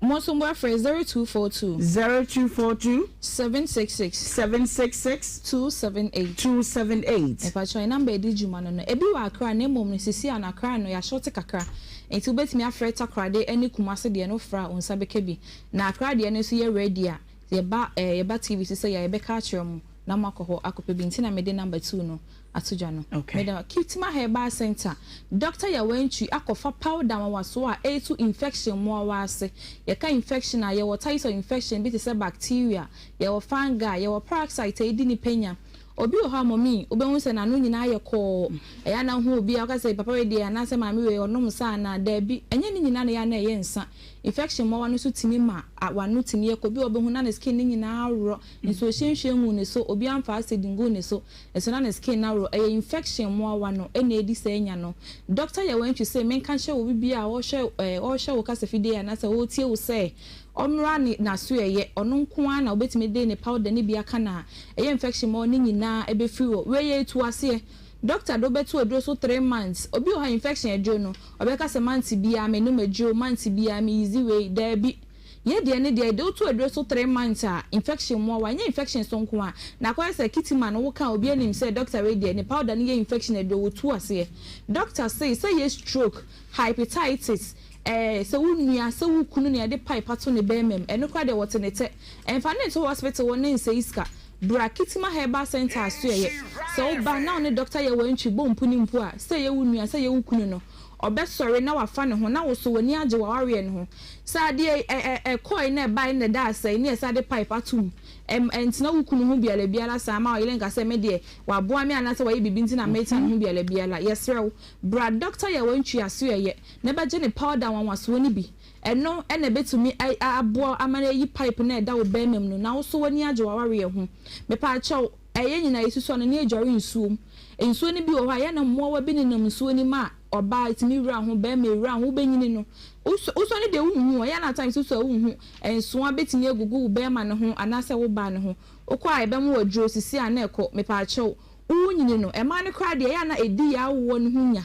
mo nso mo afrɛ 0242. 0242. 766. 766. 278. 278. Mepakyɛw yɛn number a yɛde di dwuma no no, ebi wɔ Accra na mmom no sisi a no Accra no yɛahyɔte kakra nti wobɛtumi afrɛ Takoradi ne Kumasi deɛ no wofrɛ a wo nsa bɛka bi. Na Accra deɛ no nso yɛ ready a Yɛba eh, yɛba TV so sɛ yɛ a yɛbɛka akyerɛ mo na moakɔ hɔ akɔpɛ bi nti na mede number tuu no ato dwa no. Okay. Meda Kitima Herbal Centre, Doctor Yawantwi akɔfa powder nwanwasoɔ a ɛretu infection mmoawa ase. Yɛka infection a, yɛwɔ types of infection bi te sɛ bacteria, yɛwɔ fungi, yɛwɔ parasite a ɛdi nipa nya. Obi wɔ hɔ a mummy, wobɛhu sɛ n'ano nyinaa ayɛ kɔɔ. Ɛyɛ a na wohu obi a woka sɛ papa wei deɛ anaasɛ maame wei ɔnom nsa anaa? Daabi, ɛnyɛ ne nyinaa na ɛyɛ a na ɛyɛ nsa. Infection mmoawa no nso tumi ma w'ano tumi yɛ kɔ. Obi wɔ hɔ wobɛhu na ne skin no nyinaa aworɔ, nsuohyɛ nhwie nguu ne so, obi amfa acid nguu ne so, nso na ne skin no aworɔ. Ɛyɛ infection mmoawa no na ɛdi saa nya no. Doctor Yawantwi se menka nkyerɛ obi biara a ɔrehwɛ ɔrehwɛ wo kasafidie anaasɛ ɔretie wo sɛ ɔmmra ne n'asoɛeɛ, ɔno nko ara na wobɛtumi de ne powder no bi aka no a, ɛyɛ infection mmoawa no nyinaa bɛfiri hɔ. Wei yɛ ɛtu aseɛ. Doctor de wo bɛto aduro so three months. Obi wɔ hɔ a infection aduro no, ɔbɛka sɛ month biara menom aduro, month biara me use wei. Daabi. Yɛ deɛ ne deɛ, yɛde wo to aduro so three months a, infection mmoawa, ɛnyɛ infection so nko ara. Na akɔyɛ sɛ kitima no woka a obiara nim sɛ doctor wei deɛ ne powder no yɛ infection aduro, wɔtu aseɛ. Doctor se sɛ yɛ stroke, hypetitis, ɛɛ sɛ wo nua, sɛ wo kunu na yɛde pipe ato ne bɛɛma mu, ɛno koraa deɛ wɔte ne tɛ. Ɛmfa no nto hospital hɔ ne nsɛe sika. Bra Kitima Herbal Centre asoɛeɛ. Sɛ wo ba na wo ne dɔkta yɛ wantwi bɔ mpu ne mpu a, sɛ ɛyɛ wo nua, sɛ ɛyɛ wo kunu no, Ɔbɛsɔre na wafa ne ho na wo so w'ani agye w'awareɛ no ho. Sɛ adeɛ ɛ ɛ ɛkɔe na ɛbae na ɛda asɛe ne yɛsan de pipe ato mu. Ɛm ɛntena wo kunu ho biala biala saa ma ɔyere nka sɛ me deɛ waboa me anaasɛ wayɛ biribi nti na metena ne ho biala biala. Yɛsrɛ wo, bra Dɔkta Yawantwi asoɛeɛ na bɛgye ne powder nwanwasoɔ no bi. Ɛno na ɛbɛtumi aboa wo ama no ayi pipe no a ɛda wo barima mu no na wo nso w'ani agye w'awareɛ ho. Mepaakyɛw, ɛyɛ nyinaa yɛsusua no na yɛdware nsuo mu. Nsuo no bi wɔ hɔ a, ɛyɛ na mmoawa bi nenam nsuo no mu a ɔbaa ɛtumi wura ho, barima ɛwura ho, wobɛnyini no. Wosua no deɛ wonhu, ɛyɛ na at times wosua a wonhu. Nsoa bɛtumi agugu wo barima no ho anaasɛ wo baa no ho. Wokɔ a yɛbɛma wo aduro sisi a na ɛkɔ. Mepaakyɛw, wonyini no, mmaa no koraa deɛ ɛyɛ a na ɛdi yɛn awoɔ no ho nya.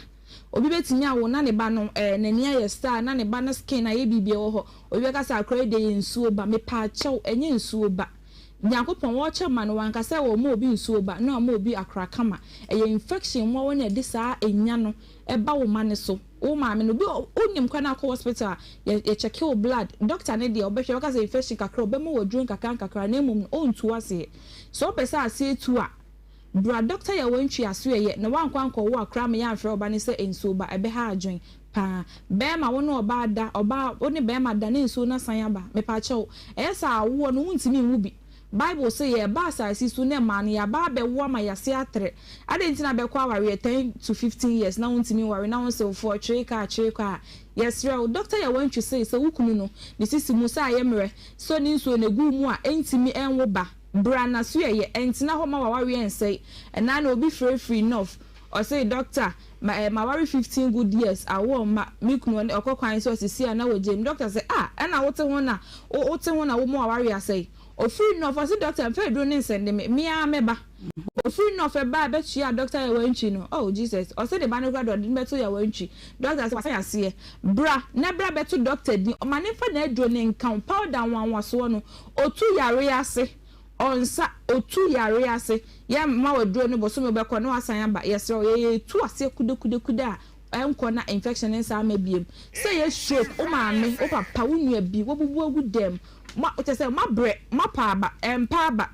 Obi bɛtumi awo na ne ba no eh, n'ani ayɛ star, na ne ba no skin ayɛ biribi ɛwɔ hɔ. Obi bɛka sɛ akora yi deɛ yɛ nsuo ba. Mepaakyɛw, ɛnyɛ nsuo ba. Nyankopɔn wɔkyɛ ma no, wanka sɛ ɔma obi nsuo ba na ɔma obi akora kama. Ɛyɛ infection mmoawa na ɛde saa nya no ba wo ma no so. Wo maame no, obi wɔ, wonim koraa na akɔ hospital a, yɛ, yɛkyɛke wo blood. Doctor no deɛ ɔbɛhwɛ, ɔbɛka sɛ infection kakra, ɔbɛma wo aduro nkakra nkakra na mmom no ɔntu aseɛ. Sɛ wopɛ sɛ aseɛ tu a, Bra dɔkta yɛ wantwi aso ɛyɛ na wankɔ ankɔwo akora ama yɛanfrɛ ɔba no sɛ nsuo ba ɛbɛha adwen paa bɛɛma wo ne ɔbaa da ɔbaa wo ne bɛɛma da ne nsuo no asan aba mepakyɛw ɛyɛ saa awoɔ no wontumi nwo bi bible se yɛɛba asase so na ɛmaa no yɛaba abɛwo ama yɛase atrɛ adɛn nti na bɛkɔ awareɛ 10 to 15 years na wontumi nware na wo nsewfoɔ twee kaa twee kaa yɛsrɛ wo dɔkta yɛ wantwi se sɛ wo kunu no ne sisi mu sɛ ayɛ mmerɛ sɛ ne nsuo no egu wo mu a ɛntumi ɛnwo ba Bra na so yɛyɛ, ɛntena hɔ ma w'awareɛ nsɛe. Ɛnaa na obi frɛ firi North, ɔse doctor ma eh maware 15 good years awoɔ mma, me kunu ɔne ɔkɔ kwan so ɔsisi a na wagyae mu. Doctor se ah ɛna wote ho na wo wote ho na woma w'awareɛ asɛe. Ɔfiri North ɔse doctor mfa aduro no nsɛnde me, me ara mɛba. Ofiri no ɔfɛ baa bɛkyiaa Doctor Yawantwi no, oh Jesus, ɔse ne ba no koraa de ɔde no bɛto Yawantwi. Doctor se wasan aseɛ, bra na bra bɛto Doctor din, ɔma no mfa n'aduro no nka wo, powder nwanwasoɔ no, ɔtu yareɛ ase, ɔnsa, ɔtu yareɛ ase, yɛ ma wo aduro no bosome wobɛkɔ na wasan aba, yɛsrɛ wo, yɛyɛ tu aseɛ kudekudekude a ɛnkɔ na infection no nsan mma biom, sɛ ɛyɛ stroke, wo maame, wo papa, wo nua bi, wabubu agu dɛm, mo, kyerɛ sɛ moabrɛ, moapa aba, ɛmpa aba.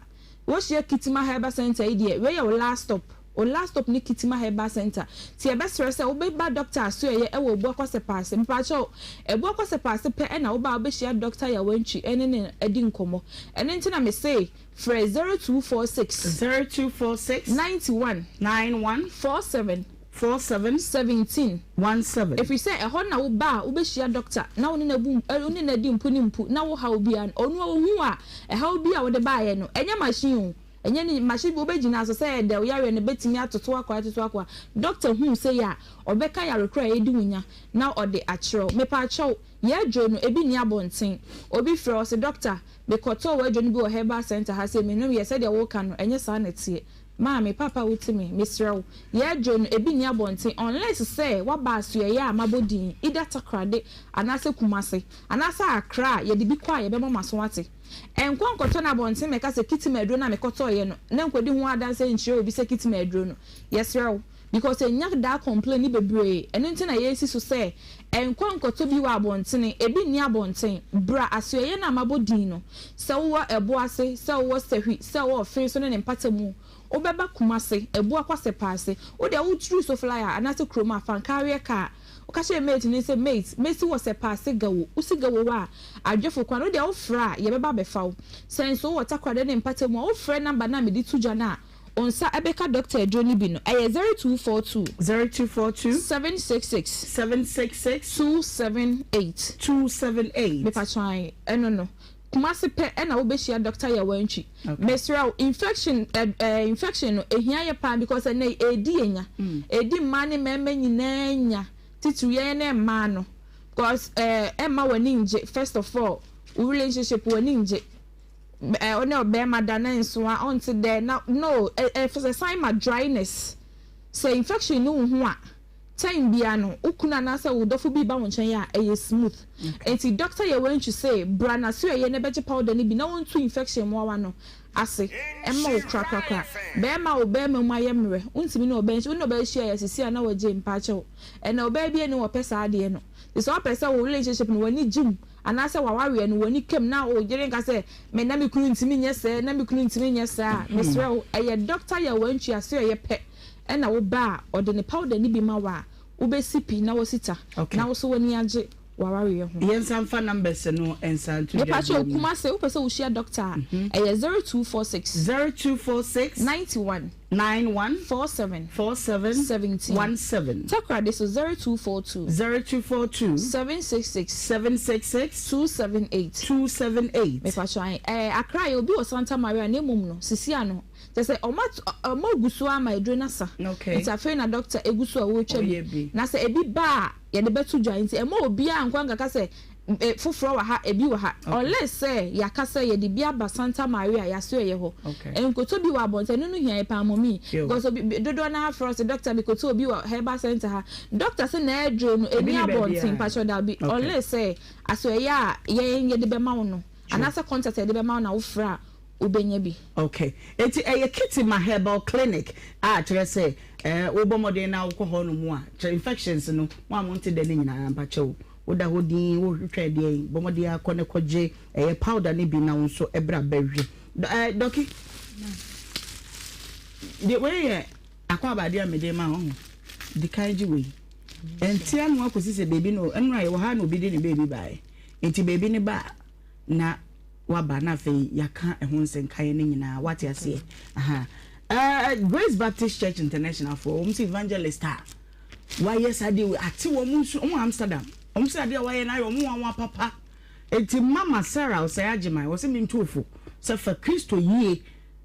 Wohyia Kitima Herbal Centre yi deɛ, wei yɛ wo last stop. Wo last stop ne Kitima Herbal Centre. Nti yɛbɛsrɛ sɛ wobɛba dɔkta asoɛeɛ wɔ Abuakwa Sɛpaase. Mepakyɛw, Abuakwa Sɛpaase pɛ na woba a wobɛhyia Dɔkta Yawantwi ne no adi nkɔmmɔ. Ɛno nti na mese frɛ 0246. 0246. 91. 91. 47. 47. 17. 17. Ɛfiri sɛ ɛhɔ na woba a wobɛhyia dɔkta na wo ne no abu wo ne no adi mpu ne mpu na wo haw biara no ɔno ɔhu a ɛhaw bi a wode baeɛ no ɛnyɛ machine o ɛnyɛ ne machine bi wobɛgyina so sɛ ɛdɛ wo yareɛ no bɛtumi atoto akɔ atoto akɔ a dɔkta hu sei a ɔbɛka yare korɔ a ɛredi wo nya na ɔde akyerɛ wo mepaakyɛw yɛ aduro no ebi nni abɔnten obi frɛ ɔse dɔkta mekɔtɔɔ w'aduro no bi wɔ herbal center ha sei menom yɛ sɛdeɛ woka no ɛnyɛ saa na ɛteɛ Maame, papa wo ti me, mesrɛ wo, yɛ aduro no, ebi nni abɔnten unless sɛ woaba asoɛeɛ a mabɔ din, either Takoradi anaasɛ Kumasi, anaasɛ Accra a yɛde bi kɔ a yɛbɛma m'aso ate. Nkɔ nkɔtɔ no abɔnten mmɛka sɛ Kitima aduro no a mekɔtɔeɛ no na nkɔdi ho adanseɛ nkyerɛ obi sɛ Kitima aduro no. Yɛsrɛ wo, because yɛnya daa complain no bebree, ɛno nti na yɛresi so sɛ nkɔ nkɔtɔ bi wɔ abɔntene, ebi nni abɔnten. Bra asoɛeɛ no a mabɔ din no, Sɛ wowɔ Ɛboase, sɛ wowɔ Sahwi, sɛ wowɔ Ɔfee so ne ne mpatamu, wobɛba Kumase, Abua Kwasepa ase. Wo deɛ woduru Soflaya anaasɛ kurom a, fa nkaareɛ kaa. Woka kyerɛ mate no sɛ, Mate, mɛsi wɔ Sɛpa ase Gawo. Wosi Gawo hɔ a, Adwefo kwan no, wo deɛ wofrɛ a, yɛbɛba abɛfa wo. Sɛ nso wowɔ Takoradi ne mpatamu a, wofrɛ number no a mede to dwa no a, Wo nsa bɛka dɔkta aduro no bi no, ɛyɛ 0242. 0242. 766. 766. 278. 278. Mepatwɔ ae, ɛno no. Kumasi pɛ ɛna wobɛhyia dɔkta Yawantwi. Okay. Mesrɛ wo, infection ɛ ɛ infection no, ehia yɛ paa because ɛnɛ yi ɛredi yɛn nya. Ɛredi mmaa ne mmarima nyinaa nya, titiriw yɛn ne mmaa no. Because ɛɛ ɛmma w'ani ngye, first of all, wo relationship w'ani ngye. Ɛ ɔne ɔbɛrima da na nso a ɔnte dɛ na no ɛ ɛ ɛsan ma dryness. Sɛ infection nni wo ho a time biara no wo kunu anaasɛ wo dɔfo bi ba wo nkyɛn a ɛyɛ smooth. Enti doctor Yawantwi se bra n'asoɛeɛ na bɛgye powder no bi na ɔntu infection mmoawa no ase mma wo korakorakora. Bɛrima a wo bɛrima mu ayɛ mmerɛ wontumi ne ɔbaa nhyia wo ne ɔbaa hyia yɛ sisi a na wagyae mpaakyɛw ɛnɛ ɔbaa bi ani ɔpɛ saa adeɛ no. Nti sɛ wopɛ sɛ wo relationship no w'ani gye mu anaasɛ w'awareɛ no w'ani kam na wo yere nka sɛ me na me kunu ntumi nyɛ sɛɛ na me kunu ntumi nyɛ saa a, mesrɛ wo, ɛyɛ Dɔkta Yawantwi Asoɛeɛ pɛ na wo ba a ɔde ne powder no bi ma wo a, wobɛsi pi na woasi ta na wo nso w'ani agye w'awareɛ ho. Yɛnsan mfa numbers no nsan nto dwa Mepakyɛw, bio. Kumase, wopɛ sɛ wohyia doctor a, ɛyɛ 0246. 0246. 91. 91. 47. 47. 17. 17. Takoradi so 0242. 0242. 766. 766. 278. 278. Mepakyɛw, ae, ɛɛ, Accra yɛ obi wɔ Santa Maria na mmom no, sisi ano, Kyerɛ sɛ ɔmo at ɔmo agu so ara ma aduro no asa. Okay. Nti afei na doctor egu so a ɔretwa Ɔyɛ bi. bi. Na sɛ ebi ba a, yɛde bɛto dwa. Nti ɛmma obiara nkɔ nkaka sɛ e foforɔ wɔ ha, ebi wɔ ha. Okay. Unless sɛ yɛaka sɛ yɛde bi aba Santa Maria, yɛasoɛeɛ hɔ. Okay. Nkotɔ bi wɔ abɔnten, ɛno no hia yɛ paa mummy. Yo. Because obi bi dodoɔ no ara frɛ wo sɛ doctor mekɔtɔ obi wɔ herbal centre ha. Doctor se n'aduro no Ebi ɛnni nni abɔnten, baabiara. mpakyɛw dabi. Okay. Unless sɛ asoɛeɛ a yɛn yɛde bɛma wo no, Sure. anaasɛ contact a yɛde bɛma wo na wofrɛ a, wobɛnya bi. Ok enti ɛyɛ Kitima herbal clinic a kyerɛ sɛ eh wobɔ mmɔden na wokɔ hɔ nom a kyerɛ infections no mo a monte dɛ no nyinaa mpakyɛw woda hɔ dinn wohwehwɛ deɛn bɔ mmɔden ara kɔ na kɔgye ɛyɛ powder no bi na wo nso bra bɛwe eh dɔki deɛ wei yɛ akwaaba adeɛ a mede ma wo ho di kan gye wei ɛnte ano akɔsi sɛ beebi no ɛnora yɛwɔ ha na obi de ne beebi baeɛ nti beebi no ba a na waba na afei yɛaka ɛho nsɛnkaeɛ no nyinaa wate aseɛ aha uh, Grace Baptist Church International foɔ wɔn sɛ evangelist a wayɛ saa deɛ ate wɔn nsu wɔn Amsterdam wɔn sɛ adeɛ a wayɛ no ayɛ wɔn nwanwa papa eti mama Sarah ɔsɛe agyeman wɔ sɛ mentuofo sɛ fa Kristo yie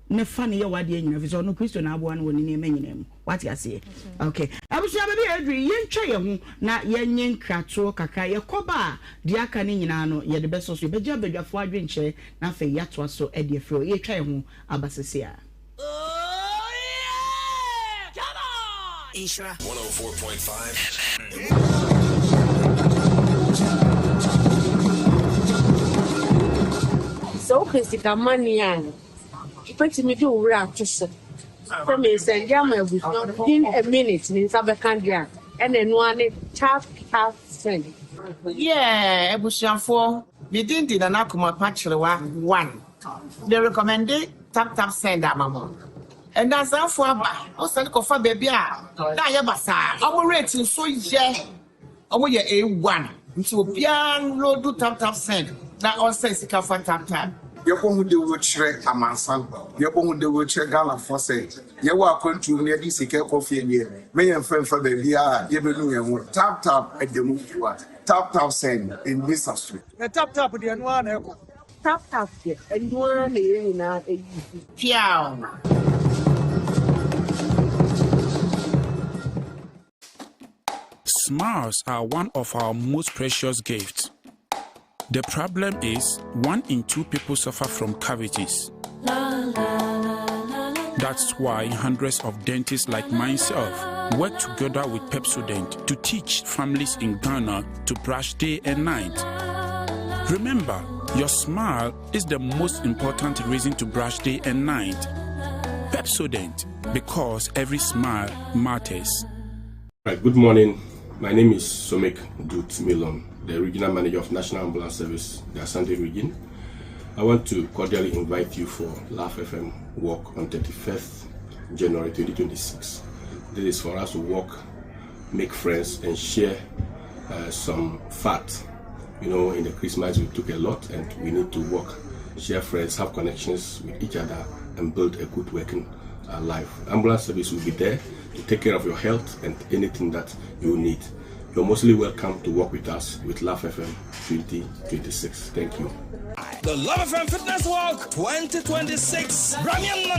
ne fa no yɛ w'adeɛ nyina ɛfiri sɛ ɔno Kristo na aboa no wɔ ne nneɛma nyinaa mu wate aseɛ ok abusua baabi a yɛduru yi yɛntwa yɛn ho na yɛnye nkratoɔ kakra yɛkɔba a deɛ aka no nyinaa no yɛde bɛsɔ so yɛbɛgye abadwafoɔ adwenkyerɛ na afei yɛatoa so de afiri hɔ yɛtwa yɛn ho aba sese a. Nhyira. 104.5 FM. Sɛ wopɛ sika money a, Wobɛtumi de wo werɛ ato so sɛ meresɛnde ama abusua within a minute me nsa bɛka deɛ a, ɛna ɛno ara ne tap tap send. Yeah abusuafoɔ me din de Nana Kumapa Kyerewa one me recommende tap tap send ama mo Ndansafoɔ aba wo send kɔfa baabi a na ayɛ basaa ɔmo rate nso yɛ Ɔmo yɛ A one nti obiara nloadu tap tap send na ɔnsɛn sika fa tap tap. Yɛbɔ ho dawuro kyerɛ amansan, yɛbɔ ho dawuro kyerɛ Ghanafoɔ sɛ yɛwɔ akwantuo mu na yɛde sika rekɔ fie deɛ, mɛ yɛmfa mfa baabiara a yɛbɛnu yɛn ho. Tap tap ɛda mu fua, tap tap send, ɛnni sa so. Na tap tap deɛ ɛno ara na ɛkɔ. Tap tap deɛ ɛno ara na yɛn nyinaa use. Piaw! Smiles are one of our most precious gifts. The problem is, one in two people suffer from cavities. That's why hundreds of dentists like myself work together with Pepsodent to teach families in Ghana to brush day and night. Remember, your smile is the most important reason to brush day and night. Pepsodent, because every smile matters. Right, good morning. My name is Somik Dut Milon, the Regional Manager of National Ambulance Service, the Asante region. I want to cordially invite you for Laugh FM Walk on 31st January 2026. This is for us to walk, make friends, and share uh, some fat. You know, in the Christmas we took a lot, and we need to work, share friends, have connections with each other, and build a good working uh, life. Ambulance service will be there to take care of your health and anything that you need. You're mostly welcome to work with us with Laugh FM 2026. Thank you. The Love FM Fitness Walk 2026. Ramian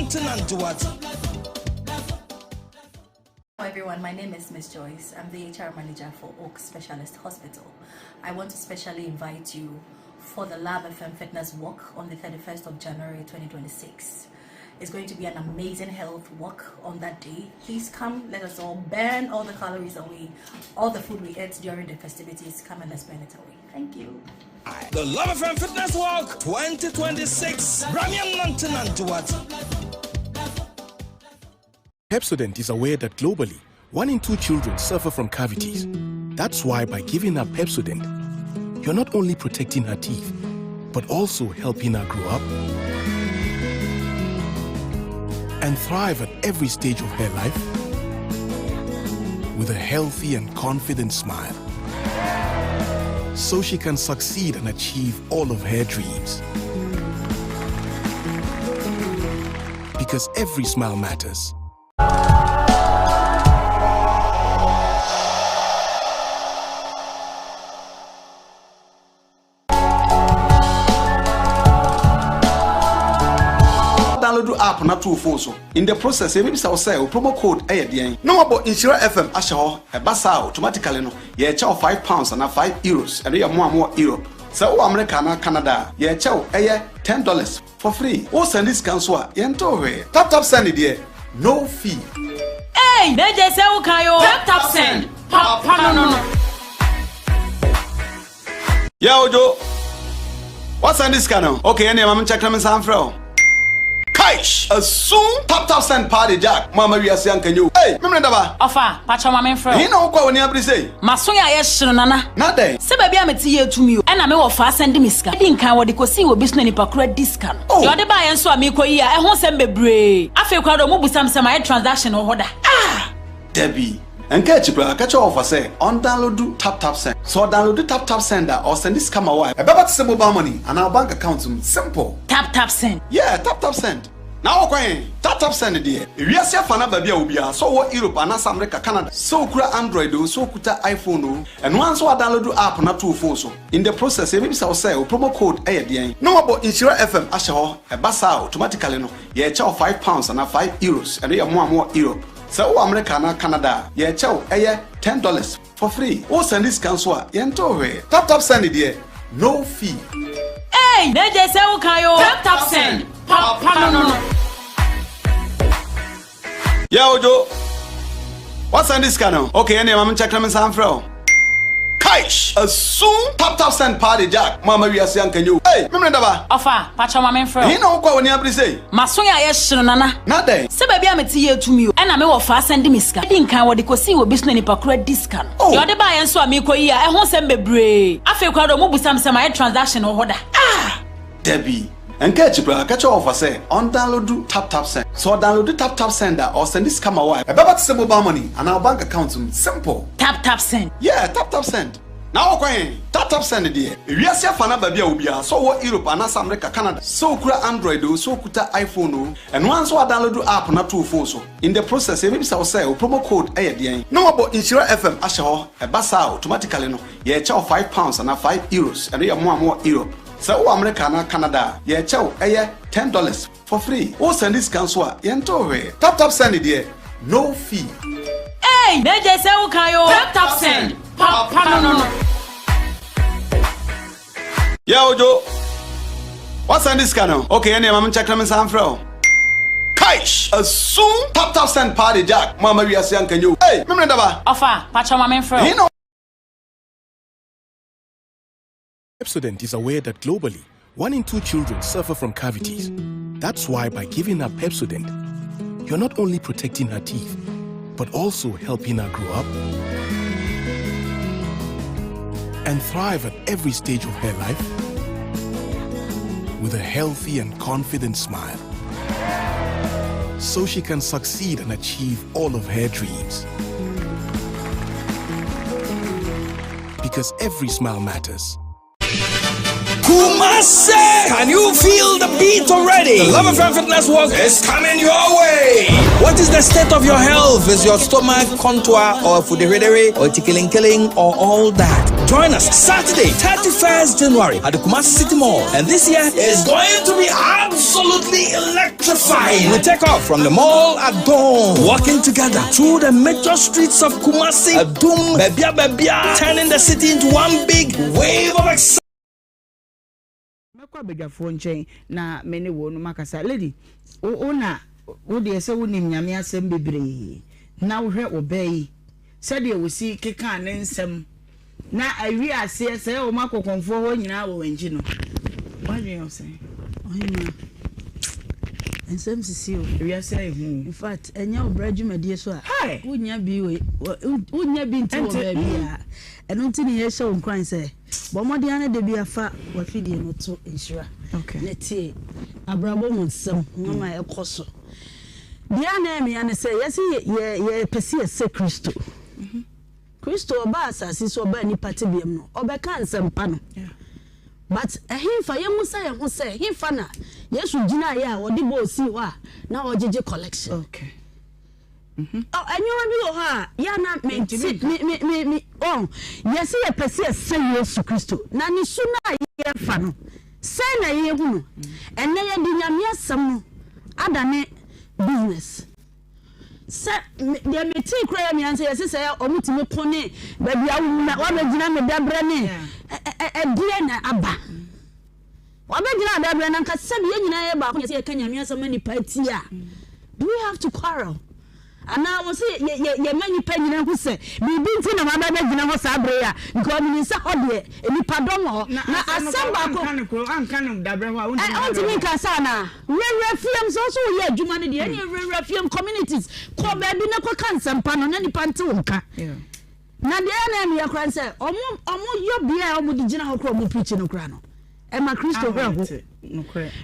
Hello everyone, my name is Miss Joyce. I'm the HR manager for Oak Specialist Hospital. I want to specially invite you for the Lab FM Fitness Walk on the 31st of January 2026. It's going to be an amazing health walk on that day. Please come, let us all burn all the calories away, all the food we ate during the festivities. Come and let's burn it away. Thank you. The Love FM Fitness Walk 2026. Ramian Pepsodent is aware that globally, one in two children suffer from cavities. That's why by giving her Pepsodent, you're not only protecting her teeth, but also helping her grow up and thrive at every stage of her life. with a healthy and confident smile. So she can succeed and achieve all of her dreams. Because every smile matters. Download app na to wo phone so. In the process, yɛbɛbisa wo sɛ wo promo code yɛ deɛn na wɔabɔ Nhyira FM ahyɛ hɔ. Ɛba saa a, automatically no, yɛrekyɛ wo £5 anaa €5. Ɛno yɛ mo a mowɔ Europe. Sɛ wowɔ America anaa Canada a, yɛrekyɛ wo ɛyɛ $10. For free. Wo sɛnde sika nso a, yɛntew hwee. Tap tap send deɛ, no fee. Eii Mejay sɛ wo kan oo. Tap tap send, papa no no. Yeah Ojo, wa sɛnde sika no? Okay ɛneɛ ma me nkyɛk na me nsan mfrɛ wo. Kaish! Asum! Tap tap send paa de Jack, mo amma wiase anka nyɛ o. Ei! Memene daba! Ɔfa, pakyɛw ma menfrɛ wo. Ɛhe na wokɔ a w'ani abere sei? M'aso yɛ ayɛ hye no Nana. Na dɛn? Sɛ baabi a mete yɛ tumi o. Ɛna me wɔfaa sɛnde me sika. Edi nkan wɔde kosii wɔ bi so na nipa koro adi sika no. Oh! Deɛ ɔde baeɛ nso a meekɔ yi a ɛho nsɛm bebree. Afei koraa deɛ ɔmo busa me sɛ mayɛ transaction wɔ hɔ da. Ah! Dabi. Ɛnka akyi koraa, ka kyerɛ wɔfa sɛ ɔndownloadu TapTapSend. Sɛ ɔdownloadu TapTapSend a, ɔresɛnde sika ma wo a, ɛbɛba te sɛ mobile money anaa wo bank account mu. Simple! TapTapSend. Yeah, TapTapSend. Na wokɔ he? TapTapSend deɛ, ewiase afa no aba bi a obiara, sɛ ɔwɔ Europe anaasɛ America, Canada, sɛ okura Android oo, sɛ okuta iPhone oo, ɛno ara nso woadownload app no ato wo phone so. In the process, yɛbɛbisa wo sɛ wo promo code yɛ deɛn, na wɔabɔ Nhyira FM ahyɛ hɔ. Ɛba saa a, automatically no, yɛrekyɛ wo £5 anaa €5. Ɛno yɛ mo a mowɔ Europe. Sɛ wowɔ America anaa Canada a, yɛrekyɛ wo ɛyɛ $10. For free. Wo sɛnde sika nso a, yɛntew hwee. Tap tap send deɛ, no fee. Eii Mejay sɛ wo kan oo. Tap tap send, papa no no. Yeah Ojo, wa sɛnde sika no? Okay ɛneɛ ma me nkyɛk na me nsan mfrɛ wo. Kaish! Asum! Tap tap send paa de Jack, mo amma wiase anka nyɛ o. Ei! Memene daba! Ɔfa, pakyɛw ma menfrɛ wo. Ɛhe na wokɔ a w'ani abere sei? M'aso yɛ ayɛ hye no Nana. Na dɛn? Sɛ baabi a mete yɛ tumi o. Ɛna me wɔfaa sɛnde me sika. Edi nkan wɔde kosii wɔ bi so na nipa koro adi sika no. Oh! Deɛ ɔde baeɛ nso a meekɔ yi a ɛho nsɛm bebree. Afei koraa deɛ ɔmo busa me sɛ mayɛ transaction wɔ hɔ da. Ah! Dabi. Ɛnka akyi koraa, ka kyerɛ wɔfa sɛ ɔndownloadu TapTapSend. Sɛ ɔdownloadu TapTapSend a, ɔresɛnde sika ma wo a, ɛbɛba te sɛ mobile money anaa wo bank account mu. Simple! TapTapSend. Yeah, TapTapSend. Na wokɔ he? TapTapSend deɛ, ewiase afa no aba bi a obiara, sɛ ɔwɔ Europe anaasɛ America, Canada, sɛ okura Android oo, sɛ okuta iPhone oo, ɛno ara nso woadownload app no ato wo phone so. In the process, yɛbɛbisa wo sɛ wo promo code yɛ deɛn, na wɔabɔ Nhyira FM ahyɛ hɔ. Ɛba saa a, automatically no, yɛrekyɛ wo £5 anaa €5. Ɛno yɛ mo a mowɔ Europe. Sɛ wowɔ America anaa Canada a, yɛrekyɛ wo ɛyɛ $10. For free. Wo sɛnde sika nso a, yɛntew hwee. Tap tap send deɛ, no fee. Eii Mejay sɛ wo kan oo. Tap tap send, papa no no. Yeah Ojo, wa sɛnde sika no? Okay ɛneɛ ma me nkyɛk na me nsan mfrɛ wo. Kaish! Asum! Tap tap send paa de Jack, mo amma wiase anka nyɛ o. Ei! Memene daba! Ɔfa, pakyɛw ma me mfrɛ wo. Ɛhe na. Pepsodent is aware that globally, one in two children suffer from cavities. That's why by giving her Pepsodent, you're not only protecting her teeth, but also helping her grow up and thrive at every stage of her life with a healthy and confident smile. So she can succeed and achieve all of her dreams. Because every smile matters. Kumasi! Can you feel the beat already? The Love FM Fitness Walk is coming your way. What is the state of your health? Is your stomach contour or fudiridiri or tickling killing or all that? Join us Saturday, 31st January at the Kumasi City Mall. And this year is going to be absolutely electrifying. We take off from the mall at dawn, walking together through the major streets of Kumasi, Adum, Bebia Bebia, turning the city into one big wave of excitement. Mɛkɔ abadwafoɔ nkyɛn na me ne wɔnom akasa. Lady, wo wo na wo deɛ sɛ wonim Nyame asɛm bebree na wohwɛ ɔbaa yi sɛdeɛ ɔsi kekaa ne nsɛm na awie aseɛ sɛ wɔn akɔ kɔmfoɔ hɔ nyinaa wɔ wɔn akyi no, w'adwene yɛ wo sɛn? Ɔhemaa, nsɛm sisi o. Wiase ayɛ hu o. In fact, ɛnyɛ ɔbra dwumadie so a, wonnya bi wɔ, wonnya bi nte wɔ baabiara. Ɛno nti na yɛhyɛ wo nkuran sɛ, bɔ mmɔden ara na da biara fa w'afidie no to nhyira na tie abrabɔ mu nsɛm, nneɛma a ɛkɔ so. Deɛ a na ɛyɛ me ya ne sɛ, yɛse yɛpɛ sɛ yɛsɛ Kristo. Kristo ɔbaa asase so ɔbaa nipa tebeam no ɔbɛka nsɛmpa no. But ɛhefa yɛmmusa yɛn ho sɛ hefa na Yesu gyinaeɛ a ɔde bɔɔl sii hɔ a na ɔgyegye collection. Okay. Nneɛma bi wɔ hɔ a yɛ na mente me me me me ɔn yɛsɛ yɛpɛ sɛ yɛsɛ Yesu Kristo na ne su no a yɛfa no sɛn na yɛhu no ɛnɛ yɛde Nyame asɛm no adane business sɛ deɛ metee koraa yɛ mea sɛ yɛse sɛ ɔmo tumi ko ne baabi a wabɛgyina me dabrɛ ne ɛdeɛ na aba Wabɛgyina adabrɛ no anka sɛbi yɛn nyinaa yɛ baako na yɛsɛ yɛka Nyame asɛm ma nipa atie a, do we have to quarrel? Anaa wɔ sɛ yɛma nipa nyinaa hu sɛ biribi nti na waba bɛgyina hɔ saa berɛ yi a, because menim sɛ hɔ deɛ nipa dɔm wɔ hɔ. Na asɛm baako ɔntumi nka sɛ anaa wurawura fiem sɛ wo so woyɛ adwuma no deɛ ɛne wurawura fiem communities kɔ baabi na kɔka nsɛmpa no na nipa nte wo nka. Na deɛ ɛyɛ na ɛyɛ me ya koraa ne sɛ ɔmo ɔmo yɔ bea a ɔmo de gyina hɔ koraa ɔmo preach no koraa no ɛma Kristo werɛ ho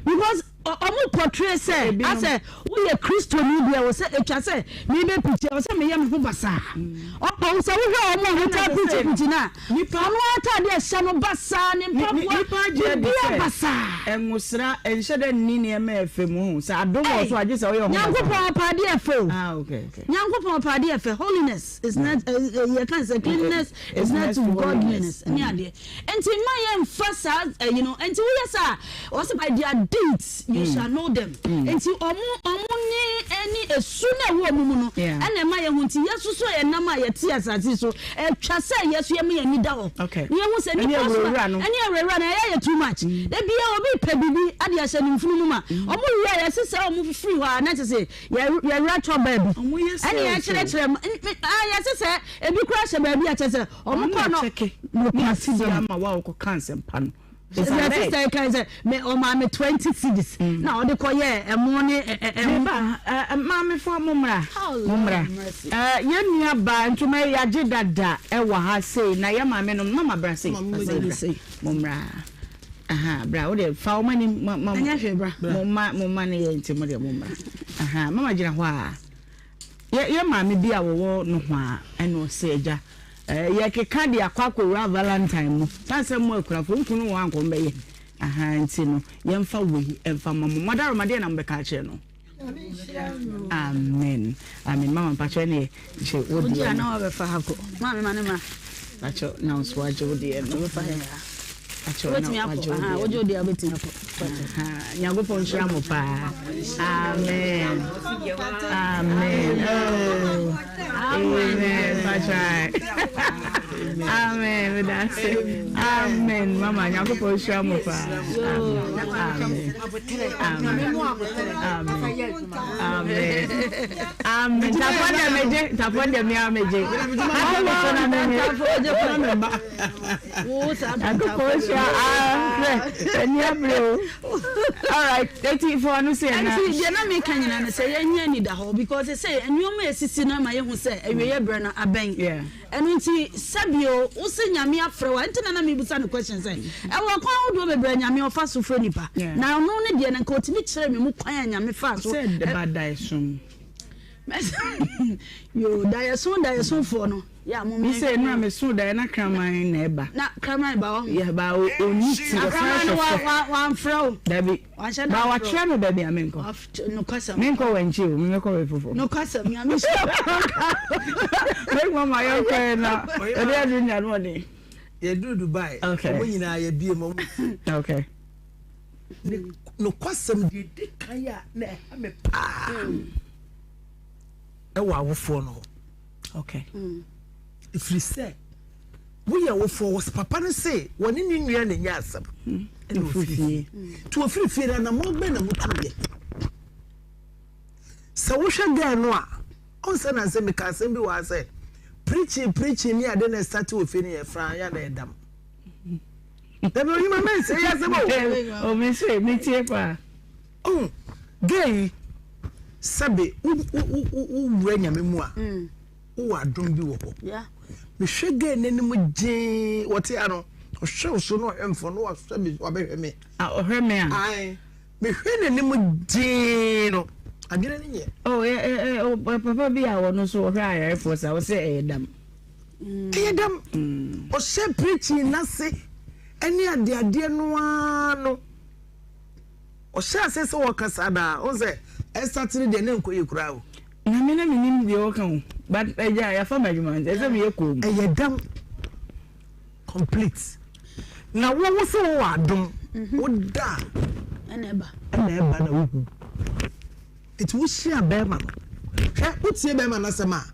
because ɔmo portray sɛ asɛ woyɛ Kristoni deɛ wɔ sɛ atwa sɛ mebɛ preach wɔ sɛ meyɛ me ho basaa ɔmo sɛ wohwɛ ɔmo a ɔmo taa preach preach no a ɔno ataade a ɛhyɛ no basaa ne mpaboa biribiara basaa. Ɛngosra ɛnhyɛ dɛ nni nneɛma ɛfɛ mu sɛ adom wɔ so agye sɛ woyɛ ho basaa. Nyankopɔn ɔpɛ adeɛ ɛfɛ o. Ah okay okay. Nyankopɔn ɔpɛ adeɛ ɛfɛ holiness. is not eh, eh, yɛ kan sɛ cleanliness is not to godliness ne adeɛ nti mma yɛ nfa saa ɛyi eh, no nti woyɛ saa wɔsɛ by their deeds you mm. shall know them mm. nti ɔmo ɔmo ne ɛne esu na ɛwɔ ɔmo mu no ɛna ɛma yɛ ho nti yɛ soso yɛ nam a yɛte asase so ɛtwa sɛ yɛ so yɛ mo yɛ ni da hɔ ne yɛ ho sɛ nipa so ɛne awurawura no ɛyɛ yɛ too much mm. ebi yɛ obi pɛ bibi ade ahyɛ ne nfunu mu ma ɔmo wia yɛ sisɛ ɔmo firi hɔ a na kyerɛ sɛ Yɛ yɛ werɛ tɔ baabi. Ɛne yɛ kyerɛkyerɛ mu. Ah yɛ se sɛ ebi kura hyɛ baabi a kyerɛ sɛ ɔmo kɔ no. Ɔno sidi ama wa ɔkɔ ka nsɛmpa no. Sɛ sista yi kan sɛ me ɔmaa me 20 cedis na ɔde kɔ yɛ ɛmo ne ɛmo. Meba maame fo mo mmra mo mmra. Yɛn nua baa ntoma yi yagye dada ɛwɔ ha sei na yɛ maame nom mama bra sei mo mmra. Aha, bra, wo deɛ fa wɔn anim ma ma. Ɛnyɛ hwee bra. Mo mma mo mma no yɛ nti mo deɛ mo mmra. Aha, mama gyina hɔ a. Yɛ yɛ maame bi a wɔwɔ nohoa ɛna ɔsɛ agya. Ɛɛ yɛkeka de akɔ akɔwura Valentine mu. San sɛ mo akurafo nkunu wɔn ankɔ mbɛyɛ. Aha, nti no yɛmfa wei ɛmfa ma mo. Madaroma deɛ na mobɛka akyerɛ no. Amen. Amen. Mama mpakyɛ ne gye wo deɛ no. na wabɛfa ha kɔ. Maame ma ne ma. Mpakyɛ na nso wagye wo deɛ no. Wobɛfa ha. Mpakyɛ na wagye wo deɛ no. Wogye wo deɛ wobɛtumi akɔ. Nyankopɔn nhyira mo paa. Amen. Amen. Oh. Amen. Mpakyɛ. Amen. Medase. Amen. Mama Nyankopɔn nhyira mo paa. Amen. Amen. Amen. Tafo deɛ megye, tafo deɛ mea megye. Ate me so na mehe. Nyankopɔn nhyira ahwɛ ani abere o. All right, eti fo ano sɛ na. Nti deɛ na meka nyina no sɛ yɛnyɛ anidahɔ because sɛ nneɛma a esisi no ama yɛhu sɛ awieeɛ berɛ no abɛn. Yeah. Ɛno nti sɛbio wo se Nyame afrɛ wo a nti na na mebisa no question sɛ ɛwɔ kwan ahodoɔ bebree a Nyame ɔfa so frɛ nipa na ɔno ne deɛ no nka ɔtumi kyerɛ me mu kwan a Nyame faa so Sɛ ɛba daeɛso. Yoo daeɛso daeɛso foɔ no yɛ a mo Me sɛ ɛno a meso daeɛ na kraman na ɛba. Na kraman ba hɔ. Yɛ ba ɔnni ti Na ɔsan kraman no hwɛ wa fam. wa wamfrɛ wo. Dabi. Wanhyɛ da Ba amfrɛ wo. wakyerɛ me baabi a menkɔ. Nokwasɛm. Menkɔ wɛnkyi o, mekɔ baabi foforɔ. Nokwasɛm Nyame hyira wo. Make mama yɛnkɔ yɛ na yɛde aduru nya no ɔden. Yɛduru Dubai. Okay. Ɔmo nyinaa yɛbie mu ɔmo. Okay. Ne nokwasɛm deɛ edi kan a na ɛha me paa ɛwɔ awofoɔ no hɔ. Okay. Ɛfiri sɛ woyɛ wofoɔ wɔ papa no se wɔne ne nua na ɛnya asɛm ɛna ɔfiri fie nti ɔfiri fie no anammɔn bɛn na motuiɛ sɛ wohwɛ gɛɛ no a ɔnsɛ na nsɛ meka asɛm bi wɔ ha sɛ preaching preaching ne ade na ɛstate wɔ fie no yɛ fra yɛ na ɛdam dabi onyima mɛnsɛ yɛ asɛm o o me se metie paa oh gɛɛ yi sɛbe wowura nyame mu a Wowɔ adom bi wɔ hɔ. Mehwɛ girl n'anim gyee wɔte ha no ɔhwɛ wo so na ɔhwɛ mfɔ na wahwɛ me wabɛhwɛ me. Ah ɔhwɛ me a. Ae mehwɛ n'anim gyee no adwene no nyɛ. Oh ɛ ɛ ɛ papa bi a ɔno nso ɔhwɛ ayarefoɔ saa ɔsɛ ɛyɛ dam. Ɛyɛ dam. Ɔhyɛ preaching n'ase ɛne adeadeɛ no ara no. Ɔhyɛ ase sɛ ɔkasa daa. Ɔn sɛ ɛsate no deɛ ne nkɔ yie koraa o. Na me na menim deɛ ɔka o. But agya yɛafa me adwuma nti ɛsɛ meyɛ koom. Ɛyɛ dam complete. Na wo wo sɛ wowɔ adom. Wo da a ɛna ɛba. Ɛna ɛba na wohu. Nti wohyia bɛrima no. Hwɛ wotie bɛrima no asɛm a.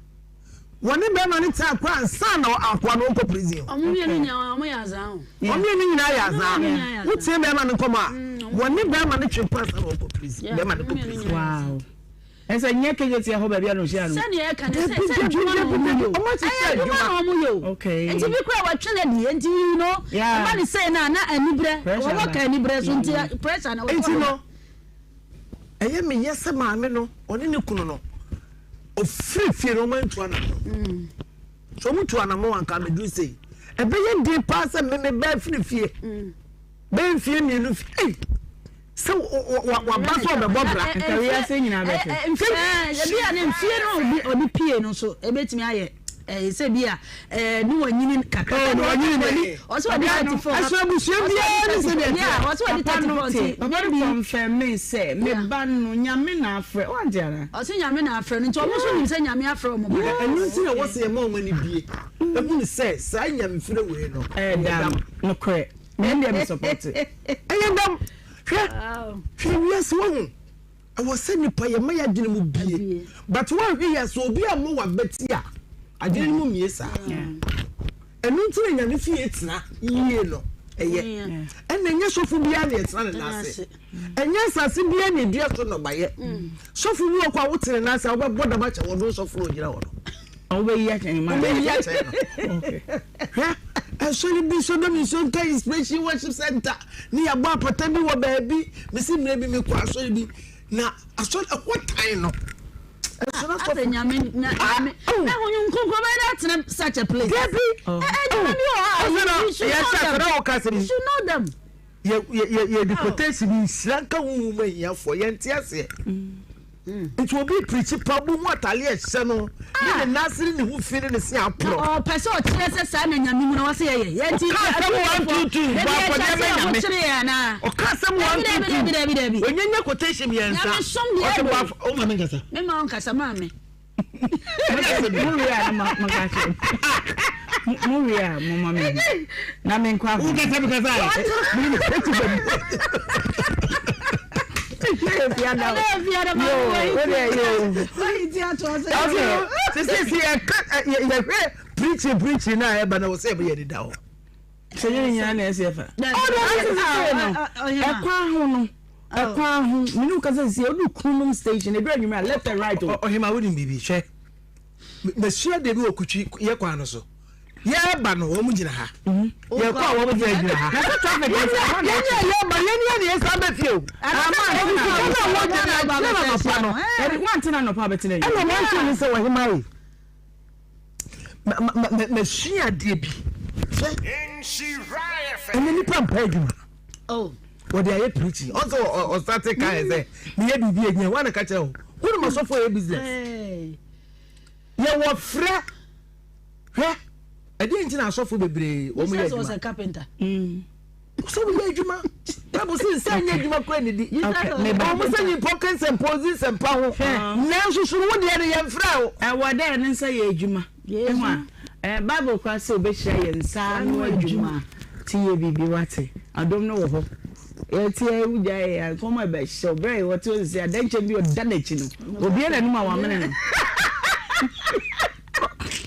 Wɔne bɛrima no taa kɔ ansa na akoa no ɔnkɔ prison. Wɔn mmienu nyinaa wɔn yɛ azaa o. Wɔn mmienu nyinaa yɛ azaa. Wotie bɛrima no nkɔmɔ a, wɔne bɛrima no twe kɔ ansa na ɔkɔ prison. Bɛrima no kɔ prison. Wow. Ɛsɛ nyɛ KJT ɛhɔ baabi a na ɔhyia no. Sɛdeɛ ɛka ne sɛ sɛ adwuma na wɔn yɛ o. Ɛyɛ adwuma na wɔn yɛ o. Okay. Nti bi kura wɔtwe na di nti you know. Ɛba ne sɛ na na anibrɛ. Wɔwɔ ka anibrɛ so nti pressure na wɔtɔ. Nti no. Ɛyɛ me yɛ sɛ maame no ɔne ne kunu no ɔfiri fie no ɔma ntu anamɔ so ɔmo tu anamɔ anka ameduru sei ɛbɛyɛ den paa sɛ meme bɛɛ firi fie bɛɛ mfie mmienu fie ei sɛ waba sɛ ɔbɛbɔ bra nka wiase nyinaa bɛte ebi a ne mfie no ɔde pie no so ebetumi ayɛ ɛɛ sɛ bi a ɛɛ ne wanyini kakra oh, ne wanyini ne ɔsɛ ɔde 34 ɛso abusua biara ne sɛ deɛ yeah ɔsɛ ɔde 34 nti papa no confirm me sɛ me ba no nyame na afrɛ wante ana ɔsɛ nyame na afrɛ no nti ɔmo nso nim sɛ nyame afrɛ ɔmo ba ɛno nti na wɔsɛ yɛma ɔmo ani bie ehu ne sɛ saa nyamefrɛ wei no ɛyɛ dam nokorɛ me deɛ me support ɛyɛ dam hwɛ hwɛ wiase wahu Ɛwɔ sɛ nipa yɛma yɛadwene mu bie but woanhwɛ yie a sɛ obi ammɔ w'abati a adwene no mu mmie saa. Ɛno nti na Nyame fie tena yie no ɛyɛ. Ɛna ɛnyɛ sɔfo biara na yɛtena ne nan ase. Ɛnyɛ asase biara na ɛdua so nnɔbaeɛ. Sɔfo bi wɔ kɔ a wote ne nan ase a wobɛbɔ dam akyɛ wɔn sɔfo na ɔgyina hɔ no. Wobɛyi akyɛn ma. Wobɛyi akyɛn no. Hwɛ ɛsɔre bi Sodom nsuo nka Inspiration Worship Center ne yɛabɔ apata bi wɔ baabi. Mesi mmerɛ bi mekɔ asɔre bi na asɔre ɛhɔ tan no. Ɛsɔre asɔfo. Asɛ nyame nyame na honhom kronkron bɛyɛ dɛ atena such a place. Dabi. Ɛnyɛ bi wɔ hɔ a you should know them. You should know them. Yɛ yɛ yɛ yɛde quotation bi nhyira nka honhom mu ahiafoɔ yɛnte aseɛ. Nti obi preachi pa obi hu atale a ɛhyɛ no ne ne nan ase ne ne ho fi ne ne se aporɔ. Na ɔpɛ sɛ ɔkyerɛ sɛ saa na nyame mu na wɔsɛ yɛyɛ. Yɛn ti Ɔka asɛm 122 bɔ afɔdeɛ ma nyame. Kyerɛ yɛn anaa. Ɔka asɛm 122. Dabi dabi dabi. Onyanya quotation mmiɛnsa. Nyame som deɛ Ɔsɛ ɛdɔ. bɔ afɔ o ma me nkasa. Me ma wo nkasa maame. Mo wie a na ma ma ka kyerɛ. Mo wie a mo ma me na me nkɔ ahoma. Wo kasa mi kasa. Mi ni eti bɛ mi. Sisi si yɛ ka yɛ hwɛ preaching preaching na ɛba na wɔ sɛ yɛ deda hɔ. Sɛ yɛ nyinaa na ɛsɛ fa. Ɛkwan ho no ɛkwan ho mene wo kasa sisi odu kunum station ebi anwummerɛ left and right o. Ɔhema wo nim biribi hwɛ masua deɛ bi wɔ kutwi yɛ kwan no so yɛba no wɔn gyina ha mhm. yɛkɔ a wɔn gyina gyina ha yɛn yɛ yɛba yɛn yɛ ne yɛn san bɛ fie o sika na wɔn gyina gyina na nɔpa no wɔn antena nɔpa abɛtena yi ɛna wɔn antena ne sɛ wɔn hema yi masua adeɛ bi hwɛ ɛnɛ nipa mpa adwuma oh. wɔde ayɛ preaching ɔsɛ ɔsate kan sɛ meyɛ biribi ɛnyɛ wɔn na ka kyerɛ wo wɔn ma sɔfo yɛ business yɛwɔ frɛ hwɛ ɛdeɛ nti na asɔfo bebree wɔn yɛ adwuma sɛ woyɛ adwuma bible sɛ nsa nyɛ adwuma kora ne di ɔmo sɛ nyimpa ɔka nsɛmpa ɔdzi nsɛmpa ho nanso so wo deɛ no yɛmfrɛ wo ɛwɔ dɛ ne nsa yɛ adwuma ɛho a bible kora sɛ wobɛhyira yɛ nsa ano adwuma ti yɛ biribi wate adom no wɔ hɔ yɛte wogya yɛ nkɔmɔ ɛbɛhyɛ berɛ a wɔte sɛ adɛnkyɛm bi ɔda n'akyi no obia n'anim a wamene no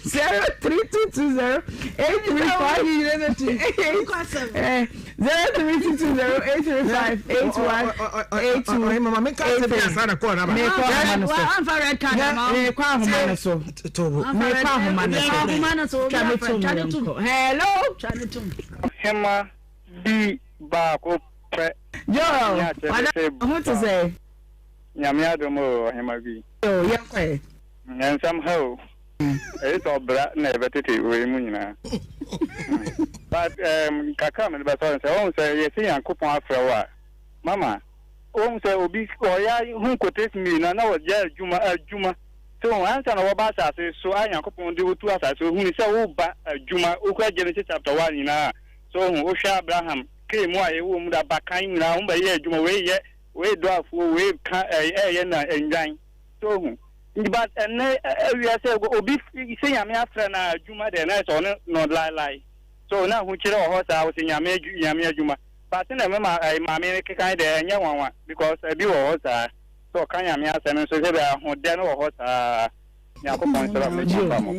03220 835 03220 835 8182 Mama mi ka se bi asa na kɔɔ naba. Mekɔ ahoma no so. Mekɔ ahoma no so. Mekɔ ahoma no so. Twa me tum yɛnkɔ. Hello. Hema bi baako pɛ. Joel, wada ho te sɛ. Nyame adom o, ɔhema bi. Yo, yɛnkɔ ɛ. Nsɛm ha o. Ɛyɛ sɛ ɔbra na yɛbɛtete wei mu nyinaa. But um, kakra mede bɛsɔ no sɛ wohu sɛ yɛsɛ Nyankopɔn afrɛ wo a mama wohu sɛ obi ɔyɛ hu quotation mmienu a na wɔgya adwuma adwuma. So wohu? Ansa na wɔba asase so a Nyankopɔn de wo to asase so, ohunu sɛ woba adwuma, wokura Genesis chapter 1 nyinaa a, so wohu? Wohwɛ Abraham, kee mu a yɛwɔ mu da abakan nyinaa, wɔn bɛyɛ adwuma, wei yɛ, wei dɔ afuo, wei ka, ɛyɛ na nnwan. So wohu? Nti but ɛnnɛ wiase obi sɛ Nyame afrɛ no a adwuma deɛ na ɛsɛ ɔne no laelae. So na ahokyerɛ wɔ hɔ saa, wɔsɛ Nyame Nyame adwuma. But sɛnea me ma maame no kekan deɛ ɛnyɛ nwanwa because ebi wɔ hɔ saa. Sɛ ɔka Nyame asɛm nso sɛ bia ahodɛ no wɔ hɔ saa. Nyankopɔn nhyira mo ne kyɛmfa mo.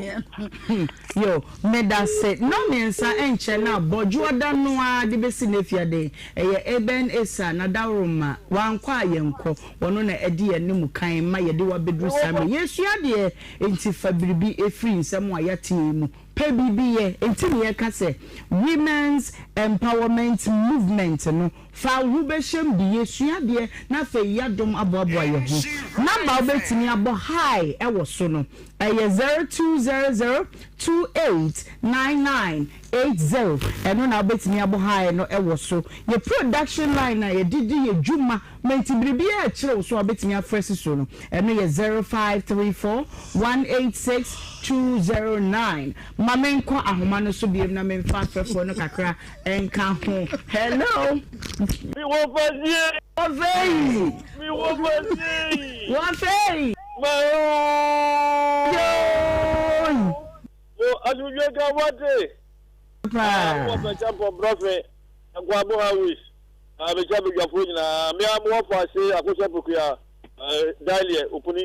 Yo, medase. Nnɔnmiɛnsa nkyɛ na bɔdwoɔda no ara de bɛsi n'afiade. Ɛyɛ Eben Esa n'adaworoma. Wankɔ a yɛnkɔ. Ɔno na adi yɛn anim kan ma yɛde wo abɛduru saa mmerɛ yi. Yɛresua adeɛ, enti fa biribi firi nsɛm a yɛate yi mu. Pɛ biribi yɛ. Enti na yɛka sɛ Women's Empowerment Movement no, fa wo ho bɛhyɛm bi. Yɛsua adeɛ na afei yɛadom aboaboa yɛn ho. Number a wobɛtumi abɔ hi wɔ so no, ɛyɛ 0200 2899 80. Ɛno na wobɛtumi abɔ hi no wɔ so. Yɛ production line a yɛde di yɛ dwuma ma nti biribiara a ɛkyerɛ wo so a wobɛtumi afrɛ si so no, ɛno yɛ 0534 186 209. Ma menkɔ ahoma no so biom na memfa afrɛfoɔ no kakra nka ho. Hello. Me wɔ fasie. Wɔfei. Me wɔ fasie. Wɔfei. Ma oo. Yoo. Wo asomdwe nka wo ate. Paa. Wɔ fɛ kyɛmpɔ brɔfe nkwabo highways. Mekyia badwafoɔ nyinaa. Me ara mewɔ Faase Akosua Pokuya Daileɛ Opuni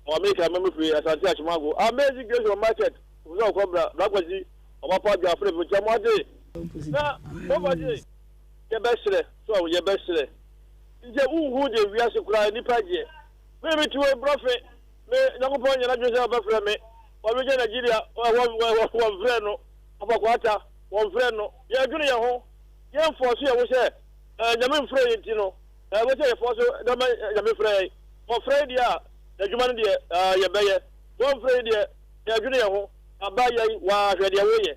wɔ Amerika mɛ mefiri Asante Akyemago. Amazing Grace wɔ market Ofisɛ ɔkɔ bra bra Kwasi ɔba pa dwa Philip mekyia mo ate. Na wɔfa se yɛbɛserɛ so yɛbɛserɛ nkyɛ wonhu deɛ wiase koraa nnipa gyeɛ. Me mete wɔ brɔfe me Nyankopɔn nyɛ n'adwene sɛ ɔbɛfrɛ me. Wɔbɛgya Nigeria wɔmfrɛ no Afakwata wɔmfrɛ no yɛdwene yɛn ho. Yɛn fɔɔso yɛn ho sɛ Nyame mfrɛ yɛn nti no, ɛwɔ sɛ yɛ fɔɔso na ma Nyame frɛ yɛn. Ɔfrɛ yɛn deɛ a, n'adwuma no deɛ yɛbɛyɛ. Wɔmfrɛ yɛn deɛ, yɛdwene yɛn ho. Aba yɛn, waa hwɛ deɛ woyɛ.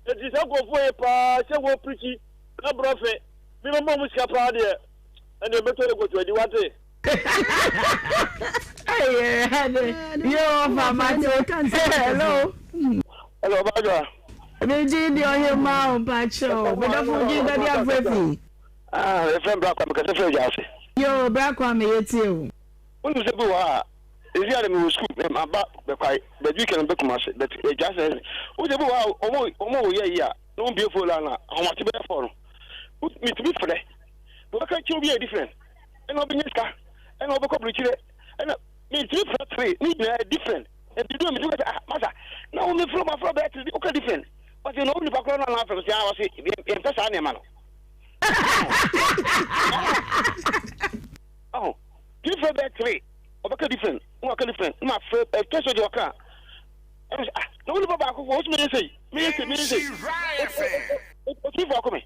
Enti saa nkurɔfoɔ yi paa sɛ wɔ pirikyi na brɔfe, me mɛma wɔn sika paa deɛ, ɛnneɛ mɛtɔ yogurt adi, wate? Hello. Hello, Ọbàjọ́. Megye di ɔhemmaa o mpakyɛw. Medɔfo gye baabi afrɛ fi. Ah, yɛfrɛ me Bra Kwame kɛsɛ frɛ gya ase. Yo, Bra Kwame yɛtie o. Wonim sɛ bi wɔ hɔ a, ɛsi a de mewɔ sukuu, maba bɛkwae, but weekend mebɛ Kumase, but gya ase, wo sɛ bi wɔ hɔ a, ɔmo wɔ yɛ yi a, na wɔn bie phone line a, ahomakye bɛyɛ fɔ no, metumi frɛ, wɔbɛka kyerɛ obi yɛ different. Ɛna ɔbɛnya sika ɛna ɔbɛkɔ burukyire ɛna metumi fira three ne nyinaa different nti duro metumi kasa ah masa na wo mefrɛ ma frɛ bɛyɛ three woka different ɔse na wo nipa korɔ no anaa frɛ sɛ ah ɔse yɛmpɛ saa nneɛma no ɔho tumi frɛ bɛyɛ three ɔbɛka different na waka different na mafrɛ ɛtɛ sɛ deɛ ɔka ɛna sɛ ah na wo nipa baako fo wo sɛ meyɛ sei meyɛ sei meyɛ sei ɔtumi fo akɔ me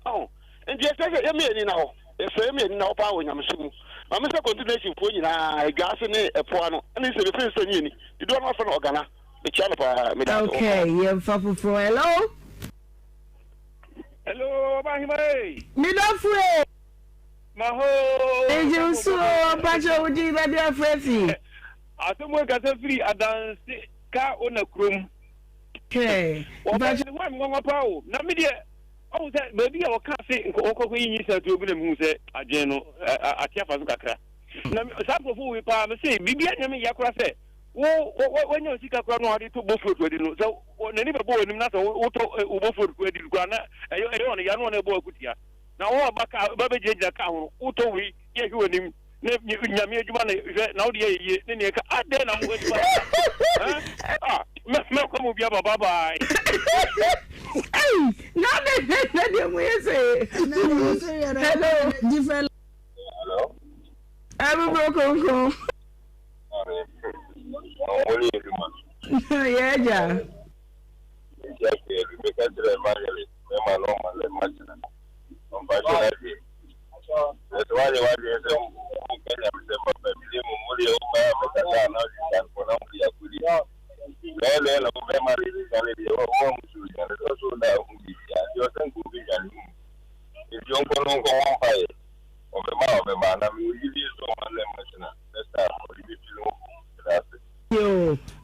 ɔho nti ɛsɛ sɛ yɛma yɛn ani nna hɔ Yɛsɛ yɛma yɛn ani nna hɔ paa wɔ nyamesom mu. Maame sɛ continuation foɔ nyinaa, Adwaase ne ɛpo ano, ɛne sɛ mefiri sɛ ne yɛni. Dodoɔ no afrɛ no Ɔgana. Mekyia no paa. Meda ase. Okay, yɛmfa foforɔ. Hello? Hello, Ɔbahema ee. Me dɔfo ee. Maho. Megye wo so o, mpakyɛ wo din baabi afrɛ fi. Asɛm wei kasa firi adanse ka ona kurom. Okay. Wɔbɔ ne ho a me nwanwa paa o. Na me deɛ Ɔhu sɛ baabi a wɔkaa se nka wɔnkɔkɔ yi nyisaa tuo bi na mehu sɛ adwene no ate afa so kakra. Na saa nkurɔfoɔ wei paa mese biribi anyɛ me ya koraa sɛ wo wanya wo sika koraa no a wode to bofrot adi no sɛ n'ani bɛbɔ w'anim na sɛ wotɔ wo bofrot adi no koraa na ɛyɛ ɛyɛ ɔno ya no ɔno ɛbɔ akutia na wo aba ka ba bɛgyinagyina kaa ho no wotɔ wei yɛ hwɛ w'anim ne nyame adwuma na hwɛ na wode yɛ yie ne neɛ ka adɛn na mo adwuma ah mɛkɔ mu bia bye bye. Ei, na de na deɛ mo yɛ sɛ hello different. Hello. Ɛbibiro kronkron. Yɛ agya.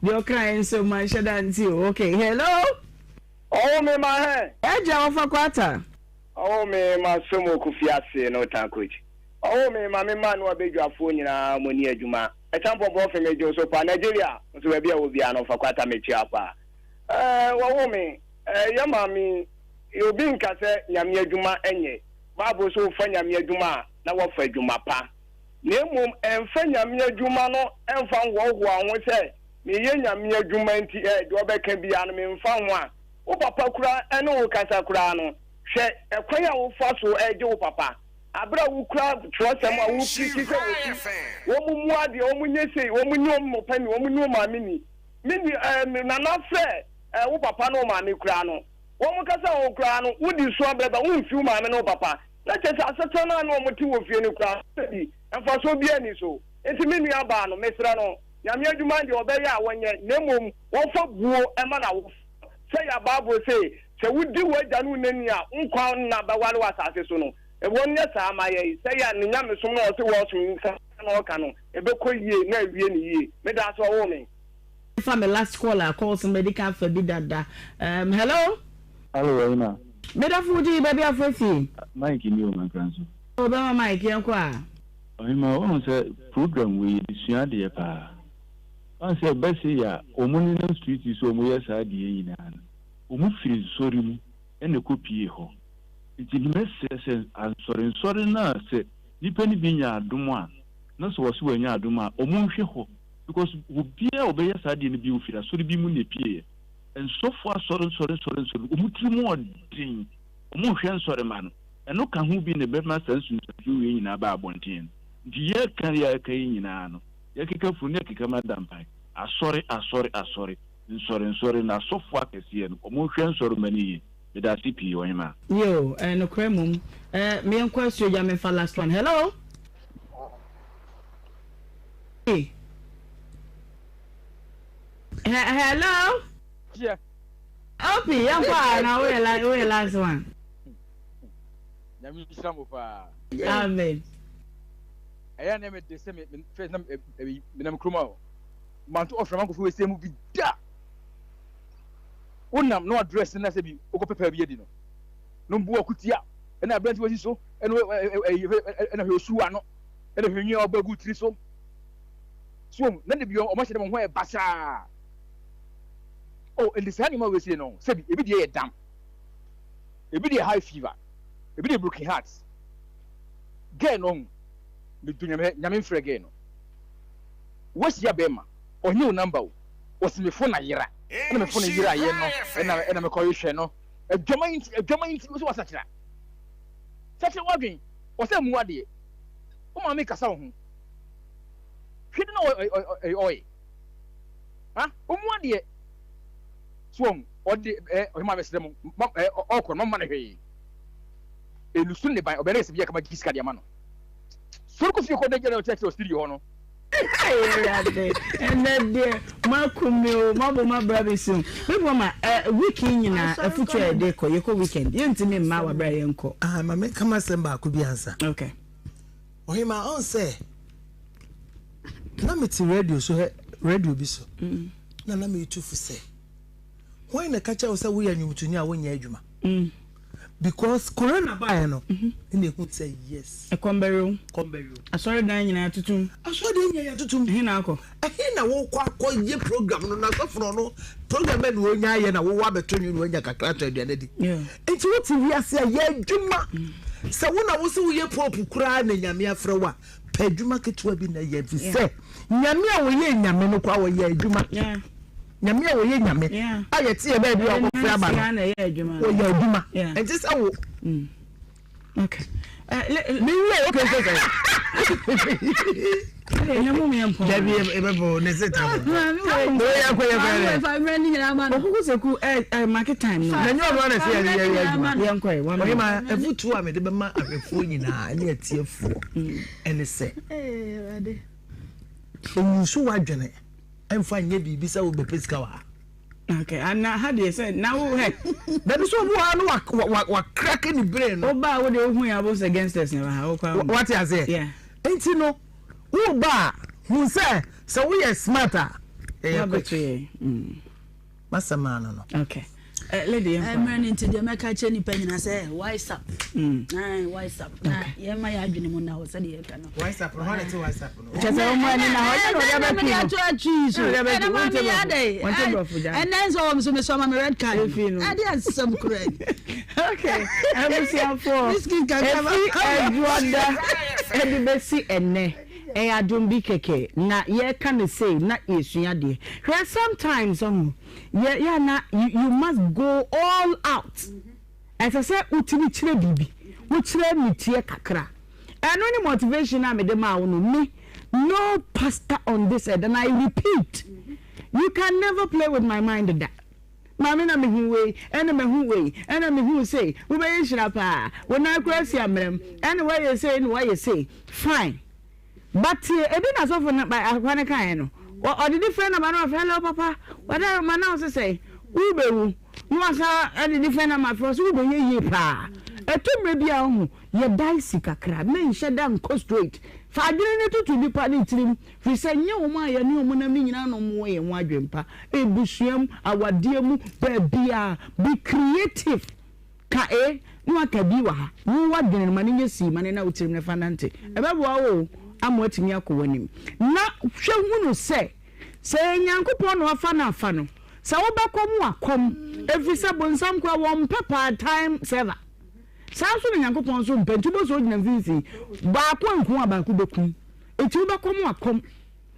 Deɛ ɔkaeɛ nso manhyɛ da nte o. Okay, hello. Ɔwo me ma hɛn. Agya wɔfa kwata. Ɔwo me ma som Kofi ase no tankoch. Ɔwo me ma me ma no abadwafoɔ nyinaa mo ni adwuma. Ɛkyampɔn brɔfe me gye wo so paa. Nigeria nso baabi a wɔ biara no fa kwata me kyia paa. Ɛɛ wɔwo me ɛɛ yɛ maame yi obi nka sɛ Nyame adwuma nyɛ. Bible so wofa Nyame adwuma a na wafa adwuma pa. Na mmom ɛmfa Nyame adwuma no ɛmfa nhoahoa wo ho sɛ meyɛ Nyame adwuma nti ɛ, deɛ ɔbɛka biara no memfa ho a, wo papa koraa ɛne wo kasa koraa no, hwɛ ɛkwan a wofa so ɛgye wo papa aberɛ a wokura twerɛsɛm a woprikyi sɛ wɔsi wɔn mmu adeɛ, wɔn nyɛ sei, wɔn nni wɔn papa ni, wɔn nni wɔn maame ni. Me ni ɛ, nana frɛ ɛ, wo papa ne wo maame koraa no, wɔn kasa ho koraa no, wodi so abrɛbrɛ, womfi wo maame ne wo papa. Na kyerɛ sɛ asetena no a na wɔte wɔ fie no koraa no, sɛbi, mfasoɔ biara nni so. Enti me nua baa no, mesrɛ no, Nyame adwuma no deɛ ɔbɛyɛ a ɔnyɛ, na mmom wɔmfa buo mma n'awofoɔ. Sɛ yɛ Bible se, sɛ wodi w'agya ne wo na ni a, wo nkwa nna bɛware wɔ asase so no, wɔnyɛ saa ma yɛn. Sɛ yɛ a ne nyamesom no a ɔse wɔsom no, saa na ɔka no, ɛbɛkɔ yie na awie no yie. Medaase ɔwoo me. Fa me last call a calls no madi kan afa bi dada um hello. Hello Ɔhema. Me dɔfo wo din baabi a wofrɛ fi. Mike ni o Mankra nso. Oh bɛma Mike yɛn kɔ a. Ɔhema woahu sɛ program wei yɛde sua adeɛ paa. Woahu sɛ ɛba sei a wɔn nenam street yi so a wɔyɛ saa adeɛ yi nyinaa no wɔn firi nsɔre mu na ɛkɔ pie hɔ. Nti mɛsrɛ sɛ ansɔre nsɔre no a sɛ nipa no bi nya adom a na sɛ wɔse wɔanya adom a wɔn nhwɛ hɔ because obiara a ɔbɛyɛ saa adeɛ no bi ofiri asɔre bi mu na epieɛ. Nsɔfoɔ asɔre nsɔre nsɔre nsɔre wɔn tiri mu ɔden, wɔn nhwɛ nsɔre mma no. Ɛno ka ho bi na ɛbɛma saa nsunsuansoɔ wei nyinaa aba abɔnten no. Nti yɛreka yɛreka yi nyinaa no, yɛkeka funu na yɛkeka ma dampan. Asɔre asɔre asɔre, nsɔre nsɔre no asɔfoɔ akɛseɛ no wɔn nhwɛ nsɔre mma no yie. Medase pii Ɔhemaa. Yoo ɛyɛ nokorɛ mmom eh meɛnkɔ asuo gya menfa last one hello. Hello. Yeah. Opi, yɛn kɔ a na woyɛ la woyɛ last one. Nyame nhyira mo paa. Amen. Ɛyɛ na me de sɛ me me fɛ na me nam kurom a manto ɔfrɛ mankɔfo wɔ mu bi da. Wonam na wadress na sɛ bi wokɔ pɛpɛ bi adi no. No mbu akutia ɛna aberante wasi so ɛna ɛna hwɛ osu ano ɛna hwɛ nwi a ɔbɔ agu tiri so. So wɔn na de bi wɔn ahyɛ dɛ wɔn ho yɛ basaa. Oh, nti saa nneɛma wei sei no, sɛbi ebi deɛ yɛ dam, ebi deɛ high fever, ebi deɛ broken heart. Girl no ɔho, medo nyame nyame mfrɛ girl no. Wahyia bɛrima, ɔnye wo number o, ɔsi me phone ayera, ɛna me phone yera yɛ no, ɛna ɛna mekɔ hwehwɛ no. Adwaman nti, adwaman nti, wosɛ wasakyera. Sakyera wadwen, ɔsɛ mu adeɛ. Wo maame kasa wo ho. Hwɛ de na ɔyɛ. Ha, ɔmu adeɛ. So wɔn, ɔde ɛ ɔhema bɛsrɛ mo, ma ɛ ɔkɔ no, mma no hwee. Elusu ne ban, ɔbɛn ne sɛ bi akama gye sika de ama no. Sɔre kɔ fie kɔ dɛ gyina ɔkyerɛkyerɛ wɔ studio hɔ no. Awurade, ɛnɛ deɛ moakum me o, moabɔ m'abra bɛsi o. Me boa ma ɛ week yi nyinaa afutuo a yɛde kɔ, yɛkɔ weekend, yɛntumi mma wɔ berɛ a yɛnkɔ. Ah, ma menka m'asɛm baako bi ansa. Okay. Ɔhemaa, ɔn sɛ na mete radio so hɛ radio bi so mm. na na metu fo sɛ hwan na ɛka kyerɛ wo sɛ woyɛ nnwomtoni a wonyɛ adwuma mm. because corona baeɛ no mm-hmm. ɛna ehu sɛ yes ɛkɔm bɛwe wo kɔm bɛwe wo asɔredan nyinaa tutum asɔredan nyinaa tutum ɛhe na akɔ ɛhe na wokɔ akɔ yɛ program no na asɔfo no no program bɛ na wɔnya ayɛ na wowɔ abɛto nwom na wɔanya kakra atɔ aduane adi nti wote wiase a yɛ adwuma sɛ wo na wo sɛ woyɛ pope koraa na nyame afrɛ wo a pɛ adwuma ketewa bi na yɛ fi sɛ nyame a wɔyɛ nyame no koraa wɔyɛ adwuma nyame a wɔyɛ nyame a yɛte yɛ baabi a wɔkɔfrɛ aba no wɔyɛ adwuma ɛnti sɛ wo mm. Okay. Mi wia okay sɛ sɛ. Dabi ebe bo ne se ta bo. O ya ko ya ko ya. Okuku seku eh eh market time no. Na nyo no na se ya ya ya adwuma. Yɛn kɔ ye. Oye ma afutuo a mede bɛma ahwɛfoɔ nyinaa ne atiefoɔ ɛne sɛ. Enyusu wadwene ɛmfa nyɛ biribi sɛ wobɛpɛ sika wɔ ha. Okay, ana ha deɛ sɛ na wo hɛ. Dabi sɛ obi wɔ ha no wa wa wa crack ne brain no. Wo ba wo de wo hu yɛ abo sɛ gangsters na ɛwɔ ha wo kɔ. Wate aseɛ? Yeah. Nti no wo ba a hu sɛ sɛ woyɛ smart a. Ɛyɛ quick. Masɛm ano no. Okay. Eh, lady yɛn mmerɛ no nti deɛ mɛka kyerɛ nnipa nyina sɛ wise up mm. wise up na yɛma yɛ adwene mu na hɔ sɛdeɛ yɛka no wise up no hɔ na ɛte wise up no kyɛ sɛ wɔn ani na hɔ ɛna ɔde abɛtwi no ato atwi so ɛna ma mi yɛ adɛ ɛnɛ nso wɔn so mesɔ ma mi red card ɛde asɛm kura yi okay abusuafoɔ efi ɛduada ɛde bɛsi ɛnɛ ɛyɛ adum bi kɛkɛ na yɛka ne sei na yɛsua adeɛ hwɛ sometimes ɔho Yɛ yɛ na you you must go all out. Ɛsɛ sɛ wotumi kyerɛ biribi. Wokyerɛ niteɛ kakra. Ɛno ne motivation a mede maa wo no. Me, no pastor on this earth and I repeat, you can never play with my mind da. Maame na mehu wei, ɛna mahu wei, ɛna mehu sei, wobɛyɛ nhyira paa, wo nan koraa si amena mu, ɛna woayɛ sei, ɛna woayɛ sei. Fine. But tie, ebi na sɔfo no akoa no kaeɛ no, ɔde different number na wafrɛ, hello papa, wada ma na ɔse sɛn, wobɛwu, na wasan de different number afrɛ, ɔse wobɛyɛ yie paa. Ɛtɔ mmerɛ bi a wohu, yɛ dicey kakra, menhyɛ da nkɔ straight. Fa adwene no toto nipa no tirim, firi sɛ nyɛ wɔn a yɛne wɔn nam no nyinaa na wɔwɔ yɛn ho adwene pa. Abusua mu, awadeɛ mu, baabiara, be creative. Ka A na waka B wɔ ha. Wo w'adwene no, ma no nyɛ C, ma no nna wo tirim na fa nante. Ɛbɛboa wo o ama woatumi akɔ w'anim. Na hwɛ hunu sɛ, sɛ ɛyɛ Nyankopɔn na wafa no afa no, sɛ wobɛkɔ mu a, kɔm. Ɛfiri sɛ bonsam koraa, wɔmpɛ part time server. Saa nso na Nyankopɔn nso mpɛ. Nti wobɛhu sɛ wogyina mfimfini. Baako anku wo a, baako bɛku wo. Nti wobɛkɔ mu a, kɔm.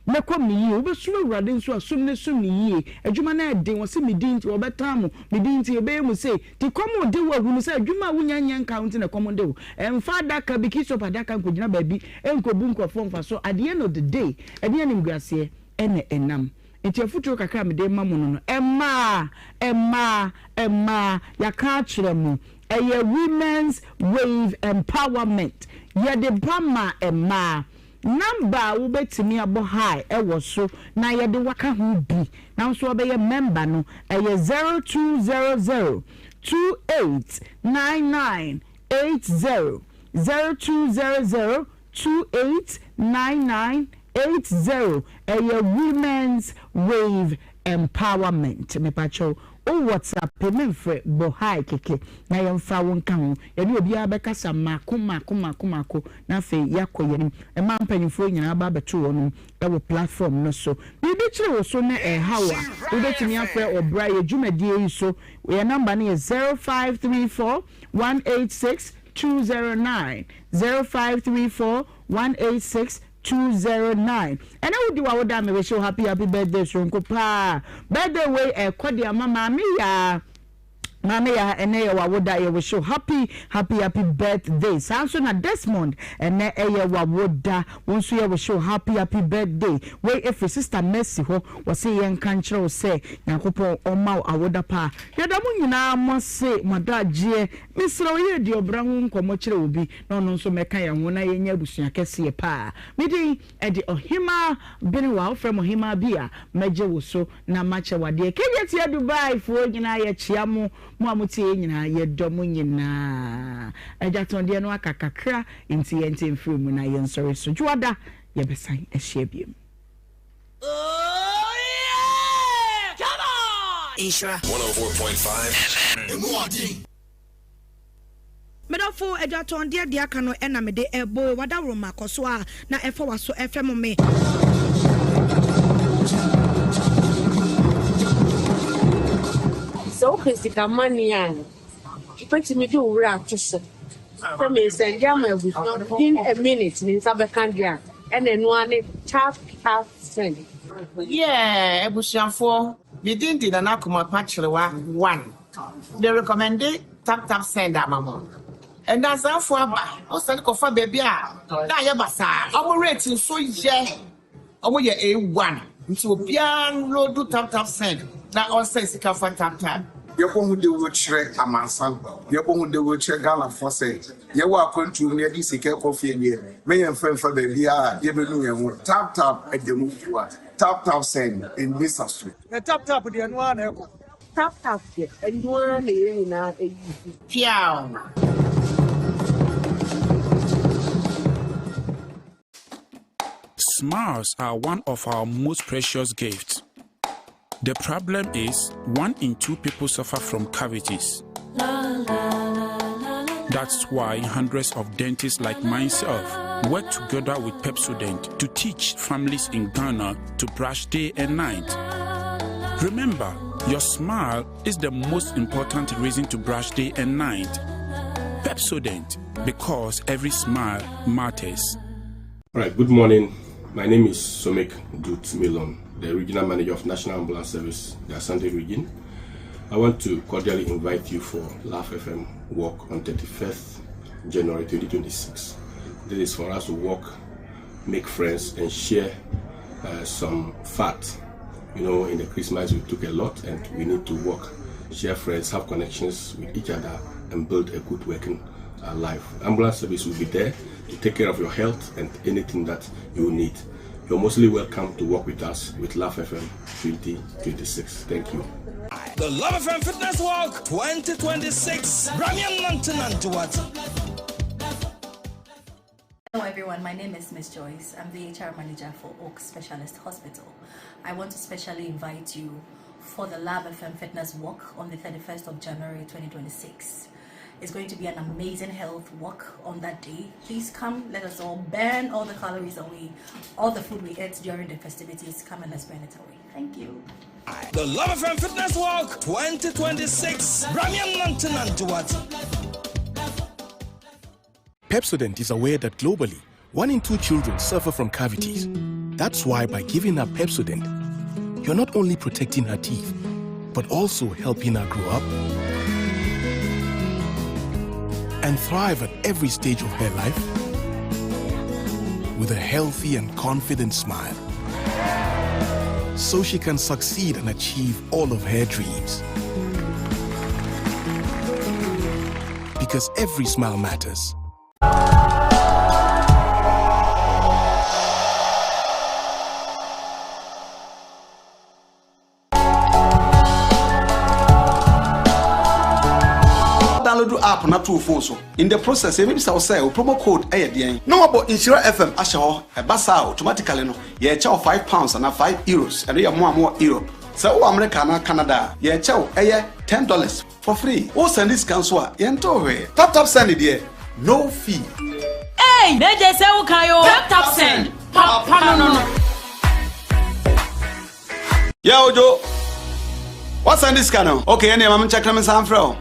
Mɛkɔm no yie. Wobɛsom Awurade nso a, som no som no yie. Adwuma no yɛ den, wɔse me din nti wɔbɛtan mo, me din nti yɛbɛyɛ mo sei. Nti kɔm rede wo a, hunu sɛ adwuma a wonya nyɛ nka wo nti na kɔm de wo. Mfa adaka bi, kisop adaka nkɔgyina baabi nkɔbu nkurɔfoɔ mfasoɔ. At the end of the day, ɛne animguaseɛ na ɛnam. Nti afotuo kakra a mede rema mo no no, mmaa, mmaa, mmaa, yɛaka akyerɛ mo, ɛyɛ Women's Wave Empowerment. Yɛde ba ma mmaa. Number a wobɛtumi abɔ hi wɔ so na yɛde wo aka ho bi na wo nso wabɛyɛ member no ɛyɛ 0200 2899 80, 0200 2899 80, ɛyɛ Women's Wave Empowerment. Mepakyɛw Wo WhatsApp me mfrɛ, bɔ hi kɛkɛ na yɛmfa wo nka ho. Yɛne obiara bɛkasa mmaako mmaako mmaako mmaako na afei yɛakɔ yɛn anim. Mmaa mpanyimfoɔ nyinaa aba abɛto wɔn wɔ platform no so. Biribi kyere wo so na ɛreha wo a, wobɛtumi afrɛ wɔ berɛ a yɛn dwumadie yi so. Yɛn number no yɛ 0534 186 209, 0534 186 209 ɛnɛ wodi w'awoda a mewish wo happy happy birthday soronko paa birthday wei ɛkɔ de ama maame yaa maame yaa ɛnɛ yɛ w'awoda yɛ wish wo happy happy happy birthday saa nso na Desmond ɛnɛ ɛyɛ w'awoda wo nso yɛ wish wo happy happy birthday wei ɛfiri sister Mercy hɔ wɔse yɛnka nkyerɛ wo sɛ Nyankopɔn ɔma wo awoda paa yɛda mo nyinaa mo ase mo adagyeɛ mesrɛ wo yɛ di ɔbra ho nkɔmmɔ kyerɛ obi na ɔno nso mmɛka yɛn ho na yɛnyɛ abusua kɛseɛ paa. Me din de Ɔhemaa Benewa, wofrɛ me Ɔhemaa bi a, mɛgye wo so na makyɛ wo adeɛ. Kejetia Dubai foɔ nyinaa yɛkyea mo, mo a motie yɛn nyinaa yɛdɔ mo nyinaa. Agyatɔndeɛ no aka kakra nti yɛnte mfiri mu na yɛnsɔre so. Dwoada yɛbɛsan ahyia biom. Nhyira 104.5 FM. Emu ɔden. Me dɔfo adwatɔn deɛ deɛ aka no na mede ɛbo w'adaworoma kɔ so a na ɛfa w'aso ɛfɛ mo me. Sɛ wopɛ sika money a, wobɛtumi de wo werɛ ato so sɛ meresɛnde ama abusua within a minute me nsa bɛka deɛ a, ɛna ɛno ara ne tap tap send. Yeah abusuafoɔ, me din de Nana Kumapa Kyerewa one. Me recommende tap tap send ama mo. Ndansaafo aba, wo send kɔfa baabi a na ayɛ basaa. Ɔmo rate nso yɛ, ɔmo yɛ A1 nti obiara nloadu tap tap send na ɔnsend sika fa tap tap. Yɛbɔ ho dawuro kyerɛ amansan, yɛbɔ ho dawuro kyerɛ Ghanafoɔ sɛ yɛwɔ akwantuo mu na yɛde sika rekɔ fie deɛ, mɛ yɛmfa mfa baabiara a yɛbɛnu yɛn ho. Tap tap ɛda mu fua, tap tap send, ɛnni sa so. Na tap tap deɛ ɛno ara na ɛkɔ. Tap tap deɛ ɛno ara na yɛn nyinaa use. Piaw! Smiles are one of our most precious gifts. The problem is one in two people suffer from cavities. That's why hundreds of dentists like myself work together with Pepsodent to teach families in Ghana to brush day and night. Remember, your smile is the most important reason to brush day and night. Pepsodent, because every smile matters. All right, good morning. My name is Somik Dut Milon, the Regional Manager of National Ambulance Service, the Asante region. I want to cordially invite you for Laugh FM Walk on 31st January 2026. This is for us to walk, make friends, and share some fat. You know, in the Christmas we took a lot, and we need to work, share friends, have connections with each other, and build a good working life. Ambulance service will be there to take care of your health and anything that you need. You're mostly welcome to work with us with Laugh FM 2026. Thank you. The Love FM Fitness Walk 2026. Ramian Nantinantuat. Hello everyone, my name is Miss Joyce. I'm the HR manager for Oak Specialist Hospital. I want to specially invite you for the Lab FM Fitness Walk on the 31st of January 2026. It's going to be an amazing health walk on that day. Please come, let us all burn all the calories away, all the food we ate during the festivities. Come and let's burn it away. Thank you. The Love FM Fitness Walk 2026. Ramian Nantinantuat. Pepsodent is aware that globally, one in two children suffer from cavities. That's why by giving her Pepsodent, you're not only protecting her teeth, but also helping her grow up and thrive at every stage of her life with a healthy and confident smile. So she can succeed and achieve all of her dreams. Because every smile matters. Download app na to wo phone so. In the process, yɛbɛbisa wo sɛ wo promo code yɛ deɛn na wɔabɔ Nhyira FM ahyɛ hɔ. Ɛba saa a, automatically no, yɛrekyɛ wo £5 anaa €5. Ɛno yɛ mo a mowɔ Europe. Sɛ wowɔ America anaa Canada a, yɛrekyɛ wo ɛyɛ $10 for free. Wo sɛnde sika nso a, yɛntew hwee. Tap tap send deɛ, no fee. Eii Mejay sɛ wo kan oo. Tap tap send, papa no no. Yeah Ojo, wasan de sika no? Okay, ɛnneɛ ma menkyɛke na mensan mfrɛ wo.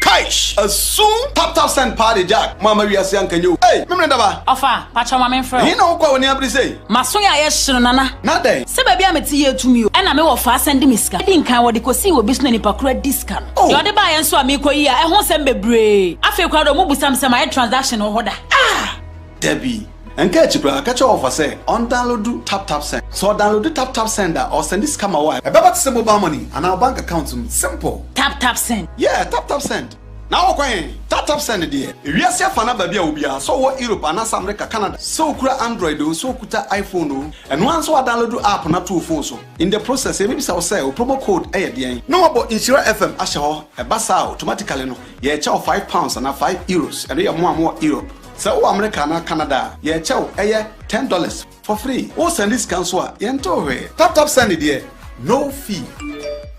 Kaish! Asu! Tap tap send paa de Jack, mo amma wiase anka nyɛ o. Ei! Memene daba! Ɔfa, pakyɛw ma menfrɛ wo. Ɛhe na wokɔ a w'ani abere sei? M'aso yɛ ayɛ hye no Nana. Na dɛn? Sɛ baabi a mete yɛ tumi o. Ɛna me wɔfa asan de me sika. Edi nkan wɔde kosii wɔ bi so na nipa koro adi sika no. Oh! Deɛ ɔde baeɛ nso a meekɔ yi a ɛho nsɛm bebree. Afei koraa deɛ ɔmo busa me sɛ mayɛ transaction wɔ hɔ da. Ah! Dabi. Nka akyi koraa, ka kyerɛ wɔfa sɛ ɔndownloadu TapTapSend. Sɛ ɔdownloadu TapTapSend a, ɔresɛnde sika ma wo a, ɛbɛba te sɛ mobile money anaa wo bank account mu. Simple! TapTapSend. Yeah, TapTapSend. Na wokɔ he? TapTapSend deɛ, ewiase afa no aba bi a obiara, sɛ ɔwɔ Europe anaasɛ America, Canada, sɛ okura Android oo, sɛ okuta iPhone oo, ɛno ara nso woadownloadu app no ato wo phone so. In the process, yɛbɛbisa wo sɛ wo promo code yɛ deɛn? Na wɔabɔ Nhyira FM ahyɛ hɔ. Ɛba saa a, automatically no, yɛrekyɛ wo £5 anaa €5. Ɛno yɛ mo a mowɔ Europe. Sɛ wowɔ Amerika anaa Canada a, yɛkyɛ wo ɛyɛ $10 for free. Wo sɛnde sika nso a, yɛntew hwee. Tap tap send deɛ, no fee.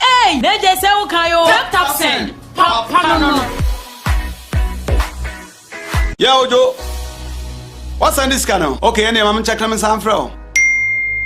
Eii Mejay sɛ wo kan oo. Tap tap send, papa no no. Yeah Ojo, wa sɛnde sika no? Okay ɛneɛ ma me nkyɛke na me nsan mfrɛ wo.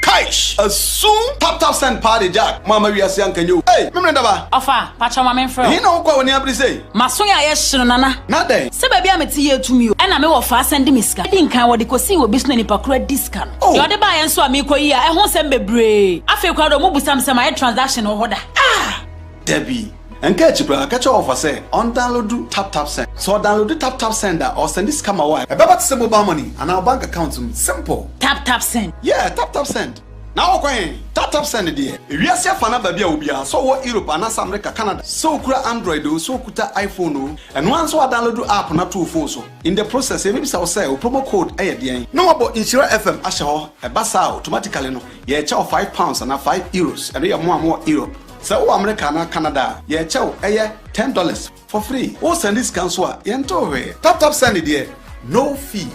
Kaish! Asu! Tap tap send paa de Jack, mo amma wiase anka nyɛ o. Ei! Memene daba! Ɔfa, pakyɛw ma menfrɛ wo. Ɛhe na wokɔ a w'ani abere sei? M'aso yɛ ayɛ hye no Nana. Na dɛn? Sɛ baabi a mete yɛ tumi o. Ɛna me wɔfa asan de me sika. Edi nkan wɔde kosii wɔ bi so na nipa koro adi sika no. Oh! Deɛ ɔde baeɛ nso a meekɔ yi a ɛho nsɛm bebree. Afei koraa deɛ ɔmo busa me sɛ mayɛ transaction wɔ hɔ da. Ah! Dabi. Nka akyi koraa, ka kyerɛ wɔfa sɛ ɔndownloadu TapTapSend. Sɛ ɔdownloadu TapTapSend a, ɔresɛnde sika ma wo a, ɛbɛba te sɛ mobile money anaa wo bank account mu. Simple! TapTapSend. Yeah, TapTapSend. Na wokɔ he? TapTapSend deɛ, ewiase afa no aba bi a obiara, sɛ ɔwɔ Europe anaasɛ America, Canada, sɛ okura Android oo, sɛ okuta iPhone oo, ɛno ara nso woadownloadu app no ato wo phone so. In the process, yɛbɛbisa wo sɛ wo promo code yɛ deɛn? Na wɔabɔ Nhyira FM ahyɛ hɔ. Ɛba saa a, automatically no, yɛrekyɛ wo £5 anaa €5. Ɛno yɛ mo a mowɔ Europe. Sɛ wowɔ America anaa Canada a, yɛkyɛ wo ɛyɛ $10 for free. Wo sɛnde sika nso a, yɛntew hwee. Tap tap send deɛ, no fee.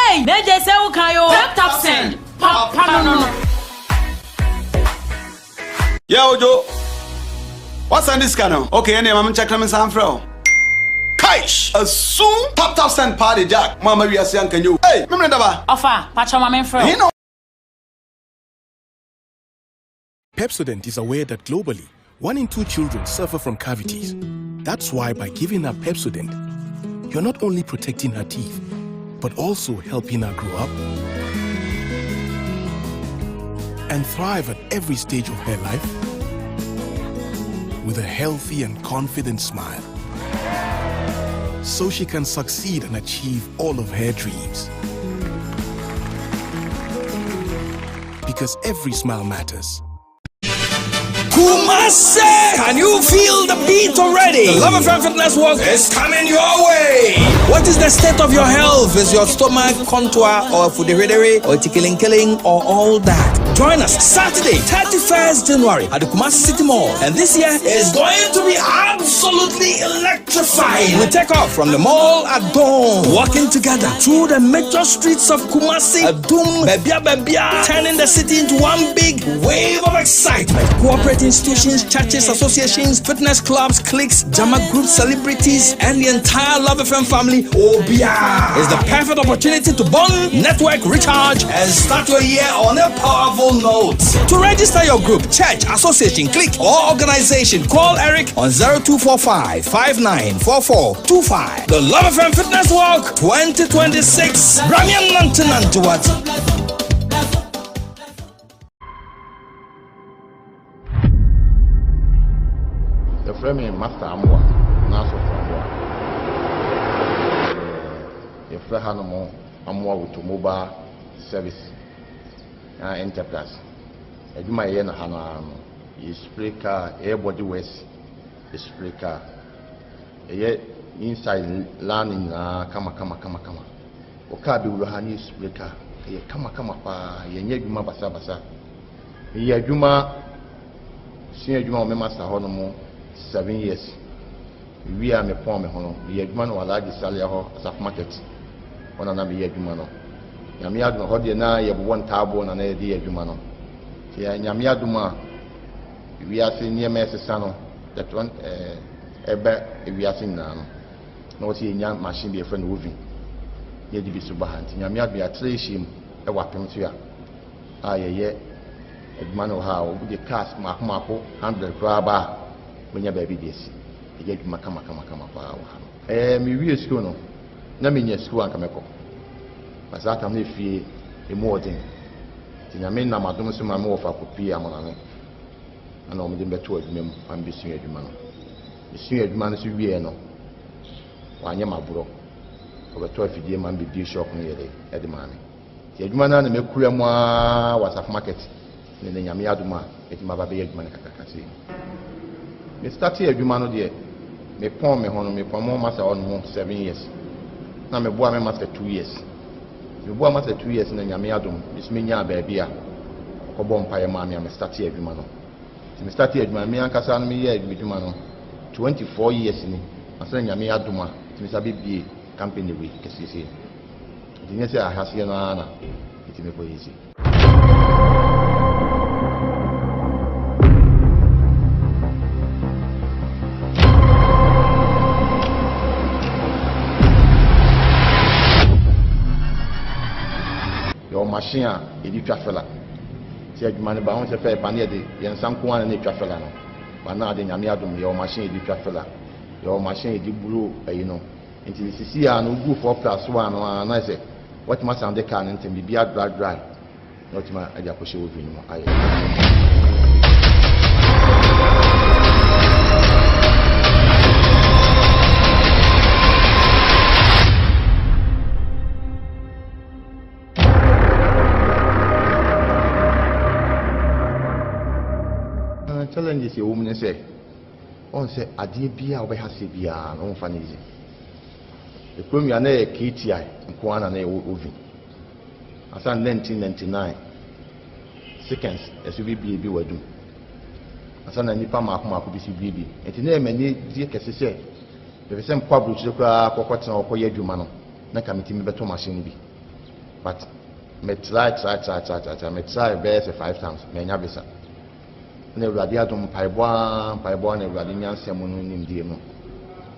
Eii Mejay sɛ wo kan oo. Tap tap send, papa no no. Yeah Ojo, woasɛnde sika no? Okay, ɛneɛ ma menkyɛke na mensan mfrɛ wo. Kaish! Asum! Tap tap send paa de Jack, mo amma wiase anka nyɛ o. Ei! Memene daba! Ɔfa, pakyɛw ma menfrɛ wo. Ɛhe na. Pepsodent is aware that globally, one in two children suffer from cavities. That's why by giving her Pepsodent, you're not only protecting her teeth, but also helping her grow up and thrive at every stage of her life with a healthy and confident smile. So she can succeed and achieve all of her dreams. Because every smile matters. Kumasi! Can you feel the beat already? The Love FM Fitness Walk is coming your way. What is the state of your health? Is your stomach contour or fudiridiri or tickling killing or all that? Join us Saturday, 31st January at the Kumasi City Mall. And this year is going to be absolutely electrifying. We take off from the mall at dawn, walking together through the major streets of Kumasi, Adum, Bebia Bebia, turning the city into one big wave of excitement. Corporate institutions, churches, associations, fitness clubs, cliques, Jama groups, celebrities, and the entire Love FM family. Obia is the perfect opportunity to bond, network, recharge, and start your year on a powerful note. To register your group, church, association, clique, or organization, call Eric on 0245 594425. The Love FM Fitness Walk 2026. Bramian Nantinantuat. Yɛfrɛ me Master Amoah anaa Sɔfo Amoah. Yɛfrɛ hanom Amoah Automobile Service na Enterprise. Adwuma a yɛyɛ no ha no ara no, yɛ spray car, yɛyɛ body works, yɛ spray car. Yɛyɛ inside lan no nyinaa kama kama kama kama. Wo car bɛwura ha na yɛ spray car, ɛyɛ kama kama paa, yɛnyɛ adwuma basabasa. Meyɛ adwuma, sua adwuma wɔ me master hɔ nom seven years. Mewie a mepɔn me ho no, meyɛ adwuma no wɔ Alhaji Salia hɔ, Asafo Market hɔ na na meyɛ adwuma no. Nyame adom, ɛhɔ deɛ na yɛbobɔ ntaaboɔ na na yɛde yɛ adwuma no. Nti Nyame adom a wiase nneɛma ɛsesa no, ɛbɛ wiase nyinaa no, na wɔsɛ yɛnya machine bi yɛfrɛ no oven na yɛde bi so ba ha. Nti Nyame adom yɛatrɛ yɛhyia mu ɛwɔ apem so a a yɛyɛ adwuma no wɔ ha a wɔde cars mmaako mmaako hundred koraa ba a wɔnya baabi de asi. Yɛyɛ adwuma kama kama kama paa wɔ ha no. Ɛɛ mewie sukuu no na menya sukuu anka mɛkɔ. Na saa tam no efie emu ɔden. Nti Nyame nam adom so ma me wɔfa kɔpie Amonane ɛna wɔde me bɛtoo adwuma mu ma mebɛsua adwuma no. Mesua adwuma no so wieɛ no wɔanyɛ me aborɔ. Wɔbɛtɔ afidie ma me bɛbie shop no yɛ dɛ ɛde maa me. Nti adwuma no ara na makura mu ara wɔ Asafo Market ne nnɛ Nyame adom a matumi aba abɛyɛ adwuma no kakraka sei. Me startee adwuma no deɛ me pɔn me ho no me pɔn me ho master hɔ nom seven years na me boa me master two years. Nti me boa master two years na Nyame adom me so me nyaa baabi a ɔkɔ bɔ mpaeɛ maa me a me startee adwuma no. Nti me startee adwuma no me ankasa no me yɛɛ adwuma no 24 years ni ansa na Nyame adom a metumi sa bɛ bie company wei kɛseɛ sei. Nti nyɛ sɛ ahaseɛ no ara na ɛtumi kɔ yɛ sei. Yɛwɔ machine a yɛde twa fela. Sɛ adwuma no ba ho sɛ fɛ pa ne yɛde yɛn nsa nko ara na ɛtwa fela no. Ba na ade nyame adom yɛwɔ machine yɛde twa fela. Yɛwɔ machine yɛde buro ayi no. Nti sisi a no wogu four plus one no ara na ayɛ sɛ watumi asan de car no ntɛm biribi adry dry na watumi de akɔhyɛ oven no mu ayɛ. Challenges ɛwɔ mu ne sɛ Woahu sɛ adeɛ biara a wobɛha aseɛ biara no womfa no easy. Ekurom yi a na ɛyɛ KTI nko ara na na ɛwɔ oven. Ansa na 1999 seconds ɛso bi bie bi wɔ adum. Ansa na nnipa mmaako mmaako bi so bie bi. Nti na ɛyɛ m'ani gye kɛse sɛ mepɛ sɛ mekɔ aburokyire koraa kɔkɔtena hɔ kɔyɛ adwuma no na nka metumi bɛtɔ machine no bi. But me try try try try try try me try bɛyɛ sɛ five times manya visa. Ɛna Awurade adom, mpaebɔ ara, mpaebɔ ara na Awurade nyansa mu no nimdeɛ mu,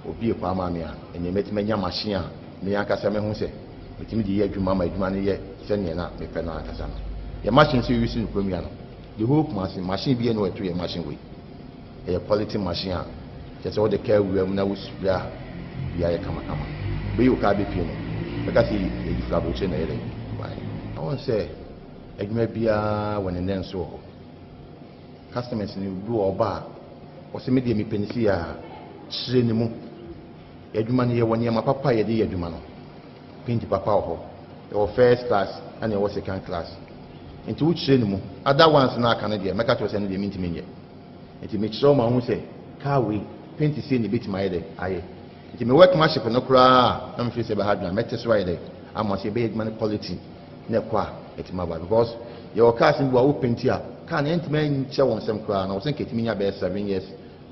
obue kwan maa me a, ɛnneɛ mɛtumi anya machine a me ankasa mɛhu sɛ metumi de yɛ adwuma ma adwuma no yɛ sɛdeɛ na mepɛ no ankasa no. Yɛn machine nso yɛuse no kurom ha no, the whole Kumasi, machine biara nni hɔ a ɛto yɛn machine wei. Ɛyɛ quality machine a kyerɛ sɛ wode kaa wura mu na wo spray a, biribiara yɛ kamakama. Wobɛyi wo kaa bɛpue no, bɛka sɛ yɛde firi aburokyire na ɛyɛ dɛn baeɛ. Wohu sɛ adwuma biara wɔ ne nnɛnso wɔ hɔ. Customers no bi wɔ hɔ ɔba a, ɔse me deɛ mepɛ no sei a, kyerɛ ne mu. Yɛn adwuma no yɛwɔ nneɛma papa a yɛde yɛ adwuma no. Paint papa wɔ hɔ. Yɛwɔ first class ɛna yɛwɔ second class. Nti wokyerɛ ne mu. Other ones no a aka no deɛ mɛka kyerɛ wo sɛ ɛno deɛ mentumi nyɛ. Nti mekyerɛ wo ma wohu sɛ car wei paint sei na ɛbɛtumi ayɛ dɛ ayɛ. Nti me workmanship no koraa a na mefeel sɛ ɛbɛha adwene a mɛte so ayɛ dɛ ama sɛ yɛbɛyɛ adwuma no quality na ɛkɔ a ɛtumi aba because yɛwɔ cars no bi wɔ a wo paint a car no ɛntumi nkyɛ wo nsɛm koraa na wɔ sɛ nka ɛtumi nya bɛyɛ 7 years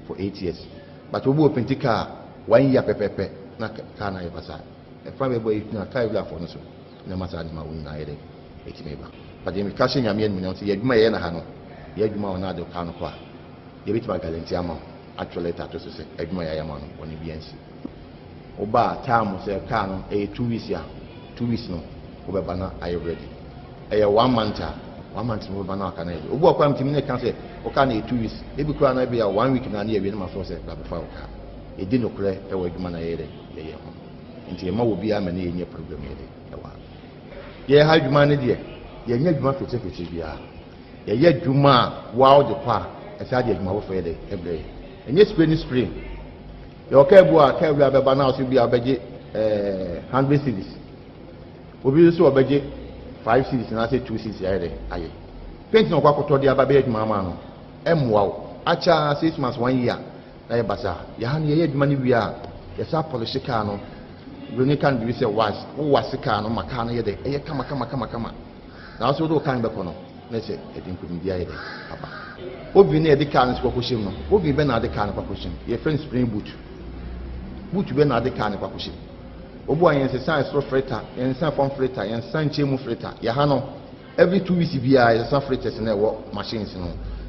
for 8 years, but obi wɔ paint car one year pɛpɛpɛ na car no ayɛ basaa. Ɛfa bɛbɔ yi na car wurafoɔ no so na ɛma saa nneɛma wo nyinaa yɛ dɛ ɛtumi ba. But deɛ meka hyɛ Nyame animuonyam sɛ yɛ adwuma yɛyɛ no ha no, yɛ adwuma wɔ no ade car no kɔ a, yɛbɛtumi aguarantee ama wo, atwerɛ letter ato so sɛ adwuma yɛayɛ ama no bɔne bi ansi. Woba a time sɛ car no ɛyɛ 2 weeks a, 2 weeks no wobɛba na ayɛ ready. Ɛyɛ one month a, one month no wobɛba na aka no ayɛ ready. Obi wɔ kora mtumi ne ka sɛ wo car no yɛ 2 weeks, ebi koraa no ebi a one week na ne yɛwie no ma frɛ sɛ bra bɛfa wo car. Yɛdi nokorɛ ɛwɔ adwuma na yɛyɛ dɛ yɛyɛ ho nti yɛma wɔ biara ma ne yɛnyɛ problem yɛ dɛ ɛwɔ ha. Yɛyɛ ha adwuma no deɛ, yɛnyɛ adwuma fitirifitir biara. Yɛyɛ adwuma a wow de kɔ a ɛsɛ ade adwuma foforɔ yɛ dɛ ɛbrɛ yɛ. Ɛnyɛ spray ne spray. Yɛwɔ kaa bi a kaa wura bɛba na ɔsɛ bi a ɔbɛgye 100 cedis, obi nso ɔbɛgye 5 cedis anaasɛ 2 cedis ayɛ dɛ ayɛ paint na ɔkɔ akɔtɔ de aba bɛyɛ adwuma ama no. Ɛmmoa wo akyɛ 6 months, one year na yɛ basa. Yɛha no yɛyɛ adwuma no wie a, yɛsa polish kaa no. Buroni ka no biribi sɛ wax. Wo wax kaa no ma kaa no yɛ dɛ ɛyɛ kama kama kama kama na wɔsɛ wode wo kaa no bɛkɔ no na sɛ ɛde nkonimdi ayɛ dɛ aba. Oven na yɛde kaa no nso kɔkɔhyɛ mu no, oven bɛ na ade kaa no kɔkɔhyɛ mu? Yɛfrɛ no spring boot. Boot bɛ na ade kaa no kɔkɔhyɛ mu? Obu a yɛnsesa ɛsoro filter, yɛnsesa fam filter, yɛnsesa nkyɛn mu filter. Yɛha no every 2 weeks biara yɛsesa filters na ɛwɔ machines no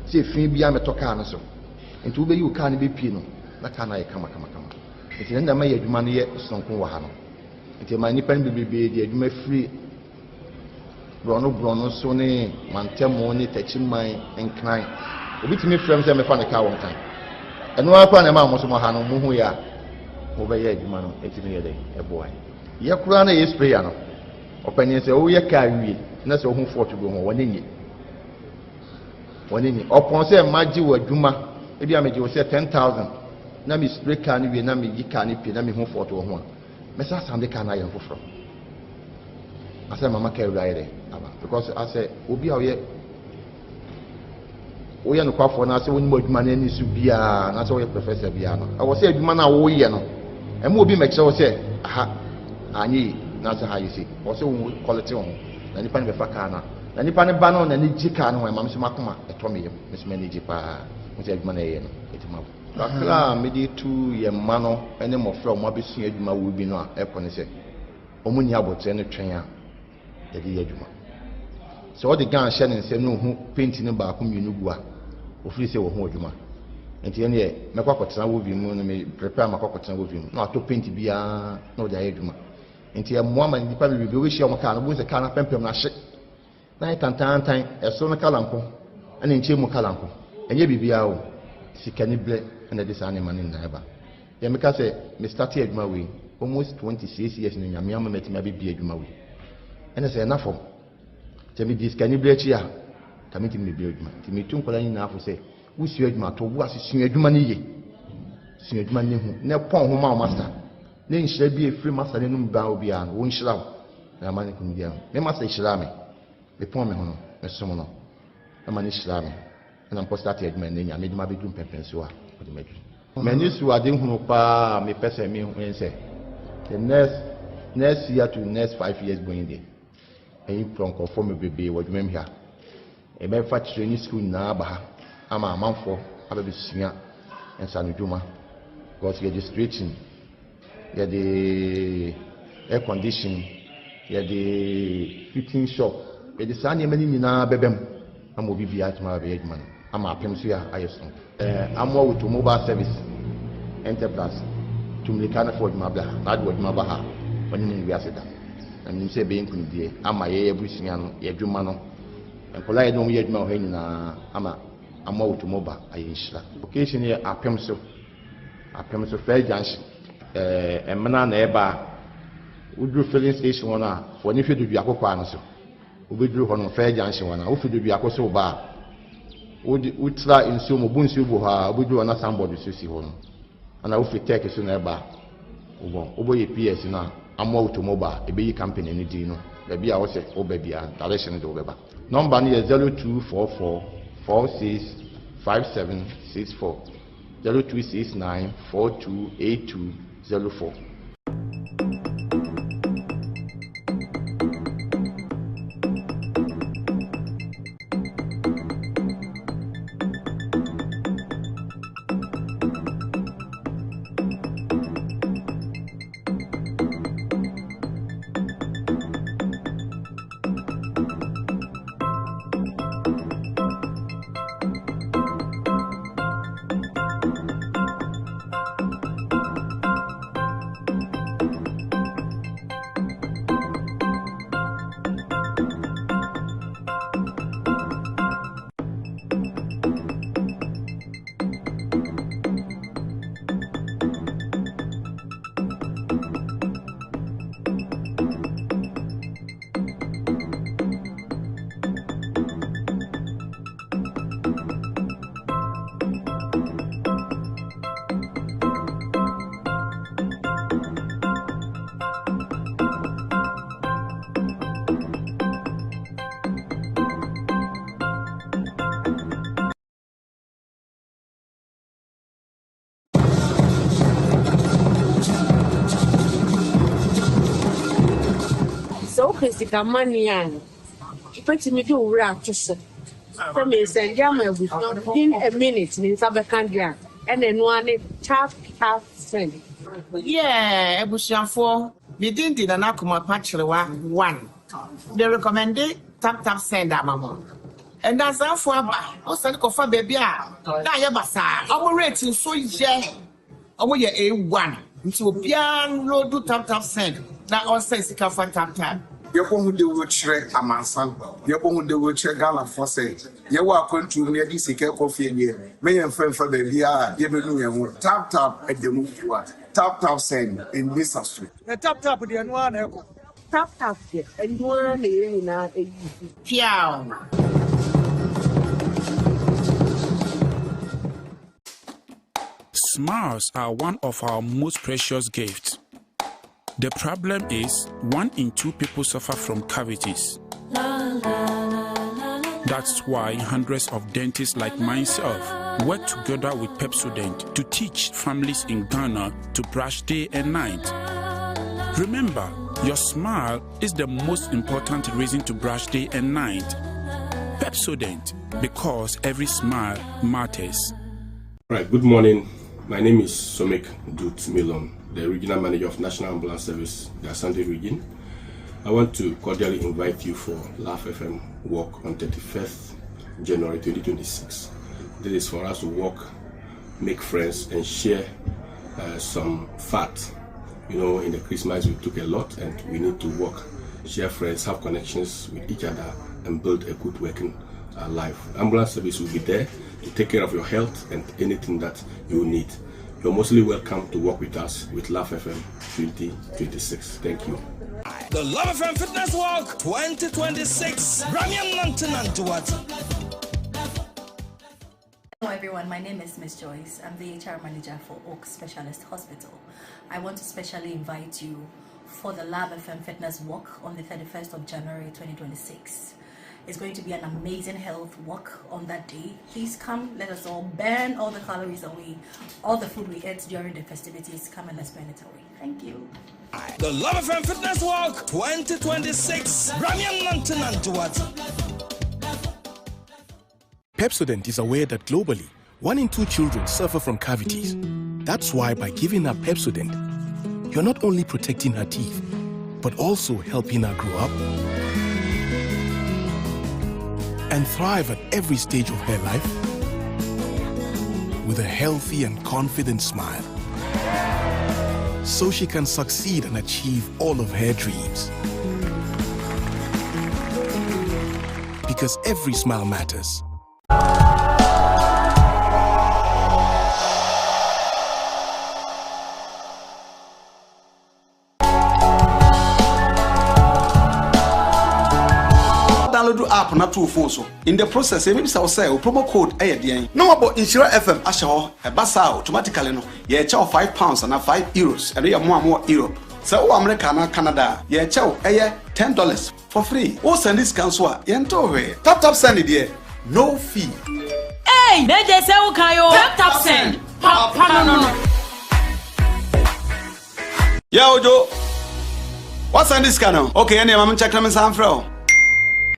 sɛ efi biara mɛtɔ kaa no so. Nti wobɛyi wo kaa no bɛpie no na kaa no ayɛ kama kama kama. Nti na ɛma yɛ adwuma no yɛ sononko wɔ ha no. Nti ɛma nnipa no bebrebe de adwuma firi borɔno borɔno so ne mantamu ne Takyiman, Nkran. Obi tumi frɛ m sɛ mefa ne kaa wɔ Nkran. Ɛno ara koraa na ɛma mo so mo ha no mohu yɛ a mobɛyɛ adwuma no ɛtumi yɛ dɛ ɛboa yɛ koraa na ɛyɛ sprayer no. Ɔpanyin, sɛ woyɛ kaa wie na sɛ wohu fault bi ho, wɔne nye wɔne nye ɔpɔn sɛ magye wɔ adwuma. Ebi a megye wo sɛ 10,000 na me spray car no wie na meyi car no pie na mehu fault wɔ ho a, mɛsa asan de car no ayɛ no foforɔ asɛ mama car wura ayɛ dɛ aba, because asɛ obi a ɔyɛ woyɛ nokwafoɔ na asɛ wonim adwuma no ani so biara na sɛ woyɛ professor biara no, ɛwɔ sɛ adwuma no a woyɛ no ɛma obi mɛkyerɛ wo sɛ aha anyɛ yi na sɛ ha yɛ sei. Ɛwɔ sɛ wo quality wo ho na nipa no bɛfa car no a na nipa no ba no n'ani gye car no ho. Ɛma me so makoma ɛtɔ me yam, me so m'ani gye paa ho sɛ adwuma no ɛyɛ no ɛtumi abo kakra a mede tu yɛn mma no ne mmɔfra a wɔn abɛsua adwuma wɔ bi no a ɛkɔ ne sɛ wɔn nni abotire no twɛn a yɛde yɛ adwuma. Sɛ ɔde gun hyɛ ne nsam na ohu paint no baako mmienu gu a, ofiri sɛ wɔho adwuma. Nti ɛneɛ mɛkɔ akɔtena wɔ vi mu no, me prepare makɔ akɔtena wɔ vi mu na watɔ paint biara na ɔde ayɛ adwuma. Nti ɛmmoa ma nnipa bebrebe wobɛhyia wɔn kaa no, wobɛhu sɛ kaa no apɛmpɛm no ahye na ayɛ tantaantan, ɛsoro no colour nko ɛne nkyɛn mu colour nko. Ɛnyɛ biribiara o, sikani berɛ ɛna ɛde saa nneɛma no nyinaa ɛba. Yɛ meka sɛ me start adwuma wei almost 26 years no, Nyame ama matumi abɛbie adwuma wei. Ɛna sɛ ɛna fam sɛ medi sikani berɛ akyi a, ka mentumi mebie adwuma. Nti metu nkwadaa nyinaa fo sɛ wosua adwuma to wo ase, sua adwuma no yie, sua adwuma no hu na ɛpɔn ho ma wo master ne nhyira bi a ɛfiri master no anum baa obiara no, wɔnhyira wo na ama ne kɔmdi ho. Me master hyiraa me, mepɔn me ho no, mesom no ɛma ne hyiraa me, ɛna mkɔ start adwuma no. Nyame de ma bɛduru mpɛmpɛnso a ɔde ma aduru. M'ani so ade hunu paa a mepɛ sɛ mehu ne sɛ the next year to next 5 years going there, ɛyi kura nkurɔfoɔ me bebree wɔ adwuma mu ha. Ɛbɛfa kyerɛ ne sukuu nyinaa aba ha ama amanfoɔ abɛbɛsua nsanodwuma because yɛde straighten, yɛde air condition, yɛde fitting shop, yɛde saa nneɛma no nyinaa bɛbɛ mu ama obi biara atumi abɛyɛ adwuma no. ama apem so yɛ ayɛ sononko. Amoa Wuto Mobile Service Enterprise tu mmirika na fa w'adwuma bra ha, na ade w'adwuma ba ha a, w'anim ngu ase da. Na menim sɛ ɛbɛyɛ nkunimdie ama yɛn abusua no, yɛn adwuma no, nkwadaa a yɛne wɔn yɛ adwuma wɔ ha nyinaa ama Amoa Wuto Mobile ayɛ nhyira. Location yɛ Apem so, Apem so First Junction. Ɛɛ Mena na ɛba a, woduru filling station hɔ no a, fa w'ani hwɛ Duduako kwan no so. Wobɛduru hɔ no, Fair Junction hɔ no a, wofi Duduako so reba a, wode wotra nsuo mu, wobu nsuo gu hɔ a, wobɛduru hɔ na signboard so si hɔ no. Ɛna wofi Turkey so na ɛba a, wobɔ wobɔ yɛ PS no a, Amoa Automobile, ɛbɛyi company no din no. Baabi a wosɛ woba biara, direction no de wobɛba. Nɔmba no yɛ 0244 46 5764, 0269 42 82 04. Sɛ wopɛ sika money a, wobɛtumi de wo werɛ ato so sɛ meresɛnde ama abusua within a minute me nsa bɛka deɛ a, ɛna ɛno ara ne tap tap send. Yeah abusuafoɔ me din de Nana Kumapa Kyerewa one me recommende tap tap send ama mo Ndansafoɔ aba wo sane kɔfa baabi a na ayɛ basaa ɔmo rate nso yɛ ɔmo yɛ A1 nti obiara nlodu tap tap send na ɔnsɛn sika fa tap tap. Yɛbɔ ho dawuro kyerɛ amansan, yɛbɔ ho dawuro kyerɛ Ghanafoɔ sɛ yɛwɔ akwantuo mu na yɛde sika rekɔ fie deɛ, mɛ yɛmfa mfa baabiara a yɛbɛnu yɛn ho. Tap tap ɛda mu fua, tap tap send ɛnni sa so. Na tap tap deɛ ɛno ara na ɛkɔ. Tap tap deɛ ɛno ara na yɛn nyinaa use. Piaw. Smiles are one of our most precious gifts. The problem is, one in two people suffer from cavities. That's why hundreds of dentists like myself work together with Pepsodent to teach families in Ghana to brush day and night. Remember, your smile is the most important reason to brush day and night. Pepsodent, because every smile matters. All right, good morning. My name is Somik Dut Milon, the Regional Manager of National Ambulance Service, the Asante region. I want to cordially invite you for Laugh FM Walk on 31st January 2026. This is for us to walk, make friends, and share uh, some fat. You know, in the Christmas we took a lot, and we need to work, share friends, have connections with each other, and build a good working uh, life. Ambulance service will be there to take care of your health and anything that you need. You're mostly welcome to work with us with Laugh FM 2026. Thank you. The Love FM Fitness Walk 2026. Ramian Hello everyone, my name is Miss Joyce. I'm the HR manager for Oak Specialist Hospital. I want to specially invite you for the Lab FM Fitness Walk on the 31st of January 2026. It's going to be an amazing health walk on that day. Please come, let us all burn all the calories away, all the food we ate during the festivities. Come and let's burn it away. Thank you. The Love FM Fitness Walk 2026. Pepsodent is aware that globally, one in two children suffer from cavities. That's why by giving her Pepsodent, you're not only protecting her teeth, but also helping her grow up and thrive at every stage of her life. with a healthy and confident smile. So she can succeed and achieve all of her dreams. Because every smile matters. Download app na to wo phone so. In the process, yɛbɛbisa wo sɛ wo promo code yɛ deɛn na wɔabɔ Nhyira FM ahyɛ hɔ. Ɛba saa a, automatically no, yɛrekyɛ wo £5 anaa €5. Ɛno yɛ mo a mowɔ Europe. Sɛ wowɔ America anaa Canada a, yɛrekyɛ wo ɛyɛ $10 for free. Wo sɛnde sika nso a, yɛntew hwee. Tap tap send deɛ, no fee. Eii na gye sɛ wo kan oo. Tap tap send, papa no no. Yeah Ojo, woasan de sika no? Okay ɛneɛ ma me nkyɛk na me nsan mfrɛ wo.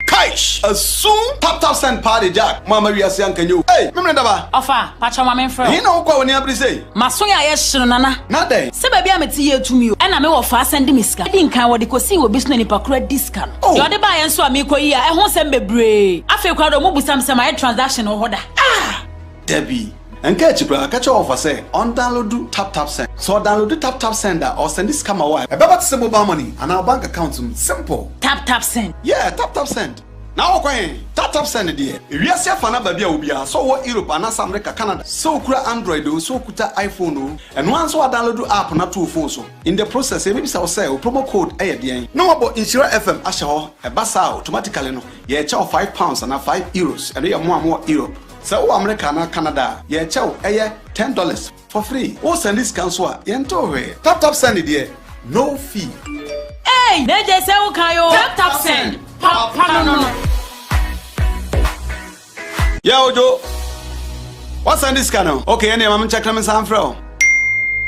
Kaish! Asum! Tap tap send paa de Jack, mo amma wiase anka nyɛ o. Ei! Memene daba! Ɔfa, pakyɛw ma menfrɛ wo. Ɛhe na wokɔ a w'ani abere sei? M'aso yɛ ayɛ hye no Nana. Na dɛn? Sɛ baabi a mete yɛ tumi o. Ɛna me wɔfa asan de me sika. Edi nkan wɔde kosii wɔ bi so na nipa koro adi sika no. Oh! Deɛ ɔde baeɛ nso a meekɔ yi a ɛho nsɛm bebree. Afei koraa deɛ ɔmo busa me sɛ mayɛ transaction wɔ hɔ da. Ah! Dabi. Ɛnka akyi koraa, ka kyerɛ wɔfa sɛ ɔndownloadu TapTapSend. Sɛ ɔdownloadu TapTapSend a, ɔresɛnde sika ma wo a, ɛbɛba te sɛ mobile money anaa wo bank account mu. Simple! TapTapSend. Yeah, TapTapSend. Na wokɔ he? TapTapSend deɛ, ewiase afa no aba bi a obiara, sɛ ɔwɔ Europe anaasɛ America, Canada, sɛ okura Android oo, sɛ okuta iPhone oo, ɛno ara nso woadownloadu app no ato wo phone so. In the process, yɛbɛbisa wo sɛ wo promo code yɛ deɛn, na wɔabɔ Nhyira FM ahyɛ hɔ. Ɛba saa a, automatically no, yɛrekyɛ wo £5 anaa €5. Ɛno yɛ mo a mowɔ Europe. Sɛ wowɔ America anaa Canada a, yɛrekyɛ wo ɛyɛ $10 for free. Wo sɛnde sika nso a, yɛntew hwee. Tap tap send deɛ, no fee. Eii na gye sɛ wo kan oo. Tap tap send, papa no no. Yeah Ojo, wa sɛnde sika no? Okay ɛneɛ ma me nkyɛk na me nsan mfrɛ wo.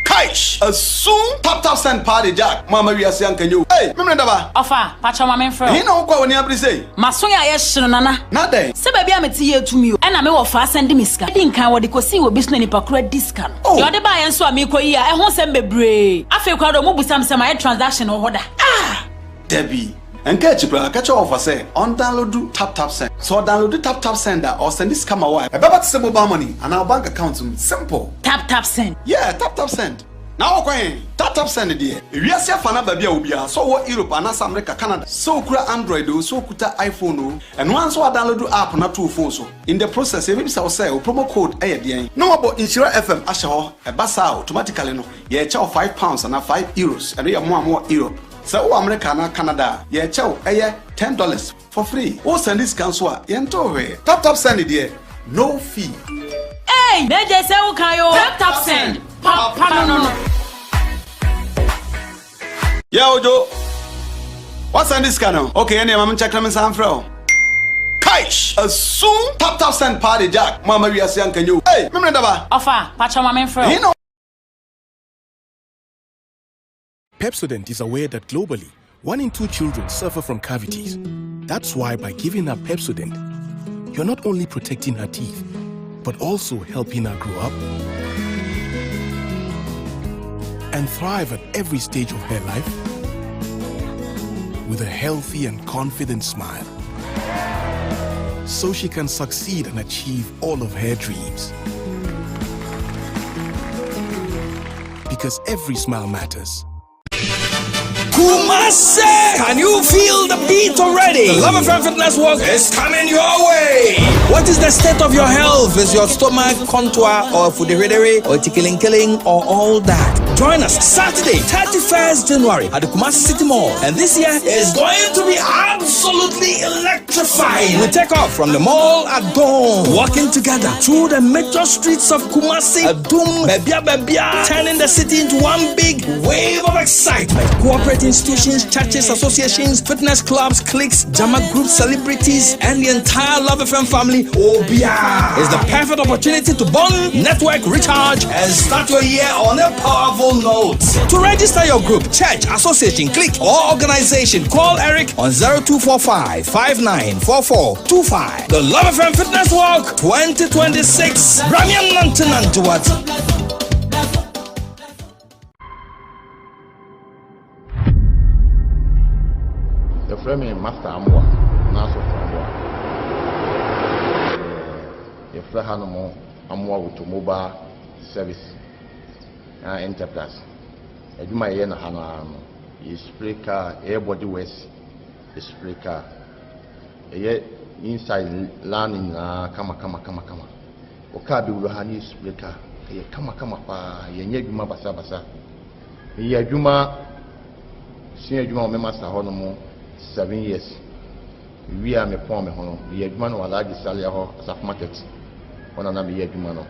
Kaish! Asum! Tap tap send paa de Jack, mo amma wiase anka nyɛ o. Ei! Memene daba! Ɔfa, pakyɛw ma menfrɛ wo. Ɛhe na wokɔ a w'ani abere sei? M'aso yɛ ayɛ hye no Nana. Na dɛn? Sɛ baabi a mete yɛ tumi o. Ɛna me wɔfa asan de me sika. Edi nkan wɔde kosii wɔ bi so na nipa koro adi sika no. Oh! Deɛ ɔde baeɛ nso a meekɔ yi a ɛho nsɛm bebree. Afei koraa deɛ ɔmo busa me sɛ mayɛ transaction wɔ hɔ da. Ah! Dabi. Ɛnka akyi koraa, ka kyerɛ wɔfa sɛ ɔndownloadu TapTapSend. Sɛ ɔdownloadu TapTapSend a, ɔresɛnde sika ma wo a, ɛbɛba te sɛ mobile money anaa wo bank account mu. Simple! TapTapSend. Yeah, TapTapSend. Na wokɔ he? TapTapSend deɛ, ewiase afa no aba bi a obiara, sɛ ɔwɔ Europe anaasɛ America, Canada, sɛ okura Android oo, sɛ okuta iPhone oo, ɛno ara nso woadownloadu app no ato wo phone so. In the process, yɛbɛbisa wo sɛ wo promo code yɛ deɛn, na wɔabɔ Nhyira FM ahyɛ hɔ. Ɛba saa a, automatically no, yɛrekyɛ wo £5 anaa €5. Ɛno yɛ mo a mowɔ Europe. Sɛ wowɔ America anaa Canada a, yɛrekyɛ wo ɛyɛ $10 for free. Wo sɛnde sika nso a, yɛntew hwee. Tap tap send deɛ, no fee. Eii na gye sɛ wo kan oo. Tap tap send, papa no no. Yeah Ojo, wa sɛnde sika no? Okay ɛneɛ ma me nkyɛk na me nsan mfrɛ wo. Kaish! Asum! Tap tap send paa de Jack, mo amma wiase anka nyɛ o. Ei! Memene daba! Ɔfa, pakyɛw ma menfrɛ wo. Ɛhe na. Pepsodent is aware that globally, one in two children suffer from cavities. That's why by giving her Pepsodent, you're not only protecting her teeth, but also helping her grow up and thrive at every stage of her life with a healthy and confident smile. So she can succeed and achieve all of her dreams. Because every smile matters. Kumasi! Can you feel the beat already? The Love FM Fitness Walk is coming your way. What is the state of your health? Is your stomach contour or fudiridiri or tickling killing or all that? Join us Saturday, 31st January at the Kumasi City Mall. And this year is going to be absolutely electrifying. We take off from the mall at dawn, walking together through the major streets of Kumasi, Adum, Bebia Bebia, turning the city into one big wave of excitement. Corporate institutions, churches, associations, fitness clubs, cliques, Jama groups, celebrities, and the entire Love FM family. Obia is the perfect opportunity to bond, network, recharge, and start your year on a powerful note. To register your group, church, association, clique, or organization, call Eric on 0245 594425. The Love FM Fitness Walk 2026. Bramian Nantinantuat. Yɛfrɛ me Master Amoah anaa Sɔfo Amoah. Yɛfrɛ hanom amoa Automobile Service Enterprise. Adwuma a yɛyɛ no ha no ara no, yɛ spray car, yɛyɛ body works, yɛ spray car. Yɛyɛ inside lan no nyinaa kama kama kama kama. Wo car bɛwura ha na yɛ spray car, ɛyɛ kama kama paa, yɛnyɛ adwuma basabasa. Meyɛ adwuma, sua adwuma wɔ me master hɔ nom 7 years. Mewie a mepɔn me ho no, meyɛ adwuma no wɔ Alhaji Salia hɔ, Asafo Market hɔ na na meyɛ adwuma no.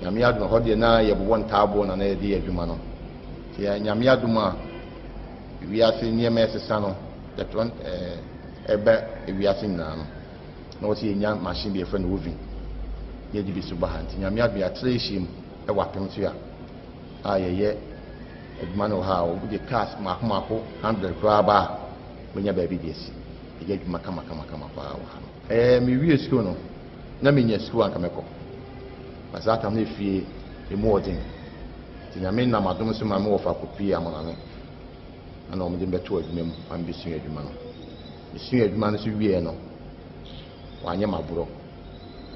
Nyame adom, ɛhɔ deɛ na yɛbobɔ ntaaboɔ na na yɛde yɛ adwuma no. Nti Nyame adom a wiase nneɛma ɛsesa no, yɛtɔ ɛba wiase nyinaa no, na wɔsɛ yɛnya machine bi yɛfrɛ no oven, na yɛde bi so ba ha. Nti Nyame adom yɛatra ahyiam wɔ apem so a a yɛyɛ adwuma no wɔ ha a, wɔde cars mmaako mmaako 100 koraa ba a, wobɛnya baabi de asi. Ɛyɛ adwuma kamakamakama paa wɔ ha no. Ɛɛ, mewie sukuu no, na menya sukuu a anka mɛkɔ. Na saa tam no efie emu wɔ den. Nti Nyame nam adom so ma me wɔfa kɔpuee Amonane. Ɛna wɔde me bɛtoo adwuma mu ma mebɛsua adwuma no. Mesuaa adwuma no nso wieɛ no, wɔanyɛ me aborɔ.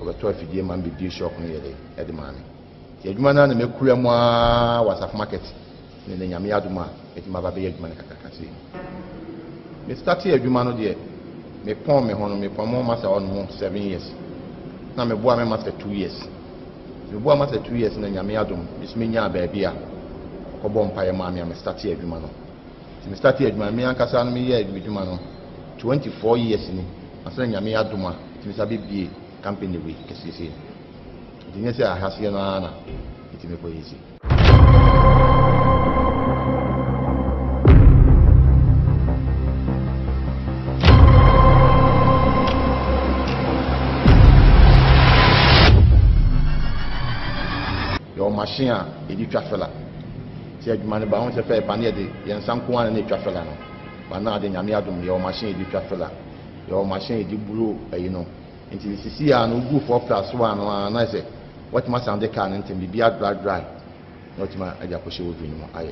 Wɔbɛtɔɔ afidie ma me bɛbie shop no yɛ dɛ de maa me. Nti adwuma no ara na makura mu ara wɔ Asafo Market ne nnɛ Nyame adom a matumi aba abɛyɛ adwuma no kakraka sei. Me startee adwuma no deɛ me pɔn me ho no me pɔn me ho master hɔ nom 7 years na me boa me master 2 years. Nti me boa master 2 years na Nyame adom me so me nyaa baabi a ɔkɔ bɔ mpaeɛ maa me a me startee adwuma no. Nti me startee adwuma no me ankasa no me yɛɛ adwuma no 24 years ni ansa na Nyame adom a metumi sa bɛbie company wei kɛseɛ sei. Nti nyɛ sɛ ahaseɛ no ara na ɛtumi kɔ yɛ si. Yɛwɔ machine a yɛde twa fela. Sɛ adwuma no ba ho sɛ fɛ ba ne yɛde yɛn nsa nko ara na ɛtwa fela no. Ba na ade Nyame adom yɛwɔ machine yɛde twa fela. Yɛwɔ machine yɛde buro ayi no. Nti sisi a no wogu 4 plus 1 no a na sɛ watumi asan de car no ntɛm biribi adry dry na watumi de akɔhyɛ oven no mu ayɛ.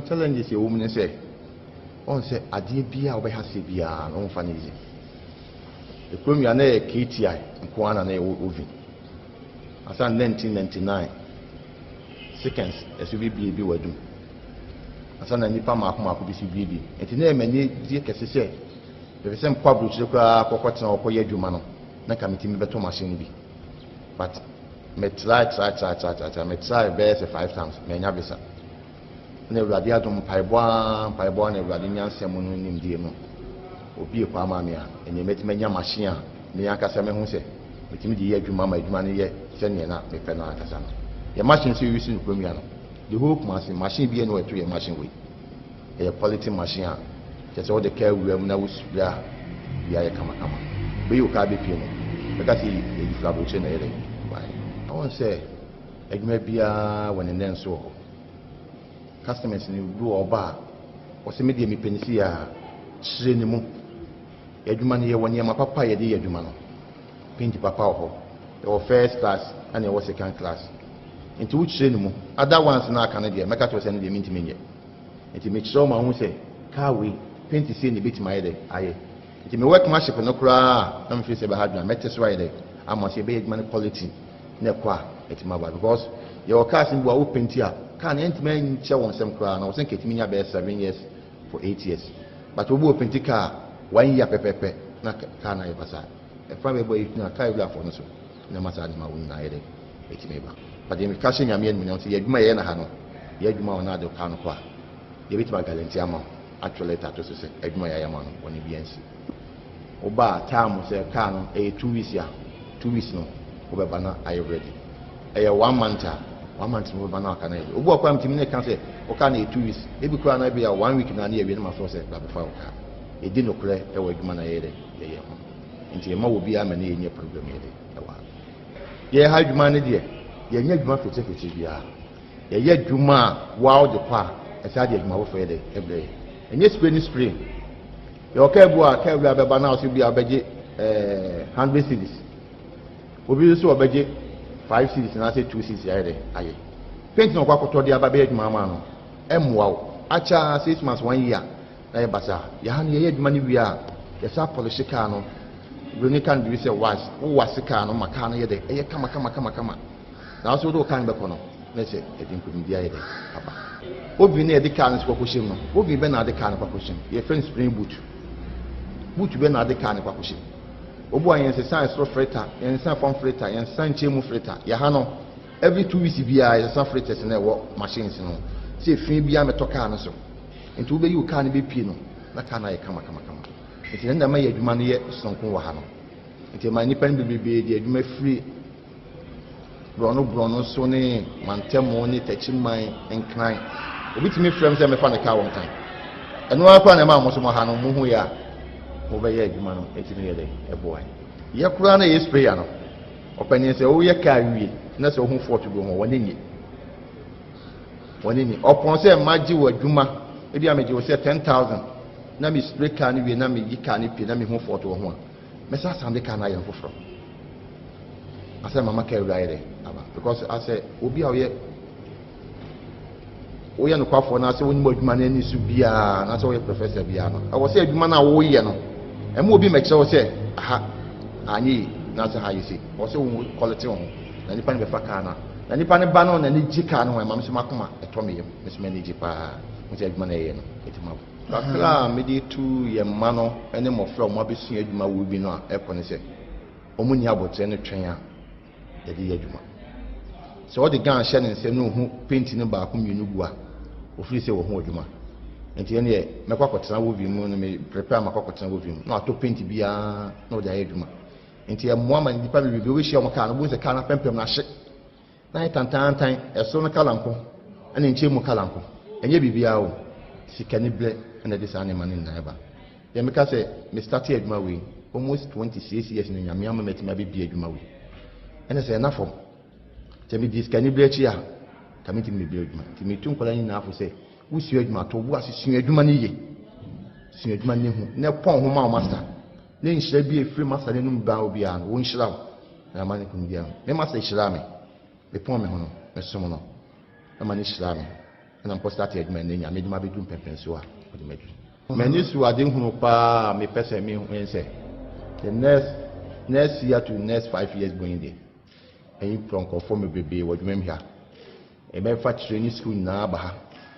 Challenges ɛwɔ mu ne sɛ Ɔhu sɛ adeɛ biara a wobɛha aseɛ biara no womfa no easy. Ekurom yi a na ɛyɛ KTI nko ara na na ɛwɔ oven. Ansa na 1999 seconds ɛso bebie bi wɔ adum. Ansa na nnipa mmaako mmaako bi so bie bi. Nti na ɛyɛ m'ani gye kɛse sɛ mepɛ sɛ mekɔ aburokyire koraa kɔkɔtena hɔ kɔyɛ adwuma no na nka metumi bɛtɔ machine no bi. But me try try try try try try me try bɛyɛ sɛ five times manya visa. Na Awurade adom, mpaebɔ ara, mpaebɔ ara na Awurade nyansa mu no nimdeɛ mu, obue kwan maa me a, ɛnneɛ mɛtumi anya machine a me ankasa mɛhu sɛ metumi de yɛ adwuma ma adwuma no yɛ sɛdeɛ na mepɛ no ankasa no. Yɛn machine nso yɛuse no kurom ya no, the whole Kumasi, machine biara nni hɔ a ɛto yɛn machine wei. Ɛyɛ quality machine a kyerɛ sɛ wode kaa wura mu na wo spray a, biribiara yɛ kamakama. Wobɛyi wo kaa bɛpue no, bɛka sɛ yɛyi firi aburokyire na ɛyɛ dɛn baeɛ. Wohu sɛ adwuma biara wɔ ne nnɛ nso wɔ hɔ. Customers no bi wɔ hɔ ɔba a, ɔse me deɛ mepɛ no sei a, kyerɛ ne mu. Yɛn adwuma no yɛwɔ nneɛma papa a yɛde yɛ adwuma no. Paint papa wɔ hɔ, yɛwɔ first class ɛna yɛwɔ second class. Nti wokyerɛ ne mu. Other ones no a aka no deɛ mɛka kyerɛ wo sɛ ɛno deɛ mentumi nyɛ. Nti mekyerɛ wo ma wohu sɛ car wei paint sei na ɛbɛtumi ayɛ dɛ ayɛ. Nti me workmanship no koraa a na mefeel sɛ ɛbɛha adwene a mɛte so ayɛ dɛ ama sɛ yɛbɛyɛ adwuma no quality. na ɛkɔ a ɛtumi aba because yɛwɔ cars no bi wɔ a wo penti a car no ɛntumi nkyɛ wɔn nsam koraa na wɔsɛ nka ɛtumi nya bɛyɛ 7 years for 8 years, but obi wɔ penti car one year pɛpɛpɛ na car no ayɛ basaa. Ɛfa bɛbɔ yi na car ewurafoɔ no so na ɛma saa nneɛma wo nyinaa yɛ dɛ ɛtumi ba. But deɛ meka hyɛ Nyame animuonyam sɛ yɛ adwuma yɛyɛ na ha no, yɛ adwuma wɔ na ade car no kɔ a, yɛbɛtumi aguarantee ama wo, atwerɛ letter ato so sɛ adwuma yɛayɛ ama no bɔne biara nsi. Woba a time sɛ car no ɛyɛ 2 weeks a, 2 weeks no wobɛba na ayɛ ready. Ɛyɛ one month a, one month no wobɛba na aka no ayɛ ready. Obi wɔ koraa metumi ne ka sɛ wo car no yɛ 2 weeks, ebi koraa na ebi a one week na ne yɛwie no ma frɛ sɛ bra bɛfa wo car. Yɛdi nokorɛ ɛwɔ adwuma na yɛyɛ dɛ yɛyɛ ho nti yɛma wɔ biara ma ne yɛnyɛ problem yɛ dɛ ɛwɔ ha. Yɛyɛ ha adwuma no deɛ, yɛnyɛ adwuma fitirifitir biara. Yɛyɛ adwuma a wow de kɔ a ɛsan de adwuma foforɔ yɛ dɛ ɛbrɛ yɛ. Ɛnyɛ spray ne spray. Yɛwɔ kaa bi wɔ a kaa wura bɛba na ɔsɛ bi a ɔbɛgye 100 cedis. Obi nso sɛ ɔbɛgye five cedis anaasɛ two cedis ayɛ dɛ ayɛ. Paint na ɔkɔ akɔtɔ de aba bɛyɛ adwuma ama no, ɛmmoa wo. Akyɛ ara six months, one year na ayɛ basaa. Yɛ ha no yɛyɛ adwuma no wie a, yɛsan pɔlehye kaa no. Buroni ka no biribi sɛ wax, wo waxe kaa no ma kaa no yɛ dɛ, ɛyɛ kama kama kama kama. Na wo nso wode wo kaa no bɛkɔ no, na ɛsɛ ɛde nkunimdie ayɛ dɛ aba. Oven no a yɛde kaa no nso kɔkɔhyɛ mu no, oven bɛn na wode kaa no kɔakɔhyɛ mu? Yɛfrɛ no spring boot. Boot bɛn na wode kaa no kɔakɔhyɛ mu? Obu a yɛnsesa ɛsoro freta, yɛnsesa fam freta, yɛnsesa nkyɛn mu freta. Yɛ ha no, every 2 weeks biara yɛsesa fretas no a ɛwɔ machines no sɛ efi biara mmɛtɔ kaa no so. Nti wobɛyi wo kaa no bɛpue no, na kaa no ayɛ kama kama kama. Nti ɛno na ɛma yɛ adwuma no yɛ sononko wɔ ha no. Nti ɛma nnipa no bebrebe de adwuma firi borɔno borɔno so ne mantamu ne takyiman nkran. Obi tumi frɛ me sɛ mɛfa ne kaa wɔ Nkran. Ɛno ara koraa na ɛma mo nso mo ha no mohu yɛ a mobɛyɛ adwuma no ɛtumi yɛ dɛ ɛboa yɛ koraa na ɛyɛ sprayer no. Ɔpanin sɛ woyɛ kaa wie na sɛ wohu fault bi wɔ ho wɔne nye wɔne nye ɔpɔn sɛ magye wɔ adwuma ebi a megye wo sɛ 10,000 na me spray kaa no wie na meyi kaa no pie na mehu fault wɔ ho a mɛsa asan de kaa no ayɛ no foforɔ asɛ mama kaa wura ayɛ dɛ aba because asɛ obi a ɔyɛ woyɛ nokwafoɔ na sɛ wonim adwuma no ani so biara na sɛ woyɛ professor biara no ɛwɔ sɛ adwuma no a woyɛ no ɛma obi mɛkyerɛ wo sɛ aha anyɛ yi na sɛ ha yɛ sei. Ɛwɔ sɛ wo quality wo ho na nipa no bɛfa kaa no a na nipa no ba no n'ani gye kaa no ho. Ɛma me so makoma ɛtɔ me yam, me so m'ani gye paa ho sɛ adwuma no ɛyɛ no ɛtumi abo kakra a mede tu yɛn mma no ne mmɔfra a wɔn abɛsua adwuma wɔ bi no a ɛkɔ ne sɛ wɔn nni abotire no twɛn a yɛde yɛ adwuma. Sɛ ɔde gun hyɛ ne nsam na ohu paint no baako mmienu gu a, ofiri sɛ wahu adwuma. Nti ɛneɛ mɛkɔ akɔtena wovi mu no, me prepare makɔ akɔtena wovi mu na watɔ paint biara na ɔde ayɛ adwuma. Nti ɛmmoa ma nnipa bebrebe wobɛhyia wɔn kaa no, wobɛhu sɛ kaa no apɛmpɛm no ahye na ayɛ tantaantan, ɛsoro no kala nko ɛna nkyɛn mu kala nko. Ɛnyɛ biribiara o, sikaniberɛ na ɛde saa nneɛma no nyinaa ba. Deɛ meka sɛ me starte adwuma wei almost 26 years na Nyame ama matumi abɛbie adwuma wei. Ɛna sɛ ɛna fam sɛ medi sikaniberɛ akyi a ka mentumi mebie adwuma. Nti metu nkwadaa nyinaa fo sɛ wosua adwuma to wo ase sua adwuma no yie, sua adwuma no hu na ɛpɔn ho ma wo master ne nhyira bi a ɛfiri master no anum ba obiara no wɔnhyira wo na ama ne kunu biara. Me master hyiraa me, mepɔn me ho no mesom no ɛma ne hyiraa me ɛna mekɔ starte adwuma ɛnɛ Nyame de ma bɛduru mpɛmpɛnsoɔ a ɔde maduru. M'ani so ade hunu paa a mepɛ sɛ mehu ne sɛ the next year to next 5 years going there ɛyi nkurɔfoɔ bebrebe wɔ adwuma mu ha. Yɛbɛfa training school nyinaa aba ha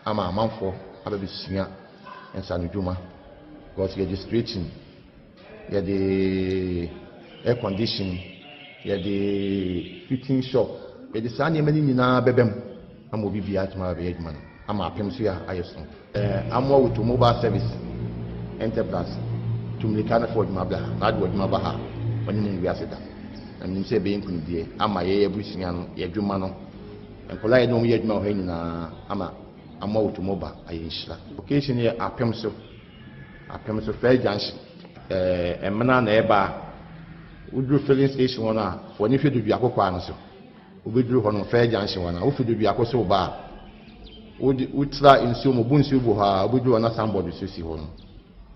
ama amanfoɔ abɛbɛsua nsanodwuma because yɛde stretching, yɛde air condition, yɛde fitting shop, yɛde saa nneɛma no nyinaa bɛbɛ mu ama obi biara atumi abɛyɛ adwuma no ama apem so yɛ ayɛ so. Amoa Automobile Service Enterprise tu mmirika no fa adwuma bra ha na ade w'adwuma ba ha ɔne mu wiase da na menim sɛ ɛbɛyɛ nkonimdie ama yɛyɛ abusua no yɛ adwuma no nkwadaa yɛde wɔn yɛ adwuma wɔ ha nyinaa ama Amoa Automobile ayɛ nhyira. Location yɛ apem so, apem so Fair Junction. Ɛmena na ɛba a woduru filling station hɔ no a wɔne hwɛ Duduako kwan no so wobɛduru hɔ no Fair Junction hɔ no a wofi Duduako so ba a wode wotra nsuo mu bu nsuo gu hɔ a wobɛduru hɔ na signboard so si hɔ no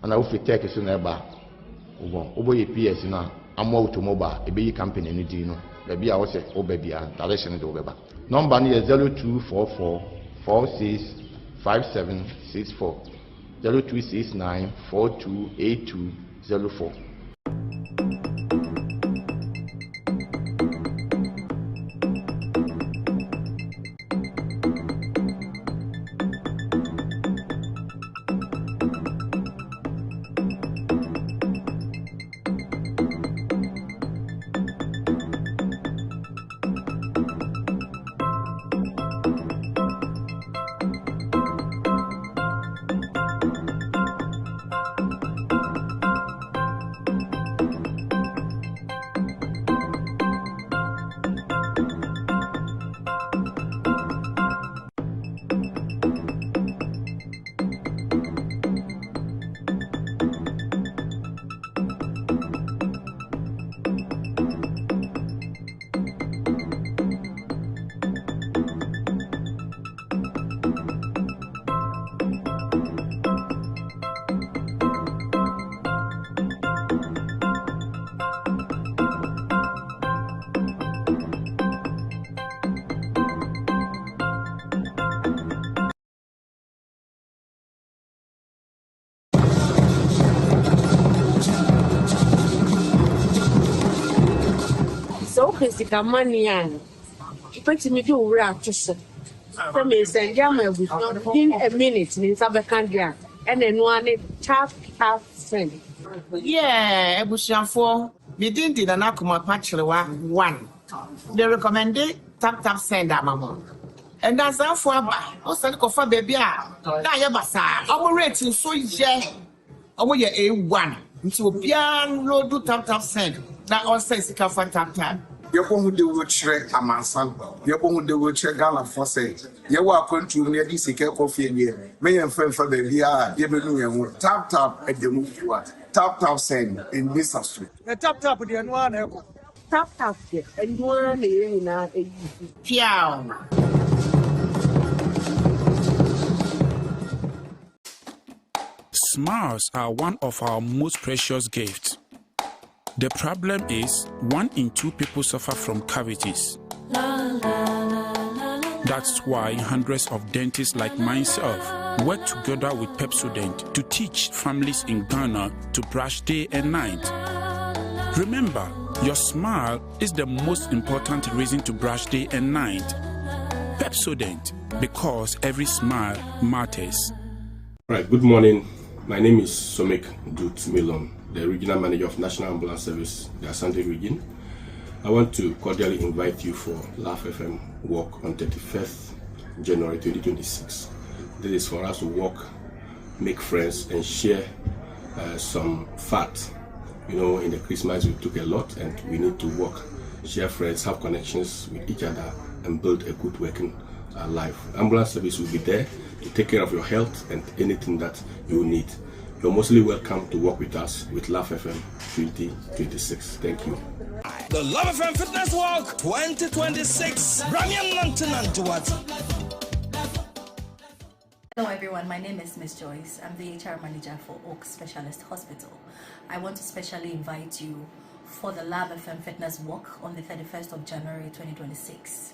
ɛna wofi Tech so na ɛba a wobɔ wobɔ yɛ PS no a Amoa Automobile ɛbɛyi company no din no baabi a wɔsɛ woba biara direction no de wobɛba. Number no yɛ 0244 46 5764 0269 428204. wopɛ sika money a, wobɛtumi de wo werɛ ato so sɛ meresɛnde ama abusua within a minute ne nsa bɛka deɛ a, ɛna ɛno ara ne tap tap send. Yeah abusuafoɔ, me din de Nana Kumapa Kyerewa one. Me recommende tap tap send ama mo. Ndansafoɔ aba, wo sane kɔfa baabi a na ayɛ basaa. Ɔmo rate nso yɛ, ɔmo yɛ A1. Nti obiara nloadu tap tap send na ɔnsɛn sika fa tap tap. Yɛbɔ ho dawuro kyerɛ amansan, yɛbɔ ho dawuro kyerɛ Ghanafoɔ sɛ yɛwɔ akwantuo mu na yɛde sika rekɔ fie deɛ, mma yɛmfa mfa baabiara a yɛbɛnu yɛn ho. Tap tap ɛda mu fua, tap tap send, ɛnni sa so. Na tap tap deɛ ɛno ara na ɛkɔ. Tap tap deɛ ɛno ara na yɛn nyinaa use. Piaw! Smiles are one of our most precious gifts. The problem is, one in two people suffer from cavities. That's why hundreds of dentists like myself work together with Pepsodent to teach families in Ghana to brush day and night. Remember, your smile is the most important reason to brush day and night. Pepsodent, because every smile matters. Right, good morning. My name is Somik Dut Milon, the Regional Manager of National Ambulance Service, the Asante region. I want to cordially invite you for Laugh FM Walk on 31st January 2026. This is for us to walk, make friends, and share some fat. You know, in the Christmas we took a lot, and we need to work, share friends, have connections with each other, and build a good working life. Ambulance service will be there to take care of your health and anything that you need. You're mostly welcome to work with us with Laugh FM 2026. Thank you. The Love FM Fitness Walk 2026. Ramian Nantinantuat. Hello everyone, my name is Miss Joyce. I'm the HR manager for Oak Specialist Hospital. I want to specially invite you for the Love FM Fitness Walk on the 31st of January 2026.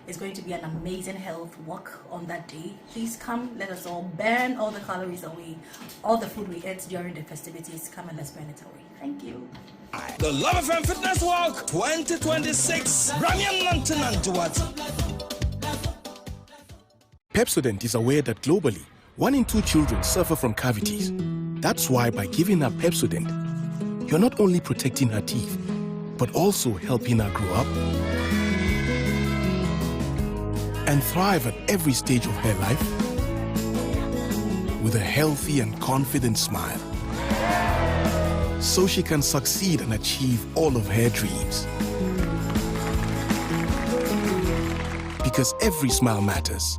It's going to be an amazing health walk on that day. Please come, let us all burn all the calories away, all the food we ate during the festivities. Come and let's burn it away. Thank you. The Love FM Fitness Walk 2026. Ramian Nantinantuat. Pepsodent is aware that globally, one in two children suffer from cavities. That's why by giving her Pepsodent, you're not only protecting her teeth, but also helping her grow up and thrive at every stage of her life with a healthy and confident smile. So she can succeed and achieve all of her dreams. Because every smile matters.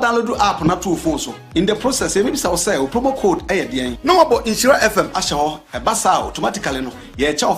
Download app na to wo phone so. In the process, yɛbɛbisa wo sɛ wo promo code yɛ deɛn na wabɔ Nhyira FM ahyɛ hɔ. Ɛba saa a, automatically no, yɛrekyɛ wo.